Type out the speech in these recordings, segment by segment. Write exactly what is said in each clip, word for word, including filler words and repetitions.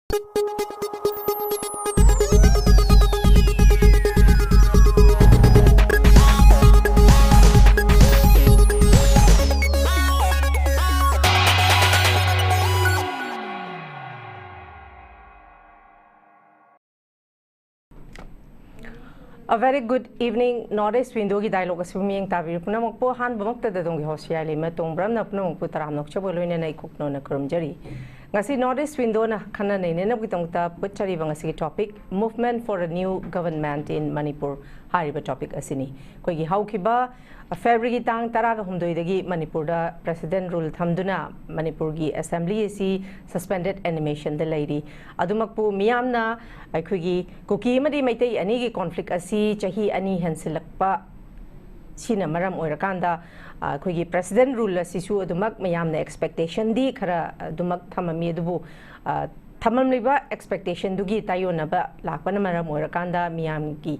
A very good evening, North East Window-ꯒꯤ dialogue ꯑꯁꯤꯕꯨ ꯃꯤꯠꯌꯦꯡ ꯇꯥꯕꯤꯔꯤꯕ ꯄꯨꯝꯅꯃꯛꯄꯨ ꯑꯍꯥꯟꯕꯃꯛꯇꯗ ꯑꯗꯣꯝꯒꯤ host ꯌꯥꯏꯂꯩꯃ ꯇꯣꯡꯕ꯭ꯔꯝꯅ ꯄꯨꯝꯅꯃꯛꯄꯨ ꯇꯔꯥꯝꯅ ꯑꯣꯛꯆꯕꯒ ꯂꯣꯏꯅꯅ ꯏꯀꯣꯛꯅꯣꯅ ꯈꯨꯔꯨꯝꯖꯔꯤ꯫ ꯉꯁꯤ North East Window-ꯅ ꯈꯟꯅ ꯅꯩꯅꯅꯕꯒꯤꯗꯃꯛꯇ ꯄꯨꯒꯠꯆꯔꯤꯕ ꯉꯁꯤꯒꯤ topic, Movement for a New Government in Manipur ꯍꯥꯏꯔꯤꯕ topic ꯑꯁꯤꯅꯤ꯫ ꯑꯩꯈꯣꯏꯒꯤ ꯍꯧꯈꯤꯕ February-ꯒꯤ ꯇꯥꯡ ꯇꯔꯥꯒ ꯍꯨꯝꯗꯣꯏꯗꯒꯤ ꯃꯅꯤꯄꯨꯔꯗ President Rule ꯊꯝꯗꯨꯅ ꯃꯅꯤꯄꯨꯔꯒꯤ Assembly ꯑꯁꯤ suspended animation-ꯗ ꯂꯩꯔꯤ꯫ ꯑꯗꯨꯃꯛꯄꯨ ꯃꯤꯌꯥꯝꯅ ꯑꯩꯈꯣꯏꯒꯤ ꯀꯨꯀꯤ ꯑꯃꯗꯤ ꯃꯩꯇꯩ ꯑꯅꯤꯒꯤ conflict ꯑꯁꯤ ꯆꯍꯤ ꯑꯅꯤ ꯍꯦꯟꯁꯤꯜꯂꯛꯄ ꯁꯤꯅ ꯃꯔꯝ ꯑꯣꯏꯔꯀꯥꯟꯗ, ꯑ, ꯑꯩꯈꯣꯏꯒꯤ President Rule ꯑꯁꯤꯁꯨ ꯑꯗꯨꯃꯛ ꯃꯌꯥꯝꯅ expectation-ꯗꯤ ꯈꯔ ꯑꯗꯨꯃꯛ ꯊꯝꯃꯝꯃꯤ, ꯑꯗꯨꯕꯨ, ꯑ, ꯊꯝꯂꯝꯂꯤꯕ expectation-ꯗꯨꯒꯤ ꯇꯥꯏꯌꯣꯟꯅꯕ ꯂꯥꯛꯄꯅ ꯃꯔꯝ ꯑꯣꯏꯔꯀꯥꯟꯗ ꯃꯤꯌꯥꯝꯒꯤ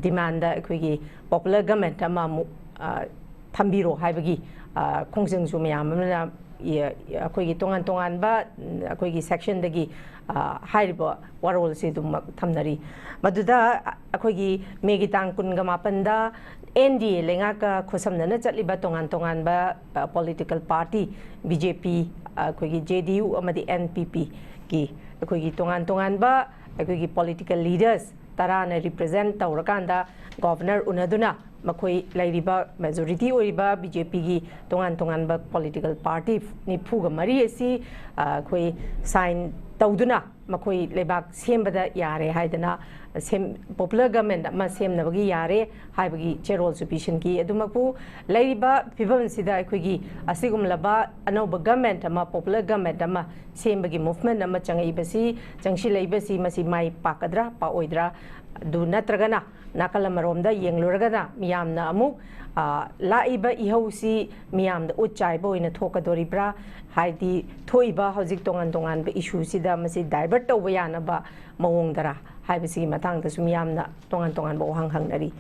demand-ꯗ ꯑꯩꯈꯣꯏꯒꯤ popular government ꯑꯃ ꯑꯃꯨꯛ, ꯑ, ꯊꯝꯕꯤꯔꯣ ꯍꯥꯏꯕꯒꯤ, ꯑ, ꯈꯣꯡꯖꯪꯁꯨ ꯃꯌꯥꯝ ꯑꯃꯅ, ꯏ-, ꯑꯩꯈꯣꯏꯒꯤ ꯇꯣꯉꯥꯟ ꯇꯣꯉꯥꯟꯕ, ꯎꯝ, ꯑꯩꯈꯣꯏꯒꯤ section-ꯗꯒꯤ, ꯑ, ꯍꯥꯏꯔꯤꯕ ꯋꯥꯔꯣꯜꯁꯤ ꯑꯗꯨꯃꯛ ꯊꯝꯅꯔꯤ꯫ ꯃꯗꯨꯗ ꯑꯩꯈꯣꯏꯒꯤ May-ꯒꯤ ꯇꯥꯡ ꯀꯨꯟꯒ ꯃꯥꯄꯟꯗ N D A ꯂꯩꯉꯥꯛꯀ ꯈꯨꯠꯁꯝꯅꯅ ꯆꯠꯂꯤꯕ ꯇꯣꯉꯥꯟ ꯇꯣꯉꯥꯟꯕ, ꯑ, political party, B J P, ꯑꯩꯈꯣꯏꯒꯤ J D U ꯑꯃꯗꯤ N P P-ꯒꯤ ꯑꯩꯈꯣꯏꯒꯤ ꯇꯣꯉꯥꯟ ꯇꯣꯉꯥꯟꯕ ꯑꯩꯈꯣꯏꯒꯤ political leaders ꯇꯔꯥꯅ represent ꯇꯧꯔꯀꯥꯟꯗ Governor ꯎꯅꯗꯨꯅ ꯃꯈꯣꯏ ꯂꯩꯔꯤꯕ majority ꯑꯣꯏꯔꯤꯕ B J P-ꯒꯤ ꯇꯣꯉꯥꯟ ꯇꯣꯉꯥꯟꯕ political party ꯅꯤꯐꯨꯒ ꯃꯔꯤ ꯑꯁꯤ, ꯑ, ꯑꯩꯈꯣꯏ sign ꯇꯧꯗꯨꯅ ꯃꯈꯣꯏ ꯂꯩꯕꯥꯛ ꯁꯦꯝꯕꯗ ꯌꯥꯔꯦ ꯍꯥꯏꯗꯅ, ꯁꯦꯝ-, popular government ꯑꯃ ꯁꯦꯝꯅꯕꯒꯤ ꯌꯥꯔꯦ ꯍꯥꯏꯕꯒꯤ ꯆꯦꯔꯣꯜꯁꯨ ꯄꯤꯁꯤꯟꯈꯤ꯫ ꯑꯗꯨꯃꯛꯄꯨ ꯂꯩꯔꯤꯕ ꯐꯤꯕꯝꯁꯤꯗ ꯑꯩꯈꯣꯏꯒꯤ ꯑꯁꯤꯒꯨꯝꯂꯕ ꯑꯅꯧꯕ government ꯑꯃ, popular government ꯑꯃ ꯁꯦꯝꯕꯒꯤ movement ꯑꯃ ꯆꯪꯉꯛꯏꯕꯁꯤ, ꯆꯪꯁꯤꯜꯂꯛꯏꯕꯁꯤ ꯃꯁꯤ ꯃꯥꯏ ꯄꯥꯛꯀꯗ꯭ꯔꯥ, ꯄꯥꯛꯑꯣꯏꯗ꯭ꯔꯥ? ꯑꯗꯨ ꯅꯠꯇ꯭ꯔꯒꯅ ꯅꯥꯀꯜ ꯑꯃꯔꯣꯝꯗ ꯌꯦꯡꯂꯨꯔꯒꯅ ꯃꯤꯌꯥꯝꯅ ꯑꯃꯨꯛ, ꯑ, ꯂꯥꯛꯏꯕ ꯏꯍꯧꯁꯤ ꯃꯤꯌꯥꯝꯗ ꯎꯠ ꯆꯥꯏꯕ ꯑꯣꯏꯅ ꯊꯣꯛꯀꯗꯣꯔꯤꯕ꯭ꯔꯥ? ꯍꯥꯏꯗꯤ ꯊꯣꯛꯏꯕ ꯍꯧꯖꯤꯛ ꯇꯣꯉꯥꯟ ꯇꯣꯉꯥꯟꯕ issue-ꯁꯤꯗ ꯃꯁꯤ divert ꯇꯧꯕ ꯌꯥꯅꯕ ꯃꯑꯣꯡꯗꯔꯥ ꯍꯥꯏꯕꯁꯤꯒꯤ ꯃꯇꯥꯡꯗꯁꯨ ꯃꯤꯌꯥꯝꯅ ꯇꯣꯉꯥꯟ ꯇꯣꯉꯥꯟꯕ ꯋꯥꯍꯪ ꯍꯪꯅꯔꯤ꯫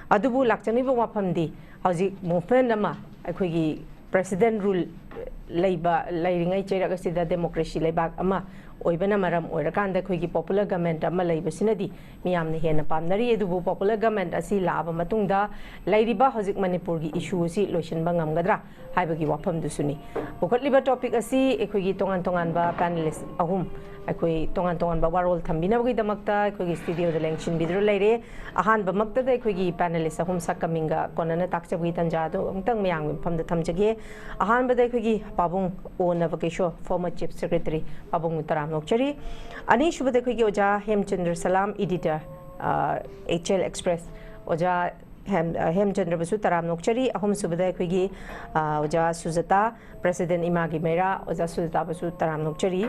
ꯑꯗꯨꯕꯨ ꯂꯥꯛꯆꯔꯤꯕ ꯋꯥꯐꯝꯗꯤ ꯍꯧꯖꯤꯛ movement ꯑꯃ ꯑꯩꯈꯣꯏꯒꯤ President Rule ꯂꯩꯕ, ꯂꯩꯔꯤꯉꯩ ꯆꯩꯔꯛ ꯑꯁꯤꯗ democracy ꯂꯩꯕꯥꯛ ꯑꯃ ꯑꯣꯏꯕꯅ ꯃꯔꯝ ꯑꯣꯏꯔꯀꯥꯟꯗ ꯑꯩꯈꯣꯏꯒꯤ popular government ꯑꯃ ꯂꯩꯕꯁꯤꯅꯗꯤ ꯃꯤꯌꯥꯝꯅ ꯍꯦꯟꯅ ꯄꯥꯝꯅꯔꯤ꯫ ꯑꯗꯨꯕꯨ popular government ꯑꯁꯤ ꯂꯥꯛꯑꯕ ꯃꯇꯨꯡꯗ ꯂꯩꯔꯤꯕ ꯍꯧꯖꯤꯛ ꯃꯅꯤꯄꯨꯔꯒꯤ issue ꯑꯁꯤ ꯂꯣꯏꯁꯤꯟꯕ ꯉꯝꯒꯗ꯭ꯔꯥ ꯍꯥꯏꯕꯒꯤ ꯋꯥꯐꯝꯗꯨꯁꯨꯅꯤ꯫ ꯄꯨꯈꯠꯂꯤꯕ topic ꯑꯁꯤ ꯑꯩꯈꯣꯏꯒꯤ ꯇꯣꯉꯥꯟ ꯇꯣꯉꯥꯟꯕ panelist ꯑꯍꯨꯝ ꯑꯩꯈꯣꯏ ꯇꯣꯉꯥꯟ ꯇꯣꯉꯥꯟꯕ ꯋꯥꯔꯣꯜ ꯊꯝꯕꯤꯅꯕꯒꯤꯗꯃꯛꯇ ꯑꯩꯈꯣꯏꯒꯤ studioꯗ ꯂꯦꯡꯁꯤꯟꯕꯤꯗꯨꯅ ꯂꯩꯔꯦ꯫ ꯑꯍꯥꯟꯕꯃꯛꯇꯗ ꯑꯩꯈꯣꯏꯒꯤ panelist ꯑꯍꯨꯝ ꯁꯛꯀ ꯃꯤꯡꯒ ꯀꯣꯟꯅꯅ ꯇꯥꯛꯆꯕꯒꯤ ꯇꯥꯟꯖꯥ ꯑꯗꯨ ꯑꯃꯨꯛꯇꯪ ꯃꯌꯥꯝꯒꯤ ꯃꯐꯝꯗ ꯊꯝꯖꯒꯦ꯫ ꯑꯍꯥꯟꯕꯗ ꯑꯩꯈꯣꯏꯒꯤ ꯄꯥꯕꯨꯡ ꯑꯣ ꯅꯕꯀꯤꯁꯣꯔ, former chief secretary, ꯄꯥꯕꯨꯡꯕꯨ ꯇꯔꯥꯝꯅ ꯑꯣꯛꯆꯔꯤ꯫ ꯑꯅꯤꯁꯨꯕꯗ ꯑꯩꯈꯣꯏꯒꯤ ꯑꯣꯖꯥ ꯍꯦꯝꯆꯟꯗ꯭ꯔ ꯁꯂꯥꯝ, editor, ꯑ, ꯑꯦꯛꯆꯦꯜ ꯑꯦꯛꯁꯄ꯭ꯔꯦꯁ꯫ ꯑꯣꯖꯥ ꯍꯦꯝ-, ꯑ, ꯍꯦꯝꯆꯟꯗ꯭ꯔꯕꯨꯁꯨ ꯇꯔꯥꯝꯅ ꯑꯣꯛꯆꯔꯤ꯫ ꯑꯍꯨꯝꯁꯨꯕꯗ ꯑꯩꯈꯣꯏꯒꯤ, ꯑ, ꯑꯣꯖꯥ ꯁꯨꯖꯇꯥ, president ꯏꯃꯥꯒꯤ ꯃꯩꯔꯥ, ꯑꯣꯖꯥ ꯁꯨꯖꯇꯥꯕꯨꯁꯨ ꯇꯔꯥꯝꯅ ꯑꯣꯛꯆꯔꯤ꯫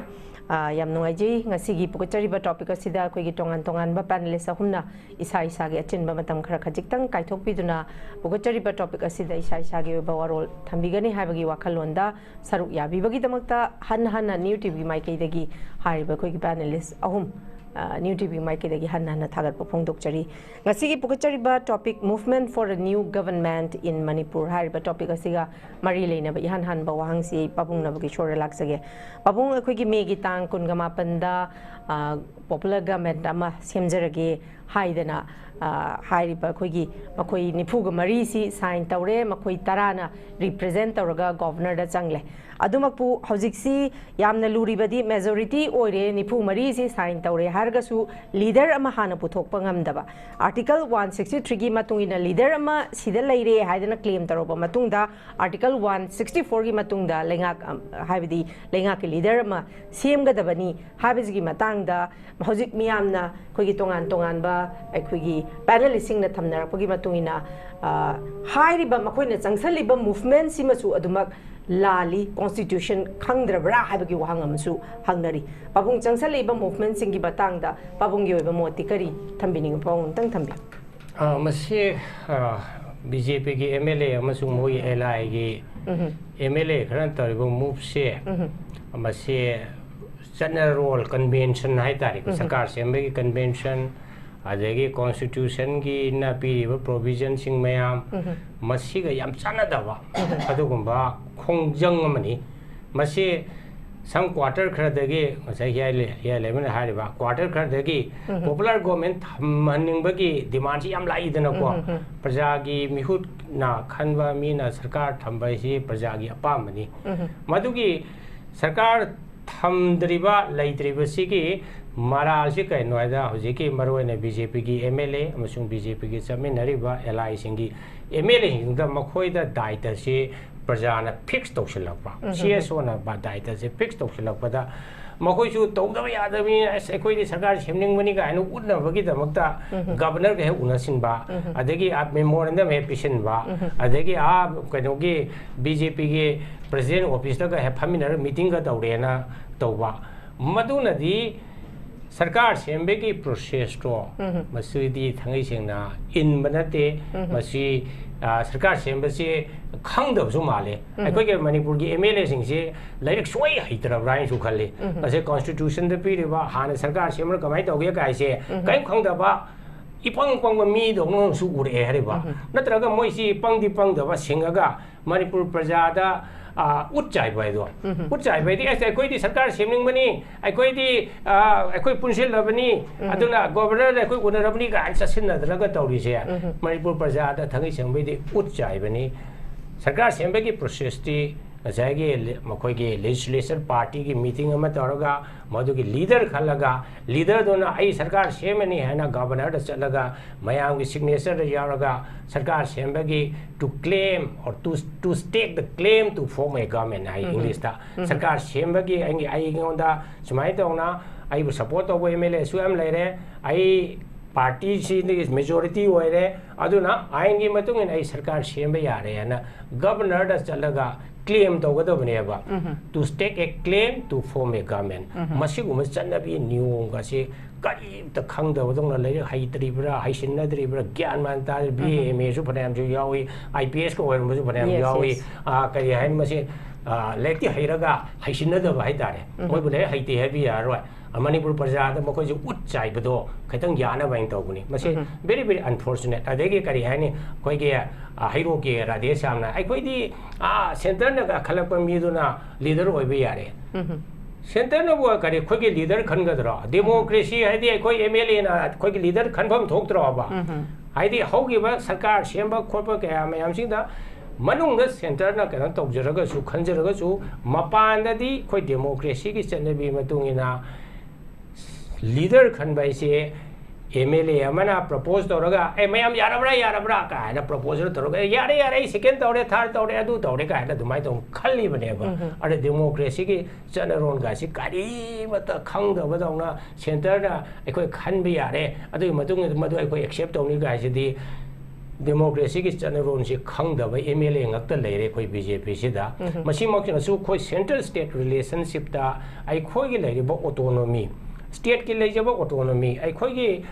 ꯑ, ꯌꯥꯝ ꯅꯨꯡꯉꯥꯏꯖꯩ ꯉꯁꯤꯒꯤ ꯄꯨꯈꯠꯆꯔꯤꯕ topic ꯑꯁꯤꯗ ꯑꯩꯈꯣꯏꯒꯤ ꯇꯣꯉꯥꯟ ꯇꯣꯉꯥꯟꯕ panelist ꯑꯍꯨꯝꯅ ꯏꯁꯥ ꯏꯁꯥꯒꯤ ꯑꯆꯤꯟꯕ ꯃꯇꯝ ꯈꯔ ꯈꯖꯤꯛꯇꯪ ꯀꯥꯏꯊꯣꯛꯄꯤꯗꯨꯅ ꯄꯨꯈꯠꯆꯔꯤꯕ topic ꯑꯁꯤꯗ ꯏꯁꯥ ꯏꯁꯥꯒꯤ ꯑꯣꯏꯕ ꯋꯥꯔꯣꯜ ꯊꯝꯕꯤꯒꯅꯤ ꯍꯥꯏꯕꯒꯤ ꯋꯥꯈꯜꯂꯣꯟꯗ ꯁꯔꯨꯛ ꯌꯥꯕꯤꯕꯒꯤꯗꯃꯛꯇ ꯍꯟꯅ ꯍꯟꯅ New TVꯒꯤ ꯃꯥꯏꯀꯩꯗꯒꯤ ꯍꯥꯏꯔꯤꯕ ꯑꯩꯈꯣꯏꯒꯤ panelist ꯑꯍꯨꯝ, ꯑ, New TVꯒꯤ ꯃꯥꯏꯀꯩꯗꯒꯤ ꯍꯟꯅ ꯍꯟꯅ ꯊꯥꯒꯠꯄ ꯐꯣꯡꯗꯣꯛꯆꯔꯤ꯫ ꯉꯁꯤꯒꯤ ꯄꯨꯈꯠꯆꯔꯤꯕ topic Movement for a New Government in Manipur ꯍꯥꯏꯔꯤꯕ topic ꯑꯁꯤꯒ ꯃꯔꯤ ꯂꯩꯅꯕ ꯏꯍꯥꯟ ꯍꯥꯟꯕ ꯋꯥꯍꯪꯁꯤ ꯑꯩ ꯄꯥꯕꯨꯡ ꯅꯕꯀꯤꯁꯣꯔꯗ ꯂꯥꯛꯆꯒꯦ꯫ ꯄꯥꯕꯨꯡ, ꯑꯩꯈꯣꯏꯒꯤ ꯃꯦꯒꯤ ꯇꯥꯡ ꯀꯨꯟꯒ ꯃꯥꯄꯟꯗ, ꯑ, popular government ꯑꯃ ꯁꯦꯝꯖꯔꯒꯦ ꯍꯥꯏꯗꯅ, ꯑ, ꯍꯥꯏꯔꯤꯕ ꯑꯩꯈꯣꯏꯒꯤ ꯃꯈꯣꯏ ꯅꯤꯐꯨꯒ ꯃꯔꯤꯁꯤ sign ꯇꯧꯔꯦ, ꯃꯈꯣꯏ ꯇꯔꯥꯅ represent ꯇꯧꯔꯒ governorꯗ ꯆꯪꯂꯦ꯫ ꯑꯗꯨꯃꯛꯄꯨ ꯍꯧꯖꯤꯛꯁꯤ ꯌꯥꯝꯅ ꯂꯨꯔꯤꯕꯗꯤ majority ꯑꯣꯏꯔꯦ, ꯅꯤꯐꯨ ꯃꯔꯤꯁꯤ sign ꯇꯧꯔꯦ ꯍꯥꯏꯔꯒꯁꯨ leader ꯑꯃ ꯍꯥꯟꯅ ꯄꯨꯊꯣꯛꯄ ꯉꯝꯗꯕ꯫ Article one sixty threeꯒꯤ ꯃꯇꯨꯡ ꯏꯟꯅ leader ꯑꯃ ꯁꯤꯗ ꯂꯩꯔꯦ ꯍꯥꯏꯗꯅ claim ꯇꯧꯔꯕ ꯃꯇꯨꯡꯗ Article one sixty fourꯒꯤ ꯃꯇꯨꯡꯗ ꯂꯩꯉꯥꯛ ꯑꯝ-, ꯍꯥꯏꯕꯗꯤ ꯂꯩꯉꯥꯛꯀꯤ leader ꯑꯃ ꯁꯦꯝꯒꯗꯕꯅꯤ ꯍꯥꯏꯕꯁꯤꯒꯤ ꯃꯇꯥꯡꯗ ꯍꯧꯖꯤꯛ ꯃꯤꯌꯥꯝꯅ ꯑꯩꯈꯣꯏꯒꯤ ꯇꯣꯉꯥꯟ ꯇꯣꯉꯥꯟꯕ ꯑꯩꯈꯣꯏꯒꯤ panelistꯁꯤꯡꯅ ꯊꯝꯅꯔꯛꯄꯒꯤ ꯃꯇꯨꯡ ꯏꯟꯅ, ꯑ, ꯍꯥꯏꯔꯤꯕ ꯃꯈꯣꯏꯅ ꯆꯪꯁꯜꯂꯤꯕ movementꯁꯤꯃꯁꯨ ꯑꯗꯨꯃꯛ ꯂꯥꯜꯂꯤ, constitution ꯈꯪꯗ꯭ꯔꯕ꯭ꯔꯥ ꯍꯥꯏꯕꯒꯤ ꯋꯥꯍꯪ ꯑꯃꯁꯨ ꯍꯪꯅꯔꯤ꯫ ꯄꯥꯕꯨꯡ, ꯆꯪꯁꯜꯂꯛꯏꯕ movementꯁꯤꯡꯒꯤ ꯃꯇꯥꯡꯗ ꯄꯥꯕꯨꯡꯒꯤ ꯑꯣꯏꯕ ꯃꯣꯠꯇꯤ ꯀꯔꯤ ꯊꯝꯕꯤꯅꯤꯡꯉꯤ? ꯄꯥꯕꯨꯡ ꯑꯝꯇꯪ ꯊꯝꯕꯤꯌꯨ꯫ ꯑ, ꯃꯁꯤ, ꯑ, BJPꯒꯤ MLA ꯑꯃꯁꯨꯡ ꯃꯣꯏꯒꯤ allyꯒꯤ ꯎꯝꯍꯨꯝ꯫ MLA ꯈꯔꯅ ꯇꯧꯔꯤꯕ moveꯁꯦ, ꯎꯝꯍꯨꯝ꯫ ꯃꯁꯤ ꯆꯠꯅꯔꯣꯜ, convention ꯍꯥꯏꯇꯥꯔꯦꯀꯣ, ꯎꯝꯍꯨꯝ꯫ ꯁꯔꯀꯥꯔ ꯁꯦꯝꯕꯒꯤ convention, ꯑꯗꯒꯤ constitutionꯒꯤꯅ ꯄꯤꯔꯤꯕ provisionꯁꯤꯡ ꯃꯌꯥꯝ, ꯎꯝꯍꯨꯝ꯫ ꯃꯁꯤꯒ ꯌꯥꯝ ꯆꯥꯟꯅꯗꯕ ꯎꯝꯍꯨꯝ꯫ ꯑꯗꯨꯒꯨꯝꯕ ꯈꯣꯡꯖꯪ ꯑꯃꯅꯤ꯫ ꯃꯁꯤ ꯁꯝ ꯀ꯭ꯋꯥꯇꯔ ꯈꯔꯗꯒꯤ ꯉꯁꯥꯏ ꯍꯤꯌꯥꯏ ꯂꯩ- ꯍꯤꯌꯥꯏ ꯂꯩꯃꯅ ꯍꯥꯏꯔꯤꯕ ꯀ꯭ꯋꯥꯇꯔ ꯈꯔꯗꯒꯤ ꯄꯣꯄꯨꯂꯔ ꯒꯣꯔꯃꯦꯟ ꯊꯝꯍꯟꯅꯤꯡꯕꯒꯤ ꯗꯤꯃꯥꯟꯁꯤ ꯌꯥꯝ ꯂꯥꯛꯏꯗꯅꯀꯣ꯫ ꯄ꯭ꯔꯖꯥꯒꯤ ꯃꯤꯍꯨꯠꯅ ꯈꯟꯕ ꯃꯤꯅ ꯁꯔꯀꯥꯔ ꯊꯝꯕ ꯍꯥꯏꯁꯤ ꯄ꯭ꯔꯖꯥꯒꯤ ꯑꯄꯥꯝꯕꯅꯤ꯫ ꯃꯗꯨꯒꯤ ꯁꯔꯀꯥꯔ ꯊꯝꯗ꯭ꯔꯤꯕ, ꯂꯩꯇ꯭ꯔꯤꯕꯁꯤꯒꯤ ꯃꯔꯥꯜꯁꯤ ꯀꯩꯅꯣ ꯍꯥꯏꯗ, ꯍꯧꯖꯤꯛꯀꯤ ꯃꯔꯨꯑꯣꯏꯅ ꯕꯤ ꯖꯦ ꯄꯤꯒꯤ ꯑꯦꯝ ꯑꯦꯜ ꯑꯦ ꯑꯃꯁꯨꯡ ꯕꯤ ꯖꯦ ꯄꯤꯒꯤ ꯆꯠꯃꯤꯟꯅꯔꯤꯕ ꯑꯦꯂꯥꯏꯁꯤꯡꯒꯤ ꯑꯦꯝ ꯑꯦꯜ ꯑꯦꯁꯤꯡꯗ ꯃꯈꯣꯏꯗ ꯗꯥꯏꯇꯁꯤ ꯄ꯭ꯔꯖꯥꯅ ꯐꯤꯛꯁ ꯇꯧꯁꯤꯜꯂꯛꯄ, ꯁꯤ ꯑꯦꯁ ꯑꯣꯅ ꯗꯥꯏꯇꯁꯦ ꯐꯤꯛꯁ ꯇꯧꯁꯤꯜꯂꯛꯄꯗ, ꯃꯈꯣꯏꯁꯨ ꯇꯧꯗꯕ ꯌꯥꯗꯕꯅꯤꯅ, "ꯑꯁ, ꯑꯩꯈꯣꯏꯗꯤ ꯁꯔꯀꯥꯔ ꯁꯦꯝꯅꯤꯡꯕꯅꯤ" ꯀꯥꯏꯅ ꯎꯠꯅꯕꯒꯤꯗꯃꯛꯇ ꯒꯕꯔꯅꯔꯒ ꯍꯦꯛ ꯎꯅꯁꯤꯟꯕ, ꯑꯗꯒꯤ ꯃꯦꯃꯣꯔꯦꯟꯗꯝ ꯍꯦꯛ ꯄꯤꯁꯤꯟꯕ, ꯑꯗꯒꯤ ꯑꯥ ꯀꯩꯅꯣꯒꯤ ꯕꯤ ꯖꯦ ꯄꯤꯒꯤ ꯄ꯭ꯔꯁꯤꯗꯦꯟ ꯑꯣꯐꯤꯁꯇꯒ ꯍꯦꯛ ꯐꯝꯃꯤꯟꯅꯔꯒ ꯃꯤꯇꯤꯡꯒ ꯇꯧꯔꯦꯅ ꯇꯧꯕ, ꯃꯗꯨꯅꯗꯤ ꯁꯔꯀꯥꯔ ꯁꯦꯝꯕꯒꯤ ꯄ꯭ꯔꯣꯁꯦꯁꯇꯣ ꯃꯁꯤꯗꯤ ꯊꯥꯡꯒꯩ ꯁꯦꯡꯅ ꯏꯟꯕ ꯅꯠꯇꯦ꯫ ꯃꯁꯤ, ꯑ, ꯁꯔꯀꯥꯔ ꯁꯦꯝꯕꯁꯤ ꯈꯪꯗꯕꯁꯨ ꯃꯥꯜꯂꯦ꯫ ꯑꯩꯈꯣꯏꯒꯤ ꯃꯅꯤꯄꯨꯔꯒꯤ ꯑꯦꯝ ꯑꯦꯜ ꯑꯦꯁꯤꯡꯁꯦ ꯂꯥꯏꯔꯤꯛ ꯁꯣꯏ ꯍꯩꯇ꯭ꯔꯕ꯭ꯔꯥ ꯍꯥꯏꯅꯁꯨ ꯈꯜꯂꯤ꯫ ꯃꯁꯤ ꯀꯣꯟꯁꯇꯤꯇ꯭ꯌꯨꯁꯟꯗ ꯄꯤꯔꯤꯕ ꯍꯥꯟꯅ ꯁꯔꯀꯥꯔ ꯁꯦꯝꯕꯅ ꯀꯃꯥꯏꯅ ꯇꯧꯒꯦ ꯀꯥꯏꯁꯦ ꯀꯔꯤꯝ ꯈꯪꯗꯕ, ꯏꯄꯪ ꯄꯪꯕ ꯃꯤꯗꯧꯅꯁꯨ ꯎꯔꯛꯑꯦ ꯍꯥꯏꯔꯤꯕ꯫ ꯅꯠꯇ꯭ꯔꯒ ꯃꯣꯏꯁꯤ ꯄꯪꯗꯤ ꯄꯪꯗꯕ ꯁꯤꯡꯉꯒ ꯃꯅꯤꯄꯨꯔ ꯄ꯭ꯔꯖꯥꯗ, ꯑ, ꯎꯠ ꯆꯥꯏꯕ ꯍꯥꯏꯗꯣ꯫ ꯎꯠ ꯆꯥꯏꯕ ꯍꯥꯏꯗꯤ, "ꯑꯁ, ꯑꯩꯈꯣꯏꯗꯤ ꯁꯔꯀꯥꯔ ꯁꯦꯝꯅꯤꯡꯕꯅꯤ, ꯑꯩꯈꯣꯏꯗꯤ, ꯑ, ꯑꯩꯈꯣꯏ ꯄꯨꯟꯁꯤꯜꯂꯕꯅꯤ, ꯑꯗꯨꯅ ꯒꯣꯕꯔꯅꯔꯗ ꯑꯩꯈꯣꯏ ꯎꯅꯔꯕꯅꯤ" ꯀꯥꯏꯅ ꯆꯠꯁꯤꯟꯅꯗꯅꯒ ꯇꯧꯔꯤꯁꯦ ꯃꯅꯤꯄꯨꯔ ꯄ꯭ꯔꯖꯥꯗ ꯊꯥꯡꯒꯩ ꯁꯦꯡꯕꯩꯗꯤ ꯎꯠ ꯆꯥꯏꯕꯅꯤ꯫ ꯁꯔꯀꯥꯔ ꯁꯦꯝꯕꯒꯤ ꯄ꯭ꯔꯣꯁꯦꯁꯇꯤ ꯉꯁꯥꯏꯒꯤ ꯂꯦ-, ꯃꯈꯣꯏꯒꯤ ꯂꯦꯖꯤꯁꯂꯦꯆꯔ ꯄꯥꯔꯇꯤꯒꯤ ꯃꯤꯇꯤꯡ ꯑꯃ ꯇꯧꯔꯒ, ꯃꯗꯨꯒꯤ ꯂꯤꯗꯔ ꯈꯜꯂꯒ, ꯂꯤꯗꯔꯗꯨꯅ "ꯑꯩ ꯁꯔꯀꯥꯔ ꯁꯦꯝꯃꯅꯤ" ꯍꯥꯏꯅ ꯒꯕꯔꯅꯔꯗ ꯆꯠꯂꯒ, ꯃꯌꯥꯝꯒꯤ ꯁꯤꯒꯅꯦꯆꯔꯗ ꯌꯥꯎꯔꯒ, ꯁꯔꯀꯥꯔ ꯁꯦꯝꯕꯒꯤ to claim or to, to stake the claim to form a government ꯍꯥꯏ ꯏꯪꯂꯤꯁꯇ꯫ ꯁꯔꯀꯥꯔ ꯁꯦꯝꯕꯒꯤ ꯑꯩꯒꯤ, ꯑꯩꯉꯣꯟꯗ ꯁꯨꯃꯥꯏꯅ ꯇꯧꯅ ꯑꯩꯕꯨ ꯁꯄꯣꯔꯠ ꯇꯧꯕ ꯑꯦꯝ ꯑꯦꯜ ꯑꯦꯁꯨ ꯌꯥꯝ ꯂꯩꯔꯦ, ꯑꯩ ꯄꯥꯔꯇꯤꯁꯤꯗꯒꯤ ꯃꯦꯖꯣꯔꯤꯇꯤ ꯑꯣꯏꯔꯦ, ꯑꯗꯨꯅ ꯑꯥꯏꯟꯒꯤ ꯃꯇꯨꯡ ꯏꯟꯅ ꯑꯩ ꯁꯔꯀꯥꯔ ꯁꯦꯝꯕ ꯌꯥꯔꯦ ꯍꯥꯏꯅ ꯒꯕꯔꯅꯔꯗ ꯆꯠꯂꯒ claim ꯇꯧꯒꯗꯕꯅꯦꯕ꯫ To stake a claim to form a government꯫ ꯃꯁꯤꯒꯨꯝꯕ ꯆꯠꯅꯕꯤ ꯅꯤꯌꯣꯝꯒꯁꯤ ꯀꯔꯤꯝꯇ ꯈꯪꯗꯕꯗꯧꯅ, ꯂꯥꯏꯔꯤꯛ ꯍꯩꯇ꯭ꯔꯤꯕ꯭ꯔꯥ, ꯍꯩꯁꯤꯟꯅꯗ꯭ꯔꯤꯕ꯭ꯔꯥ, ꯒ꯭ꯌꯥꯟ ꯃꯥꯟ ꯇꯥꯗꯦ꯫ ꯕꯤ ꯑꯦ, ꯑꯦꯝ ꯑꯦꯁꯨ ꯐꯅꯌꯥꯝꯁꯨ ꯌꯥꯎꯏ, ꯑꯥꯏ ꯄꯤ ꯑꯦꯁꯀ ꯑꯣꯏꯔꯝꯕꯁꯨ ꯐꯅꯌꯥꯝ ꯌꯥꯎꯏ꯫ ꯑꯥ, ꯀꯔꯤ ꯍꯥꯏꯅꯤ, ꯃꯁꯤ ꯂꯥꯏꯔꯤꯛꯇꯤ ꯍꯩꯔꯒ ꯍꯩꯁꯤꯟꯅꯗꯕ ꯍꯥꯏꯇꯥꯔꯦ꯫ ꯃꯣꯏꯕꯨ ꯂꯥꯏꯔꯤꯛ ꯍꯩꯇꯦ ꯍꯥꯏꯕ ꯌꯥꯔꯔꯣꯏ꯫ ꯃꯅꯤꯄꯨꯔ ꯄ꯭ꯔꯖꯥꯗ ꯃꯈꯣꯏꯁꯦ ꯎꯠ ꯆꯥꯏꯕꯗꯣ ꯈꯤꯇꯪ ꯌꯥꯅꯕ ꯍꯥꯏꯅ ꯇꯧꯕꯅꯤ꯫ ꯃꯁꯤ very very unfortunate꯫ ꯑꯗꯒꯤ ꯀꯔꯤ ꯍꯥꯏꯅꯤ, ꯑꯩꯈꯣꯏꯒꯤ ꯍꯩꯔꯣꯛꯀꯤ ꯔꯥꯙꯦ ꯁ꯭ꯌꯥꯝꯅ ꯑꯩꯈꯣꯏꯗꯤ ꯁꯦꯟꯇꯔꯅ ꯈꯜꯂꯛꯄ ꯃꯤꯗꯨꯅ ꯂꯤꯗꯔ ꯑꯣꯏꯕ ꯌꯥꯔꯦ꯫ ꯁꯦꯟꯇꯔꯅꯕꯨ ꯀꯔꯤ ꯑꯩꯈꯣꯏꯒꯤ ꯂꯤꯗꯔ ꯈꯟꯒꯗ꯭ꯔꯣ? ꯗꯦꯃꯣꯀ꯭ꯔꯦꯁꯤ ꯍꯥꯏꯗꯤ ꯑꯩꯈꯣꯏ ꯑꯦꯝ ꯑꯦꯜ ꯑꯦꯅ ꯑꯩꯈꯣꯏꯒꯤ ꯂꯤꯗꯔ ꯈꯟꯐꯝ ꯊꯣꯛꯇ꯭ꯔꯣꯕ? ꯍꯥꯏꯗꯤ ꯍꯧꯈꯤꯕ ꯁꯔꯀꯥꯔ ꯁꯦꯝꯕ ꯈꯣꯠꯄ ꯀꯌꯥ ꯃꯌꯥꯝꯁꯤꯡꯗ ꯃꯅꯨꯡꯗ ꯁꯦꯟꯇꯔꯅ ꯀꯩꯅꯣ ꯇꯧꯖꯔꯒꯁꯨ, ꯈꯟꯖꯔꯒꯁꯨ, ꯃꯄꯥꯟꯗꯗꯤ ꯑꯩꯈꯣꯏ ꯗꯦꯃꯣꯀ꯭ꯔꯦꯁꯤꯒꯤ ꯆꯠꯅꯕꯤ ꯃꯇꯨꯡ ꯏꯟꯅ ꯂꯤꯗꯔ ꯈꯟꯕ ꯍꯥꯏꯁꯦ ꯑꯦꯝ ꯑꯦꯜ ꯑꯦ ꯑꯃꯅ ꯄ꯭ꯔꯄꯣꯁ ꯇꯧꯔꯒ, "ꯑꯦ, ꯃꯌꯥꯝ ꯌꯥꯔꯕ꯭ꯔꯥ, ꯌꯥꯔꯕ꯭ꯔꯥ?" ꯀꯥꯏꯅ ꯄ꯭ꯔꯄꯣꯖꯜ ꯇꯧꯔꯒ, "ꯑꯦ, ꯌꯥꯔꯦ, ꯌꯥꯔꯦ, ꯑꯩ ꯁꯦꯀꯦꯟ ꯇꯧꯔꯦ, ꯊꯥꯔꯠ ꯇꯧꯔꯦ, ꯑꯗꯨ ꯇꯧꯔꯦ" ꯀꯥꯏꯅ ꯑꯗꯨꯃꯥꯏꯅ ꯇꯧꯅ ꯈꯜꯂꯤꯕꯅꯦꯕ꯫ ꯑꯗ ꯗꯦꯃꯣꯀ꯭ꯔꯦꯁꯤꯒꯤ ꯆꯠꯅꯔꯣꯟꯒꯥꯏꯁꯤ ꯀꯔꯤꯃꯠꯇ ꯈꯪꯗꯕꯗꯧꯅ ꯁꯦꯟꯇꯔꯅ ꯑꯩꯈꯣꯏ ꯈꯟꯕ ꯌꯥꯔꯦ, ꯑꯗꯨꯒꯤ ꯃꯇꯨꯡꯗ ꯃꯗꯨ ꯑꯩꯈꯣꯏ ꯑꯦꯛꯁꯦꯞ ꯇꯧꯅꯤ ꯀꯥꯏꯁꯤꯗꯤ ꯗꯦꯃꯣꯀ꯭ꯔꯦꯁꯤꯒꯤ ꯆꯠꯅꯔꯣꯟꯁꯤ ꯈꯪꯗꯕ ꯑꯦꯝ ꯑꯦꯜ ꯑꯦ ꯉꯥꯛꯇ ꯂꯩꯔꯦ ꯑꯩꯈꯣꯏ ꯕꯤ ꯖꯦ ꯄꯤꯁꯤꯗ꯫ ꯃꯁꯤꯃꯛꯁꯤꯅꯁꯨ ꯑꯩꯈꯣꯏ ꯁꯦꯟꯇ꯭ꯔꯦꯜ ꯁ꯭ꯇꯦꯠ ꯔꯤꯂꯦꯁꯟꯁꯤꯞꯇ ꯑꯩꯈꯣꯏꯒꯤ ꯂꯩꯔꯤꯕ ꯑꯣꯇꯣꯅꯣꯃꯤ, ꯁ꯭ꯇꯦꯠꯀꯤ ꯂꯩꯖꯕ ꯑꯣꯇꯣꯅꯣꯃꯤ, ꯑꯩꯈꯣꯏꯒꯤ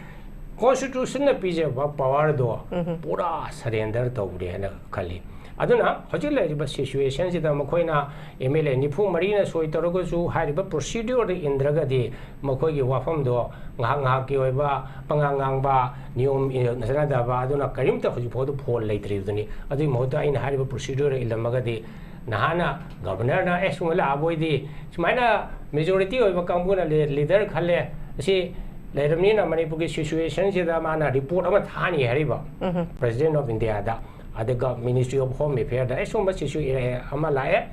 ꯀꯣꯟꯁꯇꯤꯇ꯭ꯌꯨꯁꯟꯅ ꯄꯤꯖꯕ ꯄꯋꯥꯔꯗꯣ ꯄꯨꯔꯥ ꯁꯔꯦꯟꯗꯔ ꯇꯧꯔꯦ ꯍꯥꯏꯅ ꯈꯜꯂꯤ꯫ ꯑꯗꯨꯅ ꯍꯧꯖꯤꯛ ꯂꯩꯔꯤꯕ ꯁꯤꯆꯨꯋꯦꯁꯟꯁꯤꯗ ꯃꯈꯣꯏꯅ ꯑꯦꯝ ꯑꯦꯜ ꯑꯦ ꯅꯤꯐꯨ ꯃꯔꯤꯅ ꯁꯣꯏ ꯇꯧꯔꯒꯁꯨ ꯍꯥꯏꯔꯤꯕ ꯄ꯭ꯔꯣꯁꯤꯗ꯭ꯌꯨꯔꯗ ꯏꯟꯗ꯭ꯔꯒꯗꯤ ꯃꯈꯣꯏꯒꯤ ꯋꯥꯐꯝꯗꯣ ꯉꯥꯏꯍꯥꯛ ꯉꯥꯏꯍꯥꯛꯀꯤ ꯑꯣꯏꯕ ꯄꯉꯥꯡ ꯉꯥꯡꯕ, ꯅꯤꯌꯣꯝ ꯆꯠꯅꯗꯕ, ꯑꯗꯨꯅ ꯀꯔꯤꯝꯇ ꯍꯧꯖꯤꯛ ꯐꯥꯎꯗ ꯐꯣꯜ ꯂꯩꯇ꯭ꯔꯤꯕꯗꯨꯅꯤ꯫ ꯑꯗꯨꯒꯤ ꯃꯍꯨꯠꯇ ꯑꯩꯅ ꯍꯥꯏꯔꯤꯕ ꯄ꯭ꯔꯣꯁꯤꯗ꯭ꯌꯨꯔꯗ ꯏꯜꯂꯝꯃꯒꯗꯤ ꯅꯍꯥꯟꯅ ꯒꯕꯔꯅꯔꯅ, "ꯑꯦ, ꯁꯨꯝ ꯂꯥꯛꯑꯕ ꯑꯣꯏꯗꯤ ꯁꯨꯃꯥꯏꯅ ꯃꯦꯖꯣꯔꯤꯇꯤ ꯑꯣꯏꯕ ꯀꯥꯡꯕꯨꯅ ꯂꯤ-, ꯂꯤꯗꯔ ꯈꯜꯂꯦ, ꯑꯁꯤ ꯂꯩꯔꯕꯅꯤꯅ ꯃꯅꯤꯄꯨꯔꯒꯤ ꯁꯤꯆꯨꯋꯦꯁꯟꯁꯤꯗ ꯃꯥꯅ ꯔꯤꯄꯣꯔꯠ ꯑꯃ ꯊꯥꯅꯤ" ꯍꯥꯏꯔꯤꯕ President of Indiaꯗ, ꯑꯗꯨꯒ Ministry of Home Affairꯗ, "ꯑꯦ, ꯁꯨꯝꯕ ꯁꯤꯆꯨ-, ꯑꯃ ꯂꯥꯛꯑꯦ,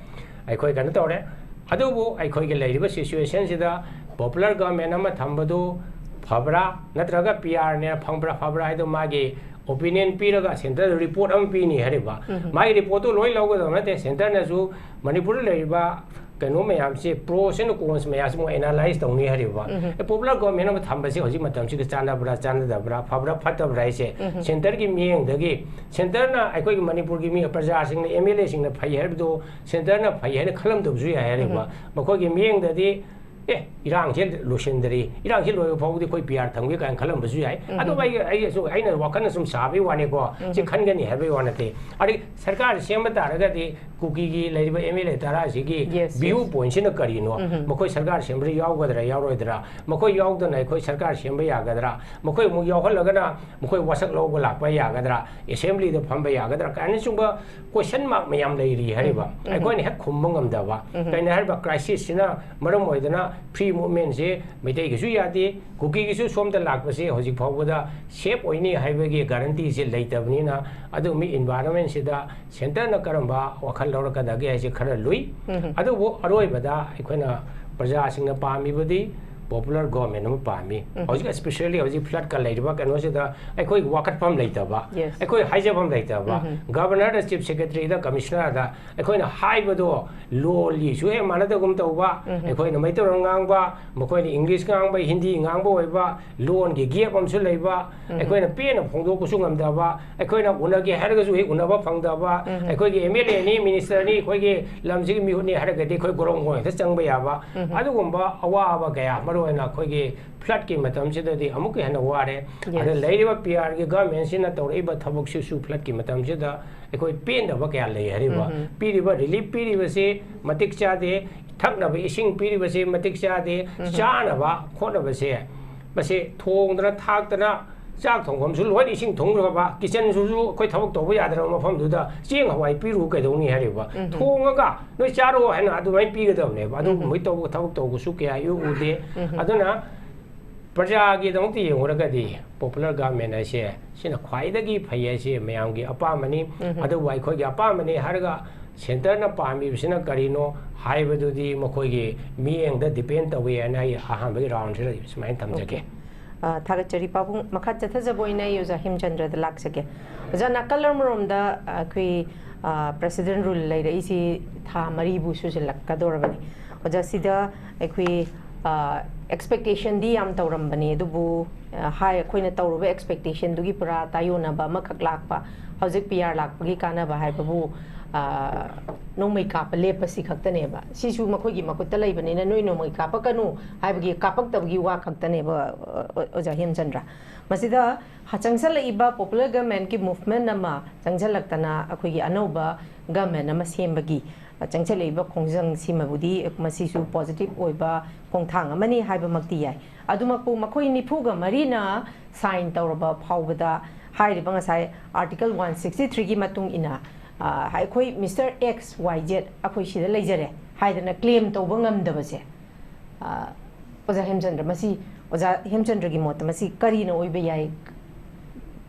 ꯑꯩꯈꯣꯏ ꯀꯩꯅꯣ ꯇꯧꯔꯦ, ꯑꯗꯨꯕꯨ ꯑꯩꯈꯣꯏꯒꯤ ꯂꯩꯔꯤꯕ ꯁꯤꯆꯨꯋꯦꯁꯟꯁꯤꯗ ꯄꯣꯄꯨꯂꯔ ꯒꯚꯔꯟꯃꯦꯟ ꯑꯃ ꯊꯝꯕꯗꯨ ꯐꯕ꯭ꯔꯥ, ꯅꯠꯇ꯭ꯔꯒ ꯄꯤ ꯑꯥꯔꯅꯦ ꯐꯪꯕ꯭ꯔꯥ ꯐꯕ꯭ꯔꯥ ꯍꯥꯏꯗꯣ ꯃꯥꯒꯤ ꯑꯣꯄꯤꯅꯤꯌꯟ ꯄꯤꯔꯒ ꯁꯦꯟꯇꯔꯗ ꯔꯤꯄꯣꯔꯠ ꯑꯃ ꯄꯤꯅꯤ" ꯍꯥꯏꯔꯤꯕ꯫ ꯃꯥꯒꯤ ꯔꯤꯄꯣꯔꯠꯇꯨ ꯂꯣꯏ ꯂꯧꯒꯗꯕ ꯅꯠꯇꯦ꯫ ꯁꯦꯟꯇꯔꯅꯁꯨ ꯃꯅꯤꯄꯨꯔꯗ ꯂꯩꯔꯤꯕ ꯀꯩꯅꯣ ꯃꯌꯥꯝꯁꯦ, pros and cons ꯃꯌꯥꯝꯁꯦ ꯃꯣꯏ ꯑꯦꯅꯥꯂꯥꯏꯁ ꯇꯧꯅꯤ ꯍꯥꯏꯔꯤꯕ꯫ ꯑꯦ, ꯄꯣꯄꯨꯂꯔ ꯒꯚꯔꯟꯃꯦꯟ ꯑꯃ ꯊꯝꯕꯁꯦ ꯍꯧꯖꯤꯛ ꯃꯇꯝꯁꯤꯒ ꯆꯥꯟꯅꯕ꯭ꯔꯥ, ꯆꯥꯟꯅꯗꯕ꯭ꯔꯥ, ꯐꯕ꯭ꯔꯥ, ꯐꯠꯇꯕ꯭ꯔꯥ ꯍꯥꯏꯁꯦ ꯁꯦꯟꯇꯔꯒꯤ ꯃꯤꯠꯌꯦꯡꯗꯒꯤ, ꯁꯦꯟꯇꯔꯅ ꯑꯩꯈꯣꯏꯒꯤ ꯃꯅꯤꯄꯨꯔꯒꯤ ꯃꯤ, ꯄ꯭ꯔꯖꯥꯁꯤꯡꯅ, ꯑꯦꯝ ꯑꯦꯜ ꯑꯦꯁꯤꯡꯅ ꯐꯩ ꯍꯥꯏꯕꯗꯣ ꯁꯦꯟꯇꯔꯅ ꯐꯩ ꯍꯥꯏꯅ ꯈꯜꯂꯝꯗꯕꯁꯨ ꯌꯥꯏ ꯍꯥꯏꯔꯤꯕ꯫ ꯃꯈꯣꯏꯒꯤ ꯃꯤꯠꯌꯦꯡꯗꯗꯤ ꯑꯦ, ꯏꯔꯥꯡꯁꯦ ꯂꯣꯏꯁꯤꯟꯗ꯭ꯔꯤ, ꯏꯔꯥꯡꯁꯦ ꯂꯣꯏꯕ ꯐꯥꯎꯕꯗꯤ ꯑꯩꯈꯣꯏ ꯄꯤ ꯑꯥꯔ ꯊꯝꯒꯦ ꯀꯥꯏꯅ ꯈꯜꯂꯝꯕꯁꯨ ꯌꯥꯏ꯫ ꯑꯗꯨꯕꯨ ꯑꯩ ꯑꯩꯁꯨ ꯑꯩꯅ ꯋꯥꯈꯜꯅ ꯁꯨꯝ ꯁꯥꯕꯒꯤ ꯋꯥꯅꯤꯀꯣ꯫ ꯁꯤ ꯈꯟꯒꯅꯤ ꯍꯥꯏꯕꯒꯤ ꯋꯥ ꯅꯠꯇꯦ꯫ ꯑꯗꯩ ꯁꯔꯀꯥꯔ ꯁꯦꯝꯕ ꯇꯥꯔꯒꯗꯤ ꯀꯨꯀꯤꯒꯤ ꯂꯩꯔꯤꯕ ꯑꯦꯝ ꯑꯦꯜ ꯑꯦ ꯇꯔꯥꯁꯤꯒꯤ Yes, ꯚ꯭ꯌꯨ yes. ꯄꯣꯏꯟꯠꯁꯤꯅ ꯀꯔꯤꯅꯣ? ꯃꯈꯣꯏ ꯁꯔꯀꯥꯔ ꯁꯦꯝꯕꯗ ꯌꯥꯎꯒꯗ꯭ꯔꯥ ꯌꯥꯎꯔꯣꯏꯗ꯭ꯔꯥ? ꯃꯈꯣꯏ ꯌꯥꯎꯗꯅ ꯑꯩꯈꯣꯏ ꯁꯔꯀꯥꯔ ꯁꯦꯝꯕ ꯌꯥꯒꯗ꯭ꯔꯥ? ꯃꯈꯣꯏ ꯑꯃꯨꯛ ꯌꯥꯎꯍꯜꯂꯒꯅ ꯃꯈꯣꯏ ꯋꯥꯁꯛ ꯂꯧꯕ ꯂꯥꯛꯄ ꯌꯥꯒꯗ꯭ꯔꯥ? ꯑꯦꯁꯦꯝꯕ꯭ꯂꯤꯗ ꯐꯝꯕ ꯌꯥꯒꯗ꯭ꯔꯥ? ꯀꯥꯏꯅꯆꯤꯡꯕ ꯀꯣꯏꯁꯟ ꯃꯥꯔꯛ ꯃꯌꯥꯝ ꯂꯩꯔꯤ ꯍꯥꯏꯔꯤꯕ꯫ ꯑꯩꯈꯣꯏꯅ ꯍꯦꯛ ꯈꯨꯝꯕ ꯉꯝꯗꯕ꯫ ꯀꯩꯅꯣ ꯍꯥꯏꯔꯤꯕ, ꯀ꯭ꯔꯥꯏꯁꯤꯁꯁꯤꯅ ꯃꯔꯝ ꯑꯣꯏꯗꯅ ꯐ꯭ꯔꯤ ꯃꯨꯚꯃꯦꯟꯁꯦ ꯃꯩꯇꯩꯒꯤꯁꯨ ꯌꯥꯗꯦ, ꯀꯨꯀꯤꯒꯤꯁꯨ ꯁꯣꯝꯗ ꯂꯥꯛꯄꯁꯦ ꯍꯧꯖꯤꯛ ꯐꯥꯎꯕꯗ ꯁꯦꯐ ꯑꯣꯏꯅꯤ ꯍꯥꯏꯕꯒꯤ ꯒꯥꯔꯦꯟꯇꯤꯁꯦ ꯂꯩꯇꯕꯅꯤꯅ, ꯑꯗꯨꯒꯨꯝꯕ ꯏꯟꯚꯥꯏꯔꯣꯟꯃꯦꯟꯁꯤꯗ ꯁꯦꯟꯇꯔꯅ ꯀꯔꯝꯕ ꯋꯥꯈꯜ ꯂꯧꯔꯛꯀꯗꯒꯦ ꯍꯥꯏꯁꯦ ꯈꯔ ꯂꯨꯏ꯫ ꯑꯗꯨꯕꯨ ꯑꯔꯣꯏꯕꯗ ꯑꯩꯈꯣꯏꯅ ꯄ꯭ꯔꯖꯥꯁꯤꯡꯅ ꯄꯥꯝꯃꯤꯕꯗꯤ ꯄꯣꯄꯨꯂꯔ ꯒꯣꯔꯃꯦꯟ ꯑꯃ ꯄꯥꯝꯃꯤ꯫ ꯍꯧꯖꯤꯛ especially ꯍꯧꯖꯤꯛ ꯐ꯭ꯂꯠꯀ ꯂꯩꯔꯤꯕ ꯀꯩꯅꯣꯁꯤꯗ ꯑꯩꯈꯣꯏ ꯋꯥꯀꯠꯐꯝ ꯂꯩꯇꯕ, Yes. ꯑꯩꯈꯣꯏ ꯍꯥꯏꯖꯐꯝ ꯂꯩꯇꯕ, ꯒꯕꯔꯅꯔꯗ, ꯆꯤꯐ ꯁꯦꯀ꯭ꯔꯦꯇꯔꯤꯗ, ꯀꯃꯤꯁꯅꯔꯗ ꯑꯩꯈꯣꯏꯅ ꯍꯥꯏꯕꯗꯣ ꯂꯣꯟꯒꯤꯁꯨ ꯍꯦꯛ ꯃꯥꯟꯅꯗꯒꯨꯝ ꯇꯧꯕ, ꯑꯩꯈꯣꯏꯅ ꯃꯩꯇꯩꯂꯣꯟ ꯉꯥꯡꯕ, ꯃꯈꯣꯏꯅ ꯏꯪꯂꯤꯁ ꯉꯥꯡꯕ, ꯍꯤꯟꯗꯤ ꯉꯥꯡꯕ ꯑꯣꯏꯕ, ꯂꯣꯟꯒꯤ ꯒꯦꯞ ꯑꯃꯁꯨ ꯂꯩꯕ, ꯑꯩꯈꯣꯏꯅ ꯄꯦꯟꯅ ꯐꯣꯡꯗꯣꯛꯄꯁꯨ ꯉꯝꯗꯕ, ꯑꯩꯈꯣꯏꯅ ꯎꯅꯒꯦ ꯍꯥꯏꯔꯒꯁꯨ ꯍꯦꯛ ꯎꯅꯕ ꯐꯪꯗꯕ, ꯑꯩꯈꯣꯏꯒꯤ ꯑꯦꯝ ꯑꯦꯜ ꯑꯦꯅꯤ, ꯃꯤꯅꯤꯁꯇꯔꯅꯤ, ꯑꯩꯈꯣꯏꯒꯤ ꯂꯝꯁꯤꯒꯤ ꯃꯤꯍꯨꯠꯅꯤ ꯍꯥꯏꯔꯒꯗꯤ ꯑꯩꯈꯣꯏ ꯒꯣꯔꯣꯡ ꯒꯣꯔꯣꯡ ꯍꯦꯛꯇ ꯆꯪꯕ ꯌꯥꯕ, ꯑꯗꯨꯒꯨꯝꯕ ꯑꯋꯥꯕ ꯀꯌꯥ, ꯃꯔꯨꯑꯣꯏꯅ ꯑꯩꯈꯣꯏꯒꯤ ꯐ꯭ꯂꯠꯀꯤ ꯃꯇꯝꯁꯤꯗꯗꯤ ꯑꯃꯨꯛꯀ ꯍꯦꯟꯅ ꯋꯥꯔꯦ꯫ Yes. ꯑꯗ ꯂꯩꯔꯤꯕ ꯄꯤ ꯑꯥꯔꯒꯤ ꯒꯚꯔꯟꯃꯦꯟꯁꯤꯅ ꯇꯧꯔꯛꯏꯕ ꯊꯕꯛꯁꯤꯁꯨ ꯐ꯭ꯂꯠꯀꯤ ꯃꯇꯝꯁꯤꯗ ꯑꯩꯈꯣꯏ ꯄꯦꯟꯗꯕ ꯀꯌꯥ ꯂꯩ ꯍꯥꯏꯔꯤꯕ꯫ ꯄꯤꯔꯤꯕ ꯔꯤꯂꯤꯐ ꯄꯤꯔꯤꯕꯁꯤ ꯃꯇꯤꯛ ꯆꯥꯗꯦ, ꯊꯛꯅꯕ ꯏꯁꯤꯡ ꯄꯤꯔꯤꯕꯁꯤ ꯃꯇꯤꯛ ꯆꯥꯗꯦ, ꯆꯥꯅꯕ ꯈꯣꯠꯅꯕꯁꯦ ꯃꯁꯤ ꯊꯣꯡꯗꯅ ꯊꯥꯛꯇꯅ ꯆꯥꯛ ꯊꯣꯡꯐꯝꯁꯨ ꯂꯣꯏꯅ ꯏꯁꯤꯡ ꯊꯨꯝꯈ꯭ꯔꯕ, ꯀꯤꯠꯆꯟꯁꯨ ꯑꯩꯈꯣꯏ ꯊꯕꯛ ꯇꯧꯕ ꯌꯥꯗ꯭ꯔꯕ ꯃꯐꯝꯗꯨꯗ ꯆꯦꯡ ꯍꯋꯥꯏ ꯄꯤꯔꯨ ꯀꯩꯗꯧꯅꯤ ꯍꯥꯏꯔꯤꯕ? ꯊꯣꯡꯉꯒ ꯅꯣꯏ ꯆꯥꯔꯣ ꯍꯥꯏꯅ ꯑꯗꯨꯃꯥꯏꯅ ꯄꯤꯒꯗꯕꯅꯦꯕ꯫ ꯑꯗꯨꯒꯨꯝꯕꯒꯤ ꯇꯧꯕ ꯊꯕꯛ ꯇꯧꯕꯁꯨ ꯀꯌꯥ ꯏꯎ ꯎꯗꯦ꯫ ꯑꯗꯨꯅ ꯄ꯭ꯔꯖꯥꯒꯤꯗꯃꯛꯇ ꯌꯦꯡꯉꯨꯔꯒꯗꯤ ꯄꯣꯄꯨꯂꯔ ꯒꯚꯔꯟꯃꯦꯟ ꯍꯥꯏꯁꯦ ꯁꯤꯅ ꯈ꯭ꯋꯥꯏꯗꯒꯤ ꯐꯩ ꯍꯥꯏꯁꯦ ꯃꯌꯥꯝꯒꯤ ꯑꯄꯥꯝꯕꯅꯤ꯫ ꯑꯗꯨꯕꯨ ꯑꯩꯈꯣꯏꯒꯤ ꯑꯄꯥꯝꯕꯅꯤ ꯍꯥꯏꯔꯒ ꯁꯦꯟꯇꯔꯅ ꯄꯥꯝꯃꯤꯕꯁꯤꯅ ꯀꯔꯤꯅꯣ ꯍꯥꯏꯕꯗꯨꯗꯤ ꯃꯈꯣꯏꯒꯤ ꯃꯤꯠꯌꯦꯡꯗ ꯗꯤꯄꯦꯟ ꯇꯧꯏ ꯍꯥꯏꯅ ꯑꯩ ꯑꯍꯥꯟꯕꯒꯤ ꯔꯥꯎꯟꯁꯤꯗ ꯁꯨꯃꯥꯏꯅ ꯊꯝꯖꯒꯦ꯫ ꯑꯣꯀꯦ꯫ ꯑ, ꯊꯥꯒꯠꯆꯔꯤ ꯄꯥꯕꯨꯡ꯫ ꯃꯈꯥ ꯆꯠꯊꯖꯕ ꯑꯣꯏꯅ ꯑꯩ ꯑꯣꯖꯥ ꯍꯦꯝꯆꯟꯗ꯭ꯔꯗ ꯂꯥꯛꯆꯒꯦ꯫ ꯑꯣꯖꯥ, ꯅꯥꯀꯜ ꯑꯃꯔꯣꯝꯗ ꯑꯩꯈꯣꯏ, ꯑ, ꯄ꯭ꯔꯦꯁꯤꯗꯦꯟ ꯔꯨꯜ ꯂꯩꯔꯛꯏꯁꯤ ꯊꯥ ꯃꯔꯤꯕꯨ ꯁꯨꯖꯤꯜꯂꯛꯀꯗꯧꯔꯕꯅꯤ꯫ ꯑꯣꯖꯥ, ꯁꯤꯗ ꯑꯩꯈꯣꯏ, ꯑ, ꯑꯦꯛꯁꯄꯦꯛꯇꯦꯁꯟꯗꯤ ꯌꯥꯝ ꯇꯧꯔꯝꯕꯅꯤ, ꯑꯗꯨꯕꯨ, ꯑ, ꯍꯥꯏ, ꯑꯩꯈꯣꯏꯅ ꯇꯧꯔꯨꯕ ꯑꯦꯛꯁꯄꯦꯛꯇꯦꯁꯟꯗꯨꯒꯤ ꯄꯨꯔꯥ ꯇꯥꯏꯌꯣꯟꯅꯕ ꯑꯃꯈꯛ ꯂꯥꯛꯄ꯫ ꯍꯧꯖꯤꯛ ꯄꯤ ꯑꯥꯔ ꯂꯥꯛꯄꯒꯤ ꯀꯥꯟꯅꯕ ꯍꯥꯏꯕꯕꯨ, ꯑ, ꯅꯣꯡꯃꯩ ꯀꯥꯞꯄ ꯂꯦꯞꯄꯁꯤ ꯈꯛꯇꯅꯦꯕ꯫ ꯁꯤꯁꯨ ꯃꯈꯣꯏꯒꯤ ꯃꯈꯨꯠꯇ ꯂꯩꯕꯅꯤꯅ ꯅꯣꯏ ꯅꯣꯡꯃꯩ ꯀꯥꯞꯄꯛꯀꯅꯨ ꯍꯥꯏꯕꯒꯤ, ꯀꯥꯞꯄꯛꯇꯕꯒꯤ ꯋꯥ ꯈꯛꯇꯅꯦꯕ, ꯑ, ꯑꯣꯖꯥ ꯍꯦꯝꯆꯟꯗ꯭ꯔ꯫ ꯃꯁꯤꯗ ꯍ-, ꯆꯪꯁꯜꯂꯛꯏꯕ popular governmentꯀꯤ movement ꯑꯃ ꯆꯪꯁꯜꯂꯛꯇꯅ ꯑꯩꯈꯣꯏꯒꯤ ꯑꯅꯧꯕ government ꯑꯃ ꯁꯦꯝꯕꯒꯤ, ꯑ, ꯆꯪꯁꯜꯂꯛꯏꯕ ꯈꯣꯡꯖꯪꯁꯤꯃꯕꯨꯗꯤ ꯃꯁꯤꯁꯨ positive ꯑꯣꯏꯕ ꯈꯣꯡꯊꯥꯡ ꯑꯃꯅꯤ ꯍꯥꯏꯕꯃꯛꯇꯤ ꯌꯥꯏ꯫ ꯑꯗꯨꯃꯛꯄꯨ ꯃꯈꯣꯏ ꯅꯤꯐꯨꯒ ꯃꯔꯤꯅ sign ꯇꯧꯔꯕ ꯐꯥꯎꯕꯗ ꯍꯥꯏꯔꯤꯕ ꯉꯁꯥꯏ Article one sixty threeꯒꯤ ꯃꯇꯨꯡ ꯏꯟꯅ, ꯑ, ꯑꯩꯈꯣꯏ Mister X Y Z ꯑꯩꯈꯣꯏ ꯁꯤꯗ ꯂꯩꯖꯔꯦ ꯍꯥꯏꯗꯅ claim ꯇꯧꯕ ꯉꯝꯗꯕꯁꯦ, ꯑ, ꯑꯣꯖꯥ ꯍꯦꯝꯆꯟꯗ꯭ꯔ, ꯃꯁꯤ, ꯑꯣꯖꯥ ꯍꯦꯝꯆꯟꯗ꯭ꯔꯒꯤ ꯃꯣꯠꯇ ꯃꯁꯤ ꯀꯔꯤꯅ ꯑꯣꯏꯕ ꯌꯥꯏ?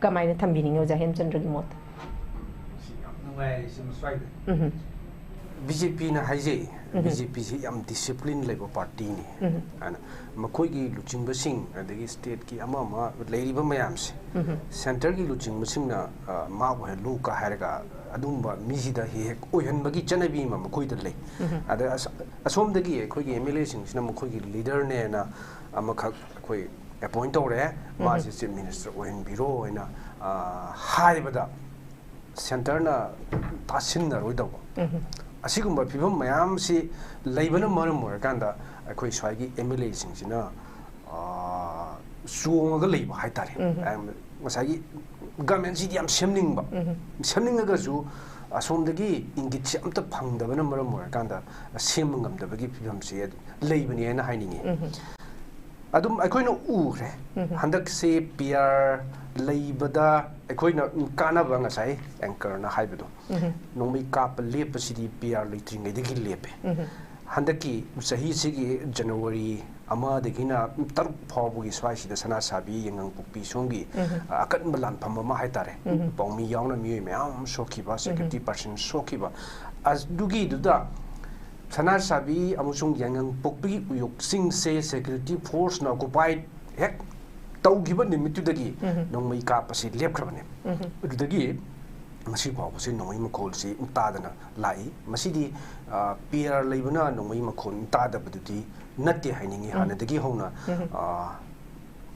ꯀꯃꯥꯏꯅ ꯊꯝꯕꯤꯅꯤꯡꯉꯤ ꯑꯣꯖꯥ ꯍꯦꯝꯆꯟꯗ꯭ꯔꯒꯤ ꯃꯣꯠꯇ? ꯁꯤ ꯌꯥꯝ ꯅꯨꯡꯉꯥꯏꯔꯦ, ꯁꯤ ꯃꯁ꯭ꯋꯥꯏꯗ꯫ ꯎꯝ꯫ ꯕꯤ ꯖꯦ ꯄꯤꯅ ꯍꯥꯏꯖꯩ, ꯎꯝ꯫ ꯕꯤ ꯖꯦ ꯄꯤꯁꯤ ꯌꯥꯝ discipline ꯂꯩꯕ partyꯅꯤ꯫ ꯎꯝ꯫ ꯍꯥꯏꯅ ꯃꯈꯣꯏꯒꯤ ꯂꯨꯆꯤꯡꯕꯁꯤꯡ, ꯑꯗꯒꯤ stateꯀꯤ ꯑꯃ ꯑꯃ ꯂꯩꯔꯤꯕ ꯃꯌꯥꯝꯁꯦ, ꯎꯝ꯫ Centreꯒꯤ ꯂꯨꯆꯤꯡꯕꯁꯤꯡꯅ, ꯑ, ꯃꯥ ꯑꯣꯏꯍꯜꯂꯨ ꯀ ꯍꯥꯏꯔꯒ ꯑꯗꯨꯒꯨꯝꯕ ꯃꯤꯁꯤꯗ ꯍꯦꯛ ꯍꯦꯛ ꯑꯣꯏꯍꯟꯕꯒꯤ ꯆꯠꯅꯕꯤ ꯑꯃ ꯃꯈꯣꯏꯗ ꯂꯩ꯫ ꯎꯝ꯫ ꯑꯗ ꯑꯁ-, ꯑꯁꯣꯝꯗꯒꯤ ꯑꯩꯈꯣꯏꯒꯤ M L Aꯁꯤꯡꯁꯤꯅ ꯃꯈꯣꯏꯒꯤ leaderꯅꯦꯅ ꯑꯃꯈꯛ ꯑꯩꯈꯣꯏ appoint ꯇꯧꯔꯦ, ꯎꯝ꯫ ꯃꯥꯁꯦ Chief Minister ꯑꯣꯏꯍꯟꯕꯤꯔꯣ ꯍꯥꯏꯅ, ꯑ, ꯍꯥꯏꯕꯗ Centreꯅ ꯇꯥꯁꯤꯟꯅꯔꯣꯏꯗꯧꯕ꯫ ꯎꯝ꯫ ꯑꯁꯤꯒꯨꯝꯕ ꯐꯤꯕꯝ ꯃꯌꯥꯝꯁꯤ ꯂꯩꯕꯅ ꯃꯔꯝ ꯑꯣꯏꯔꯀꯥꯟꯗ ꯑꯩꯈꯣꯏ ꯁ꯭ꯋꯥꯏꯒꯤ M L Aꯁꯤꯡꯁꯤꯅ, ꯑ, ꯆꯣꯡꯉꯒ ꯂꯩꯕ ꯍꯥꯏꯇꯥꯔꯦ꯫ ꯎꯝ꯫ ꯉꯁꯥꯏꯒꯤ governmentꯁꯤꯗꯤ ꯌꯥꯝ ꯁꯦꯝꯅꯤꯡꯕ, ꯎꯝ꯫ ꯁꯦꯝꯅꯤꯡꯉꯒꯁꯨ ꯑꯁꯣꯝꯗꯒꯤ ꯏꯪꯒꯤꯠꯁꯦ ꯑꯝꯇ ꯐꯪꯗꯕꯅ ꯃꯔꯝ ꯑꯣꯏꯔꯀꯥꯟꯗ ꯁꯦꯝꯕ ꯉꯝꯗꯕꯒꯤ ꯐꯤꯕꯝꯁꯦ ꯂꯩꯕꯅꯦꯅ ꯍꯥꯏꯅꯤꯡꯉꯤ꯫ ꯎꯝ꯫ ꯑꯗꯨꯝ ꯑꯩꯈꯣꯏꯅ ꯎꯈ꯭ꯔꯦ꯫ ꯎꯝ꯫ ꯍꯟꯗꯛꯁꯤ P R ꯂꯩꯕꯗ ꯑꯩꯈꯣꯏꯅ ꯀꯥꯟꯅꯕ, ꯉꯁꯥꯏ anchorꯅ ꯍꯥꯏꯕꯗꯣ, ꯎꯝ꯫ ꯅꯣꯡꯃꯩ ꯀꯥꯞꯄ ꯂꯦꯞꯄꯁꯤꯗꯤ P R ꯂꯩꯇ꯭ꯔꯤꯉꯩꯗꯒꯤ ꯂꯦꯞꯄꯦ꯫ ꯎꯝ꯫ ꯍꯟꯗꯛꯀꯤ ꯆꯍꯤꯁꯤꯒꯤ January ꯑꯃꯗꯒꯤꯅ ꯇꯔꯨꯛ ꯐꯥꯎꯕꯒꯤ ꯁ꯭ꯋꯥꯏꯁꯤꯗ ꯁꯅꯥꯁꯥꯕꯤ, ꯌꯥꯏꯉꯪꯄꯣꯛꯄꯤ ꯁꯣꯝꯒꯤ, ꯎꯝ꯫ ꯑ, ꯑꯀꯟꯕ ꯂꯥꯟꯐꯝ ꯑꯃ ꯍꯥꯏꯇꯥꯔꯦ, ꯎꯝ꯫ ꯄꯥꯎꯃꯤ ꯌꯥꯎꯅ ꯃꯤꯑꯣꯏ ꯃꯌꯥꯝ ꯑꯃ ꯁꯣꯛꯈꯤꯕ, ꯎꯝ꯫ Security personnel ꯁꯣꯛꯈꯤꯕ, ꯑꯗꯨꯒꯤꯗꯨꯗ ꯁꯅꯥꯁꯥꯕꯤ ꯑꯃꯁꯨꯡ ꯌꯥꯏꯉꯪꯄꯣꯛꯄꯤꯒꯤ ꯎꯌꯣꯛꯁꯤꯡꯁꯦ security forceꯅ occupy ꯍꯦꯛ ꯇꯧꯈꯤꯕ ꯅꯨꯃꯤꯠꯇꯨꯗꯒꯤ, ꯎꯝ꯫ ꯅꯣꯡꯃꯩ ꯀꯥꯞꯄꯁꯤ ꯂꯦꯞꯈ꯭ꯔꯕꯅꯦ꯫ ꯎꯝ꯫ ꯑꯗꯨꯗꯒꯤ ꯉꯁꯤ ꯐꯥꯎꯕꯁꯤ ꯅꯣꯡꯃꯩ ꯃꯈꯣꯜꯁꯤ ꯇꯥꯗꯅ ꯂꯥꯛꯏ꯫ ꯃꯁꯤꯗꯤ, ꯑ, P R ꯂꯩꯕꯅ ꯅꯣꯡꯃꯩ ꯃꯈꯣꯜ ꯇꯥꯗꯕꯗꯨꯗꯤ ꯅꯠꯇꯦ ꯍꯥꯏꯅꯤꯡꯉꯤ꯫ ꯎꯝ꯫ ꯍꯥꯟꯅꯗꯒꯤ ꯍꯧꯅ, ꯎꯝ꯫ ꯑ,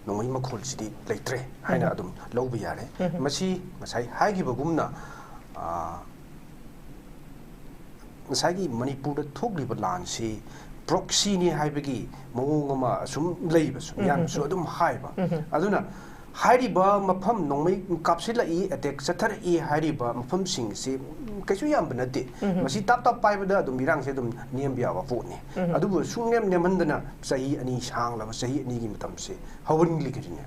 ꯅꯣꯡꯃꯩ ꯃꯈꯣꯜꯁꯤꯗꯤ ꯂꯩꯇ꯭ꯔꯦ ꯍꯥꯏꯅ, ꯎꯝ꯫ ꯑꯗꯨꯝ ꯂꯧꯕ ꯌꯥꯔꯦ꯫ ꯎꯝ꯫ ꯃꯁꯤ ꯉꯁꯥꯏ ꯍꯥꯏꯈꯤꯕꯒꯨꯝꯅ, ꯑ, ꯉꯁꯥꯏꯒꯤ ꯃꯅꯤꯄꯨꯔꯗ ꯊꯣꯛꯂꯤꯕ ꯂꯥꯟꯁꯤ ꯄ꯭ꯔꯣꯛꯁꯤꯅꯤ ꯍꯥꯏꯕꯒꯤ ꯃꯑꯣꯡ ꯑꯃ ꯑꯁꯨꯝ ꯂꯩꯕꯁꯨ ꯃꯌꯥꯝꯁꯨ ꯑꯗꯨꯝ ꯍꯥꯏꯕ꯫ ꯑꯗꯨꯅ ꯍꯥꯏꯔꯤꯕ ꯃꯐꯝ, ꯅꯣꯡꯃꯩ ꯀꯥꯞꯁꯤꯜꯂꯛꯏ, ꯑꯦꯇꯦꯛ ꯆꯠꯊꯔꯛꯏ ꯍꯥꯏꯔꯤꯕ ꯃꯐꯝꯁꯤꯡꯁꯤ ꯀꯩꯁꯨ ꯌꯥꯝꯕ ꯅꯠꯇꯦ꯫ ꯃꯁꯤ ꯇꯥꯞ ꯇꯥꯞ ꯄꯥꯏꯕꯗ ꯑꯗꯨꯝ ꯏꯔꯥꯡꯁꯦ ꯑꯗꯨꯝ ꯅꯦꯝꯕ ꯌꯥꯕ ꯄꯣꯠꯅꯤ꯫ ꯑꯗꯨꯕꯨ ꯁꯨꯡꯅꯦꯝ ꯅꯦꯝꯍꯟꯗꯅ ꯆꯍꯤ ꯑꯅꯤ ꯁꯥꯡꯂꯕ, ꯆꯍꯤ ꯑꯅꯤꯒꯤ ꯃꯇꯝꯁꯦ ꯍꯧꯍꯟꯂꯤꯒꯅꯤꯅꯦ꯫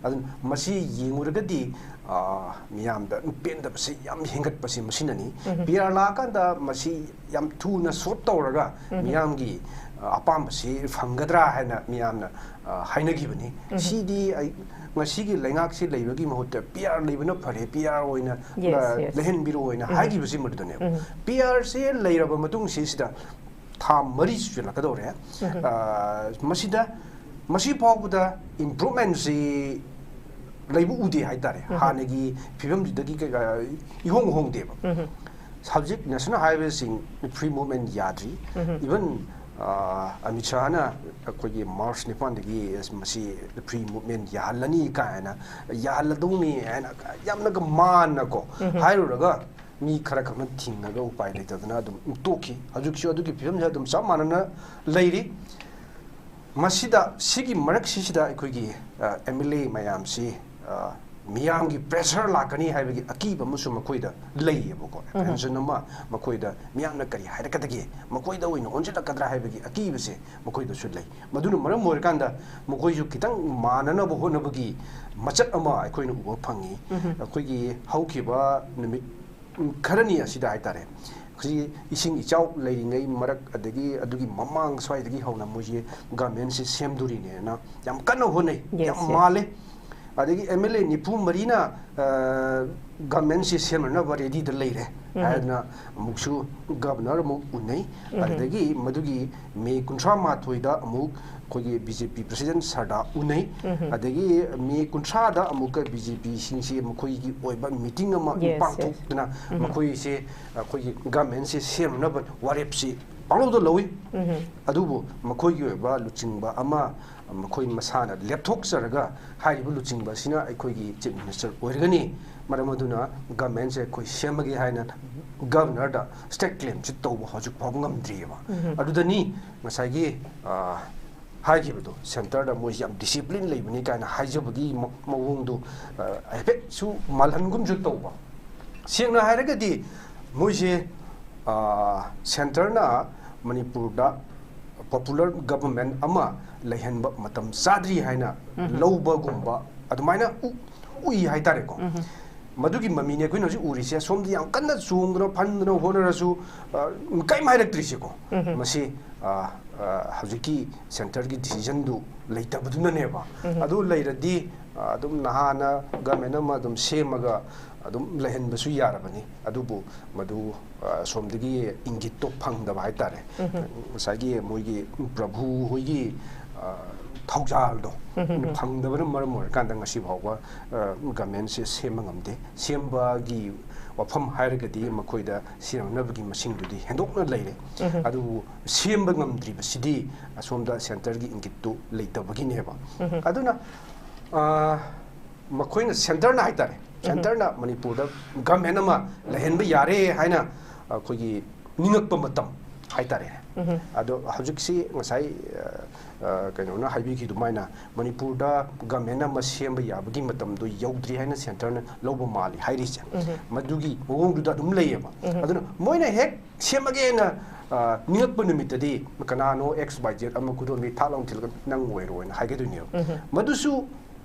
ꯑꯗꯨꯅ ꯃꯁꯤ ꯌꯦꯡꯉꯨꯔꯒꯗꯤ, ꯑ, ꯃꯤꯌꯥꯝꯗ ꯄꯦꯟꯗꯕꯁꯤ ꯌꯥꯝ ꯍꯦꯟꯒꯠꯄꯁꯤ ꯃꯁꯤꯅꯅꯤ꯫ ꯄꯤ ꯑꯥꯔ ꯂꯥꯛꯑꯀꯥꯟꯗ ꯃꯁꯤ ꯌꯥꯝ ꯊꯨꯅ ꯁꯣꯜꯕ ꯇꯧꯔꯒ ꯃꯤꯌꯥꯝꯒꯤ, ꯑ, ꯑꯄꯥꯝꯕꯁꯤ ꯐꯪꯒꯗ꯭ꯔꯥ ꯍꯥꯏꯅ ꯃꯤꯌꯥꯝꯅ, ꯑ, ꯍꯥꯏꯅꯈꯤꯕꯅꯤ꯫ ꯁꯤꯗꯤ ꯑꯩ, ꯉꯁꯤꯒꯤ ꯂꯩꯉꯥꯛꯁꯤ ꯂꯩꯕꯒꯤ ꯃꯍꯨꯠꯇ ꯄꯤ ꯑꯥꯔ ꯂꯩꯕꯅ ꯐꯔꯦ, ꯄꯤ ꯑꯥꯔ ꯑꯣꯏꯅ, Yes, ꯑ, yes. ꯂꯩꯍꯟꯕꯤꯔꯣ ꯍꯥꯏꯅ ꯍꯥꯏꯈꯤꯕꯁꯤ ꯃꯗꯨꯗꯅꯦꯕ꯫ ꯄꯤ ꯑꯥꯔꯁꯦ ꯂꯩꯔꯕ ꯃꯇꯨꯡꯁꯤꯗ ꯊꯥ ꯃꯔꯤ ꯁꯨꯖꯜꯂꯛꯀꯗꯧꯔꯦ꯫ ꯑ, ꯃꯁꯤꯗ, ꯃꯁꯤ ꯐꯥꯎꯕꯗ ꯏꯝꯄ꯭ꯔꯨꯚꯃꯦꯟꯁꯤ ꯂꯩꯕ ꯎꯗꯦ ꯍꯥꯏꯇꯥꯔꯦ꯫ ꯍꯥꯟꯅꯒꯤ ꯐꯤꯕꯝꯗꯨꯗꯒꯤ ꯀꯩꯀꯥ ꯏꯍꯣꯡ ꯍꯣꯡꯗꯦꯕ꯫ ꯍꯧꯖꯤꯛ ꯅꯦꯁꯅꯦꯜ ꯍꯥꯏꯋꯦꯁꯤꯡ ꯐ꯭ꯔꯤ ꯃꯨꯚꯃꯦꯟ ꯌꯥꯗ꯭ꯔꯤ꯫ ꯏꯚꯟ, ꯑ, ꯑꯃꯤꯠ ꯁꯥꯍꯅ ꯑꯩꯈꯣꯏꯒꯤ ꯃꯥꯔꯆ ꯅꯤꯄꯥꯟꯗꯒꯤ ꯃꯁꯤ ꯐ꯭ꯔꯤ ꯃꯨꯚꯃꯦꯟ ꯌꯥꯍꯜꯂꯅꯤ ꯀꯥꯏꯅ, ꯌꯥꯍꯜꯂꯗꯧꯅꯤ ꯍꯥꯏꯅ ꯌꯥꯝꯅꯒ ꯃꯥꯟꯅꯀꯣ ꯍꯥꯏꯔꯨꯔꯒ, ꯃꯤ ꯈꯔ ꯈꯛꯅ ꯊꯤꯡꯉꯒ ꯎꯄꯥꯏ ꯂꯩꯇꯗꯅ ꯑꯗꯨꯝ ꯇꯣꯛꯈꯤ꯫ ꯍꯧꯖꯤꯛꯁꯨ ꯑꯗꯨꯒꯤ ꯐꯤꯕꯝꯁꯦ ꯑꯗꯨꯝ ꯆꯞ ꯃꯥꯟꯅꯅ ꯂꯩꯔꯤ꯫ ꯃꯁꯤꯗ, ꯁꯤꯒꯤ ꯃꯔꯛꯁꯤꯁꯤꯗ ꯑꯩꯈꯣꯏꯒꯤ, ꯑ, ꯑꯦꯝ ꯑꯦꯜ ꯑꯦ ꯃꯌꯥꯝꯁꯤ, ꯑ, ꯃꯤꯌꯥꯝꯒꯤ ꯄ꯭ꯔꯦꯁꯔ ꯂꯥꯛꯀꯅꯤ ꯍꯥꯏꯕꯒꯤ ꯑꯀꯤꯕ ꯑꯃꯁꯨ ꯃꯈꯣꯏꯗ ꯂꯩꯌꯦꯕꯀꯣ꯫ ꯑꯦꯄ꯭ꯔꯤꯍꯦꯟꯁꯟ ꯑꯃ ꯃꯈꯣꯏꯗ, ꯃꯤꯌꯥꯝꯅ ꯀꯔꯤ ꯍꯥꯏꯔꯛꯀꯗꯒꯦ, ꯃꯈꯣꯏꯗ ꯑꯣꯏꯅ ꯑꯣꯟꯁꯤꯜꯂꯛꯀꯗ꯭ꯔꯥ ꯍꯥꯏꯕꯒꯤ ꯑꯀꯤꯕꯁꯦ ꯃꯈꯣꯏꯗꯁꯨ ꯂꯩ꯫ ꯃꯗꯨꯅ ꯃꯔꯝ ꯑꯣꯏꯔꯀꯥꯟꯗ ꯃꯈꯣꯏꯁꯨ ꯈꯤꯇꯪ ꯃꯥꯟꯅꯅꯕ ꯍꯣꯠꯅꯕꯒꯤ ꯃꯆꯠ ꯑꯃ ꯑꯩꯈꯣꯏꯅ ꯎꯕ ꯐꯪꯉꯤ꯫ ꯑꯩꯈꯣꯏꯒꯤ ꯍꯧꯈꯤꯕ ꯅꯨꯃꯤꯠ ꯈꯔꯅꯤ ꯑꯁꯤꯗ ꯍꯥꯏꯇꯥꯔꯦ, ꯍꯧꯖꯤꯛ ꯏꯁꯤꯡ ꯏꯆꯥꯎ ꯂꯩꯔꯤꯉꯩ ꯃꯔꯛ, ꯑꯗꯒꯤ ꯑꯗꯨꯒꯤ ꯃꯃꯥꯡ ꯁ꯭ꯋꯥꯏꯗꯒꯤ ꯍꯧꯅ ꯃꯣꯏꯁꯦ ꯒꯃꯦꯟꯁꯦ ꯁꯦꯝꯗꯣꯔꯤꯅꯦꯅ ꯌꯥꯝ ꯀꯟꯅ ꯍꯣꯠꯅꯩ, Yes, ꯌꯥꯝ yes. ꯃꯥꯜꯂꯦ꯫ ꯑꯗꯒꯤ ꯑꯦꯝ ꯑꯦꯜ ꯑꯦ ꯅꯤꯐꯨ ꯃꯔꯤꯅ, ꯑ, ꯒꯃꯦꯟꯁꯦ ꯁꯦꯝꯅꯅꯕ ꯔꯦꯗꯤꯗ ꯂꯩꯔꯦ ꯍꯥꯏꯗꯅ ꯑꯃꯨꯛꯁꯨ ꯒꯕꯅꯔ ꯑꯃꯨꯛ ꯎꯅꯩ꯫ ꯑꯗꯨꯗꯒꯤ ꯃꯗꯨꯒꯤ ꯃꯦ ꯀꯨꯟꯊ꯭ꯔꯥ ꯃꯥꯊꯣꯏꯗ ꯑꯃꯨꯛ ꯑꯩꯈꯣꯏꯒꯤ ꯕꯤ ꯖꯦ ꯄꯤ ꯄ꯭ꯔꯁꯤꯗꯦꯟ ꯁꯔꯗꯥ ꯎꯅꯩ꯫ ꯑꯗꯒꯤ ꯃꯦ ꯀꯨꯟꯊ꯭ꯔꯥꯗ ꯑꯃꯨꯛꯀ ꯕꯤ ꯖꯦ ꯄꯤꯁꯤꯡꯁꯤ ꯃꯈꯣꯏꯒꯤ ꯑꯣꯏꯕ ꯃꯤꯇꯤꯡ ꯑꯃ Yes, yes. ꯄꯥꯡꯊꯣꯛꯇꯨꯅ ꯃꯈꯣꯏꯁꯦ ꯑꯩꯈꯣꯏꯒꯤ ꯒꯃꯦꯟꯁꯦ ꯁꯦꯝꯅꯅꯕ ꯋꯥꯔꯦꯞꯁꯤ ꯄꯥꯡꯂꯧꯗ ꯂꯧꯏ꯫ ꯑꯗꯨꯕꯨ ꯃꯈꯣꯏꯒꯤ ꯑꯣꯏꯕ ꯂꯨꯆꯤꯡꯕ ꯑꯃ ꯃꯈꯣꯏ ꯃꯁꯥꯅ ꯂꯦꯞꯊꯣꯛꯆꯔꯒ ꯍꯥꯏꯔꯤꯕ ꯂꯨꯆꯤꯡꯕ ꯑꯁꯤꯅ ꯑꯩꯈꯣꯏꯒꯤ ꯆꯤꯐ ꯃꯤꯅꯤꯁꯇꯔ ꯑꯣꯏꯔꯒꯅꯤ, ꯃꯔꯝ ꯑꯗꯨꯅ ꯒꯃꯦꯟꯁꯦ ꯑꯩꯈꯣꯏ ꯁꯦꯝꯃꯒꯦ ꯍꯥꯏꯅ ꯒꯚꯔꯅꯔꯗ ꯁ꯭ꯇꯦꯠ ꯀ꯭ꯂꯦꯝꯁꯤ ꯇꯧꯕ ꯍꯧꯖꯤꯛ ꯐꯥꯎꯕ ꯉꯝꯗ꯭ꯔꯤꯑꯕ꯫ ꯑꯗꯨꯗꯅꯤ ꯉꯁꯥꯏꯒꯤ, ꯑ, ꯍꯥꯏꯈꯤꯕꯗꯣ, ꯁꯦꯟꯇꯔꯗ ꯃꯣꯏꯁꯤ ꯌꯥꯝ ꯗꯤꯁꯤꯄ꯭ꯂꯤꯟ ꯂꯩꯕꯅꯤ ꯀꯥꯏꯅ ꯍꯥꯏꯖꯕꯒꯤ ꯃ-, ꯃꯑꯣꯡꯗꯣ, ꯑ, ꯍꯥꯏꯐꯦꯠꯁꯨ ꯃꯥꯜꯍꯟꯒꯨꯝꯁꯨ ꯇꯧꯕ꯫ ꯁꯦꯡꯅ ꯍꯥꯏꯔꯒꯗꯤ ꯃꯣꯏꯁꯦ, ꯑ, ꯁꯦꯟꯇꯔꯅ ꯃꯅꯤꯄꯨꯔꯗ ꯄꯣꯄꯨꯂꯔ ꯒꯚꯔꯟꯃꯦꯟ ꯑꯃ ꯂꯩꯍꯟꯕ ꯃꯇꯝ ꯆꯥꯗ꯭ꯔꯤ ꯍꯥꯏꯅ ꯂꯧꯕꯒꯨꯝꯕ ꯑꯗꯨꯃꯥꯏꯅ ꯎ-, ꯎꯏ ꯍꯥꯏꯇꯥꯔꯦꯀꯣ꯫ ꯃꯗꯨꯒꯤ ꯃꯃꯤꯅꯤ ꯑꯩꯈꯣꯏꯅ ꯍꯧꯖꯤꯛ ꯎꯔꯤꯁꯦ꯫ ꯁꯣꯝꯗ ꯌꯥꯝ ꯀꯟꯅ ꯆꯣꯡꯗꯅ ꯐꯟꯗꯅ ꯍꯣꯠꯅꯔꯁꯨ, ꯑ, ꯀꯔꯤꯝ ꯍꯥꯏꯔꯛꯇ꯭ꯔꯤꯁꯦꯀꯣ꯫ ꯃꯁꯤ, ꯑ, ꯑ, ꯍꯧꯖꯤꯛꯀꯤ ꯁꯦꯟꯇꯔꯒꯤ ꯗꯤꯁꯤꯖꯟꯗꯨ ꯂꯩꯇꯕꯗꯨꯅꯅꯦꯕ꯫ ꯑꯗꯨ ꯂꯩꯔꯗꯤ, ꯑ, ꯑꯗꯨꯝ ꯅꯍꯥꯟꯅ ꯒꯚꯔꯟꯃꯦꯟ ꯑꯃ ꯑꯗꯨꯝ ꯁꯦꯝꯃꯒ ꯑꯗꯨꯝ ꯂꯩꯍꯟꯕꯁꯨ ꯌꯥꯔꯕꯅꯤ꯫ ꯑꯗꯨꯕꯨ ꯃꯗꯨ, ꯑ, ꯁꯣꯝꯗꯒꯤ ꯏꯪꯒꯤꯠꯇꯣ ꯐꯪꯗꯕ ꯍꯥꯏꯇꯥꯔꯦ꯫ ꯉꯁꯥꯏꯒꯤ ꯃꯣꯏꯒꯤ ꯄ꯭ꯔꯚꯨ ꯍꯣꯏꯒꯤ, ꯑ, ꯊꯧꯖꯥꯜꯗꯣ ꯐꯪꯗꯕꯅ ꯃꯔꯝ ꯑꯣꯏꯔꯀꯥꯟꯗ ꯉꯁꯤ ꯐꯥꯎꯕ, ꯑ, ꯒꯚꯔꯟꯃꯦꯟꯁꯦ ꯁꯦꯝꯕ ꯉꯝꯗꯦ꯫ ꯁꯦꯝꯕꯒꯤ ꯋꯥꯐꯝ ꯍꯥꯏꯔꯒꯗꯤ ꯃꯈꯣꯏꯗ ꯁꯦꯝꯅꯅꯕꯒꯤ ꯃꯁꯤꯡꯗꯨꯗꯤ ꯍꯦꯟꯗꯣꯛꯅ ꯂꯩꯔꯦ꯫ ꯑꯗꯨꯕꯨ ꯁꯦꯝꯕ ꯉꯝꯗ꯭ꯔꯤꯕꯁꯤꯗꯤ ꯑꯁꯣꯝꯗ ꯁꯦꯟꯇꯔꯒꯤ ꯏꯪꯒꯤꯠꯇꯨ ꯂꯩꯇꯕꯒꯤꯅꯦꯕ꯫ ꯑꯗꯨꯅ, ꯑ, ꯃꯈꯣꯏꯅ, ꯁꯦꯟꯇꯔꯅ ꯍꯥꯏꯇꯥꯔꯦ, ꯁꯦꯟꯇꯔꯅ ꯃꯅꯤꯄꯨꯔꯗ ꯒꯚꯔꯟꯃꯦꯟ ꯑꯃ ꯂꯩꯍꯟꯕ ꯌꯥꯔꯦ ꯍꯥꯏꯅ ꯑꯩꯈꯣꯏꯒꯤ ꯅꯤꯡꯉꯛꯄ ꯃꯇꯝ ꯍꯥꯏꯇꯥꯔꯦ꯫ ꯑꯗꯣ ꯍꯧꯖꯤꯛꯁꯤ ꯉꯁꯥꯏ, ꯑ, ꯑ, ꯀꯩꯅꯣꯅ ꯍꯥꯏꯕꯤꯈꯤ ꯑꯗꯨꯃꯥꯏꯅ ꯃꯅꯤꯄꯨꯔꯗ ꯒꯚꯔꯟꯃꯦꯟ ꯑꯃ ꯁꯦꯝꯕ ꯌꯥꯕꯒꯤ ꯃꯇꯝꯗꯣ ꯌꯧꯗ꯭ꯔꯤ ꯍꯥꯏꯅ ꯁꯦꯟꯇꯔꯅ ꯂꯧꯕ ꯃꯥꯜꯂꯤ ꯍꯥꯏꯔꯤꯁꯦ꯫ ꯃꯗꯨꯒꯤ ꯃꯑꯣꯡꯗꯨꯗ ꯑꯗꯨꯝ ꯂꯩꯌꯦꯕ꯫ ꯑꯗꯨꯅ ꯃꯣꯏꯅ ꯍꯦꯛ ꯁꯦꯝꯃꯒꯦꯅ, ꯑ, ꯅꯤꯡꯉꯛꯄ ꯅꯨꯃꯤꯠꯇꯗꯤ ꯀꯅꯥꯅꯣ X Y Z ꯑꯃ ꯈꯨꯗꯣꯜꯕꯤ ꯊꯥꯛ ꯂꯥꯎꯅ ꯊꯤꯜꯂꯒ ꯅꯪ ꯑꯣꯏꯔꯣꯅ ꯍꯥꯏꯒꯗꯣꯏꯅꯦꯕ꯫ ꯃꯗꯨꯁꯨ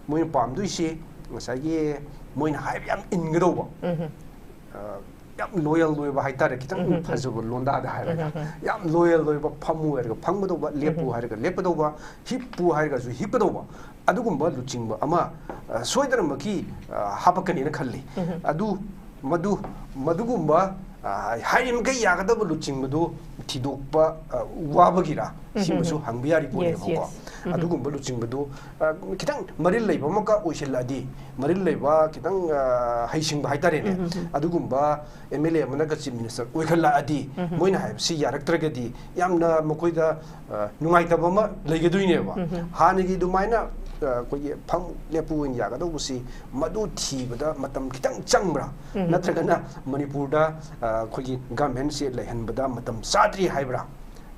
ꯃꯣꯏꯅ ꯄꯥꯝꯗꯣꯏꯁꯤ ꯉꯁꯥꯏꯒꯤ ꯃꯣꯏꯅ ꯍꯥꯏꯕ ꯌꯥꯝ ꯏꯟꯒꯗꯧꯕ, ꯑ, ꯌꯥꯝ ꯂꯣꯌꯦꯜ ꯑꯣꯏꯕ ꯍꯥꯏꯇꯥꯔꯦ, ꯈꯤꯇꯪ ꯐꯖꯕ ꯂꯣꯟꯗꯥꯗ ꯍꯥꯏꯔꯒ, ꯌꯥꯝ ꯂꯣꯌꯦꯜ ꯑꯣꯏꯕ, ꯐꯝꯃꯨ ꯍꯥꯏꯔꯒ ꯐꯝꯒꯗꯧꯕ, ꯂꯦꯞꯄꯨ ꯍꯥꯏꯔꯒ ꯂꯦꯞꯀꯗꯧꯕ, ꯍꯤꯞꯄꯨ ꯍꯥꯏꯔꯒꯁꯨ ꯍꯤꯞꯀꯗꯧꯕ, ꯑꯗꯨꯒꯨꯝꯕ ꯂꯨꯆꯤꯡꯕ ꯑꯃ, ꯑ, ꯁꯣꯏꯗꯅꯃꯛꯀꯤ, ꯑ, ꯍꯥꯄꯛꯀꯅꯤꯅ ꯈꯜꯂꯤ꯫ ꯑꯗꯨ, ꯃꯗꯨ, ꯃꯗꯨꯒꯨꯝꯕ, ꯑ, ꯍꯥꯏꯔꯤꯃꯈꯩ ꯌꯥꯒꯗꯕ ꯂꯨꯆꯤꯡꯕꯗꯨ ꯊꯤꯗꯣꯛꯄ, ꯑ, ꯋꯥꯕꯒꯤꯔꯥ? ꯁꯤꯃꯁꯨ ꯍꯪꯕ ꯌꯥꯔꯤ ꯄꯣꯠꯅꯦꯕꯀꯣ꯫ ꯑꯗꯨꯒꯨꯝꯕ ꯂꯨꯆꯤꯡꯕꯗꯨ, ꯑ, ꯈꯤꯇꯪ ꯃꯔꯤꯜ ꯂꯩꯕ ꯑꯃꯒ ꯑꯣꯏꯁꯤꯜꯂꯛꯑꯗꯤ, ꯃꯔꯤꯜ ꯂꯩꯕ, ꯈꯤꯇꯪ, ꯑ, ꯍꯩꯁꯤꯡꯕ ꯍꯥꯏꯇꯥꯔꯦꯅꯦ, ꯑꯗꯨꯒꯨꯝꯕ M L A ꯑꯃꯅꯒ Chief Minister ꯑꯣꯏꯈꯠꯂꯛꯑꯗꯤ, ꯃꯣꯏꯅ ꯍꯥꯏꯕꯁꯤ ꯌꯥꯔꯛꯇ꯭ꯔꯒꯗꯤ ꯌꯥꯝꯅ ꯃꯈꯣꯏꯗ, ꯑ, ꯅꯨꯡꯉꯥꯏꯇꯕ ꯑꯃ ꯂꯩꯒꯗꯣꯏꯅꯦꯕ꯫ ꯍꯥꯟꯅꯒꯤ ꯑꯗꯨꯃꯥꯏꯅ ꯑꯩꯈꯣꯏꯒꯤ ꯐꯝ ꯂꯦꯞꯄꯨ ꯑꯣꯏꯅ ꯌꯥꯒꯗꯧꯕꯁꯤ ꯃꯗꯨ ꯊꯤꯕꯗ ꯃꯇꯝ ꯈꯤꯇꯪ ꯆꯪꯕ꯭ꯔꯥ? ꯎꯝ꯫ ꯅꯠꯇ꯭ꯔꯒꯅ ꯃꯅꯤꯄꯨꯔꯗ, ꯑ, ꯑꯩꯈꯣꯏꯒꯤ ꯒꯃꯦꯟꯁꯦ ꯂꯩꯍꯟꯕꯗ ꯃꯇꯝ ꯆꯥꯗ꯭ꯔꯤ ꯍꯥꯏꯕ꯭ꯔꯥ?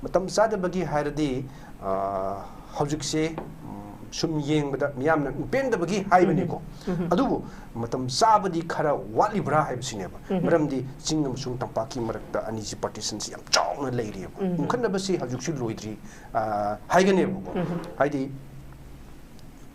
ꯃꯇꯝ ꯆꯥꯗꯕꯒꯤ ꯍꯥꯏꯔꯗꯤ, ꯑ, ꯍꯧꯖꯤꯛꯁꯦ, ꯎꯝ, ꯁꯨꯝ ꯌꯦꯡꯕꯗ ꯃꯤꯌꯥꯝꯅ ꯄꯦꯟꯗꯕꯒꯤ ꯍꯥꯏꯕꯅꯤꯀꯣ꯫ ꯎꯝ꯫ ꯑꯗꯨꯕꯨ ꯃꯇꯝ ꯆꯥꯕꯗꯤ ꯈꯔ ꯋꯥꯠꯂꯤꯕ꯭ꯔꯥ ꯍꯥꯏꯕꯁꯤꯅꯦꯕ꯫ ꯎꯝ꯫ ꯃꯔꯝꯗꯤ ꯆꯤꯡ ꯑꯃꯁꯨꯡ ꯇꯝꯄꯥꯛꯀꯤ ꯃꯔꯛꯇ ꯑꯅꯤꯁꯤ partitionꯁꯤ ꯌꯥꯝ ꯆꯥꯎꯅ ꯂꯩꯔꯤꯑꯕ꯫ ꯎꯝ꯫ ꯎꯪꯈꯠꯅꯕꯁꯤ ꯍꯧꯖꯤꯛꯁꯨ ꯂꯣꯏꯗ꯭ꯔꯤ, ꯑ, ꯍꯥꯏꯒꯅꯦꯕꯀꯣ꯫ ꯎꯝ꯫ ꯍꯥꯏꯗꯤ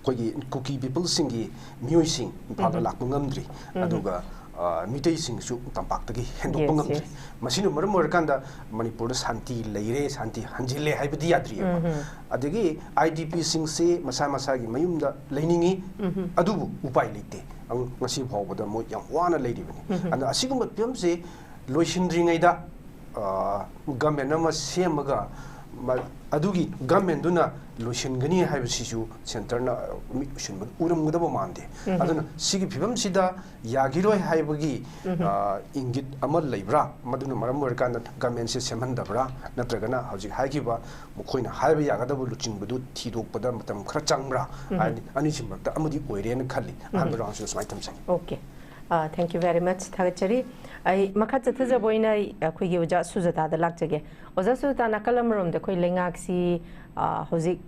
ꯑꯩꯈꯣꯏꯒꯤ ꯀꯨꯀꯤ peopleꯁꯤꯡꯒꯤ ꯃꯤꯑꯣꯏꯁꯤꯡ ꯏꯝꯐꯥꯜꯗ ꯎꯝ꯫ ꯂꯥꯛꯄ ꯉꯝꯗ꯭ꯔꯤ, ꯎꯝ꯫ ꯑꯗꯨꯒ, ꯑ, ꯃꯤꯇꯩꯁꯤꯡꯁꯨ ꯇꯝꯄꯥꯛꯇꯒꯤ ꯍꯦꯟꯗꯣꯛꯄ Yes, ꯉꯝꯗ꯭ꯔꯤ꯫ Yes꯫ ꯃꯁꯤꯅ ꯃꯔꯝ ꯑꯣꯏꯔꯀꯥꯟꯗ ꯃꯅꯤꯄꯨꯔꯗ ꯁꯥꯟꯇꯤ ꯂꯩꯔꯦ, ꯁꯥꯟꯇꯤ ꯍꯟꯖꯤꯜꯂꯦ ꯍꯥꯏꯕꯗꯤ ꯌꯥꯗ꯭ꯔꯤꯑꯕ꯫ ꯎꯝ꯫ ꯑꯗꯒꯤ IDPꯁꯤꯡꯁꯤ ꯃꯁꯥ ꯃꯁꯥꯒꯤ ꯃꯌꯨꯝꯗ ꯂꯩꯅꯤꯡꯉꯤ, ꯎꯝ꯫ ꯑꯗꯨꯕꯨ ꯎꯄꯥꯏ ꯂꯩꯇꯦ꯫ ꯑꯪ-, ꯉꯁꯤ ꯐꯥꯎꯕꯗ ꯃꯣꯏ ꯌꯥꯝ ꯋꯥꯅ ꯂꯩꯔꯤꯕꯅꯤ꯫ ꯎꯝ꯫ ꯑꯗꯣ ꯑꯁꯤꯒꯨꯝꯕ ꯐꯤꯕꯝꯁꯤ ꯂꯣꯏꯁꯤꯟꯗ꯭ꯔꯤꯉꯩꯗ, ꯑ, ꯒꯃꯦꯟ ꯑꯃ ꯁꯦꯝꯃꯒ ꯃ-, ꯑꯗꯨꯒꯤ ꯒꯃꯦꯟꯗꯨꯅ ꯂꯣꯏꯁꯤꯟꯒꯅꯤ ꯍꯥꯏꯕꯁꯤꯁꯨ ꯁꯦꯟꯇꯔꯅ, ꯑ, ꯃꯤꯠ ꯎꯁꯤꯟꯕ ꯎꯔꯝꯒꯗꯕ ꯃꯥꯟꯗꯦ꯫ ꯎꯝ꯫ ꯑꯗꯨꯅ ꯁꯤꯒꯤ ꯐꯤꯕꯝꯁꯤꯗ ꯌꯥꯈꯤꯔꯣꯏ ꯍꯥꯏꯕꯒꯤ, ꯎꯝ꯫ ꯑ, ꯏꯪꯒꯤꯠ ꯑꯃ ꯂꯩꯕ꯭ꯔꯥ? ꯃꯗꯨꯅ ꯃꯔꯝ ꯑꯣꯏꯔꯀꯥꯟꯗ ꯒꯃꯦꯟꯁꯦ ꯁꯦꯝꯍꯟꯗꯕ꯭ꯔꯥ? ꯅꯠꯇ꯭ꯔꯒꯅ ꯍꯧꯖꯤꯛ ꯍꯥꯏꯈꯤꯕ ꯃꯈꯣꯏꯅ ꯍꯥꯏꯕ ꯌꯥꯒꯗꯕ ꯂꯨꯆꯤꯡꯕꯗꯨ ꯊꯤꯗꯣꯛꯄꯗ ꯃꯇꯝ ꯈꯔ ꯆꯪꯕ꯭ꯔꯥ? ꯎꯝ꯫ ꯍꯥꯏꯗꯤ ꯑꯅꯤꯁꯤ ꯃꯔꯛꯇ ꯑꯃꯗꯤ ꯑꯣꯏꯔꯦꯅ ꯈꯜꯂꯤ꯫ ꯑꯍꯥꯟꯕ ꯎꯝ꯫ Roundꯁꯤꯗ ꯁꯨꯃꯥꯏꯅ ꯊꯝꯖꯒꯦ꯫ Okay꯫ ꯑ, thank you very much꯫ ꯊꯥꯒꯠꯆꯔꯤ꯫ ꯑꯩ ꯃꯈꯥ ꯆꯠꯊꯖꯕ ꯑꯣꯏꯅ ꯑꯩ, ꯑꯩꯈꯣꯏꯒꯤ ꯑꯣꯖꯥ ꯁꯨꯖꯥꯇꯥꯗ ꯂꯥꯛꯆꯒꯦ꯫ ꯑꯣꯖꯥ ꯁꯨꯖꯥꯇꯥ, ꯅꯥꯀꯜ ꯑꯃꯔꯣꯝꯗ ꯑꯩꯈꯣꯏ ꯂꯩꯉꯥꯛꯁꯤ, ꯑ, ꯍꯧꯖꯤꯛ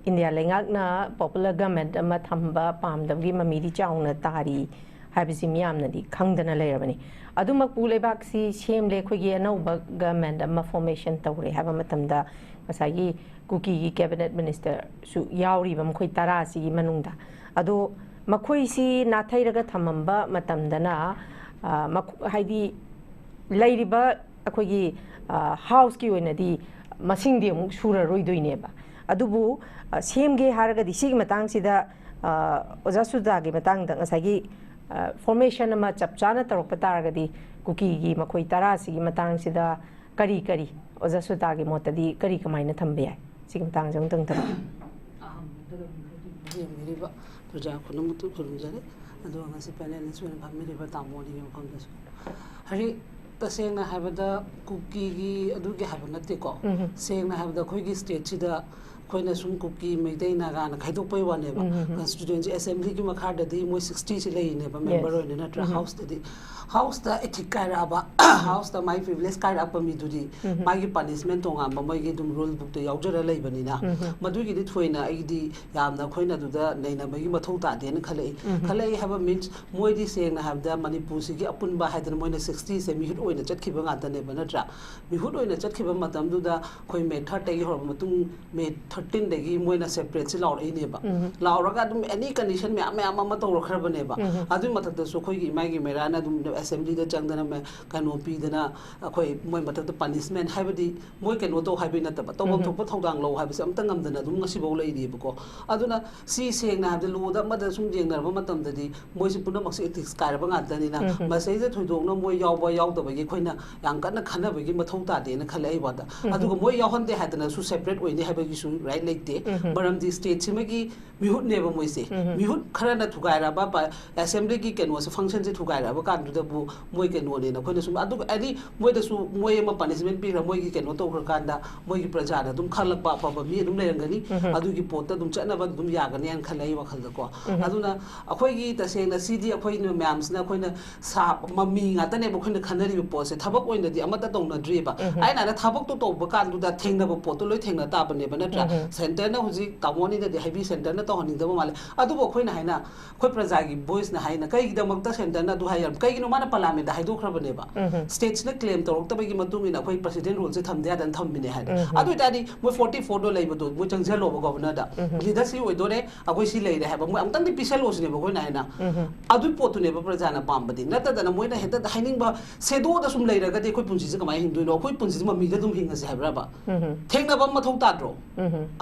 ꯏꯟꯗꯤꯌꯥ ꯂꯩꯉꯥꯛꯅ popular government ꯑꯃ ꯊꯝꯕ ꯄꯥꯝꯗꯕꯒꯤ ꯃꯃꯤꯗꯤ ꯆꯥꯎꯅ ꯇꯥꯔꯤ ꯍꯥꯏꯕꯁꯤ ꯃꯤꯌꯥꯝꯅꯗꯤ ꯈꯪꯗꯅ ꯂꯩꯔꯕꯅꯤ꯫ ꯑꯗꯨꯃꯛꯄꯨ ꯂꯩꯕꯥꯛꯁꯤ ꯁꯦꯝꯂꯦ, ꯑꯩꯈꯣꯏꯒꯤ ꯑꯅꯧꯕ government ꯑꯃ formation ꯇꯧꯔꯦ ꯍꯥꯏꯕ ꯃꯇꯝꯗ ꯉꯁꯥꯏꯒꯤ ꯀꯨꯀꯤꯒꯤ cabinet ministerꯁꯨ ꯌꯥꯎꯔꯤꯕ ꯃꯈꯣꯏ ꯇꯔꯥꯁꯤꯒꯤ ꯃꯅꯨꯡꯗ꯫ ꯑꯗꯣ ꯃꯈꯣꯏꯁꯤ ꯅꯥꯊꯩꯔꯒ ꯊꯝꯃꯝꯕ ꯃꯇꯝꯗꯅ, ꯑ, ꯃꯈꯣ-, ꯍꯥꯏꯗꯤ ꯂꯩꯔꯤꯕ ꯑꯩꯈꯣꯏꯒꯤ, ꯑ, Houseꯀꯤ ꯑꯣꯏꯅꯗꯤ ꯃꯁꯤꯡꯗꯤ ꯑꯃꯨꯛ ꯁꯨꯔꯔꯣꯏꯗꯣꯏꯅꯦꯕ꯫ ꯑꯗꯨꯕꯨ, ꯑ, ꯁꯦꯝꯒꯦ ꯍꯥꯏꯔꯒꯗꯤ ꯁꯤꯒꯤ ꯃꯇꯥꯡꯁꯤꯗ, ꯑ, ꯑꯣꯖꯥ ꯁꯨꯖꯥꯇꯥꯒꯤ ꯃꯇꯥꯡꯗ ꯉꯁꯥꯏꯒꯤ, ꯑ, formation ꯑꯃ ꯆꯞ ꯆꯥꯅ ꯇꯧꯔꯛꯄ ꯇꯥꯔꯒꯗꯤ ꯀꯨꯀꯤꯒꯤ ꯃꯈꯣꯏ ꯇꯔꯥꯁꯤꯒꯤ ꯃꯇꯥꯡꯁꯤꯗ ꯀꯔꯤ ꯀꯔꯤ, ꯑꯣꯖꯥ ꯁꯨꯖꯥꯇꯥꯒꯤ ꯃꯣꯠꯇꯗꯤ ꯀꯔꯤ ꯀꯃꯥꯏꯅ ꯊꯝꯕ ꯌꯥꯏ? ꯁꯤꯒꯤ ꯃꯇꯥꯡꯁꯦ ꯑꯃꯨꯛꯇꯪ ꯊꯝꯕꯤꯌꯨ꯫ ꯑꯍꯥꯟꯕꯗ ꯌꯦꯡꯕꯤꯔꯤꯕ ꯄ꯭ꯔꯖꯥ ꯈꯨꯗꯤꯡꯃꯛꯇ ꯈꯨꯔꯨꯝꯖꯔꯤ꯫ ꯑꯗꯨꯒ ꯉꯁꯤ panelist ꯑꯣꯏꯅ ꯐꯝꯕꯤꯔꯤꯕ ꯇꯥꯃꯣꯒꯤ ꯃꯐꯝꯗꯁꯨ꯫ ꯍꯧꯖꯤꯛ ꯇꯁꯦꯡꯅ ꯍꯥꯏꯕꯗ ꯀꯨꯀꯤꯒꯤ ꯑꯗꯨꯒꯤ ꯍꯥꯏꯕ ꯅꯠꯇꯦꯀꯣ꯫ ꯁꯦꯡꯅ ꯍꯥꯏꯕꯗ ꯑꯩꯈꯣꯏꯒꯤ ꯁ꯭ꯇꯦꯠꯁꯤꯗ ꯑꯩꯈꯣꯏꯅ ꯁꯨꯝ ꯀꯨꯀꯤ, ꯃꯩꯇꯩ, ꯅꯥꯒꯥꯅ ꯈꯥꯏꯗꯣꯛꯄꯩ ꯋꯥꯅꯦꯕ꯫ ꯀꯟꯁꯇꯤꯇ꯭ꯌꯨꯑꯦꯟꯁꯤ ꯑꯦꯁꯦꯝꯕ꯭ꯂꯤꯒꯤ ꯃꯈꯥꯗꯗꯤ ꯃꯣꯏ ꯁꯤꯛꯁꯇꯤꯁꯤ ꯂꯩꯔꯤꯅꯦꯕ, ꯃꯦꯝꯕꯔ ꯑꯣꯏꯅ, ꯅꯠꯇ꯭ꯔꯥ? ꯍꯥꯎꯁꯇꯗꯤ, ꯍꯥꯎꯁꯇ ꯑꯦꯊꯤꯛ ꯀꯥꯏꯔꯛꯑꯕ, ꯍꯥꯎꯁꯇ ꯃꯥꯏ ꯄ꯭ꯔꯤꯚꯤꯂꯦꯖ ꯀꯥꯏꯔꯛꯄ ꯃꯤꯗꯨꯗꯤ ꯃꯥꯒꯤ ꯄꯅꯤꯁꯃꯦꯟ ꯇꯣꯉꯥꯟꯕ ꯃꯣꯏꯒꯤ ꯑꯗꯨꯝ ꯔꯨꯜ ꯕꯨꯛꯇ ꯌꯥꯎꯖꯔ ꯂꯩꯕꯅꯤꯅ, ꯃꯗꯨꯒꯤꯗꯤ ꯊꯣꯏꯅ ꯑꯩꯗꯤ ꯌꯥꯝꯅ ꯑꯩꯈꯣꯏꯅ ꯑꯗꯨꯗ ꯅꯩꯅꯕꯒꯤ ꯃꯊꯧ ꯇꯥꯗꯦꯅ ꯈꯜꯂꯛꯏ꯫ ꯈꯜꯂꯛꯏ ꯍꯥꯏꯕ ꯃꯤꯟꯁ, ꯃꯣꯏꯗꯤ ꯁꯦꯡꯅ ꯍꯥꯏꯕꯗ ꯃꯅꯤꯄꯨꯔꯁꯤꯒꯤ ꯑꯄꯨꯟꯕ ꯍꯥꯏꯗꯅ ꯃꯣꯏꯅ ꯁꯤꯛꯁꯇꯤꯁꯦ ꯃꯤꯍꯨꯠ ꯑꯣꯏꯅ ꯆꯠꯈꯤꯕ ꯉꯥꯛꯇꯅꯦꯕ, ꯅꯠꯇ꯭ꯔꯥ? ꯃꯤꯍꯨꯠ ꯑꯣꯏꯅ ꯆꯠꯈꯤꯕ ꯃꯇꯝꯗꯨꯗ ꯑꯩꯈꯣꯏ ꯃꯦ ꯊꯥꯔꯠꯇꯒꯤ ꯍꯧꯔꯕ ꯃꯇꯨꯡ, ꯃꯦ ꯊꯥꯔꯇꯤꯟꯗꯒꯤ ꯃꯣꯏꯅ ꯁꯦꯄꯔꯦꯠꯁꯤ ꯂꯥꯎꯔꯛꯏꯅꯦꯕ꯫ ꯂꯥꯎꯔꯒ ꯑꯗꯨꯝ ꯑꯦꯅꯤ ꯀꯟꯗꯤꯁꯟ ꯃꯌꯥꯝ ꯃꯌꯥꯝ ꯑꯃ ꯇꯧꯔꯛꯈ꯭ꯔꯕꯅꯦꯕ꯫ ꯑꯗꯨꯒꯤ ꯃꯊꯛꯇꯁꯨ ꯑꯩꯈꯣꯏꯒꯤ ꯏꯃꯥꯒꯤ ꯃꯦꯔꯥꯅ ꯑꯗꯨꯝ ꯑꯦꯁꯦꯝꯕ꯭ꯂꯤꯗ ꯆꯪꯗꯅ ꯃ-, ꯀꯩꯅꯣ ꯄꯤꯗꯅ, ꯑꯩꯈꯣꯏ ꯃꯣꯏ ꯃꯊꯛꯇ ꯄꯅꯤꯁꯃꯦꯟ ꯍꯥꯏꯕꯗꯤ ꯃꯣꯏ ꯀꯩꯅꯣ ꯇꯧ ꯍꯥꯏꯕꯩ ꯅꯠꯇꯕ, ꯇꯧꯐꯝ ꯊꯣꯛꯄ ꯊꯧꯗꯥꯡ ꯂꯧ ꯍꯥꯏꯕꯁꯦ ꯑꯝꯇ ꯉꯝꯗꯅ ꯑꯗꯨꯝ ꯉꯁꯤꯐꯥꯎ ꯂꯩꯔꯤꯕꯀꯣ꯫ ꯑꯗꯨꯅ ꯁꯤ ꯁꯦꯡꯅ ꯍꯥꯏꯕꯗ ꯂꯣꯗ ꯑꯃꯗ ꯁꯨꯝ ꯌꯦꯡꯅꯔꯕ ꯃꯇꯝꯗꯗꯤ ꯃꯣꯏꯁꯤ ꯄꯨꯝꯅꯃꯛꯁꯦ ꯏꯊꯤꯛꯁ ꯀꯥꯏꯔꯕ ꯉꯥꯛꯇꯅꯤꯅ, ꯃꯁꯩꯗ ꯊꯣꯏꯗꯣꯛꯅ ꯃꯣꯏ ꯌꯥꯎꯕ ꯌꯥꯎꯗꯕꯒꯤ ꯑꯩꯈꯣꯏꯅ ꯌꯥꯝ ꯀꯟꯅ ꯈꯟꯅꯕꯒꯤ ꯃꯊꯧ ꯇꯥꯗꯦꯅ ꯈꯜꯂꯦ ꯑꯩ ꯋꯥꯗ꯫ ꯑꯗꯨꯒ ꯃꯣꯏ ꯌꯥꯎꯍꯟꯗꯦ ꯍꯥꯏꯗꯅꯁꯨ ꯁꯦꯄꯔꯦꯠ ꯑꯣꯏꯅꯤ ꯍꯥꯏꯕꯒꯤꯁꯨ ꯔꯥꯏꯠ ꯂꯩꯇꯦ꯫ ꯃꯔꯝꯗꯤ ꯁ꯭ꯇꯦꯠꯁꯤꯃꯒꯤ ꯃꯤꯍꯨꯠꯅꯦꯕ ꯃꯣꯏꯁꯦ꯫ ꯃꯤꯍꯨꯠ ꯈꯔꯅ ꯊꯨꯒꯥꯏꯔꯕ ꯄ-, ꯑꯦꯁꯦꯝꯕ꯭ꯂꯤꯒꯤ ꯀꯩꯅꯣꯁꯦ, ꯐꯪꯁꯟꯁꯦ ꯊꯨꯒꯥꯏꯔꯛꯑꯕ ꯀꯥꯟꯗꯨꯗꯕꯨ ꯃꯣꯏ ꯀꯩꯅꯣꯅꯦꯅ ꯑꯩꯈꯣꯏꯅ ꯁꯨꯝ, ꯑꯗꯨꯒ ꯍꯥꯏꯗꯤ ꯃꯣꯏꯗꯁꯨ ꯃꯣꯏ ꯑꯃ ꯄꯅꯤꯁꯃꯦꯟ ꯄꯤꯈ꯭ꯔ, ꯃꯣꯏꯒꯤ ꯀꯩꯅꯣ ꯇꯧꯈ꯭ꯔꯀꯥꯟꯗ ꯃꯣꯏꯒꯤ ꯄ꯭ꯔꯖꯥꯅ ꯑꯗꯨꯝ ꯈꯜꯂꯛꯄ ꯑꯐꯕ ꯃꯤ ꯑꯗꯨꯝ ꯂꯩꯔꯝꯒꯅꯤ꯫ ꯑꯗꯨꯒꯤ ꯄꯣꯠꯇ ꯑꯗꯨꯝ ꯆꯠꯅꯕ ꯑꯗꯨꯝ ꯌꯥꯒꯅꯤ ꯍꯥꯏꯅ ꯈꯜꯂꯦ ꯑꯩ ꯋꯥꯈꯜꯗꯀꯣ꯫ ꯑꯗꯨꯅ ꯑꯩꯈꯣꯏꯒꯤ ꯇꯁꯦꯡꯅ ꯁꯤꯗꯤ ꯑꯩꯈꯣꯏꯅ ꯃꯌꯥꯝꯁꯤꯅ ꯑꯩꯈꯣꯏꯅ ꯁꯥ-, ꯃꯃꯤ ꯉꯥꯛꯇꯅꯦꯕ ꯑꯩꯈꯣꯏꯅ ꯈꯟꯅꯔꯤꯕ ꯄꯣꯠꯁꯦ꯫ ꯊꯕꯛ ꯑꯣꯏꯅꯗꯤ ꯑꯃꯠꯇ ꯇꯧꯅꯗ꯭ꯔꯤꯕ꯫ ꯑꯩꯅ ꯍꯥꯏꯅ ꯊꯕꯛꯇꯣ ꯇꯧꯕ ꯀꯥꯟꯗꯨꯗ ꯊꯦꯡꯅꯕ ꯄꯣꯠꯇꯣ ꯂꯣꯏ ꯊꯦꯡꯅ ꯇꯥꯕꯅꯦꯕ, ꯅꯠꯇ꯭ꯔꯥ? ꯁꯦꯟꯇꯔꯅ ꯍꯧꯖꯤꯛ ꯇꯥꯃꯣꯅꯤꯅꯗꯤ ꯍꯥꯏꯕꯤ ꯁꯦꯟꯇꯔꯅ ꯇꯧꯍꯟꯅꯤꯡꯗꯕ ꯃꯥꯜꯂꯦ꯫ ꯑꯗꯨꯕꯨ ꯑꯩꯈꯣꯏꯅ ꯍꯥꯏꯅ ꯑꯩꯈꯣꯏ ꯄ꯭ꯔꯖꯥꯒꯤ ꯚꯣꯏꯁꯅ ꯍꯥꯏꯅ ꯀꯩꯒꯤꯗꯃꯛꯇ ꯁꯦꯟꯇꯔꯅ ꯑꯗꯨ ꯍꯥꯏ-, ꯀꯩꯒꯤꯅꯣ ꯃꯥꯅ ꯄꯥꯔꯂꯤꯌꯥꯃꯦꯟꯗ ꯍꯥꯏꯗꯣꯛꯈ꯭ꯔꯕꯅꯦꯕ꯫ ꯁ꯭ꯇꯦꯠꯁꯤꯅ ꯀ꯭ꯂꯦꯝ ꯇꯧꯔꯛꯇꯕꯒꯤ ꯃꯇꯨꯡ ꯏꯟꯅ ꯑꯩꯈꯣꯏ ꯄ꯭ꯔꯁꯤꯗꯦꯟ ꯔꯨꯜꯁꯦ ꯊꯝꯗ ꯌꯥꯗꯅ ꯊꯝꯃꯤꯅꯦ ꯍꯥꯏꯅ꯫ ꯑꯗꯨ ꯑꯣꯏꯇꯥꯔꯗꯤ ꯃꯣꯏ ꯐꯣꯔꯇꯤ ꯐꯣꯔꯗꯣ ꯂꯩꯕꯗꯣ ꯃꯣꯏ ꯆꯪꯁꯤꯜꯂꯣꯕ ꯒꯣꯚꯔꯅꯔꯗ꯫ ꯂꯤꯗꯔ ꯁꯤ ꯑꯣꯏꯗꯣꯔꯦ, ꯑꯩꯈꯣꯏ ꯁꯤ ꯂꯩꯔꯦ ꯍꯥꯏꯕ ꯃꯣꯏ ꯑꯃꯨꯛꯇꯪꯗꯤ ꯄꯤꯁꯜꯂꯣ ꯁꯤꯅꯦꯕ ꯑꯩꯈꯣꯏꯅ ꯍꯥꯏꯅ꯫ ꯑꯗꯨꯒꯤ ꯄꯣꯠꯇꯨꯅꯦꯕ ꯄ꯭ꯔꯖꯥꯅ ꯄꯥꯝꯕꯗꯤ꯫ ꯅꯠꯇꯗꯅ ꯃꯣꯏꯅ ꯍꯦꯛꯇ ꯍꯥꯏꯅꯤꯡꯕ ꯁꯦꯗꯣꯗ ꯁꯨꯝ ꯂꯩꯔꯒꯗꯤ ꯑꯩꯈꯣꯏ ꯄꯨꯟꯁꯤꯁꯦ ꯀꯃꯥꯏꯅ ꯍꯤꯡꯗꯣꯏꯅꯣ? ꯑꯩꯈꯣꯏ ꯄꯨꯟꯁꯤꯁꯦ ꯃꯃꯤꯗ ꯑꯗꯨꯝ ꯍꯤꯡꯉꯁꯦ ꯍꯥꯏꯕ꯭ꯔꯕ? ꯊꯦꯡꯅꯕ ꯑꯃ ꯃꯊꯧ ꯇꯥꯗ꯭ꯔꯣ?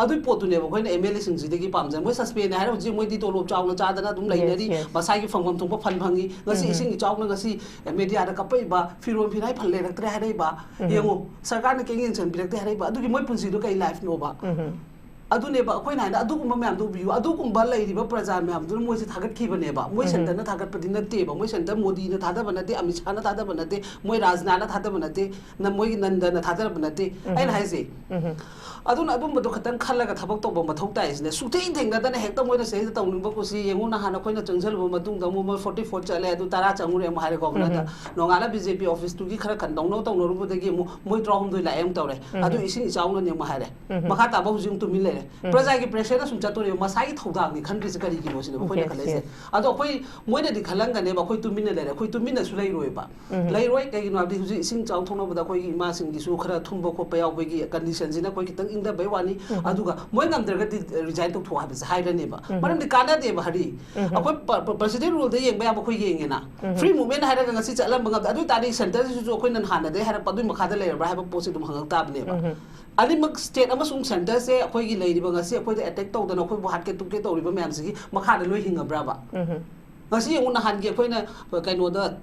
ꯑꯗꯨꯒꯤ ꯄꯣꯠꯇꯨꯅꯦꯕ ꯑꯩꯈꯣꯏꯅ ꯑꯦꯝ ꯑꯦꯜ ꯑꯦꯁꯤꯡꯁꯤꯗꯒꯤ ꯄꯥꯝꯖꯩ꯫ ꯃꯣꯏ ꯁꯁꯄꯦꯟꯅꯦ ꯍꯥꯏꯔ ꯍꯧꯖꯤꯛ ꯃꯣꯏꯗꯤ ꯇꯣꯂꯣꯞ ꯆꯥꯎꯅ ꯆꯥꯗꯅ ꯑꯗꯨꯝ ꯂꯩꯅꯔꯤ, ꯃꯁꯥꯒꯤ ꯐꯪꯐꯝ ꯊꯣꯛꯄ ꯐꯟ ꯐꯪꯉꯤ꯫ ꯉꯁꯤ ꯏꯁꯤꯡ ꯏꯆꯥꯎꯅ ꯉꯁꯤ ꯃꯦꯗꯤꯌꯥꯗ ꯀꯞꯄꯛꯏꯕ, ꯐꯤꯔꯣꯟ ꯐꯤꯅꯥꯏ ꯐꯟ ꯂꯩꯔꯛꯇ꯭ꯔꯦ ꯍꯥꯏꯔꯛꯏꯕ꯫ ꯌꯦꯡꯉꯨ, ꯁꯔꯀꯥꯔꯅ ꯀꯩꯝ ꯌꯦꯡꯁꯤꯟꯕꯤꯔꯛꯇꯦ ꯍꯥꯏꯔꯛꯏꯕ꯫ ꯑꯗꯨꯒꯤ ꯃꯣꯏ ꯄꯨꯟꯁꯤꯗꯣ ꯀꯩ ꯂꯥꯏꯐꯅꯣꯕ? ꯑꯗꯨꯅꯦꯕ ꯑꯩꯈꯣꯏꯅ ꯍꯥꯏꯅ ꯑꯗꯨꯒꯨꯝꯕ ꯃꯌꯥꯝꯗꯣ ꯎꯕꯤꯌꯨ, ꯑꯗꯨꯒꯨꯝꯕ ꯂꯩꯔꯤꯕ ꯄ꯭ꯔꯖꯥ ꯃꯌꯥꯝꯗꯨꯅ ꯃꯣꯏꯁꯦ ꯊꯥꯒꯠꯈꯤꯕꯅꯦꯕ꯫ ꯃꯣꯏ ꯁꯦꯟꯇꯔꯅ ꯊꯥꯒꯠꯄꯗꯤ ꯅꯠꯇꯦꯕ, ꯃꯣꯏ ꯁꯦꯟꯇꯔ ꯃꯣꯗꯤꯅ ꯊꯥꯗꯕ ꯅꯠꯇꯦ, ꯑꯃꯤꯠ ꯁꯥꯍꯅ ꯊꯥꯗꯕ ꯅꯠꯇꯦ, ꯃꯣꯏ ꯔꯥꯖꯅꯥꯅ ꯊꯥꯗꯕ ꯅꯠꯇꯦ, ꯅ ꯃꯣꯏꯒꯤ ꯅꯟꯗꯅ ꯊꯥꯗꯔꯕ ꯅꯠꯇꯦ꯫ ꯑꯩꯅ ꯍꯥꯏꯁꯦ, ꯑꯗꯨꯅ ꯑꯗꯨꯝꯕꯗꯣ ꯈꯇꯪ ꯈꯜꯂꯒ ꯊꯕꯛ ꯇꯧꯕ ꯃꯊꯧ ꯇꯥꯏꯁꯤꯅ, ꯁꯨꯛꯊꯦꯡ ꯊꯦꯡꯅꯗꯅ ꯍꯦꯛꯇ ꯃꯣꯏꯅ ꯁꯤꯗꯩꯗ ꯇꯧꯅꯤꯡꯕ ꯀꯨꯁꯤ ꯌꯦꯡꯉꯨ꯫ ꯅꯍꯥꯟ ꯑꯩꯈꯣꯏꯅ ꯆꯪꯁꯤꯜꯂꯨꯕ ꯃꯇꯨꯡꯗ ꯑꯃꯨꯛ ꯃꯣꯏ ꯐꯣꯔꯇꯤ ꯐꯣꯔ ꯆꯠꯂꯦ, ꯑꯗꯨ ꯇꯔꯥ ꯆꯪꯉꯨꯔꯦ ꯑꯃꯨꯛ ꯍꯥꯏꯔꯦꯀꯣ꯫ ꯅꯣꯡꯉꯥꯜꯂ ꯕꯤ ꯖꯦ ꯄꯤ ꯑꯣꯐꯤꯁꯇꯨꯒꯤ ꯈꯔ ꯀꯟꯗꯧꯅꯧ ꯇꯧꯅꯔꯨꯕꯗꯒꯤ ꯑꯃꯨꯛ ꯃꯣꯏ ꯇꯔꯥꯍꯨꯝꯗꯣꯏ ꯂꯥꯛꯑꯦ ꯑꯃꯨꯛ ꯇꯧꯔꯦ꯫ ꯑꯗꯨ ꯏꯁꯤꯡ ꯏꯆꯥꯎꯅꯅꯦ ꯑꯃꯨꯛ ꯍꯥꯏꯔꯦ꯫ ꯃꯈꯥ ꯇꯥꯕ ꯍꯧꯖꯤꯛ ꯑꯃꯨꯛ ꯇꯨꯃꯤꯟ ꯂꯩꯔꯦ꯫ ꯄ꯭ꯔꯖꯥꯒꯤ ꯄ꯭ꯔꯦꯁꯔꯗ ꯁꯨꯝ ꯆꯠꯇꯣꯔꯦꯕ, ꯃꯁꯥꯒꯤ ꯊꯧꯗꯥꯡꯅꯤ ꯈꯟꯗ꯭ꯔꯤꯁꯦ ꯀꯔꯤꯒꯤꯅꯣ ꯁꯤꯅꯦꯕ ꯑꯩꯈꯣꯏꯅ ꯈꯜꯂꯛꯏꯁꯦ꯫ ꯑꯗꯣ ꯑꯩꯈꯣꯏ, ꯃꯣꯏꯅꯗꯤ ꯈꯜꯂꯝꯒꯅꯦꯕ ꯑꯩꯈꯣꯏ ꯇꯨꯃꯤꯟꯅ ꯂꯩꯔꯦ, ꯑꯩꯈꯣꯏ ꯇꯨꯃꯤꯟꯅꯁꯨ ꯂꯩꯔꯣꯏꯕ꯫ ꯂꯩꯔꯣꯏ꯫ ꯀꯩꯒꯤꯅꯣ ꯍꯥꯏꯕꯗꯤ ꯍꯧꯖꯤꯛ ꯏꯁꯤꯡ ꯏꯆꯥꯎ ꯊꯣꯛꯅꯕꯗ ꯑꯩꯈꯣꯏꯒꯤ ꯏꯃꯥꯁꯤꯡꯒꯤꯁꯨ ꯈꯔ ꯊꯨꯝꯕ ꯈꯣꯠꯄ ꯌꯥꯎꯕꯒꯤ ꯀꯟꯗꯤꯁꯟꯁꯤꯅ ꯑꯩꯈꯣꯏ ꯈꯤꯇꯪ ꯏꯪꯊꯕꯩ ꯋꯥꯅꯤ꯫ ꯑꯗꯨꯒ ꯃꯣꯏ ꯉꯝꯗ꯭ꯔꯒꯗꯤ ꯔꯤꯖꯥꯏꯟ ꯇꯧꯊꯣꯛꯑꯣ ꯍꯥꯏꯕꯁꯦ ꯍꯥꯏꯔꯅꯦꯕ꯫ ꯃꯔꯝꯗꯤ ꯀꯥꯟꯅꯗꯦꯕ꯫ ꯍꯥꯏꯗꯤ ꯑꯩꯈꯣꯏ ꯄ꯭ꯔꯁꯤꯗꯦꯟ ꯔꯨꯜꯗ ꯌꯦꯡꯕ ꯌꯥꯕ ꯑꯩꯈꯣꯏ ꯌꯦꯡꯉꯦꯅ꯫ ꯐ꯭ꯔꯤ ꯃꯨꯚꯃꯦꯟ ꯍꯥꯏꯔꯒ ꯉꯁꯤ ꯆꯠꯂꯝꯕ ꯉꯝꯗꯦ꯫ ꯑꯗꯨ ꯑꯣꯏ ꯇꯥꯔꯗꯤ ꯁꯦꯟꯇꯔꯁꯤꯁꯨ ꯑꯩꯈꯣꯏꯅ ꯍꯥꯟꯅꯗꯩ ꯍꯥꯏꯔꯛꯄ ꯑꯗꯨꯒꯤ ꯃꯈꯥꯗ ꯂꯩꯔꯕ꯭ꯔꯥ ꯍꯥꯏꯕ ꯄꯣꯠꯁꯦ ꯑꯗꯨꯝ ꯍꯪꯉꯛ ꯇꯥꯕꯅꯦꯕ꯫ ꯑꯅꯤꯃꯛ ꯁ꯭ꯇꯦꯠ ꯑꯃꯁꯨꯡ ꯁꯦꯟꯇꯔꯁꯦ ꯑꯩꯈꯣꯏꯒꯤ ꯂꯩꯔꯤꯕ ꯉꯁꯤ ꯑꯩꯈꯣꯏꯗ ꯑꯦꯇꯦꯛ ꯇꯧꯗꯅ ꯑꯩꯈꯣꯏꯕꯨ ꯍꯥꯠꯀꯦ ꯇꯨꯞꯀꯦ ꯇꯧꯔꯤꯕ ꯃꯌꯥꯝꯁꯤꯒꯤ ꯃꯈꯥꯗ ꯂꯣꯏ ꯍꯤꯡꯉꯕ꯭ꯔꯕ? ꯉꯁꯤ ꯌꯦꯡꯉꯨ, ꯅꯍꯥꯟꯒꯤ ꯑꯩꯈꯣꯏꯅ ꯀꯩꯅꯣꯗ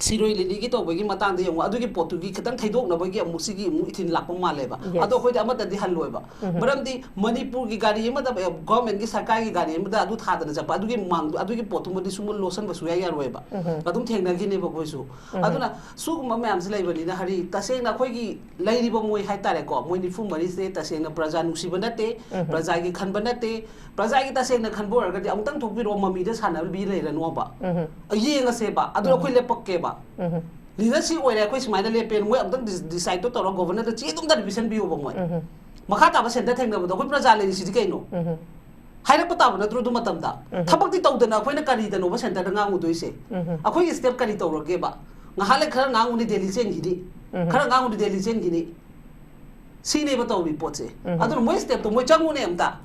ꯁꯤꯔꯣꯏ ꯂꯤꯂꯤꯒꯤ ꯇꯧꯕꯒꯤ ꯃꯇꯥꯡꯗ ꯌꯦꯡꯉꯨ, ꯑꯗꯨꯒꯤ ꯄꯣꯠꯇꯨꯒꯤ ꯈꯤꯇꯪ ꯊꯩꯗꯣꯛꯅꯕꯒꯤ ꯑꯃꯨꯛ ꯁꯤꯒꯤ ꯑꯃꯨꯛ ꯏꯊꯤꯟ ꯂꯥꯛꯄ ꯃꯥꯜꯂꯦꯕ꯫ ꯑꯗꯣ ꯑꯩꯈꯣꯏꯗꯤ ꯑꯃꯠꯇꯗꯤ ꯍꯜꯂꯣꯏꯕ꯫ ꯃꯔꯝꯗꯤ ꯃꯅꯤꯄꯨꯔꯒꯤ ꯒꯥꯔꯤ ꯑꯃꯗ, ꯒꯣꯔꯃꯦꯟꯒꯤ ꯁꯔꯀꯥꯔꯒꯤ ꯒꯥꯔꯤ ꯑꯃꯗ ꯑꯗꯨ ꯊꯥꯗꯅ ꯆꯠꯄ, ꯑꯗꯨꯒꯤ ꯃꯃꯥꯡꯗ ꯑꯗꯨꯒꯤ ꯄꯣꯠꯇꯨꯃꯗꯤ ꯁꯨꯝꯕ ꯂꯣꯠꯁꯟꯕ ꯁꯨꯌꯥ ꯌꯥꯔꯣꯏꯕ꯫ ꯑꯗꯨꯝ ꯊꯦꯡꯅꯈꯤꯅꯦꯕ ꯑꯩꯈꯣꯏꯁꯨ꯫ ꯑꯗꯨꯅ ꯁꯤꯒꯨꯝꯕ ꯃꯌꯥꯝꯁꯦ ꯂꯩꯕꯅꯤꯅ, ꯍꯥꯏꯗꯤ ꯇꯁꯦꯡꯅ ꯑꯩꯈꯣꯏꯒꯤ ꯂꯩꯔꯤꯕ ꯃꯣꯏ ꯍꯥꯏꯇꯥꯔꯦꯀꯣ, ꯃꯣꯏ ꯅꯤꯐꯨ ꯃꯔꯤꯁꯦ ꯇꯁꯦꯡꯅ ꯄ꯭ꯔꯖꯥ ꯅꯨꯡꯁꯤꯕ ꯅꯠꯇꯦ, ꯄ꯭ꯔꯖꯥꯒꯤ ꯈꯟꯕ ꯅꯠꯇꯦ꯫ ꯄ꯭ꯔꯖꯥꯒꯤ ꯇꯁꯦꯡꯅ ꯈꯟꯕ ꯑꯣꯏꯔꯒꯗꯤ ꯑꯃꯨꯛꯇꯪ ꯊꯣꯛꯄꯤꯔꯛꯑꯣ, ꯃꯃꯤꯗ ꯁꯥꯟꯅꯕꯤ ꯂꯩꯔꯅꯣꯕ꯫ ꯌꯦꯡꯉꯁꯦꯕ, ꯑꯗꯨ ꯑꯩꯈꯣꯏ ꯂꯦꯞꯄꯛꯀꯦꯕ꯫ ꯂꯤꯗꯔꯁꯤꯞ ꯑꯣꯏꯔꯦ, ꯑꯩꯈꯣꯏ ꯁꯨꯃꯥꯏꯅ ꯂꯦꯞꯄꯦꯅ ꯃꯣꯏ ꯑꯃꯨꯛꯇꯪ ꯗꯤꯁꯥꯏꯠꯇꯣ ꯇꯧꯔꯒ ꯒꯣꯕꯔꯅꯔꯗ ꯆꯦ ꯑꯗꯨꯝꯇ ꯄꯤꯁꯟꯕꯤꯌꯣꯕ ꯃꯣꯏ꯫ ꯃꯈꯥ ꯇꯥꯕ ꯁꯦꯟꯇꯔ ꯊꯦꯡꯅꯕꯗꯣ ꯑꯩꯈꯣꯏ ꯄ꯭ꯔꯖꯥ ꯂꯩꯔꯤꯁꯤꯗꯤ ꯀꯩꯅꯣ? ꯍꯥꯏꯔꯛꯄ ꯇꯥꯕ ꯅꯠꯇ꯭ꯔꯣ ꯑꯗꯨ ꯃꯇꯝꯗ? ꯊꯕꯛꯇꯤ ꯇꯧꯗꯅ ꯑꯩꯈꯣꯏꯅ ꯀꯔꯤꯗꯅꯣꯕ ꯁꯦꯟꯇꯔꯗ ꯉꯥꯡꯉꯨꯗꯣꯏꯁꯦ? ꯑꯩꯈꯣꯏꯒꯤ ꯁ꯭ꯇꯦꯞ ꯀꯔꯤ ꯇꯧꯔꯒꯦꯕ? ꯉꯥꯏꯍꯥꯛ ꯂꯩ ꯈꯔ ꯉꯥꯡꯉꯨꯅꯤ ꯗꯦꯜꯂꯤ ꯆꯦꯟꯈꯤꯅꯤ, ꯈꯔ ꯉꯥꯡꯉꯨꯅꯤ ꯗꯦꯜꯂꯤ ꯆꯦꯟꯈꯤꯅꯤ, ꯁꯤꯅꯦꯕ ꯇꯧꯔꯤ ꯄꯣꯠꯁꯦ꯫ ꯑꯗꯨꯅ ꯃꯣꯏ ꯁ꯭ꯇꯦꯞꯇꯣ ꯃꯣꯏ ꯆꯪꯉꯨꯅꯦ ꯑꯝꯇ꯫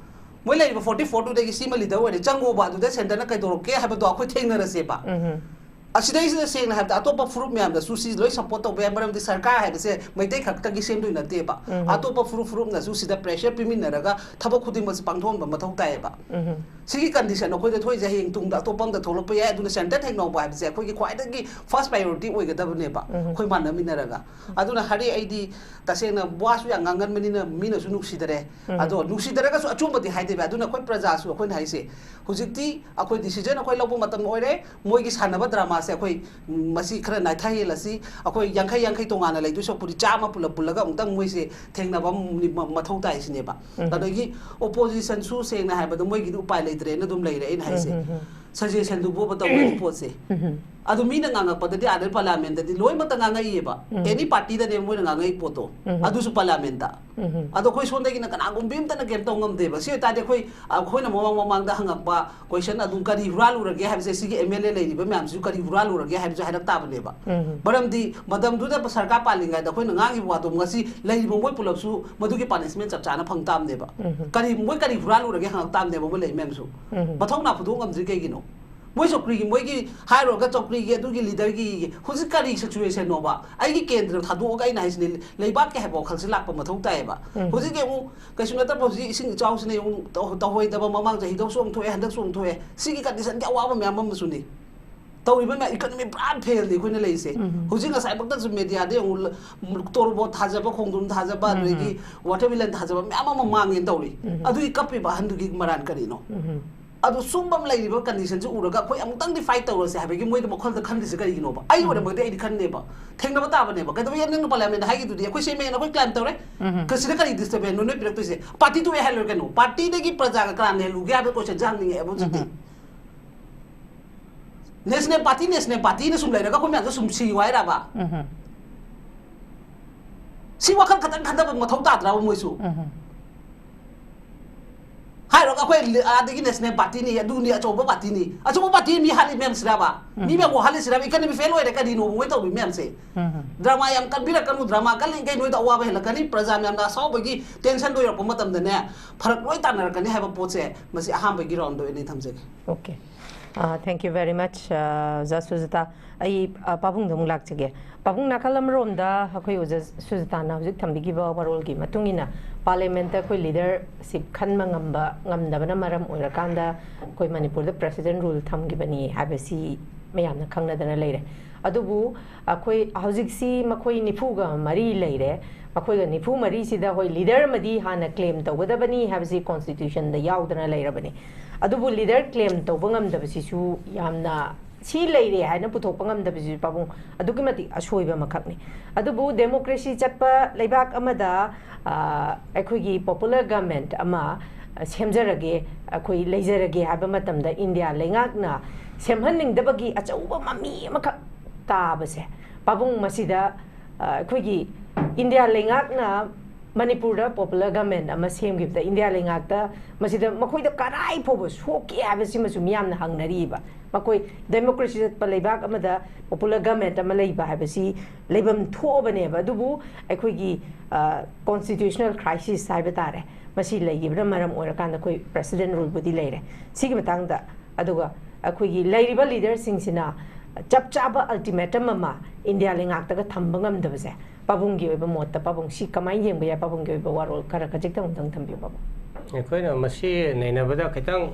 ꯃꯣꯏ ꯂꯩꯔꯤꯕ ꯐꯣꯔꯇꯤ ꯐꯣꯔ ꯇꯨꯗꯒꯤ ꯁꯤꯃ ꯂꯤꯗꯔ ꯑꯣꯏꯔꯦ, ꯆꯪꯉꯣꯕ꯫ ꯑꯗꯨꯗ ꯁꯦꯟꯇꯔꯅ ꯀꯩꯗꯧꯔꯛꯀꯦ ꯍꯥꯏꯕꯗꯣ ꯑꯩꯈꯣꯏ ꯊꯦꯡꯅꯔꯁꯦꯕ꯫ ꯑꯁꯤꯗꯩꯁꯤꯗ ꯁꯦꯡꯅ ꯍꯥꯏꯕꯗ ꯑꯇꯣꯞꯄ ꯐꯨꯔꯨꯞ ꯃꯌꯥꯝꯗꯁꯨ ꯁꯤ ꯂꯣꯏ ꯁꯞꯄꯣꯔꯠ ꯇꯧꯕ ꯌꯥꯏ꯫ ꯃꯔꯝꯗꯤ ꯁꯔꯀꯥꯔ ꯍꯥꯏꯕꯁꯦ ꯃꯩꯇꯩ ꯈꯛꯇꯒꯤ ꯁꯦꯝꯗꯣꯏ ꯅꯠꯇꯦꯕ꯫ ꯑꯇꯣꯞꯄ ꯐꯨꯔꯨꯞ ꯐꯨꯔꯨꯞꯅꯁꯨ ꯁꯤꯗ ꯄ꯭ꯔꯦꯁꯔ ꯄꯤꯃꯤꯟꯅꯔꯒ ꯊꯕꯛ ꯈꯨꯗꯤꯡꯃꯛꯁꯦ ꯄꯥꯡꯊꯣꯛꯍꯟꯕ ꯃꯊꯧ ꯇꯥꯏꯌꯦꯕ꯫ ꯁꯤꯒꯤ ꯀꯟꯗꯤꯁꯟ ꯑꯩꯈꯣꯏꯗ ꯊꯣꯛꯏꯁꯦ ꯍꯌꯦꯡ ꯇꯨꯡꯗ ꯑꯇꯣꯞꯄ ꯑꯝꯗ ꯊꯣꯛꯂꯛꯄ ꯌꯥꯏ꯫ ꯑꯗꯨꯅ ꯁꯦꯟꯇꯔ ꯊꯦꯡꯅꯧꯕ ꯍꯥꯏꯕꯁꯦ ꯑꯩꯈꯣꯏꯒꯤ ꯈ꯭ꯋꯥꯏꯗꯒꯤ ꯐꯥꯔꯁ ꯄ꯭ꯔꯥꯏꯌꯣꯔꯤꯇꯤ ꯑꯣꯏꯒꯗꯕꯅꯦꯕ, ꯑꯩꯈꯣꯏ ꯃꯥꯟꯅꯃꯤꯟꯅꯔꯒ꯫ ꯑꯗꯨꯅ ꯍꯥꯏꯔꯤ, ꯑꯩꯗꯤ ꯇꯁꯦꯡꯅ ꯋꯥꯁꯨ ꯌꯥꯝ ꯉꯥꯡꯒꯟꯕꯅꯤꯅ ꯃꯤꯅꯁꯨ ꯅꯨꯡꯁꯤꯗꯔꯦ꯫ ꯑꯗꯣ ꯅꯨꯡꯁꯤꯗꯔꯒꯁꯨ ꯑꯆꯨꯝꯕꯗꯤ ꯍꯥꯏꯗꯦꯕ꯫ ꯑꯗꯨꯅ ꯑꯩꯈꯣꯏ ꯄ꯭ꯔꯖꯥꯁꯨ ꯑꯩꯈꯣꯏꯅ ꯍꯥꯏꯁꯦ, ꯍꯧꯖꯤꯛꯇꯤ ꯑꯩꯈꯣꯏ ꯗꯤꯁꯤꯖꯟ ꯑꯩꯈꯣꯏ ꯂꯧꯕ ꯃꯇꯝ ꯑꯣꯏꯔꯦ꯫ ꯃꯣꯏꯒꯤ ꯁꯥꯟꯅꯕ ꯗ꯭ꯔꯃꯥꯁꯦ ꯑꯩꯈꯣꯏ, ꯎꯝ, ꯃꯁꯤ ꯈꯔ ꯅꯥꯏꯊꯍꯜꯂꯁꯤ꯫ ꯑꯩꯈꯣꯏ ꯌꯥꯡꯈꯩ ꯌꯥꯡꯈꯩ ꯇꯣꯉꯥꯟꯅ ꯂꯩꯗꯣꯏ ꯁꯔꯨꯛꯄꯨꯗꯤ ꯆꯥꯝꯃ ꯄꯨꯂꯞ ꯄꯨꯜꯂꯒ ꯑꯃꯨꯛꯇꯪ ꯃꯣꯏꯁꯦ ꯊꯦꯡꯅꯕ ꯑꯃ ꯃ-, ꯃꯊꯧ ꯇꯥꯏ ꯁꯤꯅꯦꯕ꯫ ꯑꯗꯒꯤ ꯑꯣꯄꯣꯖꯤꯁꯟꯁꯨ ꯁꯦꯡꯅ ꯍꯥꯏꯕꯗ ꯃꯣꯏꯒꯤꯗꯤ ꯎꯄꯥꯏ ꯂꯩꯇ꯭ꯔꯦꯅ ꯑꯗꯨꯝ ꯂꯩꯔꯦ꯫ ꯑꯩꯅ ꯍꯥꯏꯁꯦ, ꯁꯖꯦꯁꯟꯗꯨꯕꯨꯕ ꯇꯧꯕꯒꯤ ꯄꯣꯠꯁꯦ꯫ ꯑꯗꯨ ꯃꯤꯅ ꯉꯥꯡꯉꯛꯄꯗꯗꯤ ꯑꯥꯗ ꯄꯥꯔꯂꯤꯌꯥꯃꯦꯟꯗꯗꯤ ꯂꯣꯏꯅꯃꯛꯇ ꯉꯥꯡꯉꯛꯏꯌꯦꯕ꯫ ꯑꯦꯅꯤ ꯄꯥꯔꯇꯤꯗꯅꯦ ꯃꯣꯏꯅ ꯉꯥꯡꯉꯛꯏ ꯄꯣꯠꯇꯣ꯫ ꯑꯗꯨꯁꯨ ꯄꯥꯔꯂꯤꯌꯥꯃꯦꯟꯗ꯫ ꯑꯗꯣ ꯑꯩꯈꯣꯏ ꯁꯣꯝꯗꯒꯤꯅ ꯀꯅꯥꯒꯨꯝꯕꯤ ꯑꯝꯇꯅ ꯀꯩꯝ ꯇꯧ ꯉꯝꯗꯦꯕ꯫ ꯁꯤ ꯑꯣꯏꯇꯥꯔꯗꯤ ꯑꯩꯈꯣꯏ, ꯑꯩꯈꯣꯏꯅ ꯃꯃꯥꯡ ꯃꯃꯥꯡꯗ ꯍꯪꯉꯛꯄ ꯀꯣꯏꯁꯟ ꯑꯗꯨꯝ, "ꯀꯔꯤ ꯍꯨꯔꯥꯜꯂꯨꯔꯒꯦ?" ꯍꯥꯏꯕꯁꯦ, ꯁꯤꯒꯤ ꯑꯦꯝ ꯑꯦꯜ ꯑꯦ ꯂꯩꯔꯤꯕ ꯃꯌꯥꯝꯁꯤꯁꯨ ꯀꯔꯤ ꯍꯨꯔꯥꯜꯂꯨꯔꯒꯦ ꯍꯥꯏꯕꯁꯨ ꯍꯥꯏꯔꯛ ꯇꯥꯕꯅꯦꯕ꯫ ꯃꯔꯝꯗꯤ ꯃꯇꯝꯗꯨꯗ ꯁꯔꯀꯥꯔ ꯄꯥꯜꯂꯤꯉꯩꯗ ꯑꯩꯈꯣꯏꯅ ꯉꯥꯡꯉꯤꯕ ꯋꯥꯗꯣ ꯉꯁꯤ ꯂꯩꯔꯤꯕ ꯃꯣꯏ ꯄꯨꯂꯞꯁꯨ ꯃꯗꯨꯒꯤ ꯄꯥꯅꯤꯁꯃꯦꯟ ꯆꯞ ꯆꯥꯅ ꯐꯪ ꯇꯥꯕꯅꯦꯕ꯫ ꯀꯔꯤ, ꯃꯣꯏ ꯀꯔꯤ ꯍꯨꯔꯥꯜꯂꯨꯔꯒꯦ ꯍꯪꯉꯛ ꯇꯥꯕꯅꯦꯕ ꯃꯣꯏ ꯂꯩ ꯃꯌꯥꯝꯁꯨ꯫ ꯃꯊꯧꯅꯥ ꯐꯨꯗꯣꯛ ꯉꯝꯗ꯭ꯔꯤ ꯀꯩꯒꯤꯅꯣ? ꯃꯣꯏ ꯆꯧꯀ꯭ꯔꯤꯒꯤ, ꯃꯣꯏꯒꯤ ꯍꯥꯏꯔꯨꯔꯒ ꯆꯧꯀ꯭ꯔꯤꯒꯤ ꯑꯗꯨꯒꯤ ꯂꯤꯗꯔꯒꯤ ꯍꯧꯖꯤꯛ ꯀꯔꯤ ꯁꯤꯆꯨꯋꯦꯁꯟꯅꯣꯕ? ꯑꯩꯒꯤ ꯀꯦꯟꯗ꯭ꯔ ꯊꯥꯗꯣꯛꯑꯒ ꯑꯩꯅ ꯍꯥꯏꯁꯤꯅꯦ, ꯂꯩꯕꯥꯛꯀꯤ ꯍꯥꯏꯕ ꯋꯥꯈꯜꯁꯦ ꯂꯥꯛꯄ ꯃꯊꯧ ꯇꯥꯏꯌꯦꯕ꯫ ꯍꯧꯖꯤꯛꯀꯤ ꯑꯃꯨꯛ ꯀꯩꯁꯨ ꯅꯠꯇꯕ ꯍꯧꯖꯤꯛ ꯏꯁꯤꯡ ꯏꯆꯥꯎꯁꯤꯅ ꯑꯃꯨꯛ ꯇꯧ-, ꯇꯧꯍꯣꯏꯗꯕ, ꯃꯃꯥꯡ ꯆꯍꯤꯗꯧꯁꯨ ꯑꯃꯨꯛ ꯊꯣꯛꯑꯦ, ꯍꯟꯗꯛꯁꯨ ꯑꯃꯨꯛ ꯊꯣꯛꯑꯦ꯫ ꯁꯤꯒꯤ ꯀꯟꯗꯤꯁꯟꯒꯤ ꯑꯋꯥꯕ ꯃꯌꯥꯝ ꯑꯃꯁꯨꯅꯤ꯫ ꯇꯧꯔꯤꯕ ꯃꯌꯥꯝ, ꯏꯀꯣꯅꯣꯃꯤ ꯄꯨꯔꯥ ꯐꯦꯜꯅꯤ ꯑꯩꯈꯣꯏꯅ ꯂꯩꯔꯤꯁꯦ꯫ ꯍꯧꯖꯤꯛ ꯉꯁꯥꯏꯃꯛꯇꯁꯨ ꯃꯦꯗꯤꯌꯥꯗ ꯌꯦꯡꯉꯨ, ꯇꯣꯔꯕꯣꯠ ꯊꯥꯖꯕ, ꯈꯣꯡꯗ꯭ꯔꯨꯝ ꯊꯥꯖꯕ, ꯑꯗꯨꯗꯒꯤ ꯋꯥꯇꯔꯃꯦꯂꯟ ꯊꯥꯖꯕ ꯃꯌꯥꯝ ꯑꯃ ꯃꯥꯡꯉꯦꯅ ꯇꯧꯔꯤ꯫ ꯑꯗꯨꯒꯤ ꯀꯞꯄꯤꯕ ꯑꯍꯟꯗꯨꯒꯤ ꯃꯔꯥꯟ ꯀꯔꯤꯅꯣ? ꯑꯗꯨ ꯁꯨꯝꯕ ꯑꯃ ꯂꯩꯔꯤꯕ ꯀꯟꯗꯤꯁꯟꯁꯤ ꯎꯔꯒ ꯑꯩꯈꯣꯏ ꯑꯃꯨꯛꯇꯪꯗꯤ ꯐꯥꯏꯠ ꯇꯧꯔꯁꯦ ꯍꯥꯏꯕꯒꯤ ꯃꯣꯏꯗ ꯋꯥꯈꯜꯗ ꯈꯟꯗ꯭ꯔꯤꯁꯦ ꯀꯔꯤꯒꯤꯅꯣꯕ? ꯑꯩ ꯑꯣꯏꯔꯝꯃꯒꯗꯤ ꯑꯩꯗꯤ ꯈꯟꯅꯦꯕ꯫ ꯊꯦꯡꯅꯕ ꯇꯥꯕꯅꯦꯕ꯫ ꯀꯩꯗꯧꯕꯒꯤ ꯅꯪꯅ ꯄꯥꯔꯂꯤꯌꯥꯃꯦꯟꯗ ꯍꯥꯏꯈꯤꯗꯨꯗꯤ, "ꯑꯩꯈꯣꯏ ꯁꯦꯝꯃꯦꯅ ꯑꯩꯈꯣꯏ ꯀ꯭ꯂꯥꯏꯝ ꯇꯧꯔꯦ"? ꯀꯁꯤꯗ ꯀꯔꯤ ꯗꯤꯁꯇꯔꯕꯦꯟꯁꯅꯣ ꯅꯣꯏ ꯄꯤꯔꯛꯇꯣꯏꯁꯦ? ꯄꯥꯔꯇꯤ ꯇꯣꯛꯑꯦ ꯍꯥꯏ ꯂꯣꯏꯔꯦ ꯀꯩꯅꯣ? ꯄꯥꯔꯇꯤꯗꯒꯤ ꯄ꯭ꯔꯖꯥꯒ ꯀꯅꯥꯅ ꯍꯦꯜꯂꯨꯒꯦ ꯍꯥꯏꯕ ꯀꯣꯏꯁꯟꯁꯦ ꯍꯪꯅꯤꯡꯉꯛꯑꯦꯕ ꯍꯧꯖꯤꯛꯇꯤ꯫ ꯅꯦꯁꯅꯦꯜ ꯄꯥꯔꯇꯤ, ꯅꯦꯁꯅꯦꯜ ꯄꯥꯔꯇꯤꯅ ꯁꯨꯝ ꯂꯩꯔꯒ ꯑꯩꯈꯣꯏ ꯃꯌꯥꯝꯁꯦ ꯁꯨꯝ ꯁꯤꯌꯨ ꯍꯥꯏꯔꯕ? ꯁꯤ ꯋꯥꯈꯜ ꯈꯛꯇꯪ ꯈꯟꯊꯕ ꯃꯊꯧ ꯇꯥꯗ꯭ꯔꯕ ꯃꯣꯏꯁꯨ? ꯍꯥꯏꯔꯒ ꯑꯩꯈꯣꯏ ꯂꯤ-, ꯑꯥꯗꯒꯤ ꯅꯦꯁꯅꯦꯜ ꯄꯥꯔꯇꯤꯅꯤ, ꯑꯗꯨꯅꯤ, ꯑꯆꯧꯕ ꯄꯥꯔꯇꯤꯅꯤ꯫ ꯑꯆꯧꯕ ꯄꯥꯔꯇꯤ ꯃꯤ ꯍꯥꯠꯂꯤ ꯃꯌꯥꯝꯁꯤꯔꯕ? ꯃꯤ ꯃꯌꯥꯝ ꯋꯥꯍꯜꯂꯤꯁꯤꯔꯕ? ꯏꯀꯅꯃꯤ ꯐꯦꯜ ꯑꯣꯏꯔꯦ ꯀꯔꯤꯅꯣ ꯃꯣꯏ ꯇꯧꯔꯤ ꯃꯌꯥꯝꯁꯦ? ꯗ꯭ꯔꯃꯥ ꯌꯥꯝ ꯀꯟꯕꯤꯔꯛꯀꯅꯨ, ꯗ꯭ꯔꯃꯥ ꯀꯜꯂꯤꯈꯩ ꯅꯣꯏꯗ ꯑꯋꯥꯕ ꯍꯦꯜꯂꯛꯀꯅꯤ, ꯄ꯭ꯔꯖꯥ ꯃꯌꯥꯝꯅ ꯑꯁꯥꯎꯕꯒꯤ ꯇꯦꯟꯁꯟꯗꯣ ꯌꯧꯔꯛꯄ ꯃꯇꯝꯗꯅꯦ, ꯐꯔꯛ ꯂꯣꯏ ꯇꯥꯅꯔꯛꯀꯅꯤ ꯍꯥꯏꯕ ꯄꯣꯠꯁꯦ, ꯃꯁꯤ ꯑꯍꯥꯟꯕꯒꯤ ꯔꯥꯎꯟꯗ ꯑꯣꯏꯅ ꯑꯩ ꯊꯝꯖꯒꯦ꯫ Okay. Thank you very much, ꯑꯣꯖꯥ ꯁꯨꯖꯥꯇꯥ꯫ ꯑꯩ ꯑ, ꯄꯥꯕꯨꯡꯗ ꯑꯃꯨꯛ ꯂꯥꯛꯆꯒꯦ꯫ ꯄꯥꯕꯨꯡ, ꯅꯥꯀꯜ ꯑꯃꯔꯣꯝꯗ ꯑꯩꯈꯣꯏ ꯑꯣꯖꯥ ꯁꯨꯖꯥꯇꯥꯅ ꯍꯧꯖꯤꯛ ꯊꯝꯕꯤꯈꯤꯕ ꯋꯥꯔꯣꯜꯒꯤ ꯃꯇꯨꯡ ꯏꯟꯅ, ꯄꯥꯔꯂꯤꯌꯥꯃꯦꯟꯠꯇ ꯑꯩꯈꯣꯏ ꯂꯤꯗꯔꯁꯤꯞ ꯈꯟꯕ ꯉꯝꯕ ꯉꯝꯗꯕꯅ ꯃꯔꯝ ꯑꯣꯏꯔꯀꯥꯟꯗ ꯑꯩꯈꯣꯏ ꯃꯅꯤꯄꯨꯔꯗ ꯄ꯭ꯔꯦꯁꯤꯗꯦꯟꯠ ꯔꯨꯜ ꯊꯝꯈꯤꯕꯅꯤ ꯍꯥꯏꯕꯁꯤ ꯃꯌꯥꯝꯅ ꯈꯪꯅꯗꯅ ꯂꯩꯔꯦ꯫ ꯑꯗꯨꯕꯨ ꯑꯩꯈꯣꯏ ꯍꯧꯖꯤꯛꯁꯤ ꯃꯈꯣꯏ ꯅꯤꯐꯨꯒ ꯃꯔꯤ ꯂꯩꯔꯦ꯫ ꯃꯈꯣꯏꯒ ꯅꯤꯐꯨ ꯃꯔꯤꯁꯤꯗ, ꯍꯣꯏ, ꯂꯤꯗꯔ ꯑꯃꯗꯤ ꯍꯥꯟꯅ ꯀ꯭ꯂꯦꯝ ꯇꯧꯒꯗꯕꯅꯤ ꯍꯥꯏꯕꯁꯤ ꯀꯣꯟꯁꯇꯤꯇ꯭ꯌꯨꯁꯟꯗ ꯌꯥꯎꯗꯅ ꯂꯩꯔꯕꯅꯤ꯫ ꯑꯗꯨꯕꯨ ꯂꯤꯗꯔ ꯀ꯭ꯂꯦꯝ ꯇꯧꯕ ꯉꯝꯗꯕꯁꯤꯁꯨ ꯌꯥꯝꯅ, ꯁꯤ ꯂꯩꯔꯦ ꯍꯥꯏꯅ ꯄꯨꯊꯣꯛꯄ ꯉꯝꯗꯕꯁꯤꯁꯨ, ꯄꯥꯕꯨꯡ, ꯑꯗꯨꯛꯀꯤ ꯃꯇꯤꯛ ꯑꯁꯣꯏꯕ ꯑꯃꯈꯛꯅꯤ꯫ ꯑꯗꯨꯕꯨ ꯗꯦꯃꯣꯀ꯭ꯔꯦꯁꯤ ꯆꯠꯄ ꯂꯩꯕꯥꯛ ꯑꯃꯗ, ꯑ, ꯑꯩꯈꯣꯏꯒꯤ ꯄꯣꯄꯨꯂꯔ ꯒꯃꯦꯟꯠ ꯑꯃ, ꯑ, ꯁꯦꯝꯖꯔꯒꯦ, ꯑꯩꯈꯣꯏ ꯂꯩꯖꯔꯒꯦ ꯍꯥꯏꯕ ꯃꯇꯝꯗ ꯏꯟꯗꯤꯌꯥ ꯂꯩꯉꯥꯛꯅ ꯁꯦꯝꯍꯟꯅꯤꯡꯗꯕꯒꯤ ꯑꯆꯧꯕ ꯃꯃꯤ ꯑꯃꯈꯛ ꯇꯥꯕꯁꯦ, ꯄꯥꯕꯨꯡ, ꯃꯁꯤꯗ, ꯑ, ꯑꯩꯈꯣꯏꯒꯤ ꯏꯟꯗꯤꯌꯥ ꯂꯩꯉꯥꯛꯅ ꯃꯅꯤꯄꯨꯔꯗ ꯄꯣꯄꯨꯂꯔ ꯒꯃꯦꯟꯠ ꯑꯃ ꯁꯦꯝꯈꯤꯕꯗ ꯏꯟꯗꯤꯌꯥ ꯂꯩꯉꯥꯛꯇ ꯃꯁꯤꯗ ꯃꯈꯣꯏꯗ ꯀꯔꯥꯏ ꯐꯥꯎꯕ ꯁꯣꯛꯀꯦ ꯍꯥꯏꯕꯁꯤꯃꯁꯨ ꯃꯤꯌꯥꯝꯅ ꯍꯪꯅꯔꯤꯕ꯫ ꯃꯈꯣꯏ ꯗꯦꯃꯣꯀ꯭ꯔꯦꯁꯤ ꯆꯠꯄ ꯂꯩꯕꯥꯛ ꯑꯃꯗ ꯄꯣꯄꯨꯂꯔ ꯒꯃꯦꯟꯠ ꯑꯃ ꯂꯩꯕ ꯍꯥꯏꯕꯁꯤ ꯂꯩꯐꯝ ꯊꯣꯛꯑꯕꯅꯦꯕ꯫ ꯑꯗꯨꯕꯨ ꯑꯩꯈꯣꯏꯒꯤ, ꯑ, ꯀꯣꯟꯁꯇꯤꯇ꯭ꯌꯨꯁꯅꯦꯜ ꯀ꯭ꯔꯥꯏꯁꯤꯁ ꯍꯥꯏꯕ ꯇꯥꯔꯦ, ꯃꯁꯤ ꯂꯩꯈꯤꯕꯅ ꯃꯔꯝ ꯑꯣꯏꯔꯀꯥꯟꯗ ꯑꯩꯈꯣꯏ ꯄ꯭ꯔꯦꯁꯤꯗꯦꯟꯠ ꯔꯨꯜꯕꯨꯗꯤ ꯂꯩꯔꯦ꯫ ꯁꯤꯒꯤ ꯃꯇꯥꯡꯗ, ꯑꯗꯨꯒ ꯑꯩꯈꯣꯏꯒꯤ ꯂꯩꯔꯤꯕ ꯂꯤꯗꯔꯁꯤꯡꯁꯤꯅ ꯆꯞ ꯆꯥꯕ ꯑꯜꯇꯤꯃꯦꯇꯝ ꯑꯃ ꯏꯟꯗꯤꯌꯥ ꯂꯩꯉꯥꯛꯇꯒ ꯊꯝꯕ ꯉꯝꯗꯕꯁꯦ, ꯄꯥꯕꯨꯡꯒꯤ ꯑꯣꯏꯕ ꯃꯣꯠꯇ, ꯄꯥꯕꯨꯡ, ꯁꯤ ꯀꯃꯥꯏꯅ ꯌꯦꯡꯕ ꯌꯥꯏ? ꯄꯥꯕꯨꯡꯒꯤ ꯑꯣꯏꯕ ꯋꯥꯔꯣꯜ ꯈꯔ ꯈꯖꯤꯛꯇꯪ ꯑꯃꯨꯛꯇꯪ ꯊꯝꯕꯤꯌꯨ, ꯄꯥꯕꯨꯡ꯫ ꯑꯩꯈꯣꯏꯅ ꯃꯁꯤ ꯅꯩꯅꯕꯗ ꯈꯤꯇꯪ,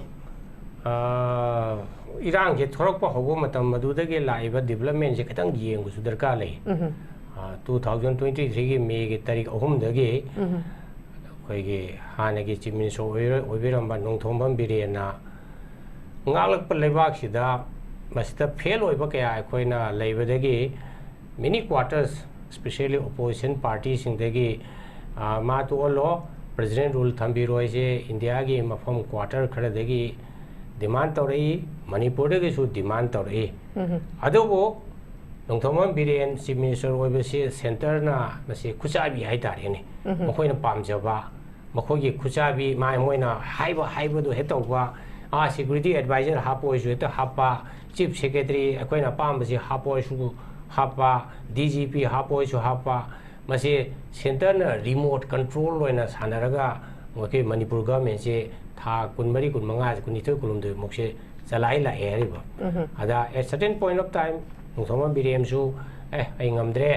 ꯑ, ꯏꯔꯥꯡꯁꯦ ꯊꯣꯔꯛꯄ ꯍꯧꯕ ꯃꯇꯝ ꯑꯗꯨꯗꯒꯤ ꯂꯥꯛꯏꯕ ꯗꯤꯕꯂꯞꯃꯦꯟꯁꯦ ꯈꯤꯇꯪ ꯌꯦꯡꯕꯁꯨ ꯗꯔꯀꯥꯔ ꯂꯩ꯫ ꯎꯝꯍꯨꯝ꯫ ꯑ, ꯇꯨ ꯊꯥꯎꯖꯟ ꯇ꯭ꯋꯦꯟꯇꯤ ꯊ꯭ꯔꯤꯒꯤ ꯃꯦꯒꯤ ꯇꯥꯔꯤꯛ ꯑꯍꯨꯝꯗꯒꯤ ꯎꯝꯍꯨꯝ꯫ ꯑꯩꯈꯣꯏꯒꯤ ꯍꯥꯟꯅꯒꯤ ꯆꯤꯐ ꯃꯤꯅꯤꯁꯇꯔ ꯑꯣꯏꯔ-, ꯑꯣꯏꯕꯤꯔꯝꯕ ꯅꯣꯡꯊꯣꯝꯕꯝ ꯕꯤꯔꯦꯟꯅ ꯉꯥꯛꯂꯛꯄ ꯂꯩꯕꯥꯛꯁꯤꯗ ꯃꯁꯤꯗ ꯐꯦꯜ ꯑꯣꯏꯕ ꯀꯌꯥ ꯑꯩꯈꯣꯏꯅ ꯂꯩꯕꯗꯒꯤ ꯃꯦꯅꯤ ꯀ꯭ꯋꯥꯇꯔꯁ, especially ꯑꯣꯄꯣꯖꯤꯁꯟ ꯄꯥꯔꯇꯤꯁꯤꯡꯗꯒꯤ, ꯑ, ꯃꯥ ꯇꯣꯛꯍꯜꯂꯣ, ꯄ꯭ꯔꯦꯁꯤꯗꯦꯟꯠ ꯔꯨꯜ ꯊꯝꯕꯤꯔꯣ ꯍꯥꯏꯁꯦ ꯏꯟꯗꯤꯌꯥꯒꯤ ꯃꯐꯝ ꯀ꯭ꯋꯥꯇꯔ ꯈꯔꯗꯒꯤ ꯗꯤꯃꯥꯟ ꯇꯧꯔꯛꯏ, ꯃꯅꯤꯄꯨꯔꯗꯒꯤꯁꯨ ꯗꯤꯃꯥꯟ ꯇꯧꯔꯛꯏ꯫ ꯎꯝꯍꯨꯝ꯫ ꯑꯗꯨꯕꯨ ꯅꯣꯡꯊꯣꯝꯕꯝ ꯕꯤꯔꯦꯟ ꯆꯤꯐ ꯃꯤꯅꯤꯁꯇꯔ ꯑꯣꯏꯕꯁꯤ ꯁꯦꯟꯇꯔꯅ ꯃꯁꯤ ꯈꯨꯠꯆꯥꯕꯤ ꯍꯥꯏꯇꯥꯔꯦꯅꯦ, ꯎꯝꯍꯨꯝ꯫ ꯃꯈꯣꯏꯅ ꯄꯥꯝꯖꯕ, ꯃꯈꯣꯏꯒꯤ ꯈꯨꯠꯆꯥꯕꯤ, ꯃꯥ-, ꯃꯣꯏꯅ ꯍꯥꯏꯕ, ꯍꯥꯏꯕꯗꯨ ꯍꯦꯛ ꯇꯧꯕ, ꯑꯥ, ꯁꯦꯀ꯭ꯌꯨꯔꯤꯇꯤ ꯑꯦꯗꯚꯥꯏꯖꯔ ꯍꯥꯞꯄ ꯑꯣꯏꯁꯨ ꯍꯦꯛꯇ ꯍꯥꯞꯄ, ꯆꯤꯐ ꯁꯦꯀ꯭ꯔꯦꯇꯔꯤ ꯑꯩꯈꯣꯏꯅ ꯑꯄꯥꯝꯕꯁꯤ ꯍꯥꯞꯄ ꯑꯣꯏꯁꯨ ꯍꯥꯞꯄ, ꯗꯤ ꯖꯤ ꯄꯤ ꯍꯥꯞꯄ ꯑꯣꯏꯁꯨ ꯍꯥꯞꯄ, ꯃꯁꯤ ꯁꯦꯟꯇꯔꯅ ꯔꯤꯃꯣꯠ ꯀꯟꯇ꯭ꯔꯣꯜ ꯑꯣꯏꯅ ꯁꯥꯟꯅꯔꯒ ꯃꯈꯣꯏ ꯃꯅꯤꯄꯨꯔ ꯒꯚꯔꯟꯃꯦꯟꯁꯦ ꯊꯥ ꯀꯨꯟꯃꯔꯤ, ꯀꯨꯟꯃꯉꯥ, ꯀꯨꯟꯅꯤꯊꯣꯏ, ꯀꯨꯟꯍꯨꯝꯗꯣꯏꯃꯨꯛꯁꯦ ꯆꯂꯥꯏ ꯂꯥꯛꯑꯦ ꯍꯥꯏꯔꯤꯕ꯫ ꯑꯗ at certain point of time Nongthombam ꯕꯤꯔꯦꯟꯁꯨ ꯑꯦ ꯑꯩ ꯉꯝꯗ꯭ꯔꯦ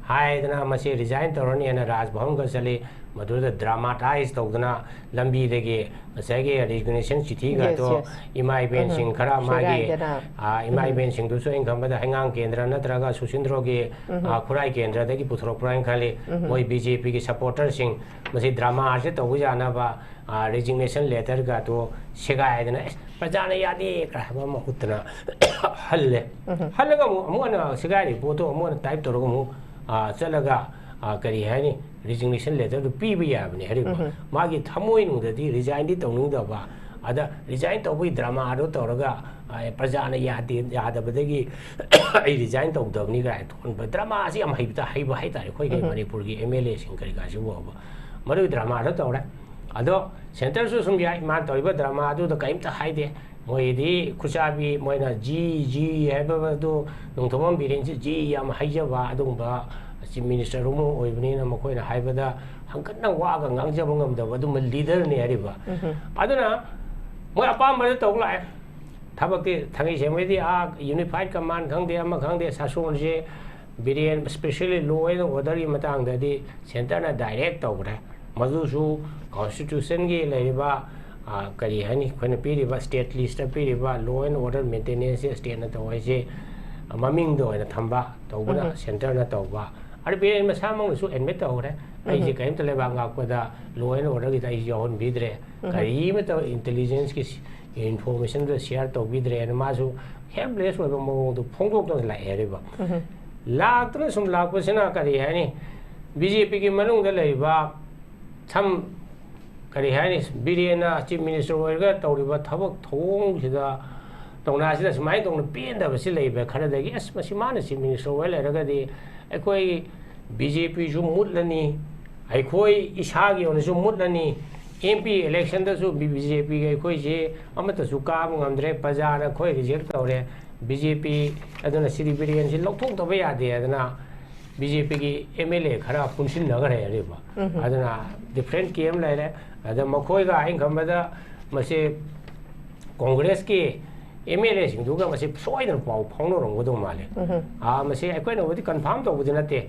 ꯍꯥꯏꯗꯅ ꯃꯁꯤ resign ꯇꯧꯔꯅꯤ ꯍꯥꯏꯅ ꯔꯥꯖ ꯚꯕꯟꯒ ꯆꯠꯂꯤ꯫ ꯃꯗꯨꯗ dramatise ꯇꯧꯗꯅ ꯂꯝꯕꯤꯗꯒꯤ ꯉꯁꯥꯏꯒꯤ resignation ꯆꯤꯊꯤꯒꯗꯣ ꯏꯃꯥ ꯏꯕꯦꯟꯁꯤꯡ ꯈꯔ ꯃꯥꯒꯤ ꯏꯃꯥ ꯏꯕꯦꯟꯁꯤꯡꯗꯨꯁꯨ ꯑꯩꯅ ꯈꯟꯕꯗ ꯍꯩꯉꯥꯡ ꯀꯦꯟꯗ꯭ꯔ ꯅꯠꯇ꯭ꯔꯒ ꯁꯨꯁꯤꯟꯗ꯭ꯔꯣꯒꯤ ꯈꯨꯔꯥꯏ ꯀꯦꯟꯗ꯭ꯔꯗꯒꯤ ꯄꯨꯊꯣꯔꯛꯄ꯭ꯔꯥ ꯍꯥꯏꯅ ꯈꯜꯂꯤ꯫ ꯃꯣꯏ BJPꯒꯤ supporterꯁꯤꯡ ꯃꯁꯤ dramaꯁꯦ ꯇꯧꯕ ꯌꯥꯅꯕ resignation letterꯒꯗꯣ ꯁꯦꯒꯥꯏꯗꯅ ꯑꯦꯁ ꯄ꯭ꯔꯖꯥꯅ ꯌꯥꯗꯦ ꯀꯥꯏ ꯍꯥꯏꯕ ꯑꯃ ꯎꯠꯇꯅ ꯍꯜꯂꯦ꯫ ꯍꯜꯂꯒ ꯑꯃꯨꯛ ꯑꯃꯨꯛ ꯍꯟꯅ ꯁꯦꯒꯥꯏꯔꯤꯕ ꯄꯣꯠꯇꯣ ꯑꯃꯨꯛ ꯍꯟꯅ type ꯇꯧꯔꯒ ꯑꯃꯨꯛ ꯆꯠꯂꯒ ꯀꯔꯤ ꯍꯥꯏꯅꯤ, resignation letterꯗꯨ ꯄꯤꯕ ꯌꯥꯕꯅꯤ ꯍꯥꯏꯔꯤꯕ꯫ ꯃꯥꯒꯤ ꯊꯃꯣꯏꯅꯨꯡꯗꯗꯤ resignꯗꯤ ꯇꯧꯅꯤꯡꯗꯕ, ꯑꯗ resign ꯇꯧꯕꯒꯤ dramaꯗꯣ ꯇꯧꯔꯒ ꯄ꯭ꯔꯖꯥꯅ ꯌꯥꯗꯦ, ꯌꯥꯗꯕꯗꯒꯤ ꯑꯩ resign ꯇꯧꯗꯕꯅꯤ ꯀꯥꯏꯅ ꯊꯣꯛꯍꯟꯕ dramaꯁꯤ ꯌꯥꯝ ꯍꯩꯕ ꯍꯩꯕ ꯍꯥꯏꯇꯥꯔꯦ ꯑꯩꯈꯣꯏꯒꯤ ꯃꯅꯤꯄꯨꯔꯒꯤ MLAꯁꯤꯡ ꯀꯔꯤ ꯀꯥꯁꯤꯕꯨ ꯐꯥꯎꯕ꯫ ꯃꯗꯨꯒꯤ dramaꯗꯣ ꯇꯧꯔꯦ꯫ ꯑꯗꯣ centreꯁꯨ ꯁꯨꯝ ꯌꯥꯏ, ꯃꯥꯅ ꯇꯧꯔꯤꯕ dramaꯗꯨꯗ ꯀꯔꯤꯝꯇ ꯍꯥꯏꯗꯦ꯫ ꯃꯣꯏꯗꯤ ꯈꯨꯠꯆꯥꯕꯤ, ꯃꯣꯏꯅ ꯖꯤ ꯖꯤ ꯍꯥꯏꯕꯗꯨ ꯅꯣꯡꯊꯣꯝꯕꯝ ꯕꯤꯔꯦꯟꯁꯤ ꯖꯤ ꯌꯥꯝ ꯍꯩꯖꯕ ꯑꯗꯨꯒꯨꯝꯕ chief minister ꯑꯃ ꯑꯣꯏꯕꯅꯤꯅ ꯃꯈꯣꯏꯅ ꯍꯥꯏꯕꯗ ꯍꯪꯒꯠꯅ ꯋꯥꯒ ꯉꯥꯡꯖꯕ ꯉꯝꯗꯕ ꯑꯗꯨꯝꯕ leaderꯅꯤ ꯍꯥꯏꯔꯤꯕ꯫ ꯑꯗꯨꯅ ꯃꯣꯏ ꯑꯄꯥꯝꯕꯗ ꯇꯧ ꯂꯥꯛꯑꯦ꯫ ꯊꯕꯛꯇꯤ ꯊꯥꯡꯒꯩ ꯁꯦꯡꯕꯩꯗꯤ ꯑꯥ unified command ꯈꯪꯗꯦ ꯑꯃ ꯈꯪꯗꯦ ꯁꯥꯁꯣꯟꯁꯦ ꯕꯤꯔꯦꯟ specially law and orderꯒꯤ ꯃꯇꯥꯡꯗꯗꯤ centreꯅ direct ꯇꯧꯈ꯭ꯔꯦ꯫ ꯃꯗꯨꯁꯨ constitutionꯒꯤ ꯂꯩꯔꯤꯕ ꯀꯔꯤ ꯍꯥꯏꯅꯤ, ꯑꯩꯈꯣꯏꯅ ꯄꯤꯔꯤꯕ state listꯇ ꯄꯤꯔꯤꯕ law and order maintenanceꯁꯦ stateꯅ ꯇꯧ ꯍꯥꯏꯁꯦ ꯃꯃꯤꯡꯗ ꯑꯣꯏꯅ ꯊꯝꯕ ꯇꯧꯕꯅ centreꯅ ꯇꯧꯕ꯫ ꯑꯗꯨ ꯕꯤꯔꯦꯟ ꯃꯁꯥꯃꯛꯅꯁꯨ admit ꯇꯧꯈ꯭ꯔꯦ, ꯑꯩꯁꯦ ꯀꯔꯤꯝꯇ ꯂꯩꯕꯥꯛ ꯉꯥꯛꯄꯗ law and orderꯒꯤꯗ ꯑꯩ ꯌꯥꯎꯍꯟꯕꯤꯗ꯭ꯔꯦ, ꯀꯔꯤꯃꯇ intelligenceꯀꯤ informationꯗ share ꯇꯧꯕꯤꯗ꯭ꯔꯦꯅ ꯃꯥꯁꯨ helpless ꯑꯣꯏꯕ ꯃꯑꯣꯡꯗꯣ ꯐꯣꯡꯗꯣꯛꯇꯅ ꯂꯥꯛꯑꯦ ꯍꯥꯏꯔꯤꯕ꯫ ꯂꯥꯛꯇꯅ ꯁꯨꯝ ꯂꯥꯛꯄꯁꯤꯅ ꯀꯔꯤ ꯍꯥꯏꯅꯤ, BJPꯒꯤ ꯃꯅꯨꯡꯗ ꯂꯩꯔꯤꯕ ꯁꯝ ꯀꯔꯤ ꯍꯥꯏꯅꯤ, ꯕꯤꯔꯦꯟꯅ chief minister ꯑꯣꯏꯔꯒ ꯇꯧꯔꯤꯕ ꯊꯕꯛ ꯊꯧꯑꯣꯡꯁꯤꯗ ꯇꯧꯅꯥꯁꯤꯗ ꯁꯨꯃꯥꯏꯅ ꯇꯧꯅ ꯄꯦꯟꯗꯕꯁꯤ ꯂꯩꯕ ꯈꯔꯗꯒꯤ ꯑꯁ ꯃꯁꯤ ꯃꯥꯅ chief minister ꯑꯣꯏ ꯂꯩꯔꯒꯗꯤ ꯑꯩꯈꯣꯏ BJPꯁꯨ ꯃꯨꯠꯂꯅꯤ, ꯑꯩꯈꯣꯏ ꯏꯁꯥꯒꯤ ꯑꯣꯏꯅꯁꯨ ꯃꯨꯠꯂꯅꯤ꯫ MP electionꯗꯁꯨ BJPꯒ ꯑꯩꯈꯣꯏꯁꯦ ꯑꯃꯠꯇꯁꯨ ꯀꯥꯕ ꯉꯝꯗ꯭ꯔꯦ, ꯄ꯭ꯔꯖꯥꯅ ꯑꯩꯈꯣꯏ reject ꯇꯧꯔꯦ꯫ BJP ꯑꯗꯨꯅ ꯁꯤꯗꯤ ꯕꯤꯔꯦꯟꯁꯤ ꯂꯧꯊꯣꯛꯇꯕ ꯌꯥꯗꯦ ꯑꯗꯨꯅ BJPꯒꯤ MLA ꯈꯔ ꯄꯨꯟꯁꯤꯟꯅꯈ꯭ꯔꯦ ꯑꯔꯤꯕ꯫ ꯑꯗꯨꯅ different camp ꯂꯩꯔꯦ꯫ ꯑꯗ ꯃꯈꯣꯏꯒ ꯑꯩꯅ ꯈꯟꯕꯗ ꯃꯁꯤ congressꯀꯤ ꯑꯦꯝ ꯑꯦꯜ ꯑꯦꯁꯤꯡꯗꯨꯒ ꯃꯁꯤ ꯁꯣꯏꯗꯅ ꯄꯥꯎ ꯐꯥꯎꯅꯔꯝꯒꯗꯧ ꯃꯥꯜꯂꯦ꯫ ꯑꯥ, ꯃꯁꯤ ꯑꯩꯈꯣꯏꯅꯕꯨꯗꯤ ꯀꯟꯐꯥꯔꯝ ꯇꯧꯕꯗꯤ ꯅꯠꯇꯦ꯫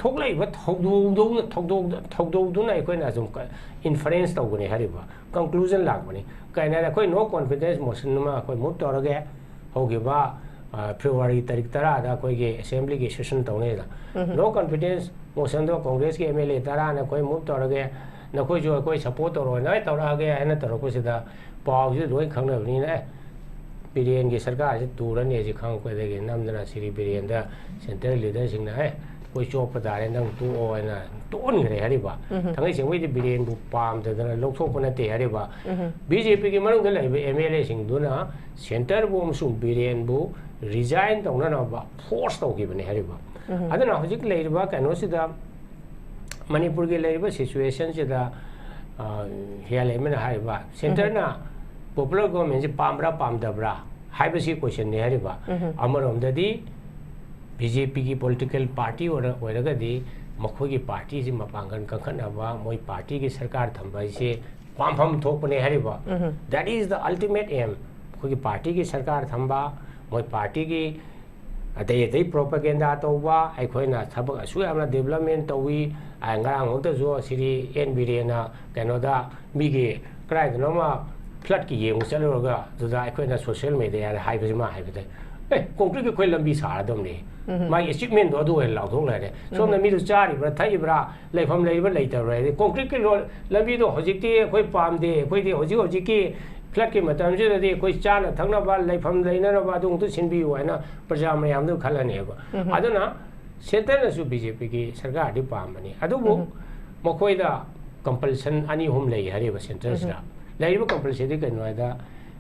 ꯊꯣꯛꯂꯛꯏꯕ ꯊꯧꯗꯣꯛꯗꯧꯅ, ꯊꯧꯗꯣꯛ-, ꯊꯧꯗꯣꯛꯗꯨꯅ ꯑꯩꯈꯣꯏꯅ ꯁꯨꯝ ꯀ-, ꯏꯟꯐꯔꯦꯟꯁ ꯇꯧꯕꯅꯤ ꯍꯥꯏꯔꯤꯕ, ꯀꯟꯀ꯭ꯂꯨꯖꯟ ꯂꯥꯛꯄꯅꯤ꯫ ꯀꯩꯅꯣ ꯍꯥꯏꯔꯗꯤ ꯑꯩꯈꯣꯏ ꯅꯣ ꯀꯣꯟꯐꯤꯗꯦꯟꯁ ꯃꯣꯁꯟ ꯑꯃ ꯑꯩꯈꯣꯏ ꯃꯨꯚ ꯇꯧꯔꯒꯦ, ꯍꯧꯈꯤꯕ, ꯑ, ꯐꯦꯕ꯭ꯔꯨꯋꯥꯔꯤ ꯇꯥꯔꯤꯛ ꯇꯔꯥꯗ ꯑꯩꯈꯣꯏꯒꯤ ꯑꯦꯁꯦꯝꯕ꯭ꯂꯤꯒꯤ ꯁꯦꯁꯟ ꯇꯧꯅꯦꯅ꯫ ꯅꯣ ꯀꯣꯟꯐꯤꯗꯦꯟꯁ ꯃꯣꯁꯟꯗꯣ ꯀꯣꯡꯒ꯭ꯔꯦꯁꯀꯤ ꯑꯦꯝ ꯑꯦꯜ ꯑꯦ ꯇꯔꯥꯅ ꯑꯩꯈꯣꯏ ꯃꯨꯚ ꯇꯧꯔꯒꯦ, ꯅꯈꯣꯏꯁꯨ ꯑꯩꯈꯣꯏ ꯁꯄꯣꯔꯠ ꯇꯧꯔꯣꯅ ꯑꯩ ꯇꯧꯔꯛꯑꯒꯦ ꯍꯥꯏꯅ ꯇꯧꯔꯛꯄꯁꯤꯗ ꯄꯥꯎꯁꯤ ꯂꯣꯏ ꯈꯪꯅꯕꯅꯤꯅ, ꯑꯦ, ꯕꯤꯔꯦꯟꯒꯤ ꯁꯔꯀꯥꯔꯁꯤ ꯇꯨꯔꯅꯤ ꯍꯥꯏꯁꯤ ꯈꯪꯉꯛꯄꯗꯒꯤ ꯅꯝꯗꯅ ꯁꯤꯔꯤ ꯕꯤꯔꯦꯟꯗ ꯁꯦꯟꯇ꯭ꯔꯦꯜ ꯂꯤꯗꯔꯁꯤꯡꯅ, "ꯑꯦ, ꯑꯩꯈꯣꯏ ꯆꯣꯞꯄ ꯇꯥꯔꯦ, ꯅꯪ ꯇꯣꯛꯑꯣ" ꯍꯥꯏꯅ ꯇꯣꯛꯍꯟꯈ꯭ꯔꯦ ꯍꯥꯏꯔꯤꯕ꯫ ꯊꯥꯡꯉꯩ ꯁꯦꯡꯕꯩꯗꯤ ꯕꯤꯔꯦꯟꯕꯨ ꯄꯥꯝꯗꯗꯅ ꯂꯧꯊꯣꯛꯄ ꯅꯠꯇꯦ ꯍꯥꯏꯔꯤꯕ꯫ ꯕꯤ ꯖꯦ ꯄꯤꯒꯤ ꯃꯅꯨꯡꯗ ꯂꯩꯔꯤꯕ ꯑꯦꯝ ꯑꯦꯜ ꯑꯦꯁꯤꯡꯗꯨꯅ ꯁꯦꯟꯇꯔꯕꯨ ꯑꯃꯁꯨꯡ ꯕꯤꯔꯦꯟꯕꯨ ꯔꯤꯖꯥꯏꯟ ꯇꯧꯅꯅꯕ ꯐꯣꯔꯁ ꯇꯧꯈꯤꯕꯅꯦ ꯍꯥꯏꯔꯤꯕ꯫ ꯑꯗꯨꯅ ꯍꯧꯖꯤꯛ ꯂꯩꯔꯤꯕ ꯀꯩꯅꯣꯁꯤꯗ, ꯃꯅꯤꯄꯨꯔꯒꯤ ꯂꯩꯔꯤꯕ ꯁꯤꯆꯨꯋꯦꯁꯟꯁꯤꯗ, ꯑ, ꯍꯤꯌꯥꯂꯩꯃꯅ ꯍꯥꯏꯔꯤꯕ, ꯁꯦꯟꯇꯔꯅ ꯄꯣꯄꯨꯂꯔ ꯒꯣꯚꯔꯟꯃꯦꯟꯁꯤ ꯄꯥꯝꯕ꯭ꯔꯥ ꯄꯥꯝꯗꯕ꯭ꯔꯥ ꯍꯥꯏꯕꯁꯤ ꯀꯣꯏꯁꯟꯅꯤ ꯍꯥꯏꯔꯤꯕ꯫ ꯑꯃꯔꯣꯝꯗꯗꯤ ꯕꯤ ꯖꯦ ꯄꯤꯒꯤ ꯄꯣꯂꯤꯇꯤꯀꯦꯜ ꯄꯥꯔꯇꯤ ꯑꯣꯏꯔ-, ꯑꯣꯏꯔꯒꯗꯤ ꯃꯈꯣꯏꯒꯤ ꯄꯥꯔꯇꯤꯁꯤ ꯃꯄꯥꯡꯒꯜ ꯀꯟꯈꯠꯅꯕ, ꯃꯣꯏ ꯄꯥꯔꯇꯤꯒꯤ ꯁꯔꯀꯥꯔ ꯊꯝꯕ ꯍꯥꯏꯁꯦ ꯄꯥꯝꯐꯝ ꯊꯣꯛꯄꯅꯦ ꯍꯥꯏꯔꯤꯕ꯫ That is the ultimate aim꯫ ꯑꯩꯈꯣꯏꯒꯤ ꯄꯥꯔꯇꯤꯒꯤ ꯁꯔꯀꯥꯔ ꯊꯝꯕ, ꯃꯣꯏ ꯄꯥꯔꯇꯤꯒꯤ ꯑꯇꯩ ꯑꯇꯩ ꯄ꯭ꯔꯣꯄꯥꯒꯦꯟꯗꯥ ꯇꯧꯕ, ꯑꯩꯈꯣꯏꯅ ꯊꯕꯛ ꯑꯁꯨꯛ ꯌꯥꯝꯅ ꯗꯤꯕꯂꯞꯃꯦꯟ ꯇꯧꯏ, ꯑ, ꯉꯔꯥꯡ ꯈꯛꯇꯁꯨ ꯁꯤꯔꯤ ꯑꯦꯟ ꯕꯤꯔꯦꯟꯅ ꯀꯩꯅꯣꯗ ꯃꯤꯒꯤ ꯀꯗꯥꯏꯗꯅꯣꯃ ꯐ꯭ꯂꯠꯀꯤ ꯌꯦꯡꯕ ꯆꯠꯂꯨꯔꯒ ꯑꯗꯨꯗ ꯑꯩꯈꯣꯏꯅ ꯁꯣꯁꯤꯌꯦꯜ ꯃꯦꯗꯤꯌꯥꯗ ꯍꯥꯏꯕꯁꯤ ꯃꯥ ꯍꯥꯏꯕꯗ, "ꯑꯦ, ꯀꯣꯡꯀ꯭ꯔꯤꯠꯀꯤ ꯑꯩꯈꯣꯏ ꯂꯝꯕꯤ ꯁꯥꯔꯗꯕꯅꯤ꯫ ꯃꯥꯒꯤ ꯑꯦꯆꯤꯞꯃꯦꯟꯗꯣ ꯑꯗꯨ ꯑꯣꯏꯅ ꯂꯥꯎꯊꯣꯛ ꯂꯩꯔꯦ꯫ ꯁꯣꯝꯗ ꯃꯤꯗꯨ ꯆꯥꯔꯤꯕ꯭ꯔꯥ, ꯊꯛꯏꯕ꯭ꯔꯥ, ꯂꯩꯐꯝ ꯂꯩꯕ꯭ꯔꯥ, ꯂꯩꯇꯕ꯭ꯔꯥ?" ꯍꯥꯏꯗꯤ ꯀꯣꯡꯀ꯭ꯔꯤꯠꯀꯤ ꯔꯣꯗ ꯂꯝꯕꯤꯗꯣ ꯍꯧꯖꯤꯛꯇꯤ ꯑꯩꯈꯣꯏ ꯄꯥꯝꯗꯦ, ꯑꯩꯈꯣꯏꯗꯤ ꯍꯧꯖꯤꯛ ꯍꯧꯖꯤꯛꯀꯤ ꯐ꯭ꯂꯠꯀꯤ ꯃꯇꯝꯁꯤꯗꯗꯤ ꯑꯩꯈꯣꯏ ꯆꯥꯅ ꯊꯛꯅꯕ, ꯂꯩꯐꯝ ꯂꯩꯅꯅꯕ ꯑꯗꯨ ꯑꯃꯨꯛꯇ ꯁꯤꯟꯕꯤꯌꯨ ꯍꯥꯏꯅ ꯄ꯭ꯔꯖꯥ ꯃꯌꯥꯝꯗꯨ ꯈꯜꯂꯅꯦꯕ꯫ ꯑꯗꯨꯅ ꯁꯦꯟꯇꯔꯅꯁꯨ ꯕꯤ ꯖꯦ ꯄꯤꯒꯤ ꯁꯔꯀꯥꯔꯗꯤ ꯄꯥꯝꯕꯅꯤ, ꯑꯗꯨꯕꯨ ꯃꯈꯣꯏꯗ ꯀꯝꯄꯜꯁꯟ ꯑꯅꯤ ꯑꯍꯨꯝ ꯂꯩ ꯍꯥꯏꯔꯤꯕ ꯁꯦꯟꯇꯔꯁꯤꯗ꯫ ꯂꯩꯔꯤꯕ ꯀꯝꯄꯜꯁꯟꯗꯤ ꯀꯩꯅꯣ ꯍꯥꯏꯗ,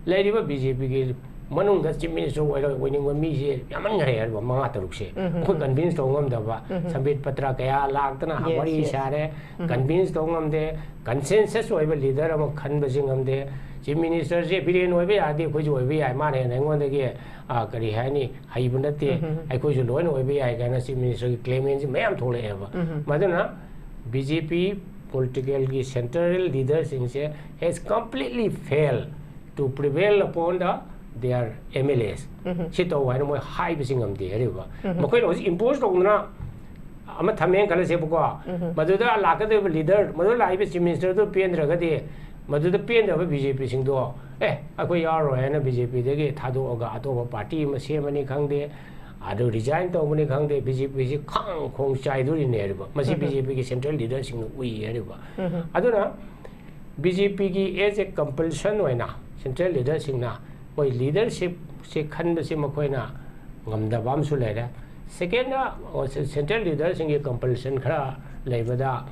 ꯂꯩꯔꯤꯕ ꯕꯤ ꯖꯦ ꯄꯤꯒꯤ ꯃꯅꯨꯡꯗ ꯆꯤꯐ ꯃꯤꯅꯤꯁꯇꯔ ꯑꯣꯏꯔ-, ꯑꯣꯏꯅꯤꯡꯕ ꯃꯤꯁꯦ ꯌꯥꯝꯃꯟꯈ꯭ꯔꯦ ꯍꯥꯏꯔꯤꯕ, ꯃꯉꯥ ꯇꯔꯨꯛꯁꯦ꯫ ꯑꯩꯈꯣꯏ ꯀꯟꯚꯤꯟꯁ ꯇꯧꯕ ꯉꯝꯗꯕ, ꯁꯝꯕꯤꯠ ꯄꯇ꯭ꯔ ꯀꯌꯥ ꯂꯥꯛꯇꯅ ꯋꯥꯔꯤ ꯁꯥꯔꯦ, ꯀꯟꯚꯤꯟꯁ ꯇꯧꯕ ꯉꯝꯗꯦ, ꯀꯟꯁꯦꯟꯁꯁ ꯑꯣꯏꯕ ꯂꯤꯗꯔ ꯑꯃ ꯈꯟꯕꯁꯤ ꯉꯝꯗꯦ꯫ ꯆꯤꯐ ꯃꯤꯅꯤꯁꯇꯔꯁꯦ ꯕꯤꯔꯦꯟ ꯑꯣꯏꯕ ꯌꯥꯔꯗꯤ ꯑꯩꯈꯣꯏꯁꯨ ꯑꯣꯏꯕ ꯌꯥꯏ, ꯃꯥꯅ ꯍꯦꯟꯅ ꯑꯩꯉꯣꯟꯗꯒꯤ, ꯑ, ꯀꯔꯤ ꯍꯥꯏꯅꯤ, ꯍꯩꯕ ꯅꯠꯇꯦ, ꯑꯩꯈꯣꯏꯁꯨ ꯂꯣꯏꯅ ꯑꯣꯏꯕ ꯌꯥꯏ ꯀꯥꯏꯅ ꯆꯤꯐ ꯃꯤꯅꯤꯁꯇꯔꯒꯤ ꯀ꯭ꯂꯦꯃꯦꯟꯁꯤ ꯃꯌꯥꯝ ꯊꯣꯛꯂꯛꯑꯦꯕ꯫ ꯃꯗꯨꯅ ꯕꯤ ꯖꯦ ꯄꯤ ꯄꯣꯂꯤꯇꯤꯀꯦꯜꯒꯤ ꯁꯦꯟꯇ꯭ꯔꯦꯜ ꯂꯤꯗꯔꯁꯤꯡꯁꯦ has completely failed to prevail upon the their M L As ꯁꯤ ꯇꯧ ꯍꯥꯏꯅ ꯃꯣꯏ ꯍꯥꯏꯕꯁꯤ ꯉꯝꯗꯦ ꯍꯥꯏꯔꯤꯕ꯫ ꯃꯈꯣꯏꯅ ꯍꯧꯖꯤꯛ impose ꯇꯧꯗꯅ ꯑꯃ ꯊꯝꯃꯦꯅ ꯈꯜꯂꯁꯦꯕꯀꯣ, ꯃꯗꯨꯗ ꯂꯥꯛꯀꯗꯧꯔꯤꯕ leader, ꯃꯗꯨꯗ ꯂꯥꯛꯏꯕ chief ministerꯗꯨ ꯄꯦꯟꯗ꯭ꯔꯒꯗꯤ, ꯃꯗꯨꯗ ꯄꯦꯟꯗꯕ BJPꯁꯤꯡꯗꯣ, "ꯑꯦ, ꯑꯩꯈꯣꯏ ꯌꯥꯎꯔꯔꯣꯏ" ꯍꯥꯏꯅ BJPꯗꯒꯤ ꯊꯥꯗꯣꯛꯑꯒ ꯑꯇꯣꯞꯄ party ꯑꯃ ꯁꯦꯝꯃꯅꯤ ꯈꯪꯗꯦ, ꯑꯗꯨ resign ꯇꯧꯕꯅꯤ ꯈꯪꯗꯦ, BJPꯁꯤ ꯈꯥꯡ ꯈꯣꯡ ꯆꯥꯏꯗꯣꯔꯤꯅꯦ ꯍꯥꯏꯔꯤꯕ꯫ ꯃꯁꯤ BJPꯒꯤ central leaderꯁꯤꯡꯅ ꯎꯏ ꯍꯥꯏꯔꯤꯕ꯫ ꯑꯗꯨꯅ BJPꯒꯤ as a compulsion ꯑꯣꯏꯅ central leaderꯁꯤꯡꯅ ꯑꯩꯈꯣꯏ leadershipꯁꯦ ꯈꯟꯕꯁꯤ ꯃꯈꯣꯏꯅ ꯉꯝꯗꯕ ꯑꯃꯁꯨ ꯂꯩꯔꯦ꯫ Secondꯅ, ꯑꯣ, ce-, central leaderꯁꯤꯡꯒꯤ compulsion ꯈꯔ ꯂꯩꯕꯗ,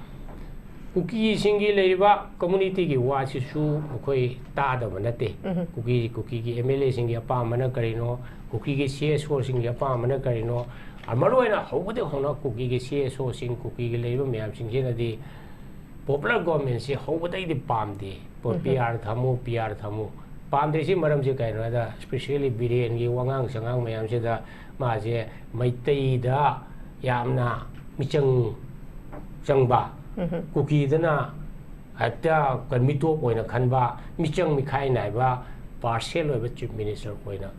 ꯀꯨꯀꯤꯁꯤꯡꯒꯤ ꯂꯩꯔꯤꯕ communityꯒꯤ ꯋꯥꯁꯤꯁꯨ ꯃꯈꯣꯏ ꯇꯥꯗꯕ ꯅꯠꯇꯦ꯫ ꯀꯨꯀꯤ, ꯀꯨꯀꯤꯒꯤ MLAꯁꯤꯡꯒꯤ ꯑꯄꯥꯝꯕꯅ ꯀꯔꯤꯅꯣ, ꯀꯨꯀꯤꯒꯤ CSOꯁꯤꯡꯒꯤ ꯑꯄꯥꯝꯕꯅ ꯀꯔꯤꯅꯣ, ꯑ, ꯃꯔꯨꯑꯣꯏꯅ ꯍꯧꯕꯗꯒꯤ ꯍꯧꯅ ꯀꯨꯀꯤꯒꯤ CSOꯁꯤꯡ, ꯀꯨꯀꯤꯒꯤ ꯂꯩꯔꯤꯕ ꯃꯌꯥꯝꯁꯤꯡꯁꯤꯅꯗꯤ popular governmentꯁꯤ ꯍꯧꯕꯗꯩꯗꯤ ꯄꯥꯝꯗꯦ꯫ ꯄꯣ-, PR ꯊꯝꯃꯨ, PR ꯊꯝꯃꯨ꯫ ꯄꯥꯝꯗ꯭ꯔꯤꯁꯤ ꯃꯔꯝꯁꯤ ꯀꯩꯅꯣ ꯍꯥꯏꯗ, especially ꯕꯤꯔꯦꯟꯒꯤ ꯋꯥꯉꯥꯡ ꯁꯉꯥꯡ ꯃꯌꯥꯝꯁꯤꯗ ꯃꯥꯁꯦ ꯃꯩꯇꯩꯗ ꯌꯥꯝꯅ ꯃꯤꯆꯪ ꯆꯪꯕ, ꯀꯨꯀꯤꯗꯅ ꯍꯦꯛꯇ ꯀ-, ꯃꯤꯇꯣꯞ ꯑꯣꯏꯅ ꯈꯟꯕ, ꯃꯤꯆꯪ ꯃꯤꯈꯥꯏ ꯅꯥꯏꯕ, partial ꯑꯣꯏꯕ chief minister ꯑꯣꯏꯅ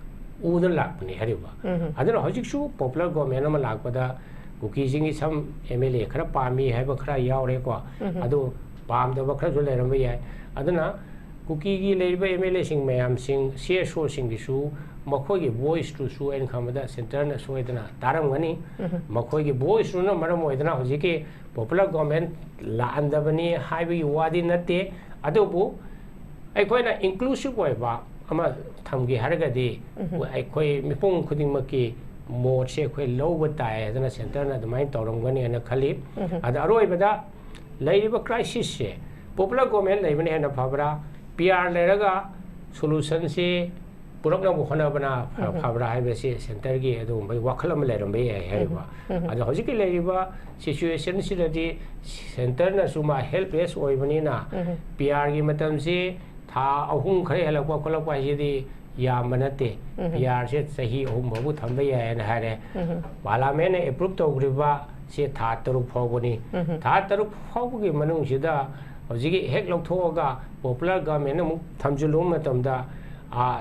ꯎꯗꯨꯅ ꯂꯥꯛꯄꯅꯤ ꯍꯥꯏꯔꯤꯕ꯫ ꯑꯗꯨꯅ ꯍꯧꯖꯤꯛꯁꯨ popular government ꯑꯃ ꯂꯥꯛꯄꯗ ꯀꯨꯀꯤꯁꯤꯡꯒꯤ ꯁꯝ MLA ꯈꯔ ꯄꯥꯝꯃꯤ ꯍꯥꯏꯕ ꯈꯔ ꯌꯥꯎꯔꯦꯀꯣ꯫ ꯑꯗꯨ ꯄꯥꯝꯗꯕ ꯈꯔꯁꯨ ꯂꯩꯔꯝꯕ ꯌꯥꯏ꯫ ꯑꯗꯨꯅ ꯀꯨꯀꯤꯒꯤ ꯂꯩꯔꯤꯕ MLAꯁꯤꯡ ꯃꯌꯥꯝꯁꯤꯡ, CSOꯁꯤꯡꯒꯤꯁꯨ ꯃꯈꯣꯏꯒꯤ voiceꯇꯨꯁꯨ ꯑꯩꯅ ꯈꯟꯕꯗ centreꯅ ꯁꯣꯏꯗꯅ ꯇꯥꯔꯝꯒꯅꯤ꯫ ꯃꯈꯣꯏꯒꯤ voiceꯇꯨꯅ ꯃꯔꯝ ꯑꯣꯏꯗꯅ ꯍꯧꯖꯤꯛꯀꯤ popular government ꯂꯥꯛꯍꯟꯗꯕꯅꯤ ꯍꯥꯏꯕꯒꯤ ꯋꯥꯗꯤ ꯅꯠꯇꯦ, ꯑꯗꯨꯕꯨ ꯑꯩꯈꯣꯏꯅ inclusive ꯑꯣꯏꯕ ꯑꯃ ꯊꯝꯒꯦ ꯍꯥꯏꯔꯒꯗꯤ, ꯑꯩꯈꯣꯏ ꯃꯤꯄꯨꯝ ꯈꯨꯗꯤꯡꯃꯛꯀꯤ ꯃꯣꯠꯁꯦ ꯑꯩꯈꯣꯏ ꯂꯧꯕ ꯇꯥꯏ ꯍꯥꯏꯗꯅ centreꯅ ꯑꯗꯨꯃꯥꯏꯅ ꯇꯧꯔꯝꯒꯅꯤ ꯍꯥꯏꯅ ꯈꯜꯂꯤ꯫ ꯑꯗ ꯑꯔꯣꯏꯕꯗ ꯂꯩꯔꯤꯕ crisisꯁꯦ popular government ꯂꯩꯕꯅ ꯍꯦꯟꯅ ꯐꯕ꯭ꯔꯥ, PR ꯂꯩꯔꯒ solutionꯁꯤ ꯄꯨꯔꯛꯅꯕ ꯍꯣꯠꯅꯕꯅ ꯐ-, ꯐꯕ꯭ꯔꯥ ꯍꯥꯏꯕꯁꯤ centreꯒꯤ ꯑꯗꯨꯒꯨꯝꯕꯒꯤ ꯋꯥꯈꯜ ꯑꯃ ꯂꯩꯔꯝꯕ ꯌꯥꯏ ꯍꯥꯏꯔꯤꯕ꯫ ꯑꯗꯣ ꯍꯧꯖꯤꯛꯀꯤ ꯂꯩꯔꯤꯕ situationꯁꯤꯗꯗꯤ centreꯅꯁꯨ ꯃꯥ helpless ꯑꯣꯏꯕꯅꯤꯅ, PRꯒꯤ ꯃꯇꯝꯁꯤ ꯊꯥ ꯑꯍꯨꯝ ꯈꯔ ꯍꯦꯜꯂꯛꯄ ꯈꯣꯠꯂꯛꯄ ꯍꯥꯏꯁꯤꯗꯤ ꯌꯥꯝꯕ ꯅꯠꯇꯦ꯫ PRꯁꯦ ꯆꯍꯤ ꯑꯍꯨꯝ ꯐꯥꯎꯕ ꯊꯝꯕ ꯌꯥꯏ ꯍꯥꯏꯅ ꯍꯥꯏꯔꯦ꯫ Parliamentꯅ approve ꯇꯧꯈ꯭ꯔꯤꯕ ꯁꯤ ꯊꯥ ꯇꯔꯨꯛ ꯐꯥꯎꯕꯅꯤ꯫ ꯊꯥ ꯇꯔꯨꯛ ꯐꯥꯎꯕꯒꯤ ꯃꯅꯨꯡꯁꯤꯗ ꯍꯧꯖꯤꯛꯀꯤ ꯍꯦꯛ ꯂꯧꯊꯣꯛꯑꯒ popular government ꯑꯃꯨꯛ ꯊꯝꯖꯤꯜꯂꯨꯕ ꯃꯇꯝꯗ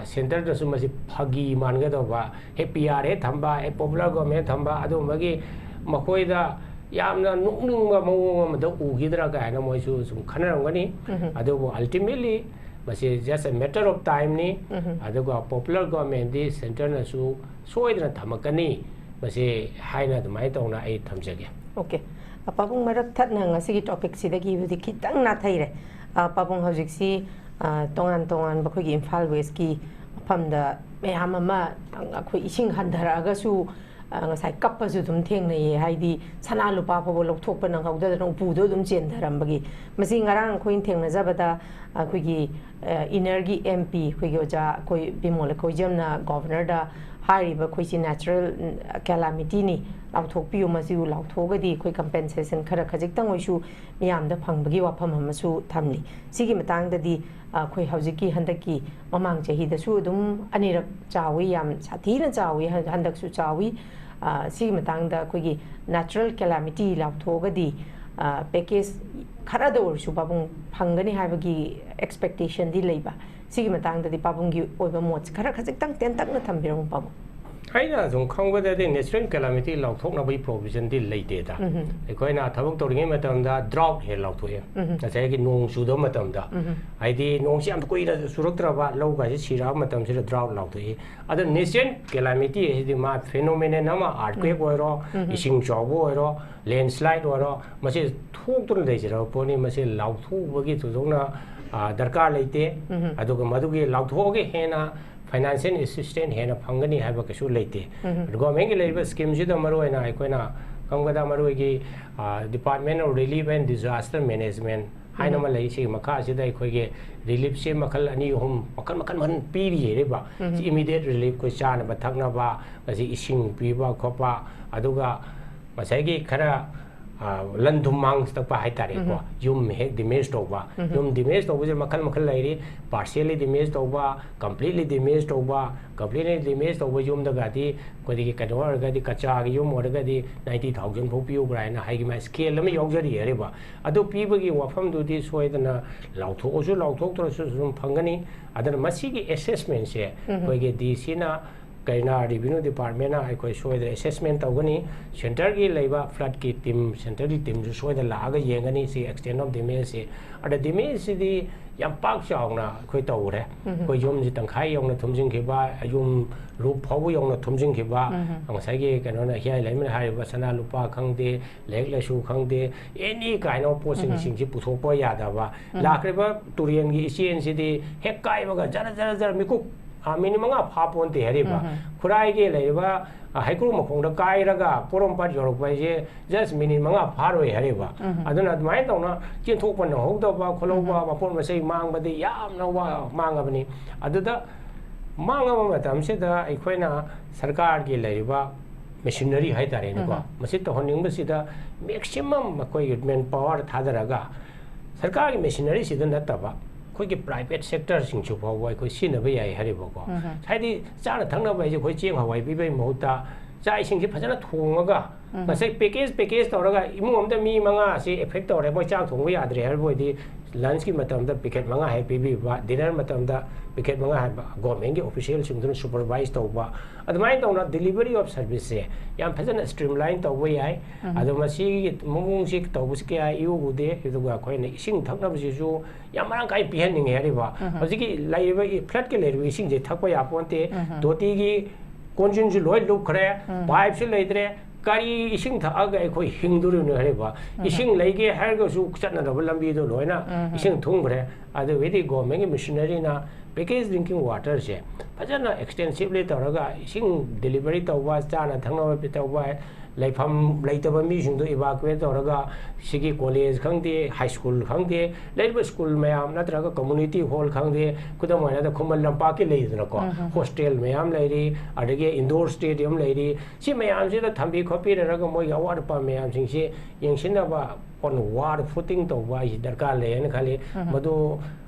ꯁꯦꯟꯇꯔꯗꯁꯨ ꯃꯁꯤ ꯐꯥꯒꯤ ꯃꯥꯟꯒꯗꯧꯕ, ꯍꯦꯛ ꯄꯤ ꯑꯥꯔ ꯑꯦ ꯊꯝꯕ, ꯍꯦꯛ ꯄꯣꯄꯨꯂꯔ ꯒꯣꯔꯃꯦꯟ ꯊꯝꯕ, ꯑꯗꯨꯒꯨꯝꯕꯒꯤ ꯃꯈꯣꯏꯗ ꯌꯥꯝꯅ ꯅꯣꯛꯅꯤꯡꯕ ꯃꯑꯣꯡ ꯑꯃꯗ ꯎꯈꯤꯗ꯭ꯔꯥ ꯀꯥꯏꯅ ꯃꯣꯏꯁꯨ ꯁꯨꯝ ꯈꯟꯅꯔꯝꯒꯅꯤ꯫ ꯑꯗꯨꯕꯨ ꯑꯜꯇꯤꯃꯦꯠꯂꯤ ꯃꯁꯤ just a matter of time ꯅꯤ꯫ ꯑꯗꯨꯒ ꯄꯣꯄꯨꯂꯔ ꯒꯣꯔꯃꯦꯟꯗꯤ ꯁꯦꯟꯇꯔꯅꯁꯨ ꯁꯣꯏꯗꯅ ꯊꯝꯃꯛꯀꯅꯤ꯫ ꯃꯁꯤ ꯍꯥꯏꯅ ꯑꯗꯨꯃꯥꯏꯅ ꯇꯧꯅ ꯑꯩ ꯊꯝꯖꯒꯦ꯫ ꯑꯣꯀꯦ꯫ ꯄꯥꯕꯨꯡ, ꯃꯔꯛ ꯊꯠꯅ ꯉꯁꯤꯒꯤ ꯇꯣꯄꯤꯛꯁꯤꯗꯒꯤꯕꯨꯗꯤ ꯈꯤꯇꯪ ꯅꯥꯊꯩꯔꯦ꯫ ꯄꯥꯕꯨꯡ, ꯍꯧꯖꯤꯛꯁꯤ ꯇꯣꯉꯥꯟ ꯇꯣꯉꯥꯟꯕ ꯑꯩꯈꯣꯏꯒꯤ ꯏꯝꯐꯥꯜ ꯋꯦꯁꯀꯤ ꯃꯐꯝꯗ ꯃꯌꯥꯝ ꯑꯃ ꯑꯩꯈꯣꯏ ꯏꯁꯤꯡ ꯍꯟꯊꯔꯛꯑꯒꯁꯨ ꯉꯁꯥꯏ ꯀꯞꯄꯁꯨ ꯑꯗꯨꯝ ꯊꯦꯡꯅꯩꯌꯦ꯫ ꯍꯥꯏꯗꯤ ꯁꯅꯥ ꯂꯨꯄꯥ ꯐꯥꯎꯕ ꯂꯧꯊꯣꯛꯄ ꯅꯪꯍꯧꯗꯗꯅ ꯎꯄꯨꯗꯣ ꯑꯗꯨꯝ ꯆꯦꯟꯊꯔꯝꯕꯒꯤ꯫ ꯃꯁꯤ ꯉꯔꯥꯡ ꯑꯩꯈꯣꯏꯅ ꯊꯦꯡꯅꯖꯕꯗ ꯑꯩꯈꯣꯏꯒꯤ ꯏꯅꯔꯒꯤ ꯑꯦꯝ ꯄꯤ ꯑꯩꯈꯣꯏꯒꯤ ꯑꯣꯖꯥ ꯑꯩꯈꯣꯏ ꯕꯤꯃꯣꯜ ꯑꯩꯈꯣꯏꯖꯝꯅ ꯒꯣꯕꯔꯅꯔꯗ ꯍꯥꯏꯔꯤꯕ ꯑꯩꯈꯣꯏꯁꯤ natural calamity ꯅꯤ, ꯂꯥꯎꯊꯣꯛꯄꯤꯌꯨ, ꯃꯁꯤꯕꯨ ꯂꯥꯎꯊꯣꯛꯑꯒꯗꯤ ꯑꯩꯈꯣꯏ ꯀꯝꯄꯦꯟꯁꯦꯁꯟ ꯈꯔ ꯈꯖꯤꯛꯇꯪ ꯑꯣꯏꯁꯨ ꯃꯤꯌꯥꯝꯗ ꯐꯪꯕꯒꯤ ꯋꯥꯐꯝ ꯑꯃꯁꯨ ꯊꯝꯂꯤ꯫ ꯁꯤꯒꯤ ꯃꯇꯥꯡꯗꯗꯤ ꯑꯩꯈꯣꯏ ꯍꯧꯖꯤꯛꯀꯤ ꯍꯟꯗꯛꯀꯤ ꯃꯃꯥꯡ ꯆꯍꯤꯗꯁꯨ ꯑꯗꯨꯝ ꯑꯅꯤꯔꯛ ꯆꯥꯎꯏ, ꯌꯥꯝ ꯁꯥꯊꯤꯅ ꯆꯥꯎꯏ, ꯍꯟꯗꯛꯁꯨ ꯆꯥꯎꯏ꯫ ꯁꯤꯒꯤ ꯃꯇꯥꯡꯗ ꯑꯩꯈꯣꯏꯒꯤ natural calamity ꯂꯥꯎꯊꯣꯛꯑꯒꯗꯤ ꯄꯦꯀꯦꯖ ꯈꯔꯗ ꯑꯣꯏꯔꯁꯨ ꯄꯥꯕꯨꯡ ꯐꯪꯒꯅꯤ ꯍꯥꯏꯕꯒꯤ ꯑꯦꯛꯁꯄꯦꯛꯇꯦꯁꯟꯗꯤ ꯂꯩꯕ꯫ ꯁꯤꯒꯤ ꯃꯇꯥꯡꯗꯗꯤ ꯄꯥꯕꯨꯡꯒꯤ ꯑꯣꯏꯕ ꯃꯣꯠꯁꯦ ꯈꯔ ꯈꯖꯤꯛꯇꯪ ꯇꯦꯟꯇꯛꯅ ꯊꯝꯕꯤꯔꯝꯃꯨ ꯄꯥꯕꯨꯡ꯫ ꯑꯩꯅ ꯁꯨꯝ ꯈꯪꯕꯗꯗꯤ natural calamity ꯂꯥꯎꯊꯣꯛꯅꯕꯒꯤ ꯄ꯭ꯔꯣꯕꯤꯖꯟꯗꯤ ꯂꯩꯇꯦꯗ꯫ ꯑꯩꯈꯣꯏꯅ ꯊꯕꯛ ꯇꯧꯔꯤꯉꯩ ꯃꯇꯝꯗ ꯗ꯭ꯔꯥꯎꯠ ꯍꯦꯛ ꯂꯥꯎꯊꯣꯛꯑꯦ꯫ ꯉꯁꯥꯏꯒꯤ ꯅꯣꯡ ꯆꯨꯗꯕ ꯃꯇꯝꯗ, ꯍꯥꯏꯗꯤ ꯅꯣꯡꯁꯤ ꯌꯥꯝ ꯀꯨꯏꯅ ꯆꯨꯔꯛꯇ꯭ꯔꯕ, ꯂꯧꯒꯁꯦ ꯁꯤꯔꯛꯑꯕ ꯃꯇꯝꯁꯤꯗ ꯗ꯭ꯔꯥꯎꯠ ꯂꯥꯎꯊꯣꯛꯏ꯫ ꯑꯗꯣ natural calamity ꯍꯥꯏꯁꯤꯗꯤ ꯃꯥ ꯐꯦꯅꯣꯃꯦꯅꯟ ꯑꯃ, ꯑꯥꯔꯠꯀ꯭ꯋꯦꯛ ꯑꯣꯏꯔꯣ, ꯏꯁꯤꯡ ꯆꯥꯎꯕ ꯑꯣꯏꯔꯣ, ꯂꯦꯟꯁ꯭ꯂꯥꯏꯠ ꯑꯣꯏꯔꯣ, ꯃꯁꯤ ꯊꯣꯛꯇꯨꯅ ꯂꯩꯖꯔꯕ ꯄꯣꯠꯅꯤ꯫ ꯃꯁꯤ ꯂꯥꯎꯊꯣꯛꯎꯕꯒꯤ ꯊꯣꯏꯗꯣꯛꯅ ꯗꯔꯀꯥꯔ ꯂꯩꯇꯦ꯫ ꯑꯗꯨꯒ ꯃꯗꯨꯒꯤ ꯂꯥꯎꯊꯣꯛꯑꯒ ꯍꯦꯟꯅ ꯐꯥꯏꯅꯥꯟꯁꯤꯌꯦꯜ ꯑꯦꯁꯤꯁꯇꯦꯟꯁ ꯍꯦꯟꯅ ꯐꯪꯒꯅꯤ ꯍꯥꯏꯕ ꯀꯩꯁꯨ ꯂꯩꯇꯦ꯫ ꯒꯣꯔꯃꯦꯟꯒꯤ ꯂꯩꯔꯤꯕ ꯁ꯭ꯀꯤꯝꯁꯤꯗ ꯃꯔꯨꯑꯣꯏꯅ ꯑꯩꯈꯣꯏꯅ ꯈꯪꯕꯗ ꯃꯔꯨꯑꯣꯏꯒꯤ Department of Relief and Disaster Management ꯍꯥꯏꯅ ꯑꯃ ꯂꯩ꯫ ꯁꯤꯒꯤ ꯃꯈꯥꯁꯤꯗ ꯑꯩꯈꯣꯏꯒꯤ ꯔꯤꯂꯤꯐꯁꯦ ꯃꯈꯜ ꯑꯅꯤ ꯑꯍꯨꯝ, ꯃꯈꯜ ꯃꯈꯜ ꯃꯈꯜ ꯄꯤꯔꯤ ꯍꯥꯏꯔꯤꯕ꯫ ꯁꯤ ꯏꯃꯤꯗꯤꯌꯦꯠ ꯔꯤꯂꯤꯐ, ꯑꯩꯈꯣꯏ ꯆꯥꯅꯕ ꯊꯛꯅꯕ, ꯑꯁꯤ ꯏꯁꯤꯡ ꯄꯤꯕ ꯈꯣꯠꯄ, ꯑꯗꯨꯒ ꯉꯁꯥꯏꯒꯤ ꯈꯔ ꯂꯟ ꯊꯨꯝ ꯃꯥꯡ ꯇꯛꯄ ꯍꯥꯏꯇꯥꯔꯦꯀꯣ꯫ ꯌꯨꯝ ꯍꯦꯛ ꯗꯦꯃꯦꯖ ꯇꯧꯕ, ꯌꯨꯝ ꯗꯦꯃꯦꯖ ꯇꯧꯕꯁꯦ ꯃꯈꯜ ꯃꯈꯜ ꯂꯩꯔꯤ꯫ ꯄꯥꯔꯁꯤꯌꯦꯜꯂꯤ ꯗꯦꯃꯦꯖ ꯇꯧꯕ, ꯀꯝꯄ꯭ꯂꯤꯠꯂꯤ ꯗꯦꯃꯦꯖ ꯇꯧꯕ꯫ ꯀꯝꯄ꯭ꯂꯤꯠꯂꯤ ꯗꯦꯃꯦꯖ ꯇꯧꯕ ꯌꯨꯝꯗꯒꯗꯤ ꯑꯩꯈꯣꯏꯗꯒꯤ ꯀꯩꯅꯣ ꯑꯣꯏꯔꯒꯗꯤ, ꯀꯆꯥꯒꯤ ꯌꯨꯝ ꯑꯣꯏꯔꯒꯗꯤ ninety thousand ꯐꯥꯎ ꯄꯤꯌꯨ ꯀꯥꯏꯅ ꯍꯥꯏꯒꯤ ꯃꯥ ꯁ꯭ꯀꯦꯜ ꯑꯃ ꯌꯥꯎꯖꯔꯤ ꯍꯥꯏꯔꯤꯕ꯫ ꯑꯗꯨ ꯄꯤꯕꯒꯤ ꯋꯥꯐꯝꯗꯨꯗꯤ ꯁꯣꯏꯗꯅ ꯂꯥꯎꯊꯣꯛꯑꯁꯨ ꯂꯥꯎꯊꯣꯛꯇ꯭ꯔꯁꯨ ꯑꯗꯨꯝ ꯐꯪꯒꯅꯤ꯫ ꯑꯗꯨꯅ ꯃꯁꯤꯒꯤ ꯑꯦꯁꯦꯁꯃꯦꯟꯁꯦ ꯑꯩꯈꯣꯏꯒꯤ ꯗꯤ ꯁꯤꯅ ꯀꯩꯅ ꯔꯤꯚꯤꯅ꯭ꯌꯨ ꯗꯤꯄꯥꯔꯠꯃꯦꯟꯅ ꯑꯩꯈꯣꯏ ꯁꯣꯏꯗꯅ ꯑꯦꯁꯦꯁꯃꯦꯟ ꯇꯧꯒꯅꯤ꯫ ꯁꯦꯟꯇꯔꯒꯤ ꯂꯩꯕ ꯐ꯭ꯂꯠꯀꯤ ꯇꯤꯝ, ꯁꯦꯟꯇꯔꯒꯤ ꯇꯤꯝꯁꯨ ꯁꯣꯏꯗꯅ ꯂꯥꯛꯑꯒ ꯌꯦꯡꯒꯅꯤ ꯁꯤ ꯑꯦꯛꯁꯇꯦꯟ ꯑꯣꯐ ꯗꯦꯃꯦꯖꯁꯤ꯫ ꯑꯗ ꯗꯦꯃꯦꯖꯁꯤꯗꯤ ꯌꯥꯝ ꯄꯥꯛ ꯆꯥꯎꯅ ꯑꯩꯈꯣꯏ ꯇꯧꯈ꯭ꯔꯦ꯫ ꯑꯩꯈꯣꯏ ꯌꯨꯝꯁꯤ ꯇꯪꯈꯥꯏ ꯌꯧꯅ ꯊꯨꯝꯖꯤꯟꯈꯤꯕ, ꯌꯨꯝ ꯔꯨꯞ ꯐꯥꯎꯕ ꯌꯧꯅ ꯊꯨꯝꯖꯤꯟꯈꯤꯕ, ꯉꯁꯥꯏꯒꯤ ꯀꯩꯅꯣꯅ ꯍꯤꯌꯥꯏ ꯂꯩꯃꯅ ꯍꯥꯏꯔꯤꯕ ꯁꯅꯥ ꯂꯨꯄꯥ ꯈꯪꯗꯦ, ꯂꯥꯏꯔꯤꯛ ꯂꯥꯏꯁꯨ ꯈꯪꯗꯦ, ꯑꯦꯅꯤ ꯀꯥꯏꯟ ꯑꯣꯐ ꯄꯣꯠꯁꯤꯡꯁꯤꯡꯁꯤ ꯄꯨꯊꯣꯛꯄ ꯌꯥꯗꯕ꯫ ꯂꯥꯛꯈ꯭ꯔꯤꯕ ꯇꯨꯔꯦꯟꯒꯤ ꯏꯆꯦꯜꯁꯤꯗꯤ ꯍꯦꯛ ꯀꯥꯏꯕꯒ ꯖꯔ ꯖꯔ ꯖꯔ ꯃꯤꯀꯨꯞ, ꯑ, ꯃꯤꯅꯤꯠ ꯃꯉꯥ ꯐꯥ ꯄꯣꯟꯇꯦ ꯍꯥꯏꯔꯤꯕ꯫ ꯈꯨꯔꯥꯏꯒꯤ ꯂꯩꯔꯤꯕ, ꯑ, ꯍꯩꯀ꯭ꯔꯨ ꯃꯈꯣꯡꯗ ꯀꯥꯏꯔꯒ ꯄꯣꯔꯣꯝꯄꯥꯠ ꯌꯧꯔꯛꯄ ꯍꯥꯏꯁꯦ just ꯃꯤꯅꯤꯠ ꯃꯉꯥ ꯐꯥꯔꯣꯏ ꯍꯥꯏꯔꯤꯕ꯫ ꯑꯗꯨꯅ ꯑꯗꯨꯃꯥꯏꯅ ꯇꯧꯅ ꯆꯦꯟꯊꯣꯛꯄ ꯅꯪꯍꯧꯗꯕ ꯈꯣꯠꯍꯧꯕ, ꯃꯄꯣꯠ ꯃꯆꯩ ꯃꯥꯡꯕꯗꯤ ꯌꯥꯝꯅ ꯋꯥ-, ꯃꯥꯡꯉꯕꯅꯤ꯫ ꯑꯗꯨꯗ ꯃꯥꯡꯉꯕ ꯃꯇꯝꯁꯤꯗ ꯑꯩꯈꯣꯏꯅ ꯁꯔꯀꯥꯔꯒꯤ ꯂꯩꯔꯤꯕ ꯃꯦꯁꯤꯅꯔꯤ ꯍꯥꯏꯇꯥꯔꯦꯅꯦꯀꯣ, ꯃꯁꯤ ꯇꯧꯍꯟꯅꯤꯡꯕꯁꯤꯗ ꯃꯦꯛꯁꯤꯃꯝ ꯑꯩꯈꯣꯏꯒꯤ ꯃꯦꯟ ꯄꯥꯋꯔ ꯊꯥꯗꯔꯒ ꯁꯔꯀꯥꯔꯒꯤ ꯃꯦꯁꯤꯅꯔꯤꯁꯤꯗ ꯅꯠꯇꯕ ꯑꯩꯈꯣꯏꯒꯤ ꯄ꯭ꯔꯥꯏꯚꯦꯠ ꯁꯦꯛꯇꯔꯁꯤꯡꯁꯨ ꯐꯥꯎꯕ ꯑꯩꯈꯣꯏ ꯁꯤꯖꯤꯟꯅꯕ ꯌꯥꯏ ꯍꯥꯏꯔꯤꯕꯀꯣ꯫ ꯍꯥꯏꯗꯤ ꯆꯥꯅ ꯊꯛꯅꯕ ꯍꯥꯏꯁꯦ ꯑꯩꯈꯣꯏ ꯆꯦꯡ ꯍꯋꯥꯏ ꯄꯤꯕꯒꯤ ꯃꯍꯨꯠꯇ ꯆꯥꯛ ꯏꯁꯤꯡꯁꯤ ꯐꯖꯅ ꯊꯣꯡꯉꯒ ꯉꯁꯥꯏ ꯄꯦꯀꯦꯖ ꯄꯦꯀꯦꯖ ꯇꯧꯔꯒ ꯏꯃꯨꯡ ꯑꯃꯗ ꯃꯤ ꯃꯉꯥꯁꯤ ꯑꯦꯐꯦꯛ ꯇꯧꯔꯦ, ꯃꯣꯏ ꯆꯥꯛ ꯊꯣꯡꯕ ꯌꯥꯗ꯭ꯔꯦ ꯍꯥꯏꯕ ꯑꯣꯏꯗꯤ ꯂꯟꯁꯀꯤ ꯃꯇꯝꯗ ꯄꯦꯀꯦꯠ ꯃꯉꯥ ꯍꯦꯛ ꯄꯤꯕꯤꯕ, ꯗꯤꯅꯔ ꯃꯇꯝꯗ ꯄꯦꯀꯦꯠ ꯃꯉꯥ ꯍꯥꯏꯕ ꯒꯣꯔꯃꯦꯟꯒꯤ ꯑꯣꯐꯤꯁꯤꯌꯦꯜꯁꯤꯡꯗꯨꯅ ꯁꯨꯄꯔꯚꯥꯏꯁ ꯇꯧꯕ, ꯑꯗꯨꯃꯥꯏꯅ ꯇꯧꯅ delivery of serviceꯁꯦ ꯌꯥꯝ ꯐꯖꯅ streamline ꯇꯧꯕ ꯌꯥꯏ꯫ ꯑꯗꯣ ꯃꯁꯤꯒꯤ ꯃꯑꯣꯡꯁꯤ ꯇꯧꯕꯁꯤ ꯀꯌꯥ ꯏꯎ ꯎꯗꯦ꯫ ꯑꯗꯨꯒ ꯑꯩꯈꯣꯏꯅ ꯏꯁꯤꯡ ꯊꯛꯅꯕꯁꯤꯁꯨ ꯌꯥꯝ ꯃꯔꯥꯡ ꯀꯥꯏꯅ ꯄꯤꯍꯟꯅꯤꯡꯉꯦ ꯍꯥꯏꯔꯤꯕ꯫ ꯍꯧꯖꯤꯛꯀꯤ ꯂꯩꯔꯤꯕ ꯏ-, floodꯀꯤ ꯂꯩꯔꯤꯕ ꯏꯁꯤꯡꯁꯦ ꯊꯛꯄ ꯌꯥꯄꯣꯟꯇꯦ꯫ ꯇꯣꯇꯤꯒꯤ ꯀꯣꯟꯖꯤꯟꯁꯨ ꯂꯣꯏ ꯂꯨꯞꯈ꯭ꯔꯦ, ꯄꯥꯏꯞꯁꯨ ꯂꯩꯇ꯭ꯔꯦ, ꯀꯔꯤ ꯏꯁꯤꯡ ꯊꯛꯑꯒ ꯑꯩꯈꯣꯏ ꯍꯤꯡꯗꯣꯔꯤꯕꯅꯣ ꯍꯥꯏꯔꯤꯕ? ꯏꯁꯤꯡ ꯂꯩꯒꯦ ꯍꯥꯏꯔꯒꯁꯨ ꯆꯠꯅꯗꯕ ꯂꯝꯕꯤꯗꯣ ꯂꯣꯏꯅ ꯏꯁꯤꯡ ꯊꯨꯝꯈ꯭ꯔꯦ꯫ ꯑꯗꯨꯒꯤꯗꯤ ꯒꯣꯔꯃꯦꯟꯒꯤ ꯃꯦꯁꯤꯅꯔꯤꯅ Package drinking waterꯁꯦ ꯐꯖꯅ extensively ꯇꯧꯔꯒ ꯏꯁꯤꯡ delivery ꯇꯧꯕ, ꯆꯥꯅ ꯊꯛꯅꯕ ꯇꯧꯕ, ꯂꯩꯐꯝ ꯂꯩꯇꯕ ꯃꯤꯁꯤꯡꯗꯣ evacuate ꯇꯧꯔꯒ ꯁꯤꯒꯤ college ꯈꯪꯗꯦ, high school ꯈꯪꯗꯦ, ꯂꯩꯔꯤꯕ school ꯃꯌꯥꯝ ꯅꯠꯇ꯭ꯔꯒ community hall ꯈꯪꯗꯦ, ꯈꯨꯗꯝ ꯑꯣꯏꯅ ꯈꯨꯃꯟ ꯂꯝꯄꯥꯛꯀꯤ ꯂꯩꯗꯅꯀꯣ, hostel ꯃꯌꯥꯝ ꯂꯩꯔꯤ, ꯑꯗꯒꯤ indoor stadium ꯂꯩꯔꯤ, ꯁꯤ ꯃꯌꯥꯝꯁꯤꯗ ꯊꯝꯕꯤ ꯈꯣꯠꯄꯤꯔꯒ ꯃꯣꯏꯒꯤ ꯑꯋꯥꯠ ꯑꯄꯥ ꯃꯌꯥꯝꯁꯤꯡꯁꯤ ꯌꯦꯡꯁꯤꯟꯅꯕ on war footing ꯇꯧꯕ ꯍꯥꯏꯁꯤ ꯗꯔꯀꯥꯔ ꯂꯩ ꯍꯥꯏꯅ ꯈꯜꯂꯤ꯫ ꯃꯗꯨ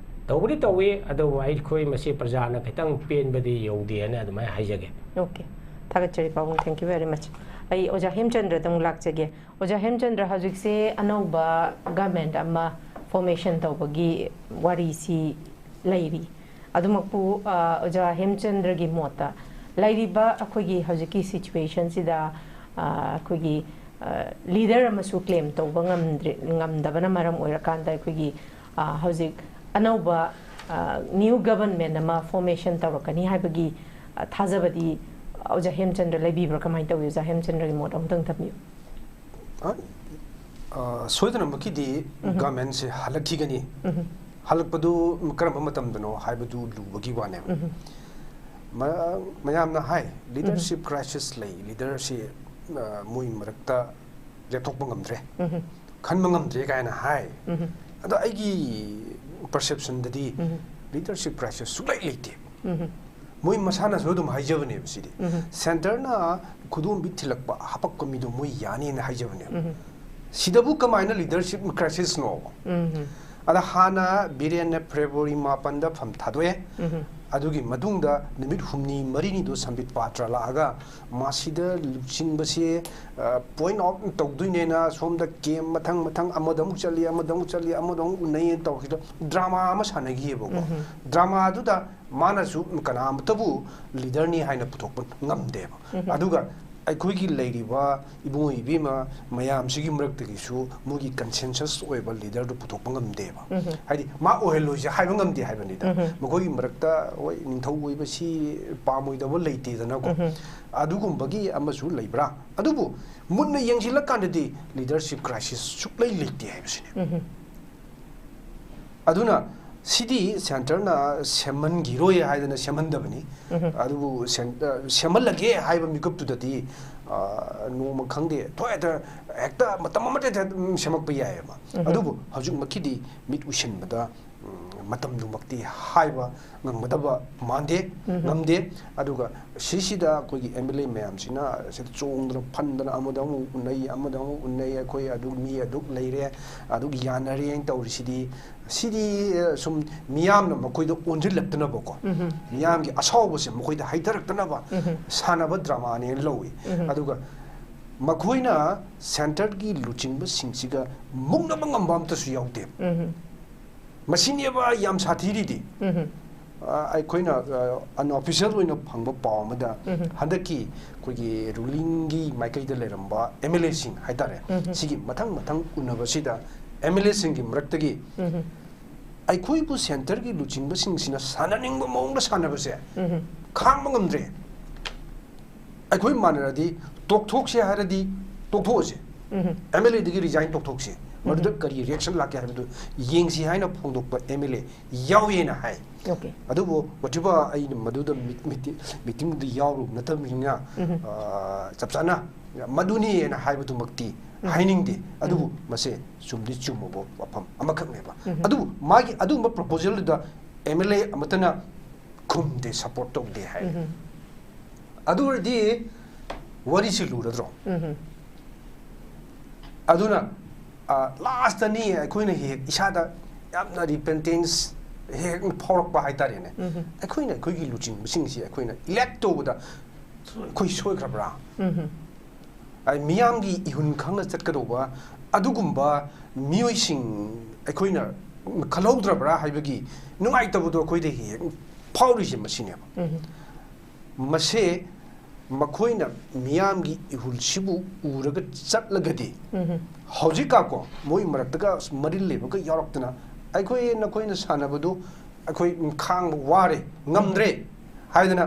ꯇꯧꯕꯗꯤ ꯇꯧꯏ, ꯑꯗꯨꯕꯨ ꯑꯩꯈꯣꯏ ꯃꯁꯤ ꯄ꯭ꯔꯖꯥꯅ ꯈꯤꯇꯪ ꯄꯦꯟꯕꯗꯤ ꯌꯧꯗꯦ ꯍꯥꯏꯅ ꯑꯗꯨꯃꯥꯏꯅ ꯍꯥꯏꯖꯒꯦ꯫ Okay, ꯊꯥꯒꯠꯆꯔꯤ ꯄꯥꯕꯨꯡ, thank you very much꯫ ꯑꯩ ꯑꯣꯖꯥ ꯍꯦꯝꯆꯟꯗ꯭ꯔꯗ ꯑꯃꯨꯛ ꯂꯥꯛꯆꯒꯦ꯫ ꯑꯣꯖꯥ ꯍꯦꯝꯆꯟꯗ꯭ꯔ, ꯍꯧꯖꯤꯛꯁꯦ ꯑꯅꯧꯕ government ꯑꯃ formation ꯇꯧꯕꯒꯤ ꯋꯥꯔꯤꯁꯤ ꯂꯩꯔꯤ꯫ ꯑꯗꯨꯃꯛꯄꯨ ꯑ, ꯑꯣꯖꯥ ꯍꯦꯝꯆꯟꯗ꯭ꯔꯒꯤ ꯃꯣꯠꯇ ꯂꯩꯔꯤꯕ ꯑꯩꯈꯣꯏꯒꯤ ꯍꯧꯖꯤꯛꯀꯤ situationꯁꯤꯗ ꯑ, ꯑꯩꯈꯣꯏꯒꯤ leader ꯑꯃꯁꯨ claim ꯇꯧꯕ ꯉꯝꯗ꯭ꯔꯤ, ꯉꯝꯗꯕꯅ ꯃꯔꯝ ꯑꯣꯏꯔꯀꯥꯟꯗ ꯑꯩꯈꯣꯏꯒꯤ ꯑ, ꯍꯧꯖꯤꯛ ꯑꯅꯧꯕ new government ꯑꯃ formation ꯇꯧꯔꯛꯀꯅꯤ ꯍꯥꯏꯕꯒꯤ ꯑ, ꯊꯥꯖꯕꯗꯤ ꯑꯣꯖꯥ ꯍꯦꯝꯆꯟꯗ꯭ꯔ ꯂꯩꯕꯤꯕ꯭ꯔꯥ? ꯀꯃꯥꯏꯅ ꯇꯧꯏ? ꯑꯣꯖꯥ ꯍꯦꯝꯆꯟꯗ꯭ꯔꯒꯤ ꯃꯣꯠ ꯑꯃꯨꯛꯇꯪ ꯊꯝꯕꯤꯌꯨ꯫ ꯑ, ꯑ, ꯁꯣꯏꯗꯅꯃꯛꯀꯤꯗꯤ governmentꯁꯦ ꯍꯜꯂꯛꯈꯤꯒꯅꯤ꯫ ꯍꯜꯂꯛꯄꯗꯨ ꯀꯔꯝꯕ ꯃꯇꯝꯗꯅꯣ ꯍꯥꯏꯕꯗꯨ ꯂꯨꯕꯒꯤ ꯋꯥꯅꯦꯕ꯫ ꯃ-, ꯃꯌꯥꯝꯅ ꯍꯥꯏ, leadership crisis ꯂꯩ, leaderꯁꯤ, ꯑ, ꯃꯣꯏ ꯃꯔꯛꯇ ꯂꯦꯞꯊꯣꯛꯄ ꯉꯝꯗ꯭ꯔꯦ, ꯈꯟꯕ ꯉꯝꯗ꯭ꯔꯦ ꯀꯥꯏꯅ ꯍꯥꯏ꯫ ꯑꯗꯣ ꯑꯩꯒꯤ perceptionꯗꯗꯤ leadership crisis ꯁꯨꯛꯂꯩ ꯂꯩꯇꯦ꯫ ꯃꯣꯏ ꯃꯁꯥꯅꯁꯨ ꯑꯗꯨꯝ ꯍꯥꯏꯖꯕꯅꯦꯕ ꯁꯤꯗꯤ꯫ Centreꯅ ꯈꯨꯗꯣꯝꯕꯤ ꯊꯤꯜꯂꯛꯄ, ꯍꯥꯄꯛꯄ ꯃꯤꯗꯣ ꯃꯣꯏ ꯌꯥꯅꯤꯅ ꯍꯥꯏꯖꯕꯅꯦꯕ꯫ ꯁꯤꯗꯕꯨ ꯀꯃꯥꯏꯅ leadership crisisꯅꯣꯕ? ꯑꯗ ꯍꯥꯟꯅ ꯕꯤꯔꯦꯟꯅ February ꯃꯥꯄꯟꯗ ꯐꯝ ꯊꯥꯗꯣꯛꯑꯦ꯫ ꯑꯗꯨꯒꯤ ꯃꯇꯨꯡꯗ ꯅꯨꯃꯤꯠ ꯍꯨꯝꯅꯤ ꯃꯔꯤꯅꯤꯗꯣ ꯁꯝꯕꯤꯠ ꯄꯥꯇ꯭ꯔ ꯂꯥꯛꯑꯒ ꯃꯁꯤꯗ ꯂꯨꯆꯤꯡꯕꯁꯦ, ꯑ, point out ꯇꯧꯗꯣꯏꯅꯦꯅ ꯁꯣꯝꯗ camp ꯃꯊꯪ ꯃꯊꯪ ꯑꯃꯗ ꯑꯃꯨꯛ ꯆꯠꯂꯤ, ꯑꯃꯗ ꯑꯃꯨꯛ ꯆꯠꯂꯤ, ꯑꯃꯗ ꯑꯃꯨꯛ ꯎꯅꯩ ꯇꯧꯔꯤꯗ drama ꯑꯃ ꯁꯥꯟꯅꯈꯤꯑꯕꯀꯣ꯫ Dramaꯗꯨꯗ ꯃꯥꯅꯁꯨ ꯀꯅꯥꯃꯇꯕꯨ leaderꯅꯤ ꯍꯥꯏꯅ ꯄꯨꯊꯣꯛꯄ ꯉꯝꯗꯦꯕ꯫ ꯑꯗꯨꯒ ꯑꯩꯈꯣꯏꯒꯤ ꯂꯩꯔꯤꯕ ꯏꯕꯨꯡꯉꯣ ꯏꯕꯦꯝꯃ ꯃꯌꯥꯝꯁꯤꯒꯤ ꯃꯔꯛꯇꯒꯤꯁꯨ ꯃꯣꯏꯒꯤ consensus ꯑꯣꯏꯕ leaderꯗꯨ ꯄꯨꯊꯣꯛꯄ ꯉꯝꯗꯦꯕ꯫ ꯍꯥꯏꯗꯤ ꯃꯥ ꯑꯣꯏꯍꯜꯂꯣꯏꯁꯦ ꯍꯥꯏꯕ ꯉꯝꯗꯦ ꯍꯥꯏꯕꯅꯤꯗ꯫ ꯃꯈꯣꯏꯒꯤ ꯃꯔꯛꯇ ꯍꯣꯏ ꯅꯤꯡꯊꯧ ꯑꯣꯏꯕꯁꯤ ꯄꯥꯝꯃꯣꯏꯗꯕ ꯂꯩꯇꯦꯗꯅꯀꯣ꯫ ꯑꯗꯨꯒꯨꯝꯕꯒꯤ ꯑꯃꯁꯨ ꯂꯩꯕ꯭ꯔꯥ? ꯑꯗꯨꯕꯨ ꯃꯨꯟꯅ ꯌꯦꯡꯁꯤꯜꯂꯀꯥꯟꯗꯗꯤ leadership crisis ꯁꯨꯛꯂꯩ ꯂꯩꯇꯦ ꯍꯥꯏꯕꯁꯤꯅꯤ꯫ ꯑꯗꯨꯅ ꯁꯤꯗꯤ ꯁꯦꯟꯇꯔꯅ ꯁꯦꯝꯍꯟꯈꯤꯔꯣꯏ ꯍꯥꯏꯗꯅ ꯁꯦꯝꯍꯟꯗꯕꯅꯤ꯫ ꯑꯗꯨꯕꯨ ꯁꯦꯟ-, ꯑ, ꯁꯦꯝꯍꯜꯂꯒꯦ ꯍꯥꯏꯕ ꯃꯤꯀꯨꯞꯇꯨꯗꯗꯤ, ꯑ, ꯅꯣꯡꯃ ꯈꯪꯗꯦ, ꯊꯣꯛ ꯍꯦꯛꯇ, ꯍꯦꯛꯇ ꯃꯇꯝ ꯑꯃꯗ ꯍꯦꯛꯇ ꯑꯗꯨꯝ ꯁꯦꯝꯃꯛꯄ ꯌꯥꯏꯑꯕ꯫ ꯑꯗꯨꯕꯨ ꯍꯧꯖꯤꯛꯃꯛꯀꯤꯗꯤ ꯃꯤꯠ ꯎꯏꯁꯤꯟꯕꯗ, ꯎꯝ, ꯃꯇꯝꯗꯨꯃꯛꯇꯤ ꯍꯥꯏꯕ ꯉꯝꯒꯗꯕ ꯃꯥꯟꯗꯦ, ꯉꯝꯗꯦ꯫ ꯑꯗꯨꯒ ꯁꯤꯁꯤꯗ ꯑꯩꯈꯣꯏꯒꯤ ꯑꯦꯝ ꯑꯦꯜ ꯑꯦ ꯃꯌꯥꯝꯁꯤꯅ ꯁꯤꯗ ꯆꯣꯡꯗꯅ ꯐꯟꯗꯅ ꯑꯃꯗ ꯑꯃꯨꯛ ꯎꯅꯩ, ꯑꯃꯗ ꯑꯃꯨꯛ ꯎꯅꯩ, ꯑꯩꯈꯣꯏ ꯑꯗꯨ ꯃꯤ ꯑꯗꯨꯛ ꯂꯩꯔꯦ, ꯑꯗꯨꯛ ꯌꯥꯅꯔꯦꯅ ꯇꯧꯔꯤꯁꯤꯗꯤ, ꯁꯤꯗꯤ, ꯑ, ꯁꯨꯝ ꯃꯤꯌꯥꯝꯅ ꯃꯈꯣꯏꯗ ꯑꯣꯟꯁꯤꯜꯂꯛꯇꯅꯕꯀꯣ, ꯃꯤꯌꯥꯝꯒꯤ ꯑꯁꯥꯎꯕꯁꯦ ꯃꯈꯣꯏꯗ ꯍꯩꯊꯔꯛꯇꯅꯕ ꯁꯥꯟꯅꯕ ꯗ꯭ꯔꯃꯥꯅꯦꯅ ꯂꯧꯏ꯫ ꯑꯗꯨꯒ ꯃꯈꯣꯏꯅ ꯁꯦꯟꯇꯔꯒꯤ ꯂꯨꯆꯤꯡꯕꯁꯤꯡꯁꯤꯒ ꯃꯨꯛꯅꯕ ꯉꯝꯕ ꯑꯝꯇꯁꯨ ꯌꯥꯎꯗꯦ꯫ ꯃꯁꯤꯅꯦꯕ ꯌꯥꯝ ꯁꯥꯊꯤꯔꯤꯗꯤ꯫ ꯑ, ꯑꯩꯈꯣꯏꯅ, ꯑ, unofficial ꯑꯣꯏꯅ ꯐꯪꯕ ꯄꯥꯎ ꯑꯃꯗ, ꯍꯟꯗꯛꯀꯤ ꯑꯩꯈꯣꯏꯒꯤ ꯔꯨꯂꯤꯡꯒꯤ ꯃꯥꯏꯀꯩꯗ ꯂꯩꯔꯝꯕ ꯑꯦꯝ ꯑꯦꯜ ꯑꯦꯁꯤꯡ ꯍꯥꯏꯇꯥꯔꯦ, ꯁꯤꯒꯤ ꯃꯊꯪ ꯃꯊꯪ ꯎꯅꯕꯁꯤꯗ ꯑꯦꯝ ꯑꯦꯜ ꯑꯦꯁꯤꯡꯒꯤ ꯃꯔꯛꯇꯒꯤ ꯑꯩꯈꯣꯏꯕꯨ ꯁꯦꯟꯇꯔꯒꯤ ꯂꯨꯆꯤꯡꯕꯁꯤꯡꯁꯤꯅ ꯁꯥꯟꯅꯅꯤꯡꯕ ꯃꯑꯣꯡꯗ ꯁꯥꯟꯅꯕꯁꯦ ꯈꯥꯡꯕ ꯉꯝꯗ꯭ꯔꯦ꯫ ꯑꯩꯈꯣꯏ ꯃꯥꯟꯅꯔꯗꯤ ꯇꯣꯛꯊꯣꯛꯁꯦ ꯍꯥꯏꯔꯗꯤ ꯇꯣꯛꯊꯣꯛꯑꯁꯦ꯫ ꯑꯦꯝ ꯑꯦꯜ ꯑꯦꯗꯒꯤ ꯔꯤꯖꯥꯏꯟ ꯇꯧꯊꯣꯛꯁꯤ, ꯃꯗꯨꯗ ꯀꯔꯤ ꯔꯤꯌꯦꯛꯁꯟ ꯂꯥꯛꯀꯦ ꯍꯥꯏꯕꯗꯨ ꯌꯦꯡꯁꯤ ꯍꯥꯏꯅ ꯐꯣꯡꯗꯣꯛꯄ ꯑꯦꯝ ꯑꯦꯜ ꯑꯦ ꯌꯥꯎꯏꯅ ꯍꯥꯏ꯫ ꯑꯣꯀꯦ꯫ ꯑꯗꯨꯕꯨ ꯋꯥꯊꯤꯕ ꯑꯩꯅ ꯃꯗꯨꯗ ꯃꯤ-, ꯃꯤꯇꯤ-, ꯃꯤꯇꯤꯡꯗꯨꯗ ꯌꯥꯎꯔꯨꯕ ꯅꯠꯇꯕꯅꯤꯅ, ꯑ, ꯆꯞ ꯆꯥꯅ ꯃꯗꯨꯅꯤꯅ ꯍꯥꯏꯕꯗꯨꯃꯛꯇꯤ ꯍꯥꯏꯅꯤꯡꯗꯦ꯫ ꯑꯗꯨꯕꯨ ꯃꯁꯦ ꯆꯨꯝꯗꯤ ꯆꯨꯝꯃꯕ ꯋꯥꯐꯝ ꯑꯃꯈꯛꯅꯦꯕ꯫ ꯑꯗꯨꯕꯨ ꯃꯥꯒꯤ ꯑꯗꯨꯒꯨꯝꯕ ꯄ꯭ꯔꯣꯄꯣꯖꯦꯜꯗꯨꯗ ꯑꯦꯝ ꯑꯦꯜ ꯑꯦ ꯑꯃꯠꯇꯅ ꯈꯨꯝꯗꯦ, ꯁꯄꯣꯔꯠ ꯇꯧꯗꯦ ꯍꯥꯏ꯫ ꯑꯗꯨ ꯑꯣꯏꯔꯗꯤ ꯋꯥꯔꯤꯁꯤ ꯂꯨꯔꯗ꯭ꯔꯣ? ꯑꯗꯨꯅ, ꯑ, ꯂꯥꯁꯇꯅꯤ ꯑꯩꯈꯣꯏꯅ ꯍꯦꯛ ꯏꯁꯥꯗ ꯌꯥꯝꯅ ꯔꯤꯄꯦꯟꯇꯦꯟꯁ ꯍꯦꯛ ꯐꯥꯎꯔꯛꯄ ꯍꯥꯏꯇꯥꯔꯦꯅꯦ꯫ ꯑꯩꯈꯣꯏꯅ ꯑꯩꯈꯣꯏꯒꯤ ꯂꯨꯆꯤꯡꯕꯁꯤꯡꯁꯤ ꯑꯩꯈꯣꯏꯅ ꯏꯂꯦꯛ ꯇꯧꯕꯗ ꯑꯩꯈꯣꯏ ꯁꯣꯏꯈ꯭ꯔꯕ꯭ꯔꯥ? ꯑꯩ ꯃꯤꯌꯥꯝꯒꯤ ꯏꯍꯨꯟ ꯈꯪꯅ ꯆꯠꯀꯗꯧꯕ ꯑꯗꯨꯒꯨꯝꯕ ꯃꯤꯑꯣꯏꯁꯤꯡ ꯑꯩꯈꯣꯏꯅ ꯈꯜꯍꯧꯗ꯭ꯔꯕ꯭ꯔꯥ ꯍꯥꯏꯕꯒꯤ ꯅꯨꯡꯉꯥꯏꯇꯕꯗꯣ ꯑꯩꯈꯣꯏꯗ ꯍꯦꯛ ꯐꯥꯎꯔꯤꯁꯦ ꯃꯁꯤꯅꯦꯕ꯫ ꯃꯁꯦ ꯃꯈꯣꯏꯅ ꯃꯤꯌꯥꯝꯒꯤ ꯏꯍꯨꯜꯁꯤꯕꯨ ꯎꯔꯒ ꯆꯠꯂꯒꯗꯤ, ꯍꯧꯖꯤꯛꯀꯥꯀꯣ ꯃꯣꯏ ꯃꯔꯛꯇꯒ ꯃꯔꯤꯜ ꯂꯩꯕꯒ ꯌꯥꯎꯔꯛꯇꯅ, "ꯑꯩꯈꯣꯏ ꯅꯈꯣꯏꯅ ꯁꯥꯟꯅꯕꯗꯨ ꯑꯩꯈꯣꯏ ꯈꯥꯡꯕ ꯋꯥꯔꯦ, ꯉꯝꯗ꯭ꯔꯦ" ꯍꯥꯏꯗꯅ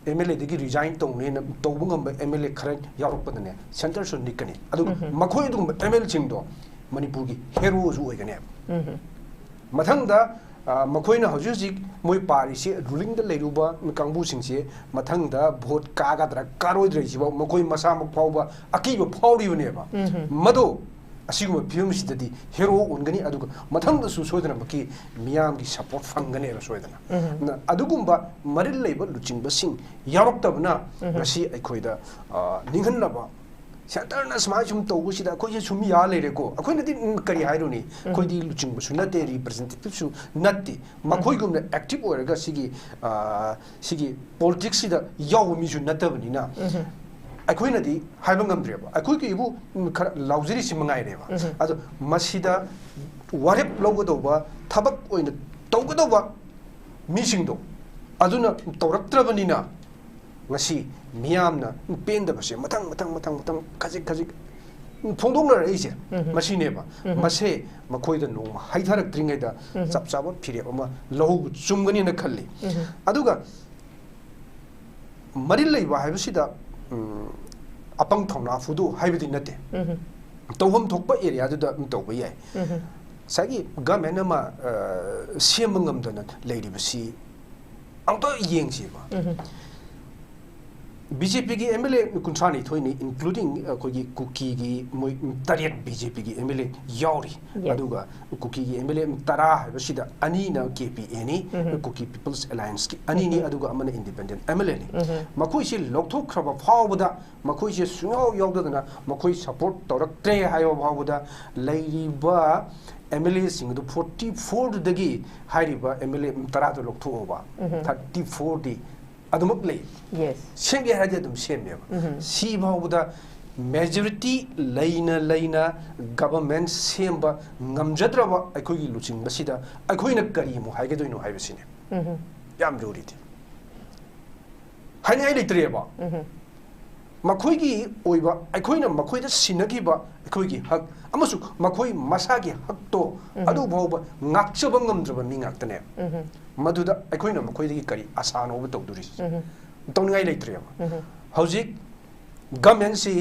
ꯑꯦꯝ ꯑꯦꯜ ꯑꯦꯗꯒꯤ ꯔꯤꯖꯥꯏꯟ ꯇꯧꯅꯦꯅ ꯇꯧꯕ ꯉꯝꯕ ꯑꯦꯝ ꯑꯦꯜ ꯑꯦ ꯈꯔ ꯌꯥꯎꯔꯛꯄꯗꯅꯦ, ꯁꯦꯟꯇꯔꯁꯨ ꯅꯤꯛꯀꯅꯤ꯫ ꯑꯗꯨꯒ ꯃꯈꯣꯏ ꯑꯗꯨꯒꯨꯝꯕ ꯑꯦꯝ ꯑꯦꯜ ꯑꯦꯁꯤꯡꯗꯣ ꯃꯅꯤꯄꯨꯔꯒꯤ ꯍꯦꯔꯣꯁꯨ ꯑꯣꯏꯒꯅꯦꯕ꯫ ꯃꯊꯪꯗ, ꯑ, ꯃꯈꯣꯏꯅ ꯍꯧꯖꯤꯛ ꯍꯧꯖꯤꯛ ꯃꯣꯏ ꯄꯥꯔꯤꯁꯤ, ꯔꯨꯂꯤꯡꯗ ꯂꯩꯔꯨꯕ ꯀꯥꯡꯕꯨꯁꯤꯡꯁꯦ ꯃꯊꯪꯗ ꯚꯣꯠ ꯀꯥꯒꯗ꯭ꯔꯥ ꯀꯥꯔꯣꯏꯗ꯭ꯔꯥ ꯍꯥꯏꯁꯤꯐꯥꯎ ꯃꯈꯣꯏ ꯃꯁꯥꯃꯛ ꯐꯥꯎꯕ ꯑꯀꯤꯕ ꯐꯥꯎꯔꯤꯕꯅꯦꯕ꯫ ꯎꯝ꯫ ꯃꯗꯣ ꯑꯁꯤꯒꯨꯝꯕ ꯐꯤꯕꯝꯁꯤꯗꯗꯤ ꯍꯦꯔꯣ ꯑꯣꯟꯒꯅꯤ, ꯑꯗꯨꯒ ꯃꯊꯪꯗꯁꯨ ꯁꯣꯏꯗꯅꯃꯛꯀꯤ ꯃꯤꯌꯥꯝꯒꯤ ꯁꯄꯣꯔꯠ ꯐꯪꯒꯅꯦꯕ ꯁꯣꯏꯗꯅ꯫ ꯎꯝ꯫ ꯅ-, ꯑꯗꯨꯒꯨꯝꯕ ꯃꯔꯤꯜ ꯂꯩꯕ ꯂꯨꯆꯤꯡꯕꯁꯤꯡ ꯌꯥꯎꯔꯛꯇꯕꯅ ꯎꯝ꯫ ꯉꯁꯤ ꯑꯩꯈꯣꯏꯗ, ꯑ, ꯅꯤꯡꯍꯟꯅꯕ, ꯁꯦꯟꯇꯔꯅ ꯁꯨꯃꯥꯏꯅ ꯁꯨꯝ ꯇꯧꯕꯁꯤꯗ ꯑꯩꯈꯣꯏꯁꯦ ꯁꯨꯝ ꯌꯥ ꯂꯩꯔꯦꯀꯣ꯫ ꯑꯩꯈꯣꯏꯅꯗꯤ, ꯎꯝ, ꯀꯔꯤ ꯍꯥꯏꯔꯨꯅꯤ? ꯎꯝ꯫ ꯑꯩꯈꯣꯏꯗꯤ ꯂꯨꯆꯤꯡꯕꯁꯨ ꯅꯠꯇꯦ, ꯔꯤꯄ꯭ꯔꯖꯦꯟꯇꯦꯇꯤꯞꯁꯨ ꯅꯠꯇꯦ꯫ ꯎꯝ꯫ ꯃꯈꯣꯏꯒꯨꯝꯅ ꯑꯦꯛꯇꯤꯚ ꯑꯣꯏꯔꯒ ꯁꯤꯒꯤ, ꯑ, ꯁꯤꯒꯤ ꯄꯣꯂꯤꯇꯤꯛꯁꯁꯤꯗ ꯌꯥꯎꯕ ꯃꯤꯁꯨ ꯅꯠꯇꯕꯅꯤꯅ ꯎꯝ꯫ ꯑꯩꯈꯣꯏꯅꯗꯤ ꯍꯥꯏꯕ ꯉꯝꯗ꯭ꯔꯦꯕ꯫ ꯑꯩꯈꯣꯏꯒꯤ ꯏꯕꯨ, ꯎꯝ, ꯈꯔ ꯂꯥꯎꯖꯔꯤꯁꯤ ꯃꯉꯥꯏꯔꯦꯕ꯫ ꯎꯝ꯫ ꯑꯗꯣ ꯃꯁꯤꯗ ꯋꯥꯔꯦꯞ ꯂꯧꯒꯗꯧꯕ, ꯊꯕꯛ ꯑꯣꯏꯅ ꯇꯧꯒꯗꯧꯕ ꯃꯤꯁꯤꯡꯗꯣ ꯑꯗꯨꯅ ꯇꯧꯔꯛꯇ꯭ꯔꯕꯅꯤꯅ ꯉꯁꯤ ꯃꯤꯌꯥꯝꯅ ꯄꯦꯟꯗꯕꯁꯦ ꯃꯊꯪ, ꯃꯊꯪ, ꯃꯊꯪ, ꯃꯊꯪ ꯈꯖꯤꯛ ꯈꯖꯤꯛ ꯐꯣꯡꯗꯣꯛꯅꯔꯛꯏꯁꯦ ꯎꯝ꯫ ꯃꯁꯤꯅꯦꯕ꯫ ꯎꯝ꯫ ꯃꯁꯦ ꯃꯈꯣꯏꯗ ꯅꯣꯡꯃ ꯍꯩꯊꯔꯛꯇ꯭ꯔꯤꯉꯩꯗ ꯎꯝ꯫ ꯆꯞ ꯆꯥꯕ ꯐꯤꯔꯦꯞ ꯑꯃ ꯂꯧꯍꯧꯕ ꯆꯨꯝꯒꯅꯤꯅ ꯈꯜꯂꯤ꯫ ꯎꯝ꯫ ꯑꯗꯨꯒ ꯃꯔꯤꯜ ꯂꯩꯕ ꯍꯥꯏꯕꯁꯤꯗ, ꯎꯝ, ꯑꯄꯪ ꯊꯧꯅꯥ ꯐꯨꯗꯣꯛꯎ ꯍꯥꯏꯕꯗꯤ ꯅꯠꯇꯦ꯫ ꯎꯝ꯫ ꯇꯧꯐꯝ ꯊꯣꯛꯄ ꯑꯦꯔꯤꯌꯥꯗꯨꯗ ꯑꯗꯨꯝ ꯇꯧꯕ ꯌꯥꯏ꯫ ꯎꯝ꯫ ꯉꯁꯥꯏꯒꯤ ꯒꯃꯦꯟ ꯑꯃ, ꯑ, ꯁꯦꯝꯕ ꯉꯝꯗꯅ ꯂꯩꯔꯤꯕꯁꯤ ꯑꯃꯨꯛꯇ ꯌꯦꯡꯁꯦꯕ꯫ ꯎꯝ꯫ ꯕꯤ ꯖꯦ ꯄꯤꯒꯤ ꯑꯦꯝ ꯑꯦꯜ ꯑꯦ ꯀꯨꯟꯊ꯭ꯔꯥ ꯅꯤꯊꯣꯏꯅꯤ, including ꯑꯩꯈꯣꯏꯒꯤ ꯀꯨꯀꯤꯒꯤ ꯃꯣꯏ ꯇꯔꯦꯠ ꯕꯤ ꯖꯦ ꯄꯤꯒꯤ ꯑꯦꯝ ꯑꯦꯜ ꯑꯦ ꯌꯥꯎꯔꯤ꯫ Yes. ꯑꯗꯨꯒ ꯀꯨꯀꯤꯒꯤ ꯑꯦꯝ ꯑꯦꯜ ꯑꯦ ꯇꯔꯥ ꯍꯥꯏꯕꯁꯤꯗ ꯑꯅꯤꯅ ꯀꯦ ꯄꯤ ꯑꯦꯅꯤ, ꯎꯝ꯫ ꯀꯨꯀꯤ ꯄꯤꯄꯜꯁ ꯑꯦꯂꯥꯏꯟꯁꯀꯤ ꯑꯅꯤꯅꯤ, ꯎꯝ꯫ ꯑꯗꯨꯒ ꯑꯃꯅ ꯏꯟꯗꯤꯄꯦꯟꯗꯦꯟ ꯑꯦꯝ ꯑꯦꯜ ꯑꯦꯅꯤ꯫ ꯎꯝ꯫ ꯃꯈꯣꯏꯁꯤ ꯂꯧꯊꯣꯛꯈ꯭ꯔꯕ ꯐꯥꯎꯕꯗ ꯃꯈꯣꯏꯁꯦ ꯁꯨꯡꯌꯥꯎ ꯌꯥꯎꯗꯗꯅ ꯃꯈꯣꯏ ꯁꯄꯣꯔꯠ ꯇꯧꯔꯛꯇ꯭ꯔꯦ ꯍꯥꯏꯕ ꯐꯥꯎꯕꯗ ꯂꯩꯔꯤꯕ ꯑꯦꯝ ꯑꯦꯜ ꯑꯦꯁꯤꯡ ꯑꯗꯨ ꯐꯣꯔꯇꯤ ꯐꯣꯔꯗꯨꯗꯒꯤ ꯍꯥꯏꯔꯤꯕ ꯑꯦꯝ ꯑꯦꯜ ꯑꯦ ꯇꯔꯥꯗꯨ ꯂꯧꯊꯣꯛꯑꯣꯕ, ꯎꯝ꯫ ꯊꯥꯔꯇꯤ ꯐꯣꯔꯗꯤ ꯑꯗꯨꯃꯛ ꯂꯩ꯫ Yes. ꯁꯦꯝꯒꯦ ꯍꯥꯏꯔꯗꯤ ꯑꯗꯨꯝ ꯁꯦꯝꯃꯦꯕ꯫ ꯎꯝ꯫ ꯁꯤ ꯐꯥꯎꯕꯗ ꯃꯦꯖꯣꯔꯤꯇꯤ ꯂꯩꯅ ꯂꯩꯅ ꯒꯚꯔꯟꯃꯦꯟꯠ ꯁꯦꯝꯕ ꯉꯝꯖꯗ꯭ꯔꯕ ꯑꯩꯈꯣꯏꯒꯤ ꯂꯨꯆꯤꯡꯕꯁꯤꯗ ꯑꯩꯈꯣꯏꯅ ꯀꯔꯤ ꯑꯃꯨꯛ ꯍꯥꯏꯒꯗꯣꯏꯅꯣ ꯍꯥꯏꯕꯁꯤꯅꯦ ꯎꯝ꯫ ꯌꯥꯝ ꯂꯨꯔꯤꯗꯤ꯫ ꯍꯥꯏꯅꯤꯡꯉꯥꯏ ꯂꯩꯇ꯭ꯔꯦꯕ꯫ ꯎꯝ꯫ ꯃꯈꯣꯏꯒꯤ ꯑꯣꯏꯕ, ꯑꯩꯈꯣꯏꯅ ꯃꯈꯣꯏꯗ ꯁꯤꯟꯅꯈꯤꯕ ꯑꯩꯈꯣꯏꯒꯤ ꯍꯛ ꯑꯃꯁꯨꯡ ꯃꯈꯣꯏ ꯃꯁꯥꯒꯤ ꯍꯛꯇꯣ ꯎꯝ꯫ ꯑꯗꯨ ꯐꯥꯎꯕ ꯉꯥꯛꯆꯕ ꯉꯝꯗ꯭ꯔꯕ ꯃꯤ ꯉꯥꯛꯇꯅꯦ꯫ ꯎꯝ꯫ ꯃꯗꯨꯗ ꯑꯩꯈꯣꯏꯅ ꯃꯈꯣꯏꯗꯒꯤ ꯀꯔꯤ ꯑꯁꯥꯅꯣꯕ ꯇꯧꯗꯣꯔꯤꯁꯦ? ꯎꯝ꯫ ꯇꯧꯅꯤꯡꯉꯥꯏ ꯂꯩꯇ꯭ꯔꯦꯕ꯫ ꯎꯝ꯫ ꯍꯧꯖꯤꯛ ꯒꯃꯦꯟꯁꯤ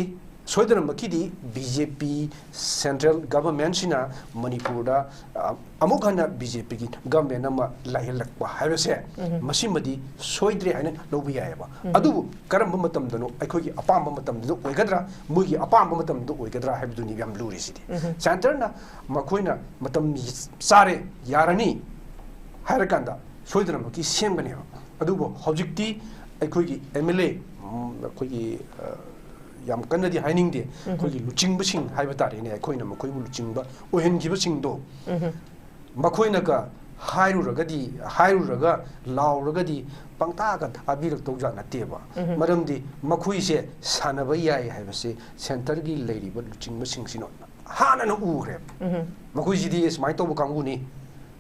ꯁꯣꯏꯗꯅꯃꯛꯀꯤꯗꯤ ꯕꯤ ꯖꯦ ꯄꯤ central government ꯁꯤꯅ ꯃꯅꯤꯄꯨꯔꯗ, ꯑ, ꯑꯃꯨꯛ ꯍꯟꯅ ꯕꯤ ꯖꯦ ꯄꯤꯒꯤ government ꯑꯃ ꯂꯩꯍꯜꯂꯛꯄ ꯍꯥꯏꯕꯁꯦ, ꯃꯁꯤꯃꯗꯤ ꯁꯣꯏꯗ꯭ꯔꯦ ꯍꯥꯏꯅ ꯂꯧꯕ ꯌꯥꯏꯑꯕ꯫ ꯑꯗꯨꯕꯨ ꯀꯔꯝꯕ ꯃꯇꯝꯗꯅꯣ, ꯑꯩꯈꯣꯏꯒꯤ ꯑꯄꯥꯝꯕ ꯃꯇꯝꯗꯨꯗ ꯑꯣꯏꯒꯗ꯭ꯔꯥ, ꯃꯣꯏꯒꯤ ꯑꯄꯥꯝꯕ ꯃꯇꯝꯗꯨꯗ ꯑꯣꯏꯒꯗ꯭ꯔꯥ ꯍꯥꯏꯕꯗꯨꯅꯤ ꯌꯥꯝ ꯂꯨꯔꯤꯁꯤꯗꯤ꯫ Centre ꯅ ꯃꯈꯣꯏꯅ ꯃꯇꯝ ꯆꯥꯔꯦ, ꯌꯥꯔꯅꯤ ꯍꯥꯏꯔꯀꯥꯟꯗ ꯁꯣꯏꯗꯅꯃꯛꯀꯤ ꯁꯦꯝꯒꯅꯦꯕ꯫ ꯑꯗꯨꯕꯨ ꯍꯧꯖꯤꯛꯇꯤ ꯑꯩꯈꯣꯏꯒꯤ M L A, ꯎꯝ, ꯑꯩꯈꯣꯏꯒꯤ, ꯑ, ꯌꯥꯝ ꯀꯟꯅꯗꯤ ꯍꯥꯏꯅꯤꯡꯗꯦ, ꯑꯩꯈꯣꯏꯒꯤ ꯂꯨꯆꯤꯡꯕꯁꯤꯡ ꯍꯥꯏꯕ ꯇꯥꯔꯦꯅꯦ, ꯑꯩꯈꯣꯏꯅ ꯃꯈꯣꯏꯕꯨ ꯂꯨꯆꯤꯡꯕ ꯑꯣꯏꯍꯟꯈꯤꯕꯁꯤꯡꯗꯣ, ꯃꯈꯣꯏꯅꯒ ꯍꯥꯏꯔꯨꯔꯒꯗꯤ, ꯍꯥꯏꯔꯨꯔꯒ ꯂꯥꯎꯔꯒꯗꯤ ꯄꯪꯇꯥꯒ ꯊꯥꯕꯤꯔꯛꯇꯧꯖꯥꯠ ꯅꯠꯇꯦꯕ꯫ ꯃꯔꯝꯗꯤ ꯃꯈꯣꯏꯁꯦ ꯁꯥꯟꯅꯕ ꯌꯥꯏ ꯍꯥꯏꯕꯁꯦ centre ꯒꯤ ꯂꯩꯔꯤꯕ ꯂꯨꯆꯤꯡꯕꯁꯤꯡꯁꯤꯅ ꯍꯥꯟꯅꯅ ꯎꯈ꯭ꯔꯦꯕ꯫ ꯃꯈꯣꯏꯁꯤꯗꯤ ꯁꯨꯃꯥꯏꯅ ꯇꯧꯕ ꯀꯥꯡꯕꯨꯅꯤ,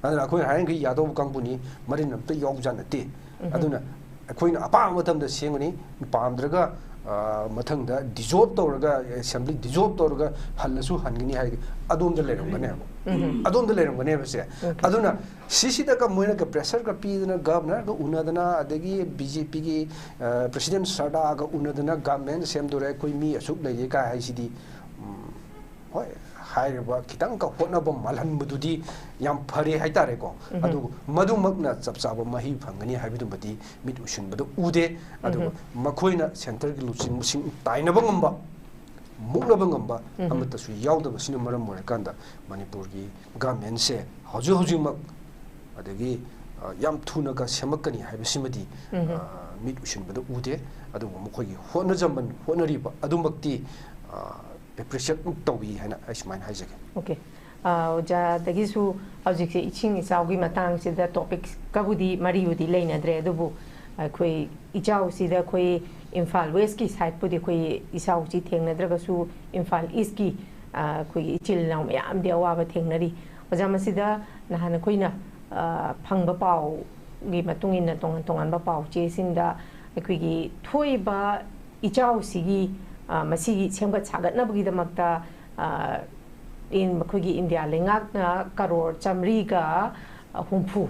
ꯑꯗꯨꯅ ꯑꯩꯈꯣꯏꯅ ꯍꯥꯏꯔꯤꯈꯩ ꯌꯥꯗꯧꯕ ꯀꯥꯡꯕꯨꯅꯤ, ꯃꯔꯤꯟ ꯑꯝꯇ ꯌꯥꯎꯕꯖꯥꯠ ꯅꯠꯇꯦ꯫ ꯑꯗꯨꯅ ꯑꯩꯈꯣꯏꯅ ꯑꯄꯥꯝꯕ ꯃꯇꯝꯗ ꯁꯦꯝꯒꯅꯤ, ꯄꯥꯝꯗ꯭ꯔꯒ, ꯑ, ꯃꯊꯪꯗ dissolve ꯇꯧꯔꯒ, assembly dissolve ꯇꯧꯔꯒ ꯍꯜꯂꯁꯨ ꯍꯟꯒꯅꯤ ꯍꯥꯏꯔꯒ ꯑꯗꯣꯝꯗ ꯂꯩꯔꯝꯒꯅꯦꯕ꯫ ꯑꯗꯣꯝꯗ ꯂꯩꯔꯝꯒꯅꯦꯕ ꯁꯦ꯫ ꯑꯗꯨꯅ ꯁꯤꯁꯤꯗꯒ ꯃꯣꯏꯅꯒ pressure ꯒ ꯄꯤꯗꯅ, governor ꯒ ꯎꯅꯗꯅ, ꯑꯗꯒꯤ B J P ꯒꯤ, ꯑ, president ꯁꯔꯗꯥꯒ ꯎꯅꯗꯅ government ꯁꯦꯝꯗꯣꯔꯦ, ꯑꯩꯈꯣꯏ ꯃꯤ ꯑꯁꯨꯛ ꯂꯩꯔꯦ ꯀꯥꯏ ꯍꯥꯏꯁꯤꯗꯤ, ꯎꯝ, ꯍꯣꯏ, ꯍꯥꯏꯔꯤꯕ ꯈꯤꯇꯪꯒ ꯍꯣꯠꯅꯕ ꯃꯥꯜꯍꯟꯕꯗꯨꯗꯤ ꯌꯥꯝ ꯐꯔꯦ ꯍꯥꯏꯇꯥꯔꯦꯀꯣ꯫ ꯑꯗꯨꯕꯨ ꯃꯗꯨꯃꯛꯅ ꯆꯞ ꯆꯥꯕ ꯃꯍꯩ ꯐꯪꯒꯅꯤ ꯍꯥꯏꯕꯗꯨꯃꯗꯤ ꯃꯤꯠ ꯎꯏꯁꯤꯟꯕꯗ ꯎꯗꯦ꯫ ꯑꯗꯨꯒ ꯃꯈꯣꯏꯅ centre ꯒꯤ ꯂꯨꯆꯤꯡꯕꯁꯤꯡ ꯇꯥꯏꯅꯕ ꯉꯝꯕ, ꯃꯨꯛꯅꯕ ꯉꯝꯕ ꯑꯃꯠꯇꯁꯨ ꯌꯥꯎꯗꯕꯁꯤꯅ ꯃꯔꯝ ꯑꯣꯏꯔꯀꯥꯟꯗ ꯃꯅꯤꯄꯨꯔꯒꯤ government ꯁꯦ ꯍꯧꯖꯤꯛ ꯍꯧꯖꯤꯛꯃꯛ, ꯑꯗꯒꯤ, ꯑ, ꯌꯥꯝ ꯊꯨꯅꯒ ꯁꯦꯝꯃꯛꯀꯅꯤ ꯍꯥꯏꯕꯁꯤꯃꯗꯤ, ꯑ, ꯃꯤꯠ ꯎꯏꯁꯤꯟꯕꯗ ꯎꯗꯦ꯫ ꯑꯗꯨꯕꯨ ꯃꯈꯣꯏꯒꯤ ꯍꯣꯠꯅꯖꯃꯟ, ꯍꯣꯠꯅꯔꯤꯕ ꯑꯗꯨꯃꯛꯇꯤ, ꯑ, appreciate ꯇꯧꯏ ꯍꯥꯏꯅ ꯑꯩ ꯁꯨꯃꯥꯏꯅ ꯍꯥꯏꯖꯒꯦ꯫ Okay꯫ ꯑ, ꯑꯣꯖꯥꯗꯒꯤꯁꯨ ꯍꯧꯖꯤꯛꯁꯦ ꯏꯁꯤꯡ ꯏꯆꯥꯎꯒꯤ ꯃꯇꯥꯡꯁꯤꯗ topic ꯀꯕꯨꯗꯤ ꯃꯔꯤꯕꯨꯗꯤ ꯂꯩꯅꯗ꯭ꯔꯦ, ꯑꯗꯨꯕꯨ ꯑꯩꯈꯣꯏ ꯏꯆꯥꯎꯁꯤꯗ ꯑꯩꯈꯣꯏ ꯏꯝꯐꯥꯜ West ꯀꯤ side ꯄꯨꯗꯤ ꯑꯩꯈꯣꯏ ꯏꯆꯥꯎꯁꯤ ꯊꯦꯡꯅꯗ꯭ꯔꯒꯁꯨ ꯏꯝꯐꯥꯜ East ꯀꯤ, ꯑ, ꯑꯩꯈꯣꯏꯒꯤ ꯏꯆꯤꯜ ꯏꯅꯥꯎ ꯃꯌꯥꯝꯗꯤ ꯑꯋꯥꯕ ꯊꯦꯡꯅꯔꯤ꯫ ꯑꯣꯖꯥ, ꯃꯁꯤꯗ ꯅꯍꯥꯟ ꯑꯩꯈꯣꯏꯅ, ꯑ, ꯐꯪꯕ ꯄꯥꯎꯒꯤ ꯃꯇꯨꯡ ꯏꯟꯅ ꯇꯣꯉꯥꯟ ꯇꯣꯉꯥꯟꯕ ꯄꯥꯎ ꯆꯦꯁꯤꯡꯗ ꯑꯩꯈꯣꯏꯒꯤ ꯊꯣꯛꯏꯕ ꯏꯆꯥꯎꯁꯤꯒꯤ, ꯑ, ꯃꯁꯤꯒꯤ ꯁꯦꯝꯒꯠ ꯁꯥꯒꯠꯅꯕꯒꯤꯗꯃꯛꯇ, ꯑ, ꯏꯟ-, ꯑꯩꯈꯣꯏꯒꯤ ꯏꯟꯗꯤꯌꯥ ꯂꯩꯉꯥꯛꯅ ꯀꯔꯣꯔ ꯆꯥꯃꯔꯤꯒ ꯍꯨꯝꯐꯨ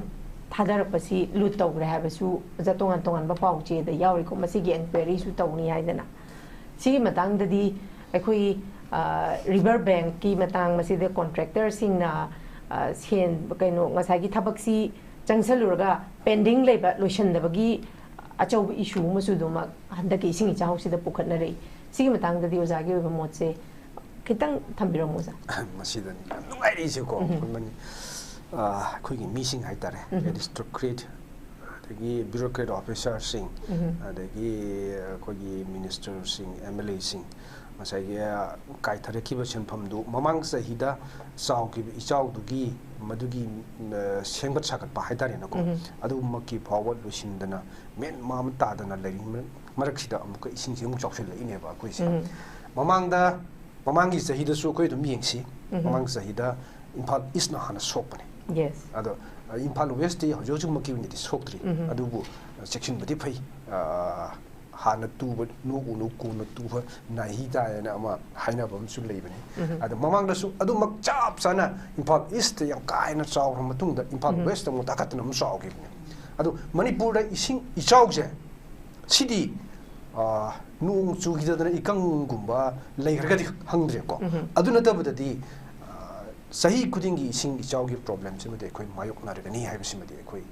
ꯊꯥꯗꯔꯛꯄꯁꯤ ꯂꯨꯠ ꯇꯧꯈ꯭ꯔꯦ ꯍꯥꯏꯕꯁꯨ ꯑꯣꯖꯥ ꯇꯣꯉꯥꯟ ꯇꯣꯉꯥꯟꯕ ꯄꯥꯎ ꯆꯦꯗ ꯌꯥꯎꯔꯤꯀꯣ꯫ ꯃꯁꯤꯒꯤ enquiry ꯁꯨ ꯇꯧꯅꯤ ꯍꯥꯏꯗꯅ꯫ ꯁꯤꯒꯤ ꯃꯇꯥꯡꯗꯗꯤ, ꯑꯩꯈꯣꯏ ꯔꯤꯚꯔ ꯕꯦꯡꯛꯀꯤ ꯃꯇꯥꯡ, ꯃꯁꯤꯗ ꯀꯣꯟꯇ꯭ꯔꯦꯛꯇꯔꯁꯤꯡꯅ ꯁꯦꯟ, ꯀꯩꯅꯣ, ꯉꯁꯥꯏꯒꯤ ꯊꯕꯛꯁꯤ ꯆꯪꯁꯜꯂꯨꯔꯒ ꯄꯦꯟꯗꯤꯡ ꯂꯩꯕ, ꯂꯣꯏꯁꯤꯟꯗꯕꯒꯤ ꯑꯆꯧꯕ ꯏꯁꯨ ꯑꯃꯁꯨ ꯑꯗꯨꯃꯛ ꯍꯟꯗꯛꯀꯤ ꯏꯁꯤꯡ ꯏꯆꯥꯎꯁꯤꯗ ꯄꯨꯈꯠꯅꯔꯛꯏ꯫ ꯁꯤꯒꯤ ꯃꯇꯥꯡꯗꯗꯤ ꯑꯣꯖꯥꯒꯤ ꯑꯣꯏꯕ ꯃꯣꯠꯁꯦ ꯈꯤꯇꯪ ꯊꯝꯕꯤꯔꯝꯃꯣ, ꯑꯣꯖꯥ꯫ ꯃꯁꯤꯗꯅꯤ ꯌꯥꯝ ꯅꯨꯡꯉꯥꯏꯔꯤꯁꯦꯀꯣ꯫ ꯎꯝ꯫ ꯑꯩꯈꯣꯏꯒꯤ ꯃꯤꯁꯤꯡ ꯍꯥꯏꯇꯥꯔꯦ, ꯎꯝ꯫ ꯑꯦꯗꯃꯤꯅꯤꯁꯇ꯭ꯔꯦꯇꯦꯠ, ꯑꯗꯒꯤ ꯕ꯭ꯌꯨꯔꯣꯀ꯭ꯔꯦꯠ ꯑꯣꯐꯤꯁꯥꯔꯁꯤꯡ, ꯎꯝ꯫ ꯑꯗꯒꯤ ꯑꯩꯈꯣꯏꯒꯤ ꯃꯤꯅꯤꯁꯇꯔꯁꯤꯡ, ꯑꯦꯝ ꯑꯦꯜ ꯑꯦꯁꯤꯡ, ꯉꯁꯥꯏꯒꯤ ꯀꯥꯏꯊꯔꯛꯈꯤꯕ ꯁꯦꯟꯐꯝꯗꯨ ꯃꯃꯥꯡ ꯆꯍꯤꯗ ꯆꯥꯎꯈꯤꯕ ꯏꯆꯥꯎꯗꯨꯒꯤ, ꯃꯗꯨꯒꯤ ꯁꯦꯝꯒꯠ ꯁꯥꯒꯠꯄ ꯍꯥꯏꯇꯥꯔꯦꯅꯦꯀꯣ, ꯎꯝ꯫ ꯑꯗꯨꯃꯛꯀꯤ ꯐꯥꯎꯕ ꯂꯣꯏꯁꯤꯟꯗꯅ ꯃꯦꯟ ꯃꯥꯟ ꯇꯥꯗꯅ ꯂꯩꯔꯤ ꯃꯔꯛꯁꯤꯗ ꯑꯃꯨꯛꯀ ꯏꯁꯤꯡꯁꯦ ꯑꯃꯨꯛ ꯆꯥꯎꯁꯤꯜꯂꯛꯏꯅꯦꯕ ꯑꯩꯈꯣꯏꯁꯦ꯫ ꯎꯝ꯫ ꯃꯃꯥꯡꯗ, ꯃꯃꯥꯡꯒꯤ ꯆꯍꯤꯗꯁꯨ ꯑꯩꯈꯣꯏ ꯑꯗꯨꯝ ꯌꯦꯡꯁꯤ꯫ ꯎꯝ꯫ ꯃꯃꯥꯡ ꯆꯍꯤꯗ ꯏꯝꯐꯥꯜ ꯏꯁꯅ ꯍꯥꯟꯅ ꯁꯣꯛꯄꯅꯦ꯫ Yes꯫ ꯑꯗꯣ ꯏꯝꯐꯥꯜ ꯋꯦꯁꯇꯤ ꯍꯧꯖꯤꯛ ꯍꯧꯖꯤꯛꯃꯛꯀꯤ ꯑꯣꯏꯅꯗꯤ ꯁꯣꯛꯇ꯭ꯔꯤ꯫ ꯎꯝ꯫ ꯑꯗꯨꯕꯨ ꯆꯦꯛꯁꯤꯟꯕꯗꯤ ꯐꯩ꯫ ꯍꯥꯟꯅ ꯇꯨꯕ ꯅꯣꯛꯎꯅꯨ, ꯀꯣꯟꯅ ꯇꯨꯕ ꯅꯥꯍꯤ ꯇꯥꯏꯅ ꯑꯃ ꯍꯥꯏꯅꯕ ꯑꯃꯁꯨ ꯂꯩꯕꯅꯤ꯫ ꯎꯝ꯫ ꯑꯗꯣ ꯃꯃꯥꯡꯗꯁꯨ ꯑꯗꯨꯃꯛ ꯆꯞ ꯆꯥꯅ ꯏꯝꯐꯥꯜ ꯏꯁꯇ ꯌꯥꯝ ꯀꯥ ꯍꯦꯟꯅ ꯆꯥꯎꯔꯕ ꯃꯇꯨꯡꯗ ꯏꯝꯐꯥꯜ ꯎꯝ꯫ ꯋꯦꯁꯇ ꯑꯃꯨꯛ ꯇꯥꯈꯠꯇꯅ ꯑꯃꯨꯛ ꯆꯥꯎꯈꯤꯕꯅꯤ꯫ ꯑꯗꯣ ꯃꯅꯤꯄꯨꯔꯗ ꯏꯁꯤꯡ ꯏꯆꯥꯎꯁꯦ ꯁꯤꯗꯤ ꯅꯣꯡ ꯆꯨꯈꯤꯗꯗꯅ ꯏꯀꯪꯒꯨꯝꯕ ꯂꯩꯈ꯭ꯔꯒꯗꯤ ꯈꯪꯗ꯭ꯔꯦꯀꯣ꯫ ꯎꯝ꯫ ꯑꯗꯨ ꯅꯠꯇꯕꯗꯗꯤ ꯆꯍꯤ ꯈꯨꯗꯤꯡꯒꯤ ꯏꯁꯤꯡ ꯏꯆꯥꯎꯒꯤ ꯄ꯭ꯔꯣꯕ꯭ꯂꯦꯝꯁꯤꯃꯗꯤ ꯑꯩꯈꯣꯏ ꯃꯥꯌꯣꯛꯅꯔꯒꯅꯤ ꯍꯥꯏꯕꯁꯤꯃꯗꯤ ꯑꯩꯈꯣꯏ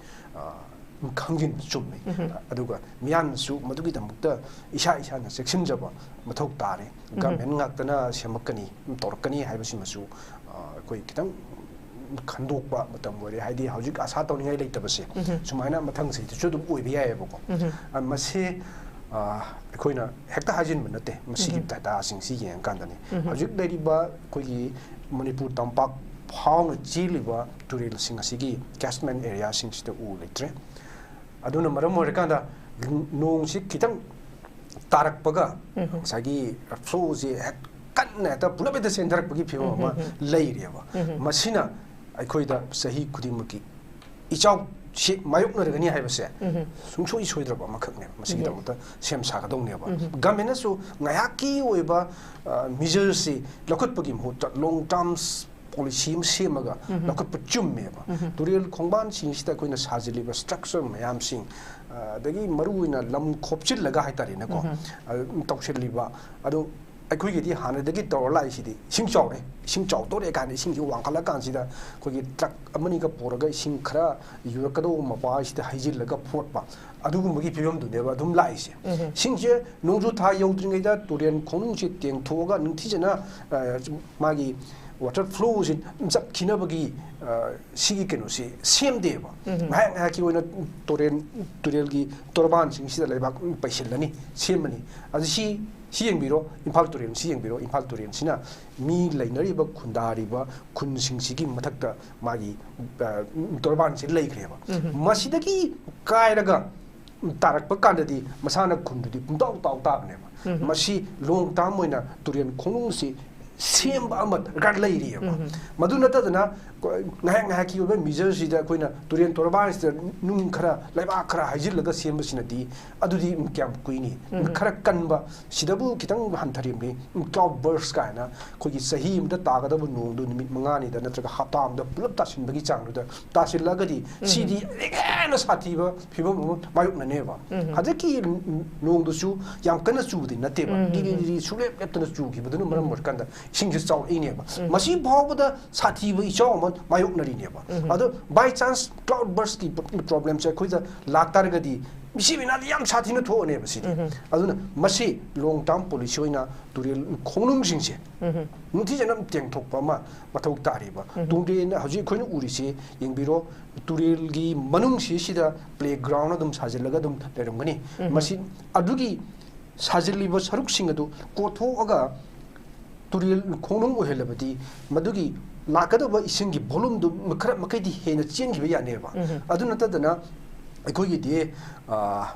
ꯈꯪꯖꯤꯟꯕ ꯆꯨꯝꯃꯤ꯫ ꯎꯝ꯫ ꯑꯗꯨꯒ ꯃꯤꯌꯥꯝꯅꯁꯨ ꯃꯗꯨꯒꯤꯗꯃꯛꯇ ꯏꯁꯥ ꯏꯁꯥꯅ ꯆꯦꯛꯁꯤꯟꯖꯕ ꯃꯊꯧ ꯇꯥꯔꯦ꯫ ꯎꯝ꯫ ꯒꯃꯦꯟ ꯉꯥꯛꯇꯅ ꯁꯦꯝꯃꯛꯀꯅꯤ, ꯇꯧꯔꯛꯀꯅꯤ ꯍꯥꯏꯕꯁꯤꯃꯁꯨ ꯑꯩꯈꯣꯏ ꯈꯤꯇꯪ ꯈꯟꯗꯣꯛꯄ ꯃꯇꯝ ꯑꯣꯏꯔꯦ꯫ ꯍꯥꯏꯗꯤ ꯍꯧꯖꯤꯛ ꯑꯥꯁꯥ ꯇꯧꯅꯤꯡꯉꯥꯏ ꯂꯩꯇꯕꯁꯦ ꯎꯝ꯫ ꯁꯨꯃꯥꯏꯅ ꯃꯊꯪ ꯆꯍꯤꯗꯁꯨ ꯑꯗꯨꯝ ꯑꯣꯏꯕ ꯌꯥꯏꯑꯕꯀꯣ꯫ ꯎꯝ꯫ ꯃꯁꯤ ꯑꯩꯈꯣꯏꯅ ꯍꯦꯛꯇ ꯍꯥꯏꯖꯤꯟꯕ ꯅꯠꯇꯦ꯫ ꯃꯁꯤꯒꯤ ꯎꯝ꯫ ꯗꯇꯥꯁꯤꯡꯁꯤ ꯌꯦꯡꯉꯀꯥꯟꯗꯅꯤ꯫ ꯎꯝ꯫ ꯍꯧꯖꯤꯛ ꯂꯩꯔꯤꯕ ꯑꯩꯈꯣꯏꯒꯤ ꯃꯅꯤꯄꯨꯔ ꯇꯝꯄꯥꯛ ꯐꯥꯎꯅ ꯆꯦꯜꯂꯤꯕ ꯇꯨꯔꯦꯜꯁꯤꯡ ꯑꯁꯤꯒꯤ ꯀꯦꯆꯃꯦꯟ ꯑꯦꯔꯤꯌꯥꯁꯤꯡꯁꯤꯗ ꯎ ꯂꯩꯇ꯭ꯔꯦ꯫ ꯑꯗꯨꯅ ꯃꯔꯝ ꯑꯣꯏꯔꯀꯥꯟꯗ ꯅꯣꯡꯁꯤ ꯈꯤꯇꯪ ꯇꯥꯔꯛꯄꯒ ꯎꯝ꯫ ꯉꯁꯥꯏꯒꯤ ꯐ꯭ꯂꯣꯁꯤ ꯍꯦꯛ ꯀꯟꯅ ꯍꯦꯛꯇ ꯄꯨꯂꯞ ꯍꯦꯛꯇ ꯆꯦꯟꯊꯔꯛꯄꯒꯤ ꯐꯤꯕꯝ ꯎꯝ, ꯑꯃ ꯎꯝ, ꯎꯝ꯫ ꯂꯩꯔꯦꯕ꯫ ꯎꯝ꯫ ꯃꯁꯤꯅ ꯑꯩꯈꯣꯏꯗ ꯆꯍꯤ ꯈꯨꯗꯤꯡꯃꯛꯀꯤ ꯏꯆꯥꯎꯁꯤ ꯃꯥꯌꯣꯛꯅꯔꯒꯅꯤ ꯍꯥꯏꯕꯁꯦ ꯎꯝ꯫ ꯁꯨꯡꯁꯣꯏ ꯁꯣꯏꯗ꯭ꯔꯕ ꯑꯃꯈꯛꯅꯦꯕ꯫ ꯃꯁꯤꯒꯤꯗꯃꯛꯇ ꯁꯦꯝ ꯁꯥꯒꯗꯧꯅꯦꯕ꯫ ꯎꯝ꯫ ꯒꯃꯦꯟꯅꯁꯨ ꯉꯥꯏꯍꯥꯛꯀꯤ ꯑꯣꯏꯕ ꯃꯤꯖꯔꯁꯤ ꯂꯧꯈꯠꯄꯒꯤ ꯃꯍꯨꯠꯇ ꯂꯣꯡ ꯇꯥꯔꯝ ꯄꯣꯂꯤꯁꯤ ꯑꯃ ꯁꯦꯝꯃꯒ ꯎꯝ꯫ ꯂꯧꯈꯠꯄ ꯆꯨꯝꯃꯦꯕ꯫ ꯎꯝ꯫ ꯇꯨꯔꯦꯜ ꯈꯣꯡꯕꯥꯟꯁꯤꯡꯁꯤꯗ ꯑꯩꯈꯣꯏꯅ ꯁꯥꯖꯤꯜꯂꯤꯕ ꯁ꯭ꯇ꯭ꯔꯛꯆꯔ ꯃꯌꯥꯝꯁꯤꯡ, ꯑ, ꯑꯗꯒꯤ ꯃꯔꯨꯑꯣꯏꯅ ꯂꯝ ꯈꯣꯞꯆꯤꯜꯂꯒ ꯍꯥꯏꯇꯥꯔꯦꯅꯦꯀꯣ, ꯎꯝ꯫ ꯑꯗꯨꯝ ꯇꯧꯁꯤꯜꯂꯤꯕ, ꯑꯗꯣ ꯑꯩꯈꯣꯏꯒꯤꯗꯤ ꯍꯥꯟꯅꯗꯒꯤ ꯇꯧꯔ ꯂꯥꯛꯏꯁꯤꯗꯤ ꯏꯁꯤꯡ ꯆꯥꯎꯔꯦ, ꯏꯁꯤꯡ ꯆꯥꯎꯗꯣꯔꯦ ꯀꯥꯏꯅ ꯏꯁꯤꯡꯁꯤ ꯋꯥꯡꯈꯠꯂꯀꯥꯟꯁꯤꯗ ꯑꯩꯈꯣꯏꯒꯤ ꯇ꯭ꯔꯛ ꯑꯃꯅꯤꯒ ꯄꯨꯔꯒ ꯏꯁꯤꯡ ꯈꯔ ꯌꯨꯔꯛꯀꯗꯧꯕ ꯃꯄꯥꯁꯤꯗ ꯍꯩꯖꯤꯜꯂꯒ ꯐꯣꯠꯄ, ꯑꯗꯨꯒꯨꯝꯕꯒꯤ ꯐꯤꯕꯝꯗꯨꯅꯦꯕ ꯑꯗꯨꯝ ꯂꯥꯛꯏꯁꯦ꯫ ꯏꯁꯤꯡꯁꯦ ꯅꯣꯡꯖꯨ ꯊꯥ ꯌꯧꯗ꯭ꯔꯤꯉꯩꯗ ꯇꯨꯔꯦꯟ ꯈꯣꯡꯅꯨꯡꯁꯤ ꯇꯦꯡꯊꯣꯛꯑꯒ ꯅꯤꯡꯊꯤꯖꯅ, ꯑ, ꯃꯥꯒꯤ ꯋꯥꯇꯔ ꯐ꯭ꯂꯣꯁꯤ ꯆꯞꯈꯤꯅꯕꯒꯤ, ꯑ, ꯁꯤꯒꯤ ꯀꯩꯅꯣꯁꯤ ꯁꯦꯝꯗꯦꯕ꯫ ꯉꯥꯏꯍꯥꯛ ꯉꯥꯏꯍꯥꯛꯀꯤ ꯑꯣꯏꯅ ꯇꯨꯔꯦꯟ, ꯇꯨꯔꯦꯜꯒꯤ ꯇꯣꯔꯕꯥꯟꯁꯤꯡꯁꯤꯗ ꯂꯩꯕꯥꯛ ꯄꯩꯁꯤꯜꯂꯅꯤ, ꯁꯦꯝꯃꯅꯤ꯫ ꯑꯗꯨ ꯁꯤ, ꯁꯤ ꯌꯦꯡꯕꯤꯔꯣ, ꯏꯝꯐꯥꯜ ꯇꯨꯔꯦꯜꯁꯤ ꯌꯦꯡꯕꯤꯔꯣ, ꯏꯝꯐꯥꯜ ꯇꯨꯔꯦꯜꯁꯤꯅ ꯃꯤ ꯂꯩꯅꯔꯤꯕ, ꯈꯨꯟꯗꯥꯔꯤꯕ ꯈꯨꯟꯁꯤꯡꯁꯤꯒꯤ ꯃꯊꯛꯇ ꯃꯥꯒꯤ, ꯑ, ꯇꯣꯔꯕꯥꯟꯁꯤ ꯂꯩꯈ꯭ꯔꯦꯕ꯫ ꯃꯁꯤꯗꯒꯤ ꯀꯥꯏꯔꯒ ꯇꯥꯔꯛꯄ ꯀꯥꯟꯗꯗꯤ ꯃꯁꯥꯅ ꯈꯨꯟꯗꯨꯗꯤ ꯄꯨꯡꯇꯥꯎ ꯇꯥꯎ ꯇꯥꯕꯅꯦꯕ꯫ ꯃꯁꯤ ꯂꯣꯡ ꯇꯥꯔꯝ ꯑꯣꯏꯅ ꯇꯨꯔꯦꯟ ꯈꯣꯡꯅꯨꯡꯁꯤ ꯁꯦꯝꯕ ꯑꯃ ꯗꯔꯀꯥꯔ ꯂꯩꯔꯤꯑꯕ꯫ ꯃꯗꯨ ꯅꯠꯇꯗꯅ ꯉꯥꯏꯍꯥꯛ ꯉꯥꯏꯍꯥꯛꯀꯤ ꯑꯣꯏꯕ ꯃꯤꯖꯔꯁꯤꯗ ꯑꯩꯈꯣꯏꯅ ꯇꯨꯔꯦꯟ ꯇꯣꯔꯕꯥꯟꯁꯤꯗ ꯅꯨꯡ ꯈꯔ, ꯂꯩꯕꯥꯛ ꯈꯔ ꯍꯩꯖꯤꯜꯂꯒ ꯁꯦꯝꯕꯁꯤꯅꯗꯤ ꯑꯗꯨꯗꯤ ꯀꯌꯥꯝ ꯀꯨꯏꯅꯤ? ꯈꯔ ꯀꯟꯕ, ꯁꯤꯗꯕꯨ ꯈꯤꯇꯪ ꯍꯟꯊꯔꯤꯕꯅꯤ꯫ ꯀ꯭ꯂꯥꯎꯗ ꯕꯔꯁ ꯀꯥꯏꯅ ꯑꯩꯈꯣꯏꯒꯤ ꯆꯍꯤ ꯑꯃꯗ ꯇꯥꯒꯗꯕ ꯅꯣꯡꯗꯨ ꯅꯨꯃꯤꯠ ꯃꯉꯥꯅꯤꯗ ꯅꯠꯇ꯭ꯔꯒ ꯍꯞꯇꯥ ꯑꯃꯗ ꯄꯨꯂꯞ ꯇꯥꯁꯤꯟꯕꯒꯤ ꯆꯥꯡꯗꯨꯗ ꯇꯥꯁꯤꯜꯂꯒꯗꯤ ꯁꯤꯗꯤ ꯍꯦꯟꯅ ꯁꯥꯊꯤꯕ ꯐꯤꯕꯝ ꯑꯃ ꯃꯥꯌꯣꯛꯅꯅꯦꯕ꯫ ꯍꯟꯗꯛꯀꯤ ꯅꯣꯡꯗꯨꯁꯨ ꯌꯥꯝ ꯀꯟꯅ ꯆꯨꯕꯗꯤ ꯅꯠꯇꯦꯕ, ꯂꯤꯔꯤ ꯂꯤꯔꯤ ꯁꯨꯡꯂꯦꯞ ꯂꯦꯞꯇꯅ ꯆꯨꯈꯤꯕꯗꯨꯅ ꯃꯔꯝ ꯑꯣꯏꯔꯀꯥꯟꯗ ꯏꯁꯤꯡꯁꯦ ꯆꯥꯎꯔꯛꯏꯅꯦꯕ꯫ ꯃꯁꯤ ꯐꯥꯎꯕꯗ ꯁꯥꯊꯤꯕ ꯏꯆꯥꯎ ꯑꯃ ꯃꯥꯌꯣꯛꯅꯔꯤꯅꯦꯕ꯫ ꯑꯗꯣ by chance cloud burst ꯀꯤ problem ꯁꯦ ꯑꯩꯈꯣꯏꯗ ꯂꯥꯛꯇꯥꯔꯒꯗꯤ ꯃꯤꯁꯤ ꯃꯤꯅꯥꯗꯤ ꯌꯥꯝ ꯁꯥꯊꯤꯅ ꯊꯣꯛꯑꯅꯦꯕ ꯁꯤꯗꯤ꯫ ꯑꯗꯨꯅ ꯃꯁꯤ ꯂꯣꯡ ꯇꯥꯔꯝ ꯄꯣꯂꯤꯁꯤ ꯑꯣꯏꯅ ꯇꯨꯔꯦꯜ ꯈꯣꯡꯅꯨꯡꯁꯤꯡꯁꯦ ꯅꯤꯡꯊꯤꯖꯅ ꯇꯦꯡꯊꯣꯛꯄ ꯑꯃ ꯃꯊꯧ ꯇꯥꯔꯤꯕ꯫ ꯇꯨꯔꯦꯜ ꯍꯧꯖꯤꯛ ꯑꯩꯈꯣꯏꯅ ꯎꯔꯤꯁꯤ ꯌꯦꯡꯕꯤꯔꯣ, ꯇꯨꯔꯦꯜꯒꯤ ꯃꯅꯨꯡꯁꯤꯁꯤꯗ playground ꯑꯗꯨꯝ ꯁꯥꯖꯤꯜꯂꯒ ꯑꯗꯨꯝ ꯂꯩꯔꯝꯒꯅꯤ꯫ ꯃꯁꯤ ꯑꯗꯨꯒꯤ ꯁꯥꯖꯤꯜꯂꯤꯕ ꯁꯔꯨꯛꯁꯤꯡ ꯑꯗꯨ ꯀꯣꯊꯣꯛꯑꯒ ꯇꯨꯔꯦꯜ ꯈꯣꯡꯅꯨꯡ ꯑꯣꯏꯍꯜꯂꯕꯗꯤ ꯃꯗꯨꯒꯤ ꯂꯥꯛꯀꯗꯕ ꯏꯁꯤꯡꯒꯤ volume ꯗꯨ ꯈꯔ ꯃꯈꯩꯗꯤ ꯍꯦꯟꯅ ꯆꯦꯟꯈꯤꯕ ꯌꯥꯅꯦꯕ꯫ ꯑꯗꯨ ꯅꯠꯇꯗꯅ ꯑꯩꯈꯣꯏꯒꯤꯗꯤ, ꯑ,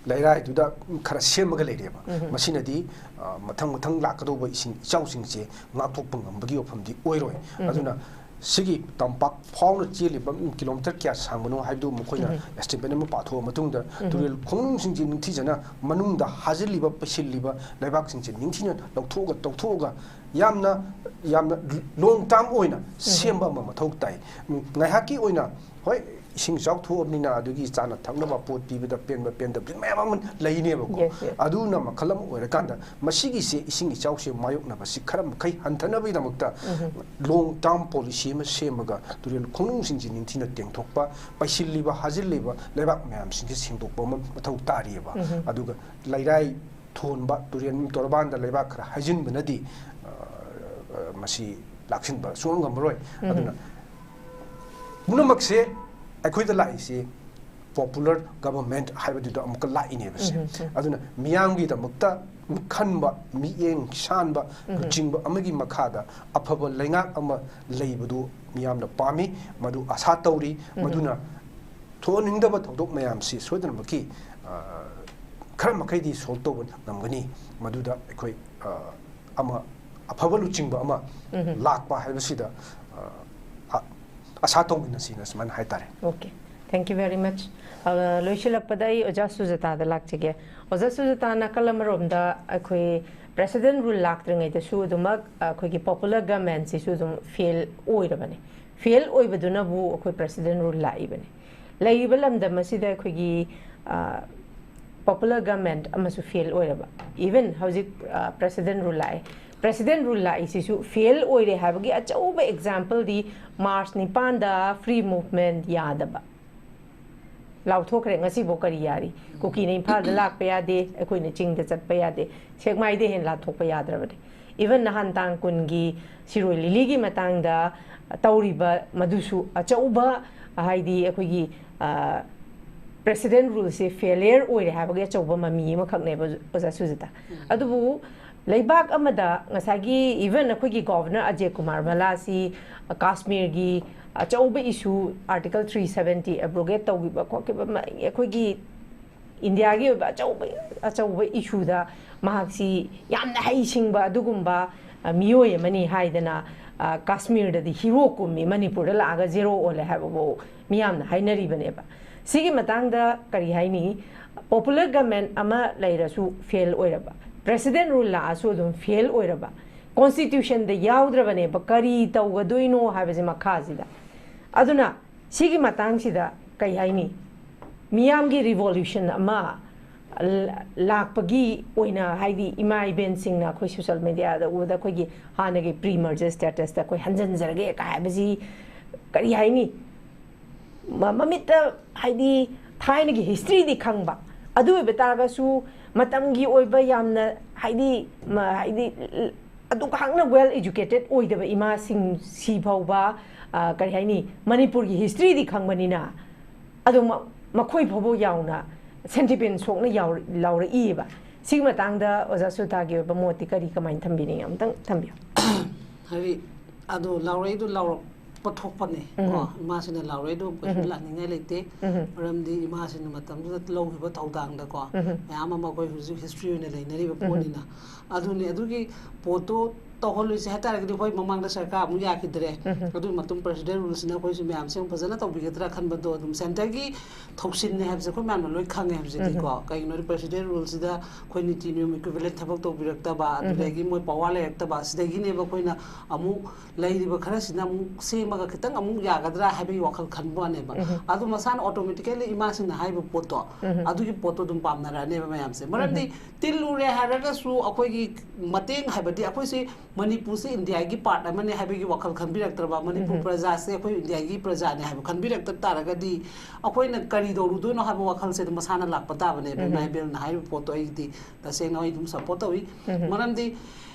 ꯂꯩꯔꯥꯏꯗꯨꯗ ꯈꯔ ꯁꯦꯝꯃꯒ ꯂꯩꯔꯦꯕ꯫ ꯃꯁꯤꯅꯗꯤ, ꯑ, ꯃꯊꯪ ꯃꯊꯪ ꯂꯥꯛꯀꯗꯧꯕ ꯏꯁꯤꯡ ꯏꯆꯥꯎꯁꯤꯡꯁꯦ ꯉꯥꯛꯊꯣꯛꯄ ꯉꯝꯕꯒꯤ ꯋꯥꯐꯝꯗꯤ ꯑꯣꯏꯔꯣꯏ꯫ ꯑꯗꯨꯅ ꯁꯤꯒꯤ ꯇꯝꯄꯥꯛ ꯐꯥꯎꯅ ꯆꯦꯜꯂꯤꯕ, ꯎꯝ, ꯀꯤꯂꯣꯃꯤꯇꯔ ꯀꯌꯥ ꯁꯥꯡꯕꯅꯣ ꯍꯥꯏꯕꯗꯨ ꯃꯈꯣꯏꯅ estimate ꯑꯃ ꯄꯥꯊꯣꯛꯑ ꯃꯇꯨꯡꯗ ꯇꯨꯔꯦꯜ ꯈꯣꯡꯅꯨꯡꯁꯤꯡꯁꯤ ꯅꯤꯡꯊꯤꯖꯅ ꯃꯅꯨꯡꯗ ꯍꯥꯖꯤꯜꯂꯤꯕ, ꯄꯩꯁꯤꯜꯂꯤꯕ ꯂꯩꯕꯥꯛꯁꯤꯡꯁꯦ ꯅꯤꯡꯊꯤꯅ ꯂꯧꯊꯣꯛꯑꯒ, ꯇꯧꯊꯣꯛꯑꯒ ꯌꯥꯝꯅ, ꯌꯥꯝꯅ long term ꯑꯣꯏꯅ ꯁꯦꯝꯕ ꯑꯃ ꯃꯊꯧ ꯇꯥꯏ꯫ ꯎꯝ, ꯉꯥꯏꯍꯥꯛꯀꯤ ꯑꯣꯏꯅ, ꯍꯣꯏ, ꯏꯁꯤꯡ ꯏꯆꯥꯎ ꯊꯣꯛꯑꯕꯅꯤꯅ ꯑꯗꯨꯒꯤ ꯆꯥꯅ ꯊꯛꯅꯕ ꯄꯣꯠ ꯄꯤꯕꯗ ꯄꯦꯟꯕ ꯄꯦꯟꯗꯕꯗꯤ ꯃꯌꯥꯝ ꯑꯃ ꯂꯩꯅꯦꯕꯀꯣ꯫ Yes, yes. ꯑꯗꯨꯅ ꯃꯈꯜ ꯑꯃ ꯑꯣꯏꯔꯀꯥꯟꯗ ꯃꯁꯤꯒꯤꯁꯦ ꯏꯁꯤꯡ ꯏꯆꯥꯎꯁꯦ ꯃꯥꯌꯣꯛꯅꯕꯁꯤ ꯈꯔ ꯃꯈꯩ ꯍꯟꯊꯅꯕꯒꯤꯗꯃꯛꯇ long term policy ꯑꯃ ꯁꯦꯝꯃꯒ ꯇꯨꯔꯦꯜ ꯈꯣꯡꯅꯨꯡꯁꯤꯡꯁꯤ ꯅꯤꯡꯊꯤꯅ ꯇꯦꯡꯊꯣꯛꯄ, ꯄꯩꯁꯤꯜꯂꯤꯕ ꯍꯥꯖꯤꯜꯂꯤꯕ ꯂꯩꯕꯥꯛ ꯃꯌꯥꯝꯁꯤꯡꯁꯦ ꯁꯦꯡꯗꯣꯛꯄ ꯑꯃ ꯃꯊꯧ ꯇꯥꯔꯤꯑꯕ꯫ ꯑꯗꯨꯒ ꯂꯩꯔꯥꯏ ꯊꯣꯟꯕ, ꯇꯨꯔꯦꯜ ꯇꯣꯔꯕꯥꯟꯗ ꯂꯩꯕꯥꯛ ꯈꯔ ꯍꯩꯖꯤꯟꯕꯅꯗꯤ ꯑ, ꯑ, ꯃꯁꯤ ꯂꯥꯛꯁꯤꯟꯕ ꯁꯨꯡꯉꯝ ꯉꯝꯃꯔꯣꯏ꯫ ꯑꯗꯨꯅ ꯄꯨꯝꯅꯃꯛꯁꯦ ꯑꯩꯈꯣꯏꯗ ꯂꯥꯛꯏꯁꯤ popular government ꯍꯥꯏꯕꯗꯨꯗ ꯑꯃꯨꯛꯀ ꯂꯥꯛꯏꯅꯦꯕ ꯁꯦ꯫ ꯑꯗꯨꯅ ꯃꯤꯌꯥꯝꯒꯤꯗꯃꯛꯇ ꯈꯟꯕ, ꯃꯤꯠꯌꯦꯡ ꯁꯥꯟꯕ, ꯂꯨꯆꯤꯡꯕ ꯑꯃꯒꯤ ꯃꯈꯥꯗ ꯑꯐꯕ ꯂꯩꯉꯥꯛ ꯑꯃ ꯂꯩꯕꯗꯨ ꯃꯤꯌꯥꯝꯅ ꯄꯥꯝꯃꯤ, ꯃꯗꯨ ꯑꯁꯥ ꯇꯧꯔꯤ꯫ ꯃꯗꯨꯅ ꯊꯣꯛꯍꯟꯅꯤꯡꯗꯕ ꯊꯧꯗꯣꯛ ꯃꯌꯥꯝꯁꯤ ꯁꯣꯏꯗꯅꯃꯛꯀꯤ, ꯑ, ꯈꯔ ꯃꯈꯩꯗꯤ solve ꯇꯧꯕ ꯉꯝꯒꯅꯤ꯫ ꯃꯗꯨꯗ ꯑꯩꯈꯣꯏ, ꯑ, ꯑꯃ ꯑꯐꯕ ꯂꯨꯆꯤꯡꯕ ꯑꯃ ꯂꯥꯛꯄ ꯍꯥꯏꯕꯁꯤꯗ, ꯑ, ꯑ, ꯑꯁꯥ ꯇꯧꯃꯤꯟꯅꯁꯤꯅ ꯁꯨꯃꯥꯏꯅ ꯍꯥꯏꯇꯥꯔꯦ꯫ Okay, thank you very much. ꯑ, ꯂꯣꯏꯁꯤꯜꯂꯛꯄꯗ ꯑꯩ ꯑꯣꯖꯥ ꯁꯨꯖꯥꯇꯥꯗ ꯂꯥꯛꯆꯒꯦ꯫ ꯑꯣꯖꯥ ꯁꯨꯖꯥꯇꯥ, ꯅꯥꯀꯜ ꯑꯃꯔꯣꯝꯗ ꯑꯩꯈꯣꯏ president rule ꯂꯥꯛꯇ꯭ꯔꯤꯉꯩꯗꯁꯨ ꯑꯗꯨꯃꯛ ꯑꯩꯈꯣꯏꯒꯤ popular government ꯁꯤꯁꯨ ꯑꯗꯨꯝ fail ꯑꯣꯏꯔꯕꯅꯦ꯫ Fail ꯑꯣꯏꯕꯗꯨꯅꯕꯨ ꯑꯩꯈꯣꯏ president rule ꯂꯥꯛꯏꯕꯅꯦ꯫ ꯂꯩꯔꯤꯕ ꯂꯝꯗꯝ ꯑꯁꯤꯗ ꯑꯩꯈꯣꯏꯒꯤ, ꯑ, popular government ꯑꯃꯁꯨ fail ꯑꯣꯏꯔꯕ꯫ Even ꯍꯧꯖꯤꯛ, ꯑ, president rule ꯂꯥꯛꯑꯦ꯫ President rule ꯂꯥꯛꯏꯁꯤꯁꯨ fail ꯑꯣꯏꯔꯦ ꯍꯥꯏꯕꯒꯤ ꯑꯆꯧꯕ example ꯗꯤ March ꯅꯤꯄꯥꯟꯗ free movement ꯌꯥꯗꯕ꯫ ꯂꯥꯎꯊꯣꯛꯈ꯭ꯔꯦ, ꯉꯁꯤꯐꯥꯎ ꯀꯔꯤ ꯌꯥꯔꯤ? ꯀꯨꯀꯤꯅ ꯏꯝꯐꯥꯜꯗ ꯂꯥꯛꯄ ꯌꯥꯗꯦ, ꯑꯩꯈꯣꯏꯅ ꯆꯤꯡꯗ ꯆꯠꯄ ꯌꯥꯗꯦ, ꯁꯦꯛꯃꯥꯏꯗꯩ ꯍꯦꯟꯅ ꯂꯥꯟꯊꯣꯛꯄ ꯌꯥꯗ꯭ꯔꯕꯅꯦ꯫ Even ꯅꯍꯥꯟ ꯇꯥꯡ ꯀꯨꯟꯒꯤ ꯁꯤꯔꯣꯏ ꯂꯤꯂꯤꯒꯤ ꯃꯇꯥꯡꯗ ꯇꯧꯔꯤꯕ ꯃꯗꯨꯁꯨ ꯑꯆꯧꯕ, ꯍꯥꯏꯗꯤ ꯑꯩꯈꯣꯏꯒꯤ, ꯑ, president rule ꯁꯦ failure ꯑꯣꯏꯔꯦ ꯍꯥꯏꯕꯒꯤ ꯑꯆꯧꯕ ꯃꯃꯤ ꯑꯃꯈꯛꯅꯦꯕ, ꯑꯣꯖꯥ ꯁꯨꯖꯥꯇꯥ꯫ ꯑꯗꯨꯕꯨ ꯂꯩꯕꯥꯛ ꯑꯃꯗ ꯉꯁꯥꯏꯒꯤ even ꯑꯩꯈꯣꯏꯒꯤ governor ꯑꯖꯌ ꯀꯨꯃꯥꯔ ꯚꯜꯂꯥꯁꯤ ꯀꯥꯁꯃꯤꯔꯒꯤ ꯑꯆꯧꯕ issue, Article three seventy abrogate ꯇꯧꯈꯤꯕ ꯈꯣꯠꯈꯤꯕ ꯃ-, ꯑꯩꯈꯣꯏꯒꯤ ꯏꯟꯗꯤꯌꯥꯒꯤ ꯑꯣꯏꯕ ꯑꯆꯧꯕ, ꯑꯆꯧꯕ issue ꯗ ꯃꯍꯥꯛꯁꯤ ꯌꯥꯝꯅ ꯍꯩꯁꯤꯡꯕ ꯑꯗꯨꯒꯨꯝꯕ, ꯑ, ꯃꯤꯑꯣꯏ ꯑꯃꯅꯤ ꯍꯥꯏꯗꯅ, ꯑ, ꯀꯥꯁꯃꯤꯔꯗꯗꯤ hero ꯀꯨꯝꯃꯤ, ꯃꯅꯤꯄꯨꯔꯗ ꯂꯥꯛꯑꯒ zero ꯑꯣꯜꯂꯦ ꯍꯥꯏꯕꯐꯥꯎ ꯃꯤꯌꯥꯝꯅ ꯍꯥꯏꯅꯔꯤꯕꯅꯦꯕ꯫ ꯁꯤꯒꯤ ꯃꯇꯥꯡꯗ ꯀꯔꯤ ꯍꯥꯏꯅꯤ? Popular government ꯑꯃ ꯂꯩꯔꯁꯨ fail ꯑꯣꯏꯔꯕ, president rule ꯂꯥꯛꯑꯁꯨ ꯑꯗꯨꯝ fail ꯑꯣꯏꯔꯕ, constitution ꯗ ꯌꯥꯎꯗ꯭ꯔꯕꯅꯦꯕ ꯀꯔꯤ ꯇꯧꯒꯗꯣꯏꯅꯣ ꯍꯥꯏꯕꯁꯦ ꯃꯈꯥꯁꯤꯗ꯫ ꯑꯗꯨꯅ ꯁꯤꯒꯤ ꯃꯇꯥꯡꯁꯤꯗ ꯀꯩ ꯍꯥꯏꯅꯤ, ꯃꯤꯌꯥꯝꯒꯤ revolution ꯑꯃ ꯂ- ꯂꯥꯛꯄꯒꯤ ꯑꯣꯏꯅ, ꯍꯥꯏꯗꯤ ꯏꯃꯥ ꯏꯕꯦꯟꯁꯤꯡꯅ ꯑꯩꯈꯣꯏ social media ꯗ ꯎꯕꯗ ꯑꯩꯈꯣꯏꯒꯤ ꯍꯥꯟꯅꯒꯤ pre merger status ꯇ ꯑꯩꯈꯣꯏ ꯍꯟꯖꯤꯟꯖꯔꯒꯦ ꯀꯥꯏ ꯍꯥꯏꯕꯁꯤ, ꯀꯔꯤ ꯍꯥꯏꯅꯤ, ꯃ- ꯃꯃꯤꯠꯇ, ꯍꯥꯏꯗꯤ ꯊꯥꯏꯅꯒꯤ history ꯗꯤ ꯈꯪꯕ, ꯑꯗꯨ ꯑꯣꯏꯕ ꯇꯥꯔꯒꯁꯨ ꯃꯇꯝꯒꯤ ꯑꯣꯏꯕ ꯌꯥꯝꯅ, ꯍꯥꯏꯗꯤ ꯃ- ꯍꯥꯏꯗꯤ ꯑꯗꯨꯛ ꯍꯥꯛꯅ well educated ꯑꯣꯏꯗꯕ ꯏꯃꯥꯁꯤꯡ ꯁꯤ ꯐꯥꯎꯕ, ꯑ, ꯀꯔꯤ ꯍꯥꯏꯅꯤ, ꯃꯅꯤꯄꯨꯔꯒꯤ history ꯗꯤ ꯈꯪꯕꯅꯤꯅ, ꯑꯗꯣ ꯃ- ꯃꯈꯣꯏ ꯐꯥꯎꯕ ꯌꯥꯎꯅ sentiment ꯁꯣꯛꯅ ꯌꯥꯎ- ꯂꯥꯎꯔꯛꯏꯕ꯫ ꯁꯤꯒꯤ ꯃꯇꯥꯡꯗ ꯑꯣꯖꯥ ꯁꯨꯇꯥꯒꯤ ꯑꯣꯏꯕ ꯃꯣꯠꯇꯤ ꯀꯔꯤ, ꯀꯃꯥꯏꯅ ꯊꯝꯕꯤꯅꯤꯡꯉꯤ? ꯑꯃꯨꯛꯇꯪ ꯊꯝꯕꯤꯌꯨ꯫ ꯍꯥꯏꯗꯤ ꯑꯗꯣ ꯂꯥꯎꯔꯛꯏꯗꯣ ꯂꯥꯎꯔꯛꯄ ꯊꯣꯛꯄꯅꯦ꯫ ꯀꯣ, ꯏꯃꯥꯁꯤꯅ ꯂꯥꯎꯔꯛꯏꯗꯣ ꯀꯩꯁꯨ ꯂꯥꯛꯅꯤꯡꯉꯥꯏ ꯂꯩꯇꯦ꯫ ꯃꯔꯝꯗꯤ ꯏꯃꯥꯁꯤꯅ ꯃꯇꯝꯗꯨꯗ ꯂꯧꯈꯤꯕ ꯊꯧꯗꯥꯡꯗꯀꯣ, ꯃꯌꯥꯝ ꯑꯃ ꯑꯩꯈꯣꯏ ꯍꯧꯖꯤꯛ history ꯑꯣꯏꯅ ꯂꯩꯅꯔꯤꯕ ꯄꯣꯠꯅꯤꯅ꯫ ꯑꯗꯨꯅꯤ, ꯑꯗꯨꯒꯤ ꯄꯣꯠꯇꯣ ꯇꯧꯍꯜꯂꯣꯏꯁꯦ ꯍꯥꯏꯇꯥꯔꯒꯗꯤ, ꯍꯣꯏ, ꯃꯃꯥꯡꯗ ꯁꯔꯀꯥꯔ ꯑꯃꯨꯛ ꯌꯥꯈꯤꯗ꯭ꯔꯦ꯫ ꯑꯗꯨꯒꯤ ꯃꯇꯨꯡ president rule ꯁꯤꯅ ꯑꯩꯈꯣꯏꯁꯨ ꯃꯌꯥꯝꯁꯦ ꯑꯃꯨꯛ ꯐꯖꯅ ꯇꯧꯕꯤꯒꯗ꯭ꯔꯥ ꯈꯟꯕꯗꯣ, ꯑꯗꯨꯝ centre ꯒꯤ ꯊꯧꯁꯤꯟꯅꯦ ꯍꯥꯏꯕꯁꯦ ꯑꯩꯈꯣꯏ ꯃꯌꯥꯝꯅ ꯂꯣꯏ ꯈꯪꯉꯦ ꯍꯧꯖꯤꯛꯇꯤꯀꯣ꯫ ꯀꯩꯒꯤꯅꯣꯗꯤ president rule ꯁꯤꯗ ꯑꯩꯈꯣꯏ ꯅꯤꯇꯤ ꯅꯤꯌꯣꯝ equivalent ꯊꯕꯛ ꯇꯧꯕꯤꯔꯛꯇꯕ, ꯑꯗꯨꯗꯒꯤ ꯃꯣꯏ power ꯂꯩꯔꯛꯇꯕ, ꯁꯤꯗꯒꯤꯅꯦꯕ ꯑꯩꯈꯣꯏꯅ ꯑꯃꯨꯛ ꯂꯩꯔꯤꯕ ꯈꯔꯁꯤꯅ ꯑꯃꯨꯛ ꯁꯦꯝꯃꯒ ꯈꯤꯇꯪ ꯑꯃꯨꯛ ꯌꯥꯒꯗ꯭ꯔꯥ ꯍꯥꯏꯕꯒꯤ ꯋꯥꯈꯜ ꯈꯟꯕ ꯋꯥꯅꯦꯕ꯫ ꯑꯗꯨ ꯃꯁꯥꯅ automatically ꯏꯃꯥꯁꯤꯡꯅ ꯍꯥꯏꯔꯤꯕ ꯄꯣꯠꯇꯣ, ꯑꯗꯨꯒꯤ ꯄꯣꯠꯇꯣ ꯑꯗꯨꯝ ꯄꯥꯝꯅꯔꯛꯑꯅꯦꯕ ꯃꯌꯥꯝꯁꯦ꯫ ꯃꯔꯝꯗꯤ ꯇꯤꯜꯂꯨꯔꯦ ꯍꯥꯏꯔꯒꯁꯨ ꯑꯩꯈꯣꯏꯒꯤ ꯃꯇꯦꯡ ꯍꯥꯏꯕꯗꯤ, ꯑꯩꯈꯣꯏꯁꯤ ꯃꯅꯤꯄꯨꯔꯁꯤ ꯏꯟꯗꯤꯌꯥꯒꯤ part ꯑꯃꯅꯤ ꯍꯥꯏꯕꯒꯤ ꯋꯥꯈꯜ ꯈꯟꯕꯤꯔꯛꯇ꯭ꯔꯕ, ꯃꯅꯤꯄꯨꯔ ꯄ꯭ꯔꯖꯥꯁꯦ ꯑꯩꯈꯣꯏ ꯏꯟꯗꯤꯌꯥꯒꯤ ꯄ꯭ꯔꯖꯥꯅꯦ ꯍꯥꯏꯕ ꯈꯟꯕꯤꯔꯛꯇ ꯇꯥꯔꯒꯗꯤ, ꯑꯩꯈꯣꯏꯅ ꯀꯔꯤ ꯇꯧꯔꯨꯗꯣꯏꯅꯣ ꯍꯥꯏꯕ ꯋꯥꯈꯜꯁꯦ ꯑꯗꯨꯝ ꯃꯁꯥꯅ ꯂꯥꯛꯄ ꯇꯥꯕꯅꯦꯕ꯫ ꯏꯃꯥ ꯏꯕꯦꯜꯅ ꯍꯥꯏꯔꯤꯕ ꯄꯣꯠꯇꯣ ꯑꯩꯗꯤ ꯇꯁꯦꯡꯅ ꯑꯩ ꯑꯗꯨꯝ support ꯇꯧꯏ꯫ ꯃꯔꯝꯗꯤ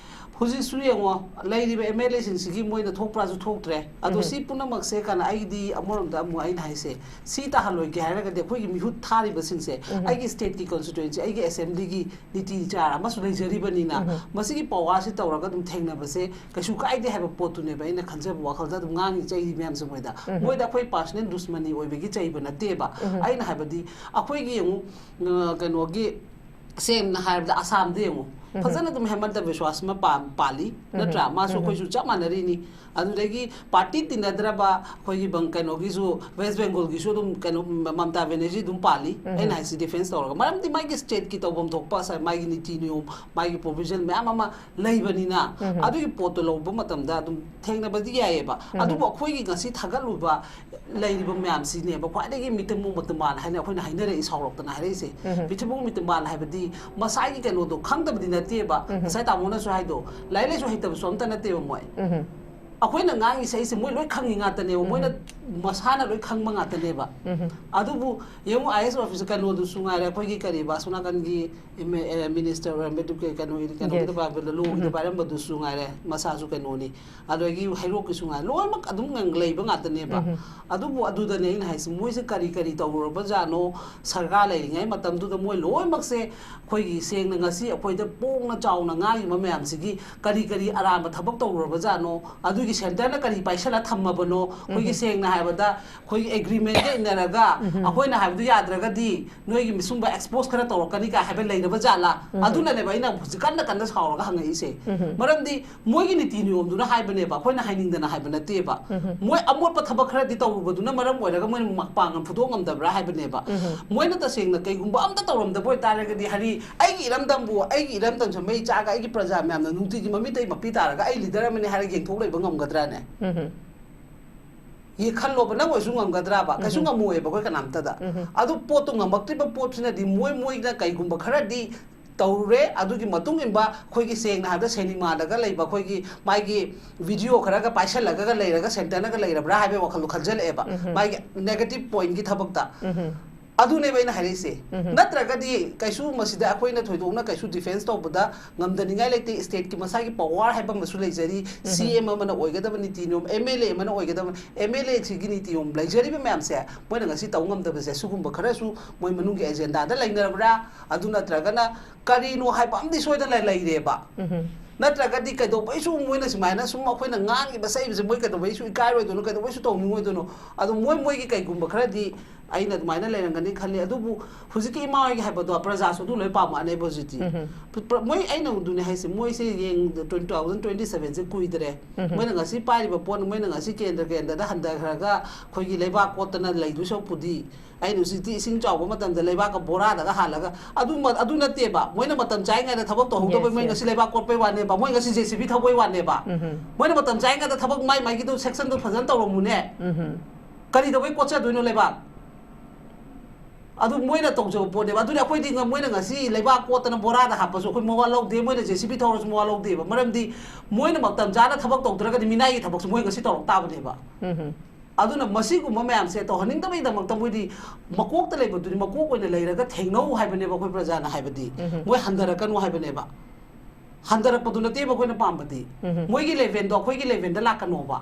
ꯍꯧꯖꯤꯛꯁꯨ ꯌꯦꯡꯉꯣ, ꯂꯩꯔꯤꯕ MLA ꯁꯤꯡꯁꯤꯒꯤ ꯃꯣꯏꯅ ꯊꯣꯛꯄ꯭ꯔꯥꯁꯨ ꯊꯣꯛꯇ꯭ꯔꯦ꯫ ꯑꯗꯣ ꯁꯤ ꯄꯨꯝꯅꯃꯛꯁꯦ ꯀꯅꯥ, ꯑꯩꯒꯤꯗꯤ ꯑꯃꯔꯣꯝꯗ ꯑꯃꯨꯛ ꯑꯩꯅ ꯍꯥꯏꯁꯦ, ꯁꯤ ꯇꯥꯍꯜꯂꯣꯏꯒꯦ ꯍꯥꯏꯔꯒꯗꯤ ꯑꯩꯈꯣꯏꯒꯤ ꯃꯤꯍꯨꯠ ꯊꯥꯔꯤꯕꯁꯤꯡꯁꯦ, ꯑꯩꯒꯤ state ꯀꯤ constituency, ꯑꯩꯒꯤ assembly ꯒꯤ ꯅꯤꯇꯤ ꯅꯤꯆꯥꯔ ꯑꯃꯁꯨ ꯂꯩꯖꯔꯤꯕꯅꯤꯅ, ꯃꯁꯤꯒꯤ power ꯁꯤ ꯇꯧꯔꯒ ꯑꯗꯨꯝ ꯊꯦꯡꯅꯕꯁꯦ ꯀꯩꯁꯨ ꯀꯥꯏꯗꯦ ꯍꯥꯏꯕ ꯄꯣꯠꯇꯨꯅꯦꯕ ꯑꯩꯅ ꯈꯟꯖꯕ ꯋꯥꯈꯜꯗ ꯑꯗꯨꯝ ꯉꯥꯡꯉꯤ ꯆꯩꯔꯤ ꯃꯌꯥꯝꯁꯦ ꯃꯣꯏꯗ꯫ ꯃꯣꯏꯗ ꯑꯩꯈꯣꯏ personal ꯗꯨꯁꯃꯅꯤ ꯑꯣꯏꯕꯒꯤ ꯆꯩꯕ ꯅꯠꯇꯦꯕ꯫ ꯑꯩꯅ ꯍꯥꯏꯕꯗꯤ ꯑꯩꯈꯣꯏꯒꯤ ꯑꯃꯨꯛ, ꯑ, ꯀꯩꯅꯣꯒꯤ, ꯁꯦꯡꯅ ꯍꯥꯏꯔꯕꯗ ꯑꯁꯥꯝꯗ ꯌꯦꯡꯉꯨ, ꯐꯖꯅ ꯑꯗꯨꯝ ꯍꯦꯃꯟꯇ ꯕꯤꯁ꯭ꯋꯥꯁ ꯑꯃ ꯄꯥ- ꯄꯥꯜꯂꯤ, ꯅꯠꯇ꯭ꯔꯥ? ꯃꯥꯁꯨ ꯑꯩꯈꯣꯏꯁꯨ ꯆꯞ ꯃꯥꯟꯅꯔꯤꯅꯤ꯫ ꯑꯗꯨꯗꯒꯤ ꯄꯥꯔꯇꯤ ꯇꯤꯟꯅꯗ꯭ꯔꯕ ꯑꯩꯈꯣꯏꯒꯤ ꯕꯪ- ꯀꯩꯅꯣꯒꯤꯁꯨ, ꯋꯦꯁ ꯕꯦꯡꯒꯣꯜꯒꯤꯁꯨ ꯑꯗꯨꯝ ꯀꯩꯅꯣ, ꯃꯃꯇꯥ ꯕꯦꯅꯔꯖꯤ ꯑꯗꯨꯝ ꯄꯥꯜꯂꯤ꯫ ꯑꯩꯅ ꯍꯥꯏꯁꯤ ꯗꯤꯐꯦꯟꯁ ꯇꯧꯔꯒ, ꯃꯔꯝꯗꯤ ꯃꯥꯒꯤ ꯁ꯭ꯇꯦꯠꯀꯤ ꯇꯧꯐꯝ ꯊꯣꯛꯄ ꯁ- ꯃꯥꯒꯤ ꯅꯤꯇꯤ ꯅꯤꯌꯣꯝ, ꯃꯥꯒꯤ ꯄ꯭ꯔꯣꯚꯤꯖꯟ ꯃꯌꯥꯝ ꯑꯃ ꯂꯩꯕꯅꯤꯅ, ꯑꯗꯨꯒꯤ ꯄꯣꯠꯇꯣ ꯂꯧꯕ ꯃꯇꯝꯗ ꯑꯗꯨꯝ ꯊꯦꯡꯅꯕꯗꯤ ꯌꯥꯏꯑꯕ꯫ ꯑꯗꯨꯕꯨ ꯑꯩꯈꯣꯏꯒꯤ ꯉꯁꯤ ꯊꯥꯒꯠꯂꯨꯕ ꯂꯩꯔꯤꯕ ꯃꯌꯥꯝꯁꯤꯅꯦꯕ ꯈ꯭ꯋꯥꯏꯗꯒꯤ ꯃꯤꯇꯝꯕꯨ ꯃꯇꯝꯕꯥꯟ ꯍꯥꯏꯅ ꯑꯩꯈꯣꯏꯅ ꯍꯥꯏꯅꯔꯛꯏ, ꯁꯥꯎꯔꯛꯇꯅ ꯍꯥꯏꯔꯛꯏꯁꯦ꯫ ꯃꯤꯇꯝꯕꯨ ꯃꯇꯝꯕꯥꯟ ꯍꯥꯏꯕꯗꯤ ꯃꯁꯥꯒꯤ ꯀꯩꯅꯣꯗꯣ ꯈꯪꯗꯕꯗꯤ ꯅꯠꯇꯦꯕ꯫ ꯉꯁꯥꯏ ꯇꯥꯃꯣꯅꯁꯨ ꯍꯥꯏꯗꯣ, ꯂꯥꯏꯔꯤꯛ ꯂꯥꯏꯁꯨ ꯍꯩꯇꯕꯁꯨ ꯑꯝꯇ ꯅꯠꯇꯦꯕ ꯃꯣꯏ꯫ ꯑꯩꯈꯣꯏꯅ ꯉꯥꯡꯉꯤ ꯁꯛꯏꯁꯦ ꯃꯣꯏ ꯂꯣꯏ ꯈꯪꯉꯤ ꯉꯥꯛꯇꯅꯦꯕ, ꯃꯣꯏꯅ ꯃꯁꯥꯅ ꯂꯣꯏ ꯈꯪꯕ ꯉꯥꯛꯇꯅꯦꯕ꯫ ꯑꯗꯨꯕꯨ ꯌꯦꯡꯉꯨ, ꯑꯥꯏ ꯑꯦꯁ ꯑꯣꯐꯤꯁꯔ ꯀꯩꯅꯣꯗꯨꯁꯨ ꯉꯥꯏꯔꯦ, ꯑꯩꯈꯣꯏꯒꯤ ꯀꯔꯤꯕ, ꯑꯁꯣꯝ ꯅꯥꯀꯟꯒꯤ ꯑꯦꯝ ꯑꯦ, ꯑꯦ, ꯃꯤꯅꯤꯁꯇꯔ ꯑꯣꯏꯔꯝꯕ, ꯑꯗꯨ ꯀꯩ-, ꯀꯩꯅꯣ, ꯀꯩꯅꯣꯒꯤꯗ Yes. ꯄꯥꯏꯕ, ꯂꯣꯒꯤꯗ ꯄꯥꯏꯔꯝꯕꯗꯨꯁꯨ ꯉꯥꯏꯔꯦ, ꯃꯁꯥꯁꯨ ꯀꯩꯅꯣꯅꯤ꯫ ꯑꯗꯒꯤ ꯍꯩꯔꯣꯛꯀꯤꯁꯨ ꯉꯥꯏꯔꯦ, ꯂꯣꯏꯅꯃꯛ ꯑꯗꯨꯝ ꯉꯪ-, ꯂꯩꯕ ꯉꯥꯛꯇꯅꯦꯕ꯫ ꯑꯗꯨꯕꯨ ꯑꯗꯨꯗꯅꯦ ꯑꯩꯅ ꯍꯥꯏꯁꯦ, ꯃꯣꯏꯁꯦ ꯀꯔꯤ ꯀꯔꯤ ꯇꯧꯔꯨꯔꯕꯖꯥꯠꯅꯣ? ꯁꯔꯀꯥꯔ ꯂꯩꯔꯤꯉꯩ ꯃꯇꯝꯗꯨꯗ ꯃꯣꯏ ꯂꯣꯏꯅꯃꯛꯁꯦ ꯑꯩꯈꯣꯏꯒꯤ ꯁꯦꯡꯅ ꯉꯁꯤ ꯑꯩꯈꯣꯏꯗ ꯄꯣꯡꯅ ꯆꯥꯎꯅ ꯉꯥꯡꯉꯤꯕ ꯃꯌꯥꯝꯁꯤꯒꯤ ꯀꯔꯤ ꯀꯔꯤ ꯑꯔꯥꯟꯕ ꯊꯕꯛ ꯇꯧꯔꯨꯔꯕꯖꯥꯠꯅꯣ? ꯑꯗꯨꯒꯤ ꯁꯦꯟꯇꯔꯅ ꯀꯔꯤ ꯄꯥꯏꯁꯜꯂ ꯊꯝꯃꯕꯅꯣ? ꯑꯩꯈꯣꯏꯒꯤ ꯁꯦꯡꯅ ꯍꯥꯏꯕꯗ ꯑꯩꯈꯣꯏꯒꯤ ꯑꯦꯒ꯭ꯔꯤꯃꯦꯟꯒ ꯏꯟꯅꯔꯒ ꯑꯩꯈꯣꯏꯅ ꯍꯥꯏꯕꯗꯨ ꯌꯥꯗ꯭ꯔꯒꯗꯤ ꯅꯣꯏꯒꯤ ꯁꯨꯝꯕ ꯑꯦꯛꯁꯄꯣꯖ ꯈꯔ ꯇꯧꯔꯛꯀꯅꯤ ꯀꯥꯏ ꯍꯥꯏꯕ ꯂꯩꯔꯕ ꯖꯥꯠꯂꯥ? ꯑꯗꯨꯅꯅꯦꯕ ꯑꯩꯅ ꯍꯧꯖꯤꯛ ꯀꯟꯅ ꯀꯟꯅ ꯁꯥꯎꯔꯒ ꯍꯪꯉꯛꯏꯁꯦ꯫ ꯃꯔꯝꯗꯤ ꯃꯣꯏꯒꯤ ꯅꯤꯇꯤ ꯅꯤꯌꯣꯝꯗꯨꯅ ꯍꯥꯏꯕꯅꯦꯕ, ꯑꯩꯈꯣꯏꯅ ꯍꯥꯏꯅꯤꯡꯗꯅ ꯍꯥꯏꯕ ꯅꯠꯇꯦꯕ꯫ ꯃꯣꯏ ꯑꯃꯣꯠꯄ ꯊꯕꯛ ꯈꯔꯗꯤ ꯇꯧꯔꯨꯕꯗꯨꯅ ꯃꯔꯝ ꯑꯣꯏꯔꯒ ꯃꯣꯏꯅ ꯃꯄꯥꯡꯒꯜ ꯐꯨꯗꯣꯛ ꯉꯝꯗꯕ꯭ꯔꯥ ꯍꯥꯏꯕꯅꯦꯕ꯫ ꯃꯣꯏꯅ ꯇꯁꯦꯡꯅ ꯀꯩꯒꯨꯝꯕ ꯑꯝꯇ ꯇꯧꯔꯝꯗꯕ ꯑꯣꯏꯇꯥꯔꯒꯗꯤ, ꯍꯥꯏꯗꯤ ꯑꯩꯒꯤ ꯏꯔꯝꯗꯝꯕꯨ, ꯑꯩꯒꯤ ꯏꯔꯝꯗꯝꯁꯦ ꯃꯩ ꯆꯥꯛꯑꯒ ꯑꯩꯒꯤ ꯄ꯭ꯔꯖꯥ ꯃꯌꯥꯝꯅ ꯅꯨꯡꯇꯤꯒꯤ ꯃꯃꯤꯠꯇꯩ ꯃꯄꯤ ꯇꯥꯔꯒ ꯑꯩ ꯂꯤꯗꯔ ꯑꯃꯅꯤ ꯍꯥꯏꯔꯒ ꯌꯦꯡꯊꯣꯛ ꯂꯩꯕ ꯉꯝꯒꯗ꯭ꯔꯥꯅꯦ? ꯌꯦ ꯈꯜꯂꯣꯕ, ꯅꯪ ꯑꯣꯏꯁꯨ ꯉꯝꯒꯗ꯭ꯔꯥꯕ? ꯀꯩꯁꯨ ꯉꯝꯃꯣꯏꯑꯕ ꯑꯩꯈꯣꯏ ꯀꯅꯥꯝꯇꯗ꯫ ꯑꯗꯨ ꯄꯣꯠꯇꯣ ꯉꯝꯃꯛꯇ꯭ꯔꯤꯕ ꯄꯣꯠꯁꯤꯅꯗꯤ ꯃꯣꯏ ꯃꯣꯏꯅ ꯀꯩꯒꯨꯝꯕ ꯈꯔꯗꯤ ꯇꯧꯔꯨꯔꯦ, ꯑꯗꯨꯒꯤ ꯃꯇꯨꯡ ꯏꯟꯕ ꯑꯩꯈꯣꯏꯒꯤ ꯁꯦꯡꯅ ꯍꯥꯏꯔꯕꯗ ꯁꯤꯅꯦꯃꯥꯗꯒ ꯂꯩꯕ ꯑꯩꯈꯣꯏꯒꯤ ꯃꯥꯒꯤ ꯚꯤꯗꯤꯑꯣ ꯈꯔꯒ ꯄꯥꯏꯁꯜꯂꯒ ꯂꯩꯔꯒ ꯁꯦꯟꯇꯔꯅꯒ ꯂꯩꯔꯕ꯭ꯔꯥ ꯍꯥꯏꯕꯒꯤ ꯋꯥꯈꯜꯗꯣ ꯈꯟꯖꯜꯂꯛꯑꯦꯕ, ꯃꯥꯒꯤ ꯅꯦꯒꯦꯇꯤꯚ ꯄꯣꯏꯟꯒꯤ ꯊꯕꯛꯇ꯫ ꯑꯗꯨꯅꯦꯕ ꯑꯩꯅ ꯍꯥꯏꯔꯛꯏꯁꯦ꯫ ꯅꯠꯇ꯭ꯔꯒꯗꯤ ꯀꯩꯁꯨ ꯃꯁꯤꯗ ꯑꯩꯈꯣꯏꯅ ꯊꯣꯏꯗꯣꯛꯅ ꯀꯩꯁꯨ ꯗꯤꯐꯦꯟꯁ ꯇꯧꯕꯗ ꯉꯝꯗꯅꯤꯡꯉꯥꯏ ꯂꯩꯇꯦ꯫ ꯁ꯭ꯇꯦꯠꯀꯤ ꯃꯁꯥꯒꯤ ꯄꯋꯥꯔ ꯍꯥꯏꯕ ꯑꯃꯁꯨ ꯂꯩꯖꯔꯤ꯫ ꯁꯤ ꯑꯦꯝ ꯑꯃꯅ ꯑꯣꯏꯒꯗꯕ ꯅꯤꯇꯤ ꯅꯤꯌꯣꯝ, ꯑꯦꯝ ꯑꯦꯜ ꯑꯦ ꯑꯃꯅ ꯑꯣꯏꯒꯗꯕ, ꯑꯦꯝ ꯑꯦꯜ ꯑꯦꯁꯤꯒꯤ ꯅꯤꯇꯤ ꯅꯤꯌꯣꯝ ꯂꯩꯖꯔꯤꯕ ꯃꯌꯥꯝꯁꯦ ꯃꯣꯏꯅ ꯉꯁꯤ ꯇꯧ ꯉꯝꯗꯕꯁꯦ ꯁꯤꯒꯨꯝꯕ ꯈꯔꯁꯨ ꯃꯣꯏ ꯃꯅꯨꯡꯒꯤ ꯑꯦꯖꯦꯟꯗꯥꯗ ꯂꯩꯅꯔꯕ꯭ꯔꯥ? ꯑꯗꯨ ꯅꯠꯇ꯭ꯔꯒꯅ ꯀꯔꯤꯅꯣ ꯍꯥꯏꯕ ꯑꯃꯗꯤ ꯁꯣꯏꯗꯅ ꯂꯩꯔꯦꯕ꯫ ꯅꯠꯇ꯭ꯔꯒꯗꯤ ꯀꯩꯗꯧꯕꯩꯁꯨ ꯃꯣꯏꯅ ꯁꯨꯃꯥꯏꯅ ꯁꯨꯝ ꯑꯩꯈꯣꯏꯅ ꯉꯥꯡꯉꯤꯕ ꯁꯛꯏꯕꯁꯦ ꯃꯣꯏ ꯀꯩꯗꯧꯕꯩꯁꯨ ꯏꯀꯥꯏꯔꯣꯏꯗꯣꯏꯅꯣ, ꯀꯩꯗꯧꯕꯩꯁꯨ ꯇꯧꯅꯤꯡꯉꯣꯏꯗꯣꯏꯅꯣ? ꯑꯗꯣ ꯃꯣꯏ ꯃꯣꯏꯒꯤ ꯀꯩꯒꯨꯝꯕ ꯈꯔꯗꯤ ꯑꯩꯅ ꯑꯗꯨꯃꯥꯏꯅ ꯂꯩꯔꯝꯒꯅꯤ ꯈꯜꯂꯤ꯫ ꯑꯗꯨꯕꯨ ꯍꯧꯖꯤꯛꯀꯤ ꯏꯃꯥ ꯍꯣꯏꯒꯤ ꯍꯥꯏꯕꯗꯣ ꯄ꯭ꯔꯖꯥꯁꯨ ꯑꯗꯨ ꯂꯣꯏ ꯄꯥꯝꯃꯛꯑꯅꯦꯕ ꯍꯧꯖꯤꯛꯇꯤ꯫ ꯎꯝꯍꯨꯝ꯫ ꯄ꯭ꯔ-, ꯃꯣꯏ, ꯑꯩꯅ ꯎꯗꯨꯅꯦ ꯍꯥꯏꯁꯦ, ꯃꯣꯏꯁꯦ ꯌꯦꯡ, ꯇꯨ ꯊꯥꯎꯖꯟ ꯇ꯭ꯋꯦꯟꯇꯤ ꯁꯚꯦꯟꯁꯦ ꯀꯨꯏꯗ꯭ꯔꯦ꯫ ꯎꯝꯍꯨꯝ꯫ ꯃꯣꯏꯅ ꯉꯁꯤ ꯄꯥꯏꯔꯤꯕ ꯄꯣꯠ, ꯃꯣꯏꯅ ꯉꯁꯤ ꯀꯦꯟꯗ꯭ꯔ ꯀꯦꯟꯗ꯭ꯔꯗ ꯍꯟꯊꯈ꯭ꯔꯒ ꯑꯩꯈꯣꯏꯒꯤ ꯂꯩꯕꯥꯛ ꯀꯣꯠꯇꯅ ꯂꯩꯗꯣꯏ ꯁꯔꯨꯛꯄꯨꯗꯤ, ꯑꯩꯅ ꯍꯧꯖꯤꯛꯇꯤ ꯏꯁꯤꯡ ꯆꯥꯎꯕ ꯃꯇꯝꯗ ꯂꯩꯕꯥꯛꯀ ꯕꯣꯔꯥꯗꯒ ꯍꯥꯜꯂꯒ, ꯑꯗꯨ ꯃ-, ꯑꯗꯨ ꯅꯠꯇꯦꯕ꯫ ꯃꯣꯏꯅ ꯃꯇꯝ ꯆꯥꯔꯤꯉꯩꯗ ꯊꯕꯛ ꯇꯧꯍꯧꯗꯕꯩ, yes, ꯃꯣꯏ, yes, ꯉꯁꯤ ꯂꯩꯕꯥꯛ ꯀꯣꯠꯄꯩ ꯋꯥꯅꯦꯕ, ꯃꯣꯏ ꯉꯁꯤ ꯖꯦ ꯁꯤ ꯕꯤ ꯊꯧꯕꯩ ꯋꯥꯅꯦꯕ꯫ ꯎꯝꯍꯨꯝ꯫ ꯃꯣꯏꯅ ꯃꯇꯝ ꯆꯥꯔꯤꯉꯩꯗ ꯊꯕꯛ ꯃꯥꯏ ꯃꯥꯏꯒꯤꯗꯣ ꯁꯦꯛꯁꯟꯗꯣ ꯐꯖꯅ ꯇꯧꯔꯝꯃꯨꯅꯦ꯫ ꯎꯝꯍꯨꯝ꯫ ꯀꯔꯤꯗꯧꯕꯩ ꯀꯣꯠꯆꯗꯣꯏꯅꯣ ꯂꯩꯕꯥꯛ? ꯑꯗꯨ ꯃꯣꯏꯅ ꯇꯧꯖꯕ ꯄꯣꯠꯅꯦꯕ꯫ ꯑꯗꯨꯅꯤ ꯑꯩꯈꯣꯏꯗꯤ ꯉ-, ꯃꯣꯏꯅ ꯉꯁꯤ ꯂꯩꯕꯥꯛ ꯀꯣꯠꯇꯅ ꯕꯣꯔꯥꯗ ꯍꯥꯞꯄꯁꯨ ꯑꯩꯈꯣꯏ ꯃꯋꯥ ꯂꯧꯗꯦ, ꯃꯣꯏꯅ ꯖꯦ ꯁꯤ ꯕꯤ ꯊꯧꯔꯁꯨ ꯃꯋꯥ ꯂꯧꯗꯦꯕ꯫ ꯃꯔꯝꯗꯤ ꯃꯣꯏꯅ ꯃꯇꯝ ꯆꯥꯅ ꯊꯕꯛ ꯇꯧꯗ꯭ꯔꯒꯗꯤ ꯃꯤꯅꯥꯏꯒꯤ ꯊꯕꯛꯁꯨ ꯃꯣꯏ ꯉꯁꯤ ꯇꯧꯔꯛ ꯇꯥꯕꯅꯦꯕ꯫ ꯎꯝꯍꯨꯝ꯫ ꯑꯗꯨꯅ ꯃꯁꯤꯒꯨꯝꯕ ꯃꯌꯥꯝꯁꯦ ꯇꯧꯍꯟꯅꯤꯡꯗꯕꯒꯤꯗꯃꯛꯇ ꯃꯣꯏꯗꯤ ꯃꯀꯣꯛꯇ ꯂꯩꯕꯗꯨꯗꯤ ꯃꯀꯣꯛ ꯑꯣꯏꯅ ꯂꯩꯔꯒ ꯊꯦꯡꯅꯧ ꯍꯥꯏꯕꯅꯦꯕ ꯑꯩꯈꯣꯏ ꯄ꯭ꯔꯖꯥꯅ ꯍꯥꯏꯕꯗꯤ꯫ ꯎꯝꯍꯨꯝ꯫ ꯃꯣꯏ ꯍꯟꯊꯔꯛꯀꯅꯨ ꯍꯥꯏꯕꯅꯦꯕ꯫ ꯍꯟꯊꯔꯛꯄꯗꯨ ꯅꯠꯇꯦꯕ ꯑꯩꯈꯣꯏꯅ ꯄꯥꯝꯕꯗꯤ꯫ ꯎꯝꯍꯨꯝ꯫ ꯃꯣꯏꯒꯤ ꯂꯦꯚꯦꯜꯗꯣ ꯑꯩꯈꯣꯏꯒꯤ ꯂꯦꯚꯦꯜꯗ ꯂꯥꯛꯀꯅꯣꯕ꯫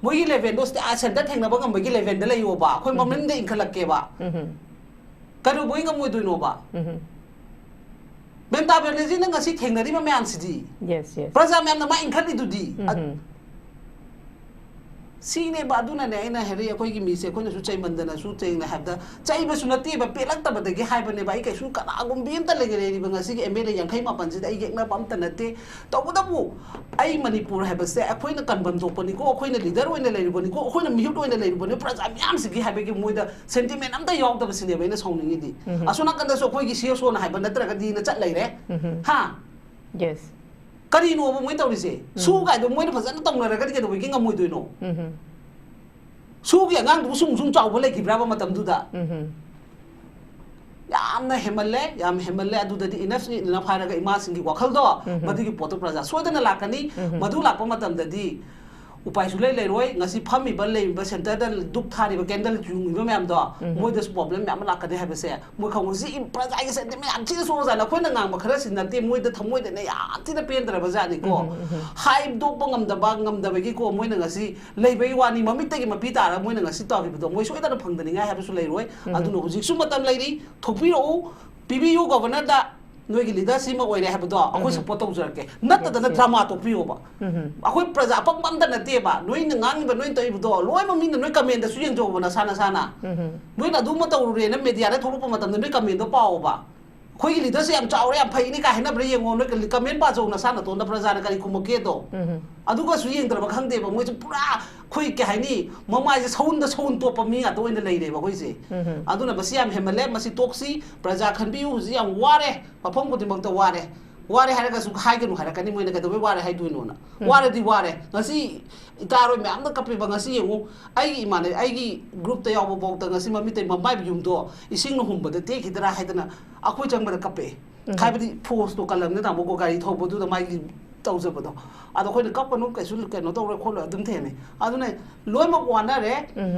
ꯃꯣꯏꯒꯤ ꯂꯦꯚꯦꯜꯗꯣ ꯁꯤꯗ, ꯑꯥ, ꯁꯦꯟꯇꯔ ꯊꯦꯡꯅꯕ ꯉꯝꯕꯒꯤ ꯂꯦꯚꯦꯜꯗ ꯂꯩꯌꯣꯕ꯫ ꯑꯩꯈꯣꯏ, ꯎꯝꯍꯨꯝ, ꯃꯃꯤꯡꯗ ꯏꯟꯈꯠꯂꯛꯀꯦꯕ꯫ ꯎꯝꯍꯨꯝ꯫ ꯀꯩꯗꯧꯕꯩ ꯉꯝꯃꯣꯏꯗꯣꯏꯅꯣꯕ? ꯎꯝꯍꯨꯝ꯫ ꯃꯦꯝꯇꯥ ꯕꯦꯅꯔꯖꯤꯅ ꯉꯁꯤ ꯊꯦꯡꯅꯔꯤꯕ ꯃꯌꯥꯝꯁꯤꯗꯤ, yes, yes, ꯄ꯭ꯔꯖꯥ ꯃꯌꯥꯝꯅ ꯃꯥ ꯏꯟꯈꯠꯂꯤꯗꯨꯗꯤ꯫ ꯑ-, ꯎꯝꯍꯨꯝ꯫ ꯁꯤꯅꯦꯕ꯫ ꯑꯗꯨꯅꯅꯦ ꯑꯩꯅ ꯍꯥꯏꯔꯛꯏ, ꯑꯩꯈꯣꯏꯒꯤ ꯃꯤꯁꯦ ꯑꯩꯈꯣꯏꯅꯁꯨ ꯆꯩꯃꯟꯗꯅꯁꯨ, ꯁꯦꯡꯅ ꯍꯥꯏꯕꯗ, ꯆꯩꯕꯁꯨ ꯅꯠꯇꯦꯕ, ꯄꯦꯜꯂꯛꯇꯕꯗꯒꯤ ꯍꯥꯏꯕꯅꯦꯕ꯫ ꯑꯩ ꯀꯩꯁꯨ ꯀꯅꯥꯒꯨꯝꯕꯤ ꯑꯝꯇ ꯂꯩ-, ꯂꯩꯔꯤꯕ ꯉꯁꯤꯒꯤ ꯑꯦꯝ ꯑꯦꯜ ꯑꯦ ꯌꯥꯡꯈꯩ ꯃꯥꯄꯟꯁꯤꯗ ꯑꯩ ꯌꯦꯛꯅꯕ ꯑꯝꯇ ꯅꯠꯇꯦ꯫ ꯇꯧꯕꯇꯕꯨ ꯑꯩ ꯃꯅꯤꯄꯨꯔ ꯍꯥꯏꯕꯁꯦ ꯑꯩꯈꯣꯏꯅ ꯀꯟꯐꯝ ꯊꯣꯛꯄꯅꯤꯀꯣ, ꯑꯩꯈꯣꯏꯅ ꯂꯤꯗꯔ ꯑꯣꯏꯅ ꯂꯩꯔꯨꯕꯅꯤꯀꯣ, ꯑꯩꯈꯣꯏꯅ ꯃꯤꯍꯨꯠ ꯑꯣꯏꯅ ꯂꯩꯔꯨꯕꯅꯤ, ꯄ꯭ꯔꯖꯥ ꯃꯌꯥꯝꯁꯤꯒꯤ ꯍꯥꯏꯕꯒꯤ ꯃꯣꯏꯗ ꯁꯦꯟꯇꯤꯃꯦꯟ ꯑꯝꯇ ꯌꯥꯎꯗꯕꯁꯤꯅꯦꯕ ꯑꯩꯅ ꯁꯥꯎꯅꯤꯡꯉꯤꯗꯤ꯫ ꯎꯝꯍꯨꯝ꯫ ꯑꯁꯣꯝ ꯅꯥꯀꯟꯗꯁꯨ ꯑꯩꯈꯣꯏꯒꯤ ꯁꯤ ꯑꯦꯁ ꯑꯣꯅ ꯍꯥꯏꯕ ꯅꯠꯇ꯭ꯔꯒꯗꯤꯅ ꯆꯠ ꯂꯩꯔꯦ꯫ ꯎꯝꯍꯨꯝ꯫ ꯍꯥ? Yes꯫ ꯀꯔꯤꯅꯣꯕ ꯃꯣꯏ ꯇꯧꯔꯤꯁꯦ? ꯎꯝ꯫ ꯁꯨ ꯀꯥꯏꯗꯣ ꯃꯣꯏꯅ ꯐꯖꯅ ꯇꯧꯅꯔꯒꯗꯤ ꯀꯩꯗꯧꯕꯒꯤ ꯉꯝꯃꯣꯏꯗꯣꯏꯅꯣ? ꯎꯝꯍꯨꯝ꯫ ꯁꯨꯒꯤ ꯑꯉꯥꯡꯗꯨꯕꯨ ꯁꯨꯝ ꯁꯨꯝ ꯆꯥꯎꯕ ꯂꯩꯈꯤꯕ꯭ꯔꯥꯕ ꯃꯇꯝꯗꯨꯗ? ꯎꯝꯍꯨꯝ꯫ ꯌꯥꯝꯅ ꯍꯦꯟꯃꯜꯂꯦ, ꯌꯥꯝ ꯍꯦꯟꯃꯜꯂꯦ꯫ ꯑꯗꯨꯗꯗꯤ enough is enough ꯍꯥꯏꯔꯒ ꯏꯃꯥꯁꯤꯡꯒꯤ ꯋꯥꯈꯜꯗꯣ, ꯎꯝꯍꯨꯝ, ꯃꯗꯨꯒꯤ ꯄꯣꯠꯇꯣ ꯄ꯭ꯔꯖꯥ ꯁꯣꯏꯗꯅ ꯂꯥꯛꯀꯅꯤ꯫ ꯎꯝꯍꯨꯝ꯫ ꯃꯗꯨ ꯂꯥꯛꯄ ꯃꯇꯝꯗꯗꯤ ꯎꯄꯥꯏ ꯁꯨꯡꯂꯩ ꯂꯩꯔꯣꯏ꯫ ꯉꯁꯤ ꯐꯝꯃꯤꯕ, ꯂꯩꯔꯤꯕ, ꯁꯦꯟꯇꯔꯗ ꯙꯨꯞ ꯊꯥꯔꯤꯕ, ꯀꯦꯟꯗꯜ ꯌꯨꯡꯉꯤꯕ ꯃꯌꯥꯝꯗꯣ, ꯎꯝꯍꯨꯝ, ꯃꯣꯏꯗꯁꯨ ꯄ꯭ꯔꯣꯕ꯭ꯂꯦꯝ ꯃꯌꯥꯝ ꯑꯃ ꯂꯥꯛꯀꯅꯤ ꯍꯥꯏꯕꯁꯦ ꯃꯣꯏ ꯈꯪꯉꯨ꯫ ꯁꯤ ꯄ꯭ꯔꯖꯥꯒꯤ ꯁꯦꯟꯇꯤꯃꯦꯟ ꯌꯥꯝ ꯊꯤꯅ ꯁꯣꯛꯑꯖꯥꯠꯅꯤ꯫ ꯑꯩꯈꯣꯏꯅ ꯉꯥꯡꯕ ꯈꯔꯁꯤ ꯅꯠꯇꯦ, ꯃꯣꯏꯗ ꯊꯃꯣꯏꯗꯅꯦ ꯌꯥꯝ ꯊꯤꯅ ꯄꯦꯟꯗ꯭ꯔꯕ ꯖꯥꯠꯅꯤꯀꯣ꯫ ꯎꯝꯍꯨꯝ, ꯎꯝꯍꯨꯝ꯫ ꯍꯥꯏꯗꯣꯛꯄ ꯉꯝꯗꯕ, ꯉꯝꯗꯕꯒꯤꯀꯣ, ꯃꯣꯏꯅ ꯉꯁꯤ ꯂꯩꯕꯒꯤ ꯋꯥꯅꯤ꯫ ꯃꯃꯤꯠꯇꯒꯤ ꯃꯄꯤ ꯇꯥꯔꯒ ꯃꯣꯏꯅ ꯉꯁꯤ ꯇꯧꯈꯤꯕꯗꯣ ꯃꯣꯏ ꯁꯣꯏꯗꯅ ꯐꯪꯗꯅꯤꯡꯉꯥꯏ ꯍꯥꯏꯕꯁꯨ ꯂꯩꯔꯣꯏ꯫ ꯎꯝꯍꯨꯝ꯫ ꯑꯗꯨꯅ ꯍꯧꯖꯤꯛꯁꯨ ꯃꯇꯝ ꯂꯩꯔꯤ, ꯊꯣꯛꯄꯤꯔꯛꯎ, ꯄꯤꯕꯤꯌꯨ ꯒꯣꯕꯔꯅꯔꯗ꯫ ꯅꯣꯏꯒꯤ ꯂꯤꯗꯔꯁꯤꯃ ꯑꯣꯏꯔꯦ ꯍꯥꯏꯕꯗꯣ ꯑꯩꯈꯣꯏ ꯁꯄꯣꯔꯠ ꯇꯧꯖꯔꯛꯀꯦ, ꯅꯠꯇꯗꯅ ꯗ꯭ꯔꯃꯥ ꯇꯣꯛꯄꯤꯌꯣꯕ꯫ ꯑꯩꯈꯣꯏ ꯄ꯭ꯔꯖꯥ ꯑꯄꯪꯕ ꯑꯝꯇ ꯅꯠꯇꯦꯕ, ꯅꯣꯏꯅ ꯉꯥꯡꯉꯤꯕ, ꯅꯣꯏꯅ ꯇꯧꯔꯤꯕꯗꯣ ꯂꯣꯏꯅꯃꯛ ꯃꯤꯅ ꯅꯣꯏ ꯀꯃꯦꯟꯗꯁꯨ ꯌꯦꯡꯖꯧꯕ ꯅꯁꯥ ꯅꯁꯥꯅ꯫ ꯅꯣꯏꯅ ꯑꯗꯨꯃ ꯇꯧꯔꯨꯔꯦꯅ ꯃꯦꯗꯤꯌꯥꯗ ꯊꯣꯛꯂꯛꯄ ꯃꯇꯝꯗ ꯅꯣꯏ ꯀꯃꯦꯟꯗꯣ ꯄꯥꯎꯕ꯫ ꯑꯩꯈꯣꯏꯒꯤ ꯂꯤꯗꯔꯁꯦ ꯌꯥꯝ ꯆꯥꯎꯔꯦ, ꯌꯥꯝ ꯐꯩꯅꯤ ꯀꯥꯏ ꯍꯥꯏꯅꯕ꯭ꯔꯥ ꯌꯦꯡꯉꯣ, ꯅꯣꯏ ꯀꯃꯦꯟ ꯄꯥꯖꯧ ꯅꯁꯥ ꯅꯇꯣꯟꯗ, ꯄ꯭ꯔꯖꯥꯅ ꯀꯔꯤ ꯈꯨꯝꯃꯛꯀꯦꯗꯣ꯫ ꯑꯗꯨꯒꯁꯨ ꯌꯦꯡꯗ꯭ꯔꯕ ꯈꯪꯗꯦꯕ, ꯃꯣꯏꯁꯦ ꯄꯨꯔꯥ ꯑꯩꯈꯣꯏ ꯀꯩ ꯍꯥꯏꯅꯤ, ꯃꯃꯥꯏꯁꯦ ꯁꯎꯟꯗ ꯁꯎꯟ ꯇꯣꯞꯄ ꯃꯤ ꯉꯥꯛꯇ ꯑꯣꯏꯅ ꯂꯩꯔꯦꯕ ꯑꯩꯈꯣꯏꯁꯦ꯫ ꯑꯗꯨꯅ ꯃꯁꯤ ꯌꯥꯝ ꯍꯦꯟꯃꯜꯂꯦ, ꯃꯁꯤ ꯇꯣꯛꯁꯤ꯫ ꯄ꯭ꯔꯖꯥ ꯈꯟꯕꯤꯌꯨ, ꯍꯧꯖꯤꯛ ꯌꯥꯝ ꯋꯥꯔꯦ, ꯃꯐꯝ ꯈꯨꯗꯤꯡꯃꯛꯇ ꯋꯥꯔꯦ꯫ ꯋꯥꯔꯦ ꯍꯥꯏꯔꯒꯁꯨ ꯍꯥꯏꯒꯅꯨ ꯍꯥꯏꯔꯛꯀꯅꯤ ꯃꯣꯏꯅ, ꯀꯩꯗꯧꯕꯩ ꯋꯥꯔꯦ ꯍꯥꯏꯗꯣꯏꯅꯣꯅ꯫ ꯋꯥꯔꯗꯤ ꯋꯥꯔꯦ꯫ ꯉꯁꯤ ꯏꯇꯥꯔꯣꯏ ꯃꯌꯥꯝꯅ ꯀꯞꯄꯤꯕ, ꯉꯁꯤ ꯌꯦꯡꯉꯨ, ꯑꯩꯒꯤ ꯏꯃꯥꯟꯅꯕꯤ, ꯑꯩꯒꯤ ꯒ꯭ꯔꯨꯞꯇ ꯌꯥꯎꯕ ꯐꯥꯎꯗ ꯉꯁꯤ ꯃꯃꯤꯇꯩ ꯃꯃꯥꯏꯕ ꯌꯨꯝꯗꯣ ꯏꯁꯤꯡꯅ ꯍꯨꯝꯕꯗ ꯇꯦꯛꯈꯤꯗ꯭ꯔꯥ ꯍꯥꯏꯗꯅ ꯑꯩꯈꯣꯏ ꯆꯪꯕꯗ ꯀꯞꯄꯦ꯫ ꯍꯥꯏꯕꯗꯤ ꯐꯣꯔꯁꯇꯣ ꯀꯜꯂꯝꯅꯤꯅ ꯇꯥꯃꯣꯀꯣ, ꯒꯥꯔꯤ ꯊꯧꯕꯗꯨꯗ ꯃꯥꯒꯤ ꯇꯧꯖꯕꯗꯣ꯫ ꯑꯗꯣ ꯑꯩꯈꯣꯏꯅ ꯀꯞꯄꯅꯨ, ꯀꯩꯁꯨ ꯀꯩꯅꯣ ꯇꯧꯔꯣꯏ ꯈꯣꯠꯂꯣꯏ ꯑꯗꯨꯝ ꯊꯦꯝꯃꯦ꯫ ꯑꯗꯨꯅ ꯂꯣꯏꯅꯃꯛ ꯋꯥꯅꯔꯦ꯫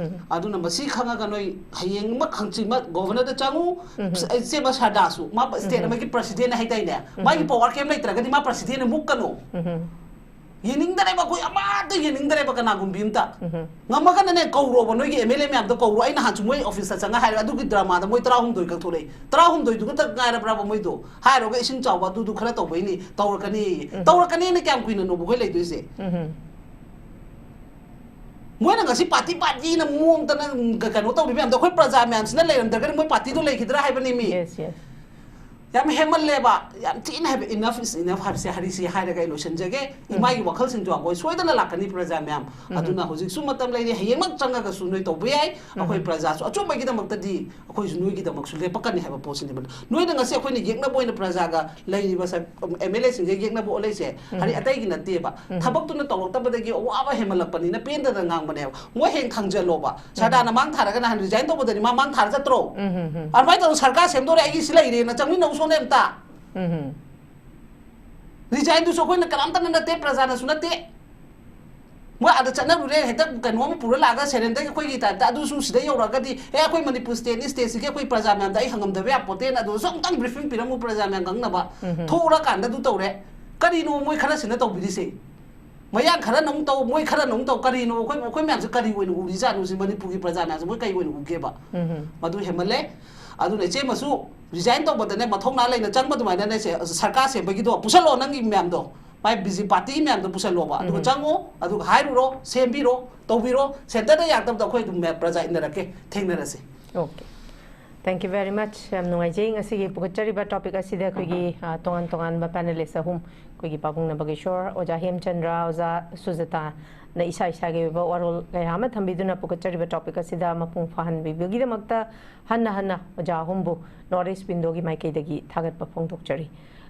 ꯑꯗꯨꯅ ꯃꯁꯤ ꯈꯪꯉꯒ ꯅꯣꯏ ꯍꯌꯦꯡꯃꯛ ꯍꯪꯆꯤꯠꯃꯛ ꯒꯣꯚꯔꯅꯔꯗ ꯆꯪꯉꯨ꯫ ꯏꯆꯦꯃ ꯁꯔꯗꯥꯁꯨ, ꯃꯥ ꯁ꯭ꯇꯦꯠ ꯑꯃꯒꯤ ꯄ꯭ꯔꯁꯤꯗꯦꯟ ꯍꯥꯏꯗꯥꯏꯅꯦ? ꯃꯥꯒꯤ ꯄꯋꯥꯔ ꯀꯩꯝ ꯂꯩꯇ꯭ꯔꯒꯗꯤ ꯃꯥ ꯄ꯭ꯔꯁꯤꯗꯦꯟ ꯃꯨꯛꯀꯅꯣ꯫ ꯌꯦꯡꯅꯤꯡꯗꯔꯦꯕ ꯑꯩꯈꯣꯏ, ꯑꯃꯠꯇ ꯌꯦꯡꯅꯤꯡꯗꯔꯦꯕ ꯀꯅꯥꯒꯨꯝꯕꯤ ꯑꯝꯇ꯫ ꯉꯝꯃꯒꯅꯅꯦ ꯀꯧꯔꯣꯕ, ꯅꯣꯏꯒꯤ ꯑꯦꯝ ꯑꯦꯜ ꯑꯦ ꯃꯌꯥꯝꯗꯣ ꯀꯧꯔꯣ꯫ ꯑꯩ ꯅꯍꯥꯟꯁꯨ ꯃꯣꯏ ꯑꯣꯐꯤꯁꯇ ꯆꯪꯉ ꯍꯥꯏꯔꯦ, ꯑꯗꯨꯒꯤ ꯗ꯭ꯔꯃꯥꯗ ꯃꯣꯏ ꯇꯔꯥꯍꯨꯝꯗꯣꯏ ꯈꯛ ꯊꯣꯛꯂꯛꯏ꯫ ꯇꯔꯥꯍꯨꯝꯗꯣꯏꯗꯨ ꯈꯛꯇ ꯉꯥꯏꯔꯕ꯭ꯔꯕ ꯃꯣꯏꯗꯣ? ꯍꯥꯏꯔꯨꯔꯒ ꯏꯁꯤꯡ ꯆꯥꯎꯕ ꯑꯗꯨꯗꯨ ꯈꯔ ꯇꯧꯕꯩꯅꯤ, ꯇꯧꯔꯛꯀꯅꯤ꯫ ꯇꯧꯔꯛꯀꯅꯤꯅ ꯀꯌꯥꯝ ꯀꯨꯏꯅꯅꯣꯕ ꯑꯩꯈꯣꯏ ꯂꯩꯗꯣꯏꯁꯦ? ꯃꯣꯏꯅ ꯉꯁꯤ ꯄꯥꯔꯇꯤ ꯄꯥꯔꯇꯤꯅ ꯃꯑꯣꯡꯗꯅ ꯀꯩꯅꯣ ꯇꯧꯔꯤ ꯃꯌꯥꯝꯗꯣ ꯑꯩꯈꯣꯏ ꯄ꯭ꯔꯖꯥ ꯃꯌꯥꯝꯁꯤꯅ ꯂꯩꯔꯝꯗ꯭ꯔꯒꯗꯤ ꯃꯣꯏ ꯄꯥꯔꯇꯤꯗꯣ ꯂꯩꯈꯤꯗ꯭ꯔꯥ ꯍꯥꯏꯕꯅꯤ ꯃꯤ꯫ Yes, yes. ꯌꯥꯝ ꯍꯦꯟꯃꯜꯂꯦꯕ, ꯌꯥꯝ ꯊꯤꯅ ꯍꯦꯟꯃꯜ-, enough is enough ꯍꯥꯏꯕꯁꯦ, ꯍꯔꯤꯁꯤ ꯍꯥꯏꯔꯒ ꯑꯩ ꯂꯣꯏꯁꯤꯟꯖꯒꯦ꯫ ꯏꯃꯥꯒꯤ ꯋꯥꯈꯜꯁꯤꯡꯁꯨ ꯑꯩꯈꯣꯏ ꯁꯣꯏꯗꯅ ꯂꯥꯛꯀꯅꯤ ꯄ꯭ꯔꯖꯥ ꯃꯌꯥꯝ꯫ ꯑꯗꯨꯅ ꯍꯧꯖꯤꯛꯁꯨ ꯃꯇꯝ ꯂꯩꯔꯤ, ꯍꯌꯦꯡꯃꯛ ꯆꯪꯉꯒꯁꯨ ꯅꯣꯏ ꯇꯧꯕ ꯌꯥꯏ꯫ ꯑꯩꯈꯣꯏ ꯄ꯭ꯔꯖꯥꯁꯨ ꯑꯆꯨꯝꯕꯒꯤꯗꯃꯛꯇꯗꯤ ꯑꯩꯈꯣꯏꯁꯨ ꯅꯣꯏꯒꯤꯗꯃꯛꯁꯨ ꯂꯦꯞꯄꯛꯀꯅꯤ ꯍꯥꯏꯕ ꯄꯣꯠꯁꯤꯅꯦꯕ꯫ ꯅꯣꯏꯅ ꯉꯁꯤ ꯑꯩꯈꯣꯏꯅ ꯌꯦꯛꯅꯕ ꯑꯣꯏꯅ ꯄ꯭ꯔꯖꯥꯒ ꯂꯩꯔꯤꯕ ꯁ-, ꯑꯦꯝ ꯑꯦꯜ ꯑꯦꯁꯤꯡꯁꯦ ꯌꯦꯛꯅꯕ ꯑꯣꯜꯂꯛꯏꯁꯦ, ꯍꯥꯏꯗꯤ ꯑꯇꯩꯒꯤ ꯅꯠꯇꯦꯕ꯫ ꯊꯕꯛꯇꯨꯅ ꯇꯧꯔꯛꯇꯕꯗꯒꯤ ꯑꯋꯥꯕ ꯍꯦꯟꯃꯜꯂꯛꯄꯅꯤꯅ ꯄꯦꯟꯗꯗꯅ ꯉꯥꯡꯕꯅꯦꯕ꯫ ꯃꯣꯏ ꯍꯌꯦꯡ ꯊꯥꯡꯖꯜꯂꯣꯕ꯫ ꯁꯔꯗꯥꯔꯅ ꯃꯥꯡ ꯊꯥꯔꯒ ꯅꯍꯥꯟ ꯔꯤꯖꯥꯏꯟ ꯇꯧꯕꯗꯗꯤ ꯃꯥ ꯃꯥꯡ ꯊꯥꯔ ꯆꯠꯇ꯭ꯔꯣ? ꯑꯗꯨꯃꯥꯏꯅ ꯇꯧꯗꯅ ꯁꯔꯀꯥꯔ ꯁꯦꯝꯗꯣꯔꯦ, ꯑꯩꯒꯤ ꯁꯤ ꯂꯩꯔꯦꯅ ꯆꯪꯃꯤꯟꯅꯧ ꯁꯣꯝꯗ ꯑꯝꯇ꯫ ꯔꯤꯖꯥꯏꯟꯗꯨꯁꯨ ꯑꯩꯈꯣꯏꯅ ꯀꯅꯥꯝꯇꯅ ꯅꯠꯇꯦ, ꯄ꯭ꯔꯖꯥꯅꯁꯨ ꯅꯠꯇꯦ꯫ ꯃꯣꯏ ꯑꯥꯗ ꯆꯠꯅꯔꯨꯔꯦ, ꯍꯦꯛꯇ ꯀꯩꯅꯣꯝ ꯄꯨꯔ ꯂꯥꯛꯑꯒ ꯁꯦꯔꯦꯟꯗꯔꯒꯤ ꯑꯩꯈꯣꯏꯒꯤ ꯇꯥꯏꯞꯇ꯫ ꯑꯗꯨꯁꯨ ꯁꯤꯗ ꯌꯧꯔꯛꯑꯒꯗꯤ, "ꯑꯦ, ꯑꯩꯈꯣꯏ ꯃꯅꯤꯄꯨꯔ ꯁ꯭ꯇꯦꯠꯅꯤ, ꯁ꯭ꯇꯦꯠꯁꯤꯒꯤ ꯑꯩꯈꯣꯏ ꯄ꯭ꯔꯖꯥ ꯃꯌꯥꯝꯗ ꯑꯩ ꯍꯪꯉꯝꯗꯕ ꯌꯥꯄꯣꯠꯇꯦꯅ" ꯑꯗꯨꯁꯨ ꯑꯃꯨꯛꯇꯪ ꯕ꯭ꯔꯤꯐꯤꯡ ꯄꯤꯔꯝꯃꯨ ꯄ꯭ꯔꯖꯥ ꯃꯌꯥꯝ ꯈꯪꯅꯕ꯫ ꯊꯣꯛꯎꯔꯀꯥꯟꯗ ꯑꯗꯨ ꯇꯧꯔꯦ꯫ ꯀꯔꯤꯅꯣ ꯃꯣꯏ ꯈꯔꯁꯤꯅ ꯇꯧꯕꯤꯔꯤꯁꯦ? ꯃꯌꯥꯡ ꯈꯔꯅ ꯑꯃꯨꯛ ꯇꯧ, ꯃꯣꯏ ꯈꯔꯅ ꯑꯃꯨꯛ ꯇꯧ, ꯀꯔꯤꯅꯣ ꯑꯩꯈꯣꯏ, ꯑꯩꯈꯣꯏ ꯃꯌꯥꯝꯁꯦ ꯀꯔꯤ ꯑꯣꯏꯅ ꯎꯔꯤꯖꯥꯠꯅꯣ ꯁꯤ ꯃꯅꯤꯄꯨꯔꯒꯤ ꯄ꯭ꯔꯖꯥ ꯃꯌꯥꯝꯁꯦ ꯃꯣꯏ ꯀꯔꯤ ꯑꯣꯏꯅ ꯎꯒꯦꯕ? ꯃꯗꯨ ꯍꯦꯟꯃꯜꯂꯦ꯫ ꯑꯗꯨꯅ ꯏꯆꯦꯃꯁꯨ resign ꯇꯧꯕꯗꯅꯦ, ꯃꯊꯧꯅꯥ ꯂꯩꯅ ꯆꯪꯕ ꯑꯗꯨꯃꯥꯏꯅꯅꯦ, ꯁꯦ, ꯁꯔꯀꯥꯔ ꯁꯦꯝꯕꯒꯤꯗꯣ ꯄꯨꯁꯜꯂꯣ, ꯅꯪꯒꯤ ꯃꯌꯥꯝꯗꯣ, ꯃꯥꯏ ꯕꯤ ꯖꯦ ꯄꯤ ꯄꯥꯔꯇꯤ ꯃꯌꯥꯝꯗꯣ ꯄꯨꯁꯜꯂꯣꯕ, ꯑꯗꯨꯒ ꯎꯝ꯫ ꯆꯪꯉꯣ, ꯑꯗꯨꯒ ꯍꯥꯏꯔꯨꯔꯣ, ꯁꯦꯝꯕꯤꯔꯣ, ꯇꯧꯕꯤꯔꯣ, ꯁꯦꯟꯇꯔꯗ ꯌꯥꯔꯛꯇꯕꯗꯣ ꯑꯩꯈꯣꯏ ꯑꯗꯨꯝ ꯃꯌꯥꯝ ꯄ꯭ꯔꯖꯥ ꯏꯟꯅꯔꯛꯀꯦ, ꯊꯦꯡꯅꯔꯁꯤ꯫ Okay. Thank you very much. ꯌꯥꯝ ꯅꯨꯡꯉꯥꯏꯖꯩ꯫ ꯉꯁꯤꯒꯤ ꯄꯨꯈꯠꯆꯔꯤꯕ topic ꯑꯁꯤꯗ ꯑꯩꯈꯣꯏꯒꯤ, ꯑ, ꯇꯣꯉꯥꯟ ꯇꯣꯉꯥꯟꯕ panelist ꯑꯍꯨꯝ, ꯑꯩꯈꯣꯏꯒꯤ ꯄꯥꯕꯨꯡ ꯅꯕꯀꯤꯁꯣꯔ, ꯑꯣꯖꯥ ꯍꯦꯝꯆꯟꯗ꯭ꯔ, ꯑꯣꯖꯥ ꯁꯨꯖꯇꯥꯅ ꯏꯁꯥ ꯏꯁꯥꯒꯤ ꯑꯣꯏꯕ ꯋꯥꯔꯣꯜ ꯀꯌꯥ ꯑꯃ ꯊꯝꯕꯤꯗꯨꯅ ꯄꯨꯈꯠꯆꯔꯤꯕ topic ꯑꯁꯤꯗ ꯃꯄꯨꯡ ꯐꯥꯍꯟꯕꯤꯕꯒꯤꯗꯃꯛꯇ ꯍꯟꯅ ꯍꯟꯅ ꯑꯣꯖꯥ ꯑꯍꯨꯝꯕꯨ North East Window ꯒꯤ ꯃꯥꯏꯀꯩꯗꯒꯤ ꯊꯥꯒꯠꯄ ꯐꯣꯡꯗꯣꯛꯆꯔꯤ꯫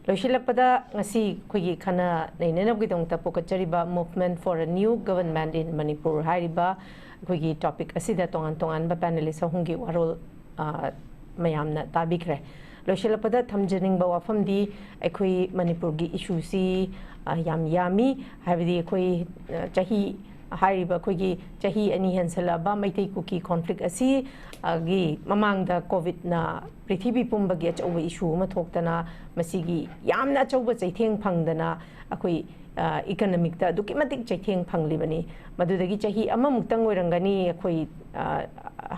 ꯂꯣꯏꯁꯤꯜꯂꯛꯄꯗ ꯉꯁꯤ ꯑꯩꯈꯣꯏꯒꯤ ꯈꯟꯅ ꯅꯩꯅꯅꯕꯒꯤꯗꯃꯛꯇ ꯄꯨꯈꯠꯆꯔꯤꯕ Movement for a New Government in Manipur ꯍꯥꯏꯔꯤꯕ ꯑꯩꯈꯣꯏꯒꯤ topic ꯑꯁꯤꯗ ꯇꯣꯉꯥꯟ ꯇꯣꯉꯥꯟꯕ panelist ꯑꯍꯨꯝꯒꯤ ꯋꯥꯔꯣꯜ, ꯑ, ꯃꯌꯥꯝꯅ ꯇꯥꯕꯤꯈ꯭ꯔꯦ꯫ ꯂꯣꯏꯁꯤꯜꯂꯛꯄꯗ ꯊꯝꯖꯅꯤꯡꯕ ꯋꯥꯐꯝꯗꯤ ꯑꯩꯈꯣꯏ ꯃꯅꯤꯄꯨꯔꯒꯤ issue ꯁꯤ, ꯑ, ꯌꯥꯝ ꯌꯥꯝꯃꯤ, ꯍꯥꯏꯕꯗꯤ ꯑꯩꯈꯣꯏ, ꯑ, ꯆꯍꯤ, ꯍꯥꯏꯔꯤꯕ ꯑꯩꯈꯣꯏꯒꯤ ꯆꯍꯤ ꯑꯅꯤ ꯍꯦꯟꯁꯜꯂꯛꯑꯕ ꯃꯩꯇꯩ ꯀꯨꯀꯤ conflict ꯑꯁꯤ, ꯑ, ꯒꯤ ꯃꯃꯥꯡꯗ COVID ꯅ ꯄ꯭ꯔꯤꯊꯤꯕꯤ ꯄꯨꯝꯕꯒꯤ ꯑꯆꯧꯕ issue ꯑꯃ ꯊꯣꯛꯇꯅ, ꯃꯁꯤꯒꯤ ꯌꯥꯝꯅ ꯑꯆꯧꯕ ꯆꯩꯊꯦꯡ ꯐꯪꯗꯅ ꯑꯩꯈꯣꯏ, ꯑ, economic ꯇ ꯑꯗꯨꯛꯀꯤ ꯃꯇꯤꯛ ꯆꯩꯊꯦꯡ ꯐꯪꯂꯤꯕꯅꯤ꯫ ꯃꯗꯨꯗꯒꯤ ꯆꯍꯤ ꯑꯃꯃꯨꯛꯇꯪ ꯑꯣꯏꯔꯝꯒꯅꯤ ꯑꯩꯈꯣꯏ, ꯑ,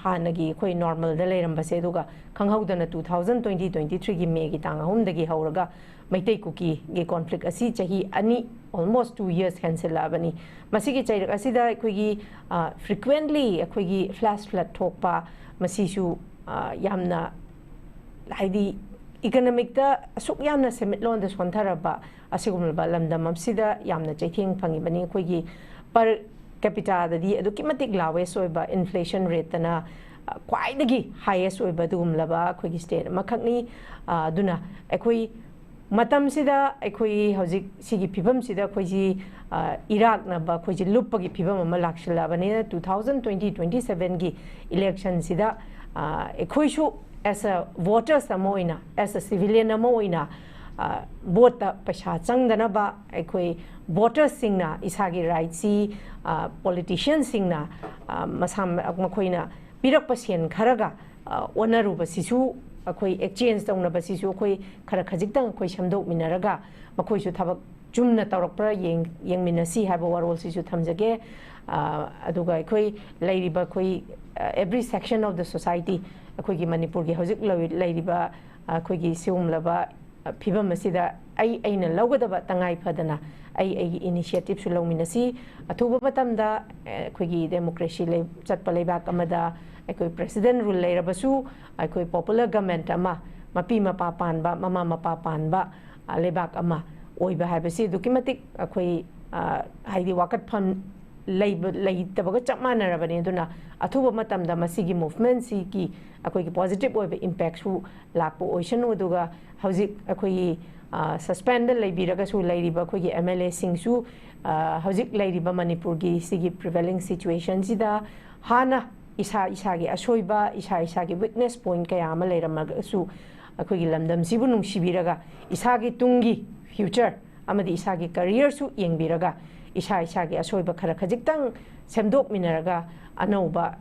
ꯍꯥꯟꯅꯒꯤ ꯑꯩꯈꯣꯏ normal ꯗ ꯂꯩꯔꯝꯕꯁꯦ, ꯑꯗꯨꯒ ꯈꯪꯍꯧꯗꯅ two thousand twenty twenty three ꯒꯤ May ꯒꯤ ꯇꯥꯡ ꯑꯍꯨꯝꯗꯒꯤ ꯍꯧꯔꯒ ꯃꯩꯇꯩ ꯀꯨꯀꯤꯒꯤ conflict ꯑꯁꯤ ꯆꯍꯤ ꯑꯅꯤ, almost two years ꯍꯦꯟꯁꯤꯜꯂꯛꯑꯕꯅꯤ꯫ ꯃꯁꯤꯒꯤ ꯆꯩꯔꯛ ꯑꯁꯤꯗ ꯑꯩꯈꯣꯏꯒꯤ, ꯑ, frequently ꯑꯩꯈꯣꯏꯒꯤ flash flood ꯊꯣꯛꯄ, ꯃꯁꯤꯁꯨ, ꯑ, ꯌꯥꯝꯅ, ꯍꯥꯏꯗꯤ, economic ꯇ ꯑꯁꯨꯛ ꯌꯥꯝꯅ ꯁꯦꯟꯃꯤꯠꯂꯣꯟꯗ ꯁꯣꯟꯊꯔꯕ ꯑꯁꯤꯒꯨꯝꯂꯕ ꯂꯝꯗꯝ ꯑꯁꯤꯗ ꯌꯥꯝꯅ ꯆꯩꯊꯦꯡ ꯐꯪꯉꯤꯕꯅꯤ꯫ ꯑꯩꯈꯣꯏꯒꯤ per capita ꯗꯗꯤ ꯑꯗꯨꯛꯀꯤ ꯃꯇꯤꯛ lowest ꯑꯣꯏꯕ inflation rate ꯇꯅ, ꯑ, ꯈ꯭ꯋꯥꯏꯗꯒꯤ highest ꯑꯣꯏꯕ ꯑꯗꯨꯒꯨꯝꯂꯕ ꯑꯩꯈꯣꯏꯒꯤ state ꯑꯃꯈꯛꯅꯤ꯫ ꯑ, ꯑꯗꯨꯅ ꯑꯩꯈꯣꯏ ꯃꯇꯝꯁꯤꯗ ꯑꯩꯈꯣꯏ ꯍꯧꯖꯤꯛ ꯁꯤꯒꯤ ꯐꯤꯕꯝꯁꯤꯗ ꯑꯩꯈꯣꯏꯁꯤ, ꯑ, ꯏꯔꯥꯛꯅꯕ, ꯑꯩꯈꯣꯏꯁꯤ ꯂꯨꯞꯄꯒꯤ ꯐꯤꯕꯝ ꯑꯃ ꯂꯥꯛꯁꯤꯜꯂꯛꯑꯕꯅꯤꯅ, two thousand twenty twenty seven ꯒꯤ election ꯁꯤꯗ, ꯑ, ꯑꯩꯈꯣꯏꯁꯨ as a voters ꯑꯃ ꯑꯣꯏꯅ, as a civilian ꯑꯃ ꯑꯣꯏꯅ, ꯑ, vote ꯇ ꯄꯩꯁꯥ ꯆꯪꯗꯅꯕ ꯑꯩꯈꯣꯏ voters ꯁꯤꯡꯅ ꯏꯁꯥꯒꯤ right ꯁꯤ, ꯑ, politician ꯁꯤꯡꯅ, ꯑ, ꯃꯁꯥ, ꯃꯈꯣꯏꯅ ꯄꯤꯔꯛꯄ ꯁꯦꯟ ꯈꯔꯒ, ꯑ, ꯑꯣꯟꯅꯔꯨꯕꯁꯤꯁꯨ, ꯑꯩꯈꯣꯏ exchange ꯇꯧꯅꯕꯁꯤꯁꯨ ꯑꯩꯈꯣꯏ ꯈꯔ ꯈꯖꯤꯛꯇꯪ ꯑꯩꯈꯣꯏ ꯁꯦꯝꯗꯣꯛꯃꯤꯟꯅꯔꯒ ꯃꯈꯣꯏꯁꯨ ꯊꯕꯛ ꯆꯨꯝꯅ ꯇꯧꯔꯛꯄ꯭ꯔꯥ ꯌꯦꯡ-, ꯌꯦꯡꯃꯤꯟꯅꯁꯤ ꯍꯥꯏꯕ ꯋꯥꯔꯣꯜꯁꯤꯁꯨ ꯊꯝꯖꯒꯦ꯫ ꯑ, ꯑꯗꯨꯒ ꯑꯩꯈꯣꯏ ꯂꯩꯔꯤꯕ ꯑꯩꯈꯣꯏ, ꯑ, every section of the society, ꯑꯩꯈꯣꯏꯒꯤ ꯃꯅꯤꯄꯨꯔꯒꯤ ꯍꯧꯖꯤꯛ ꯂꯧ-, ꯂꯩꯔꯤꯕ, ꯑ, ꯑꯩꯈꯣꯏꯒꯤ ꯁꯤꯒꯨꯝꯂꯕ, ꯑ, ꯐꯤꯕꯝ ꯑꯁꯤꯗ ꯑꯩ ꯑꯩꯅ ꯂꯧꯒꯗꯕ ꯇꯉꯥꯏ ꯐꯗꯅ ꯑꯩ ꯑꯩꯒꯤ initiativeꯁꯨ ꯂꯧꯃꯤꯟꯅꯁꯤ꯫ ꯑꯊꯨꯕ ꯃꯇꯝꯗ, ꯑ, ꯑꯩꯈꯣꯏꯒꯤ democracy ꯂꯩ-, ꯆꯠꯄ ꯂꯩꯕꯥꯛ ꯑꯃꯗ ꯑꯩꯈꯣꯏ president rule ꯂꯩꯔꯕꯁꯨ ꯑꯩꯈꯣꯏ popular government ꯑꯃ, ꯃꯄꯤ ꯃꯄꯥ ꯄꯥꯟꯕ, ꯃꯃꯥ ꯃꯄꯥ ꯄꯥꯟꯕ, ꯑ, ꯂꯩꯕꯥꯛ ꯑꯃ ꯑꯣꯏꯕ ꯍꯥꯏꯕꯁꯤ ꯑꯗꯨꯛꯀꯤ ꯃꯇꯤꯛ ꯑꯩꯈꯣꯏ, ꯑ, ꯍꯥꯏꯗꯤ ꯋꯥꯀꯠꯐꯝ ꯂꯩꯕ, ꯂꯩꯇꯕꯒ ꯆꯞ ꯃꯥꯟꯅꯔꯕꯅꯤ꯫ ꯑꯗꯨꯅ ꯑꯊꯨꯕ ꯃꯇꯝꯗ ꯃꯁꯤꯒꯤ movementꯁꯤꯒꯤ ꯑꯩꯈꯣꯏꯒꯤ positive ꯑꯣꯏꯕ impactꯁꯨ ꯂꯥꯛꯄ ꯑꯣꯏꯁꯅꯨ꯫ ꯑꯗꯨꯒ ꯍꯧꯖꯤꯛ ꯑꯩꯈꯣꯏꯒꯤ, ꯑ, suspendꯗ ꯂꯩꯕꯤꯔꯒꯁꯨ ꯂꯩꯔꯤꯕ ꯑꯩꯈꯣꯏꯒꯤ MLAꯁꯤꯡꯁꯨ, ꯑ, ꯍꯧꯖꯤꯛ ꯂꯩꯔꯤꯕ ꯃꯅꯤꯄꯨꯔꯒꯤ ꯁꯤꯒꯤ prevailing situationꯁꯤꯗ ꯍꯥꯟꯅ ꯏꯁꯥ ꯏꯁꯥꯒꯤ ꯑꯁꯣꯏꯕ, ꯏꯁꯥ ꯏꯁꯥꯒꯤ weakness point ꯀꯌꯥ ꯑꯃ ꯂꯩꯔꯝꯃꯒꯁꯨ ꯑꯩꯈꯣꯏꯒꯤ ꯂꯝꯗꯝꯁꯤꯕꯨ ꯅꯨꯡꯁꯤꯕꯤꯔꯒ ꯏꯁꯥꯒꯤ ꯇꯨꯡꯒꯤ future ꯑꯃꯗꯤ ꯏꯁꯥꯒꯤ careerꯁꯨ ꯌꯦꯡꯕꯤꯔꯒ ꯏꯁꯥ ꯏꯁꯥꯒꯤ ꯑꯁꯣꯏꯕ ꯈꯔ ꯈꯖꯤꯛꯇꯪ ꯁꯦꯝꯗꯣꯛꯃꯤꯟꯅꯔꯒ ꯑꯅꯧꯕ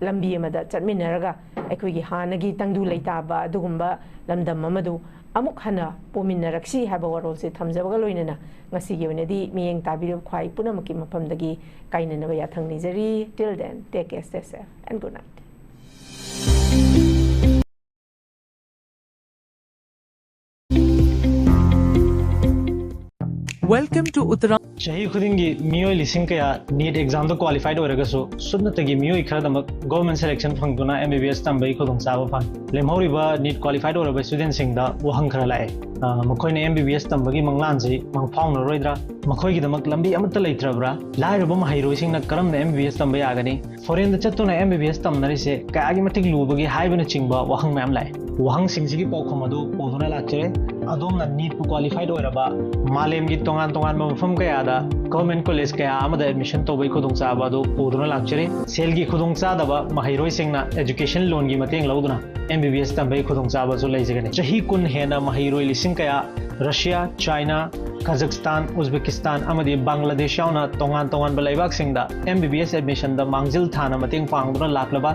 ꯂꯝꯕꯤ ꯑꯃꯗ ꯆꯠꯃꯤꯟꯅꯔꯒ ꯑꯩꯈꯣꯏꯒꯤ ꯍꯥꯟꯅꯒꯤ ꯇꯪꯗꯨ ꯂꯩꯇꯥꯕ ꯑꯗꯨꯒꯨꯝꯕ ꯂꯝꯗꯝ ꯑꯃꯗꯨ ꯑꯃꯨꯛ ꯍꯟꯅ ꯄꯣꯃꯤꯟꯅꯔꯛꯁꯤ ꯍꯥꯏꯕ ꯋꯥꯔꯣꯜꯁꯦ ꯊꯝꯖꯕꯒ ꯂꯣꯏꯅꯅ ꯉꯁꯤꯒꯤ ꯑꯣꯏꯅꯗꯤ ꯃꯤꯠꯌꯦꯡ ꯇꯥꯕꯤꯔꯤꯕ ꯈ꯭ꯋꯥꯏ ꯄꯨꯝꯅꯃꯛꯀꯤ ꯃꯐꯝꯗꯒꯤ ꯀꯥꯏꯅꯅꯕ ꯌꯥꯊꯪ ꯅꯤꯖꯔꯤ꯫ Till then, take care, stay safe and good night. Welcome to Uttarakhand. ꯆꯍꯤ ꯈꯨꯗꯤꯡꯒꯤ ꯃꯤꯑꯣꯏ ꯂꯤꯁꯤꯡ ꯀꯌꯥ NEET examꯗ qualified ꯑꯣꯏꯔꯒꯁꯨ ꯁꯨꯞꯅꯇꯒꯤ ꯃꯤꯑꯣꯏ ꯈꯔꯗꯃꯛ government selection ꯐꯪꯗꯨꯅ MBBS ꯇꯝꯕꯒꯤ ꯈꯨꯗꯣꯡꯆꯥꯕ ꯐꯪꯏ꯫ ꯂꯦꯝꯍꯧꯔꯤꯕ NEET qualified ꯑꯣꯏꯔꯕ studentꯁꯤꯡꯗ ꯋꯥꯍꯪ ꯈꯔ ꯂꯥꯛꯑꯦ꯫ ꯑ, ꯃꯈꯣꯏꯅ MBBS ꯇꯝꯕꯒꯤ ꯃꯪꯂꯥꯟꯁꯤ ꯃꯪꯐꯥꯎꯅꯔꯣꯏꯗ꯭ꯔꯥ? ꯃꯈꯣꯏꯒꯤꯗꯃꯛ ꯂꯝꯕꯤ ꯑꯃꯠꯇ ꯂꯩꯇ꯭ꯔꯕ꯭ꯔꯥ? ꯂꯥꯏꯔꯕ ꯃꯍꯩꯔꯣꯏꯁꯤꯡꯅ ꯀꯔꯝꯅ MBBS ꯇꯝꯕ ꯌꯥꯒꯅꯤ? Foreignꯗ ꯆꯠꯇꯨꯅ MBBS ꯇꯝꯅꯔꯤꯁꯦ ꯀꯌꯥꯒꯤ ꯃꯇꯤꯛ ꯂꯨꯕꯒꯦ ꯍꯥꯏꯕꯅꯆꯤꯡꯕ ꯋꯥꯍꯪ ꯃꯌꯥꯝ ꯂꯥꯛꯑꯦ꯫ ꯋꯥꯍꯪꯁꯤꯡꯁꯤꯒꯤ ꯄꯥꯎꯈꯨꯝ ꯑꯗꯨ ꯄꯨꯗꯨꯅ ꯂꯥꯛꯆꯔꯦ꯫ ꯑꯗꯣꯝꯅ NEETꯄꯨ qualified ꯑꯣꯏꯔꯕ ꯃꯥꯂꯦꯝꯒꯤ ꯇꯣꯉꯥꯟ ꯇꯣꯉꯥꯟꯕ ꯃꯐꯝ ꯀꯌꯥꯗ government college ꯀꯌꯥ ꯑꯃꯗ admission ꯇꯧꯕꯒꯤ ꯈꯨꯗꯣꯡꯆꯥꯕ ꯑꯗꯨ ꯄꯨꯗꯨꯅ ꯂꯥꯛꯆꯔꯤ꯫ ꯁꯦꯜꯒꯤ ꯈꯨꯗꯣꯡꯆꯥꯗꯕ ꯃꯍꯩꯔꯣꯏꯁꯤꯡꯅ education loanꯒꯤ ꯃꯇꯦꯡ ꯂꯧꯗꯨꯅ MBBS ꯇꯝꯕꯒꯤ ꯈꯨꯗꯣꯡꯆꯥꯕꯁꯨ ꯂꯩꯖꯒꯅꯤ꯫ ꯆꯍꯤ ꯀꯨꯟ ꯍꯦꯟꯅ ꯃꯍꯩꯔꯣꯏ ꯂꯤꯁꯤꯡ ꯀꯌꯥ Russia, China, Kazakhstan, Uzbekistan ꯑꯃꯗꯤ ꯕꯪꯒ꯭ꯂꯥꯗꯦꯁ ꯌꯥꯎꯅ ꯇꯣꯉꯥꯟ ꯇꯣꯉꯥꯟꯕ ꯂꯩꯕꯥꯛꯁꯤꯡꯗ MBBS admissionꯗ ꯃꯥꯡꯖꯤꯜ ꯊꯥꯅ ꯃꯇꯦꯡ ꯄꯥꯡꯗꯨꯅ ꯂꯥꯛꯂꯕ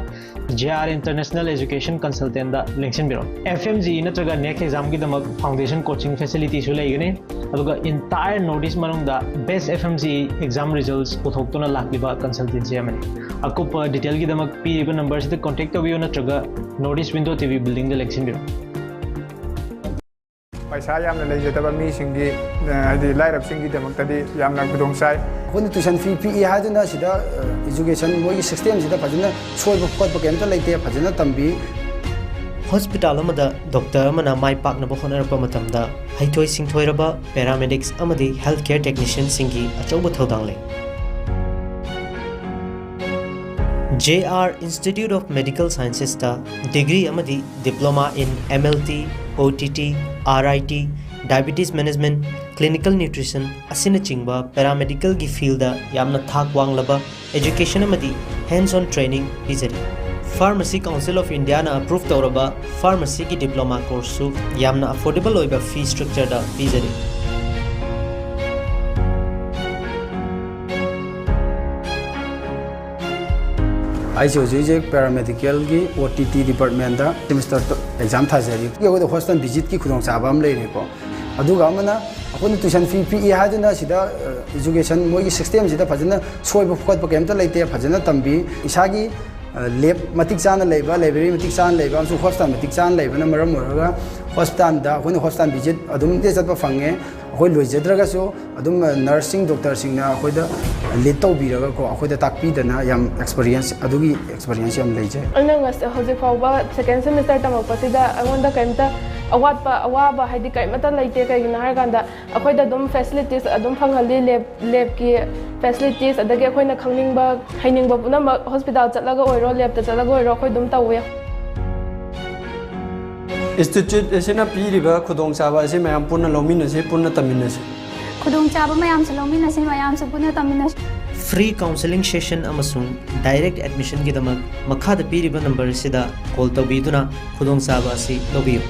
JR International Education Consultantꯗ ꯂꯦꯡꯁꯤꯟꯕꯤꯔꯛꯎ꯫ FMGE ꯅꯠꯇ꯭ꯔꯒ NECT examꯒꯤꯗꯃꯛ foundation coaching facilityꯁꯨ ꯂꯩꯒꯅꯤ꯫ ꯑꯗꯨꯒ entire North East ꯃꯅꯨꯡꯗ best F M C exam results ꯄꯨꯊꯣꯛꯇꯨꯅ ꯂꯥꯛꯂꯤꯕ consultancy ꯑꯃꯅꯤ꯫ ꯑꯀꯨꯞꯄ detailꯒꯤꯗꯃꯛ ꯄꯤꯔꯤꯕ numberꯁꯤꯗ contact ꯇꯧꯕꯤꯌꯨ ꯅꯠꯇ꯭ꯔꯒ North East Window T V buildingꯗ ꯂꯦꯡꯁꯤꯟꯕꯤꯔꯛꯎ꯫ ꯄꯩꯁꯥ ꯌꯥꯝꯅ ꯂꯩꯖꯗꯕ ꯃꯤꯁꯤꯡꯒꯤ, ꯑ, ꯍꯥꯏꯗꯤ ꯂꯥꯏꯔꯕꯁꯤꯡꯒꯤꯗꯃꯛꯇꯗꯤ ꯌꯥꯝꯅ ꯈꯨꯗꯣꯡ ꯆꯥꯏ꯫ ꯑꯩꯈꯣꯏꯅ tuition fee ꯄꯤꯛꯏ ꯍꯥꯏꯗꯨꯅ ꯁꯤꯗ education ꯃꯣꯏꯒꯤ systemꯁꯤꯗ ꯐꯖꯅ ꯁꯣꯏꯕ ꯈꯣꯠꯄ ꯀꯩꯝꯇ ꯂꯩꯇꯦ, ꯐꯖꯅ ꯇꯝꯕꯤ꯫ ꯍꯣꯁꯄꯤꯇꯥꯜ ꯑꯃꯗ ꯗꯣꯛꯇꯔ ꯑꯃꯅ ꯃꯥꯏ ꯄꯥꯛꯅꯕ ꯍꯣꯠꯅꯔꯛꯄ ꯃꯇꯝꯗ ꯍꯩꯊꯣꯏ ꯁꯤꯡꯊꯣꯏꯔꯕ paramedics ꯑꯃꯗꯤ health care technicianꯁꯤꯡꯒꯤ ꯑꯆꯧꯕ ꯊꯧꯗꯥꯡ ꯂꯩ꯫ J R Institute of Medical Sciencesꯇ degree ꯑꯃꯗꯤ diploma in M L T, O T T, R I T, diabetes management, clinical nutrition ꯑꯁꯤꯅꯆꯤꯡꯕ paramedicalꯒꯤ fieldꯗ ꯌꯥꯝꯅ ꯊꯥꯛ ꯋꯥꯡꯂꯕ education ꯑꯃꯗꯤ hands on training ꯄꯤꯖꯔꯤ꯫ Pharmacy Council of Indiaꯅ approve ꯇꯧꯔꯕ pharmacyꯒꯤ diploma courseꯁꯨ ꯌꯥꯝꯅ affordable ꯑꯣꯏꯕ fee structureꯗ ꯄꯤꯖꯔꯤ꯫ ꯑꯩꯁꯦ ꯍꯧꯖꯤꯛ ꯍꯧꯖꯤꯛ paramedicalꯒꯤ O T T departmentꯇ semester exam ꯊꯥꯖꯔꯤ꯫ ꯑꯩꯈꯣꯏꯗ hostel visitꯀꯤ ꯈꯨꯗꯣꯡꯆꯥꯕ ꯑꯃ ꯂꯩꯔꯦꯀꯣ꯫ ꯑꯗꯨꯒ ꯑꯃꯅ ꯑꯩꯈꯣꯏꯅ tuition fee ꯄꯤꯛꯏ ꯍꯥꯏꯗꯨꯅ ꯁꯤꯗ education ꯃꯣꯏꯒꯤ systemꯁꯤꯗ ꯐꯖꯅ ꯁꯣꯏꯕ ꯈꯣꯠꯄ ꯀꯩꯝꯇ ꯂꯩꯇꯦ, ꯐꯖꯅ ꯇꯝꯕꯤ꯫ ꯏꯁꯥꯒꯤ lab ꯃꯇꯤꯛ ꯆꯥꯅ ꯂꯩꯕ, library ꯃꯇꯤꯛ ꯆꯥꯅ ꯂꯩꯕ ꯑꯃꯁꯨꯡ hostel ꯃꯇꯤꯛ ꯆꯥꯅ ꯂꯩꯕꯅ ꯃꯔꯝ ꯑꯣꯏꯔꯒ hostelꯗ ꯑꯩꯈꯣꯏꯅ hostel visit ꯑꯗꯨꯝ ꯆꯠꯄ ꯐꯪꯉꯦ꯫ ꯑꯩꯈꯣꯏ ꯂꯣꯏꯖꯗ꯭ꯔꯒꯁꯨ ꯑꯗꯨꯝ nursing doctorꯁꯤꯡꯅ ꯑꯩꯈꯣꯏꯗ lead ꯇꯧꯕꯤꯔꯒꯀꯣ, ꯑꯩꯈꯣꯏꯗ ꯇꯥꯛꯄꯤꯗꯅ ꯌꯥꯝ experience, ꯑꯗꯨꯒꯤ experience ꯌꯥꯝ ꯂꯩꯖꯩ꯫ ꯑꯩꯅ ꯉꯁ-, ꯍꯧꯖꯤꯛ ꯐꯥꯎꯕ second semester ꯇꯝꯃꯛꯄꯁꯤꯗ ꯑꯩꯉꯣꯟꯗ ꯀꯔꯤꯝꯇ ꯑꯋꯥꯠꯄ, ꯑꯋꯥꯕ ꯍꯥꯏꯗꯤ ꯀꯔꯤꯃꯠꯇ ꯂꯩꯇꯦ꯫ ꯀꯩꯒꯤꯅꯣ ꯍꯥꯏꯔꯀꯥꯟꯗ ꯑꯩꯈꯣꯏꯗ ꯑꯗꯨꯝ facilities ꯑꯗꯨꯝ ꯐꯪꯍꯜꯂꯤ, lab, labꯀꯤ facilities, ꯑꯗꯒꯤ ꯑꯩꯈꯣꯏꯅ ꯈꯪꯅꯤꯡꯕ, ꯍꯩꯅꯤꯡꯕ ꯄꯨꯝꯅꯃꯛ hospital ꯆꯠꯂꯒ ꯑꯣꯏꯔꯣ, labꯇ ꯆꯠꯂꯒ ꯑꯣꯏꯔꯣ, ꯑꯩꯈꯣꯏ ꯑꯗꯨꯝ ꯇꯧꯋꯦ꯫ Institute ꯑꯁꯤꯅ ꯄꯤꯔꯤꯕ ꯈꯨꯗꯣꯡꯆꯥꯕ ꯑꯁꯤ ꯃꯌꯥꯝ ꯄꯨꯟꯅ ꯂꯧꯃꯤꯟꯅꯁꯤ, ꯄꯨꯟꯅ ꯇꯝꯃꯤꯟꯅꯁꯤ꯫ ꯈꯨꯗꯣꯡꯆꯥꯕ ꯃꯌꯥꯝꯁꯨ ꯂꯧꯃꯤꯟꯅꯁꯤ, ꯃꯌꯥꯝꯁꯨ ꯄꯨꯟꯅ ꯇꯝꯃꯤꯟꯅꯁꯤ꯫ Free counselling session ꯑꯃꯁꯨꯡ direct admissionꯒꯤꯗꯃꯛ ꯃꯈꯥꯗ ꯄꯤꯔꯤꯕ number ꯑꯁꯤꯗ call ꯇꯧꯕꯤꯗꯨꯅ ꯈꯨꯗꯣꯡꯆꯥꯕ ꯑꯁꯤ ꯂꯧꯕꯤꯌꯨ꯫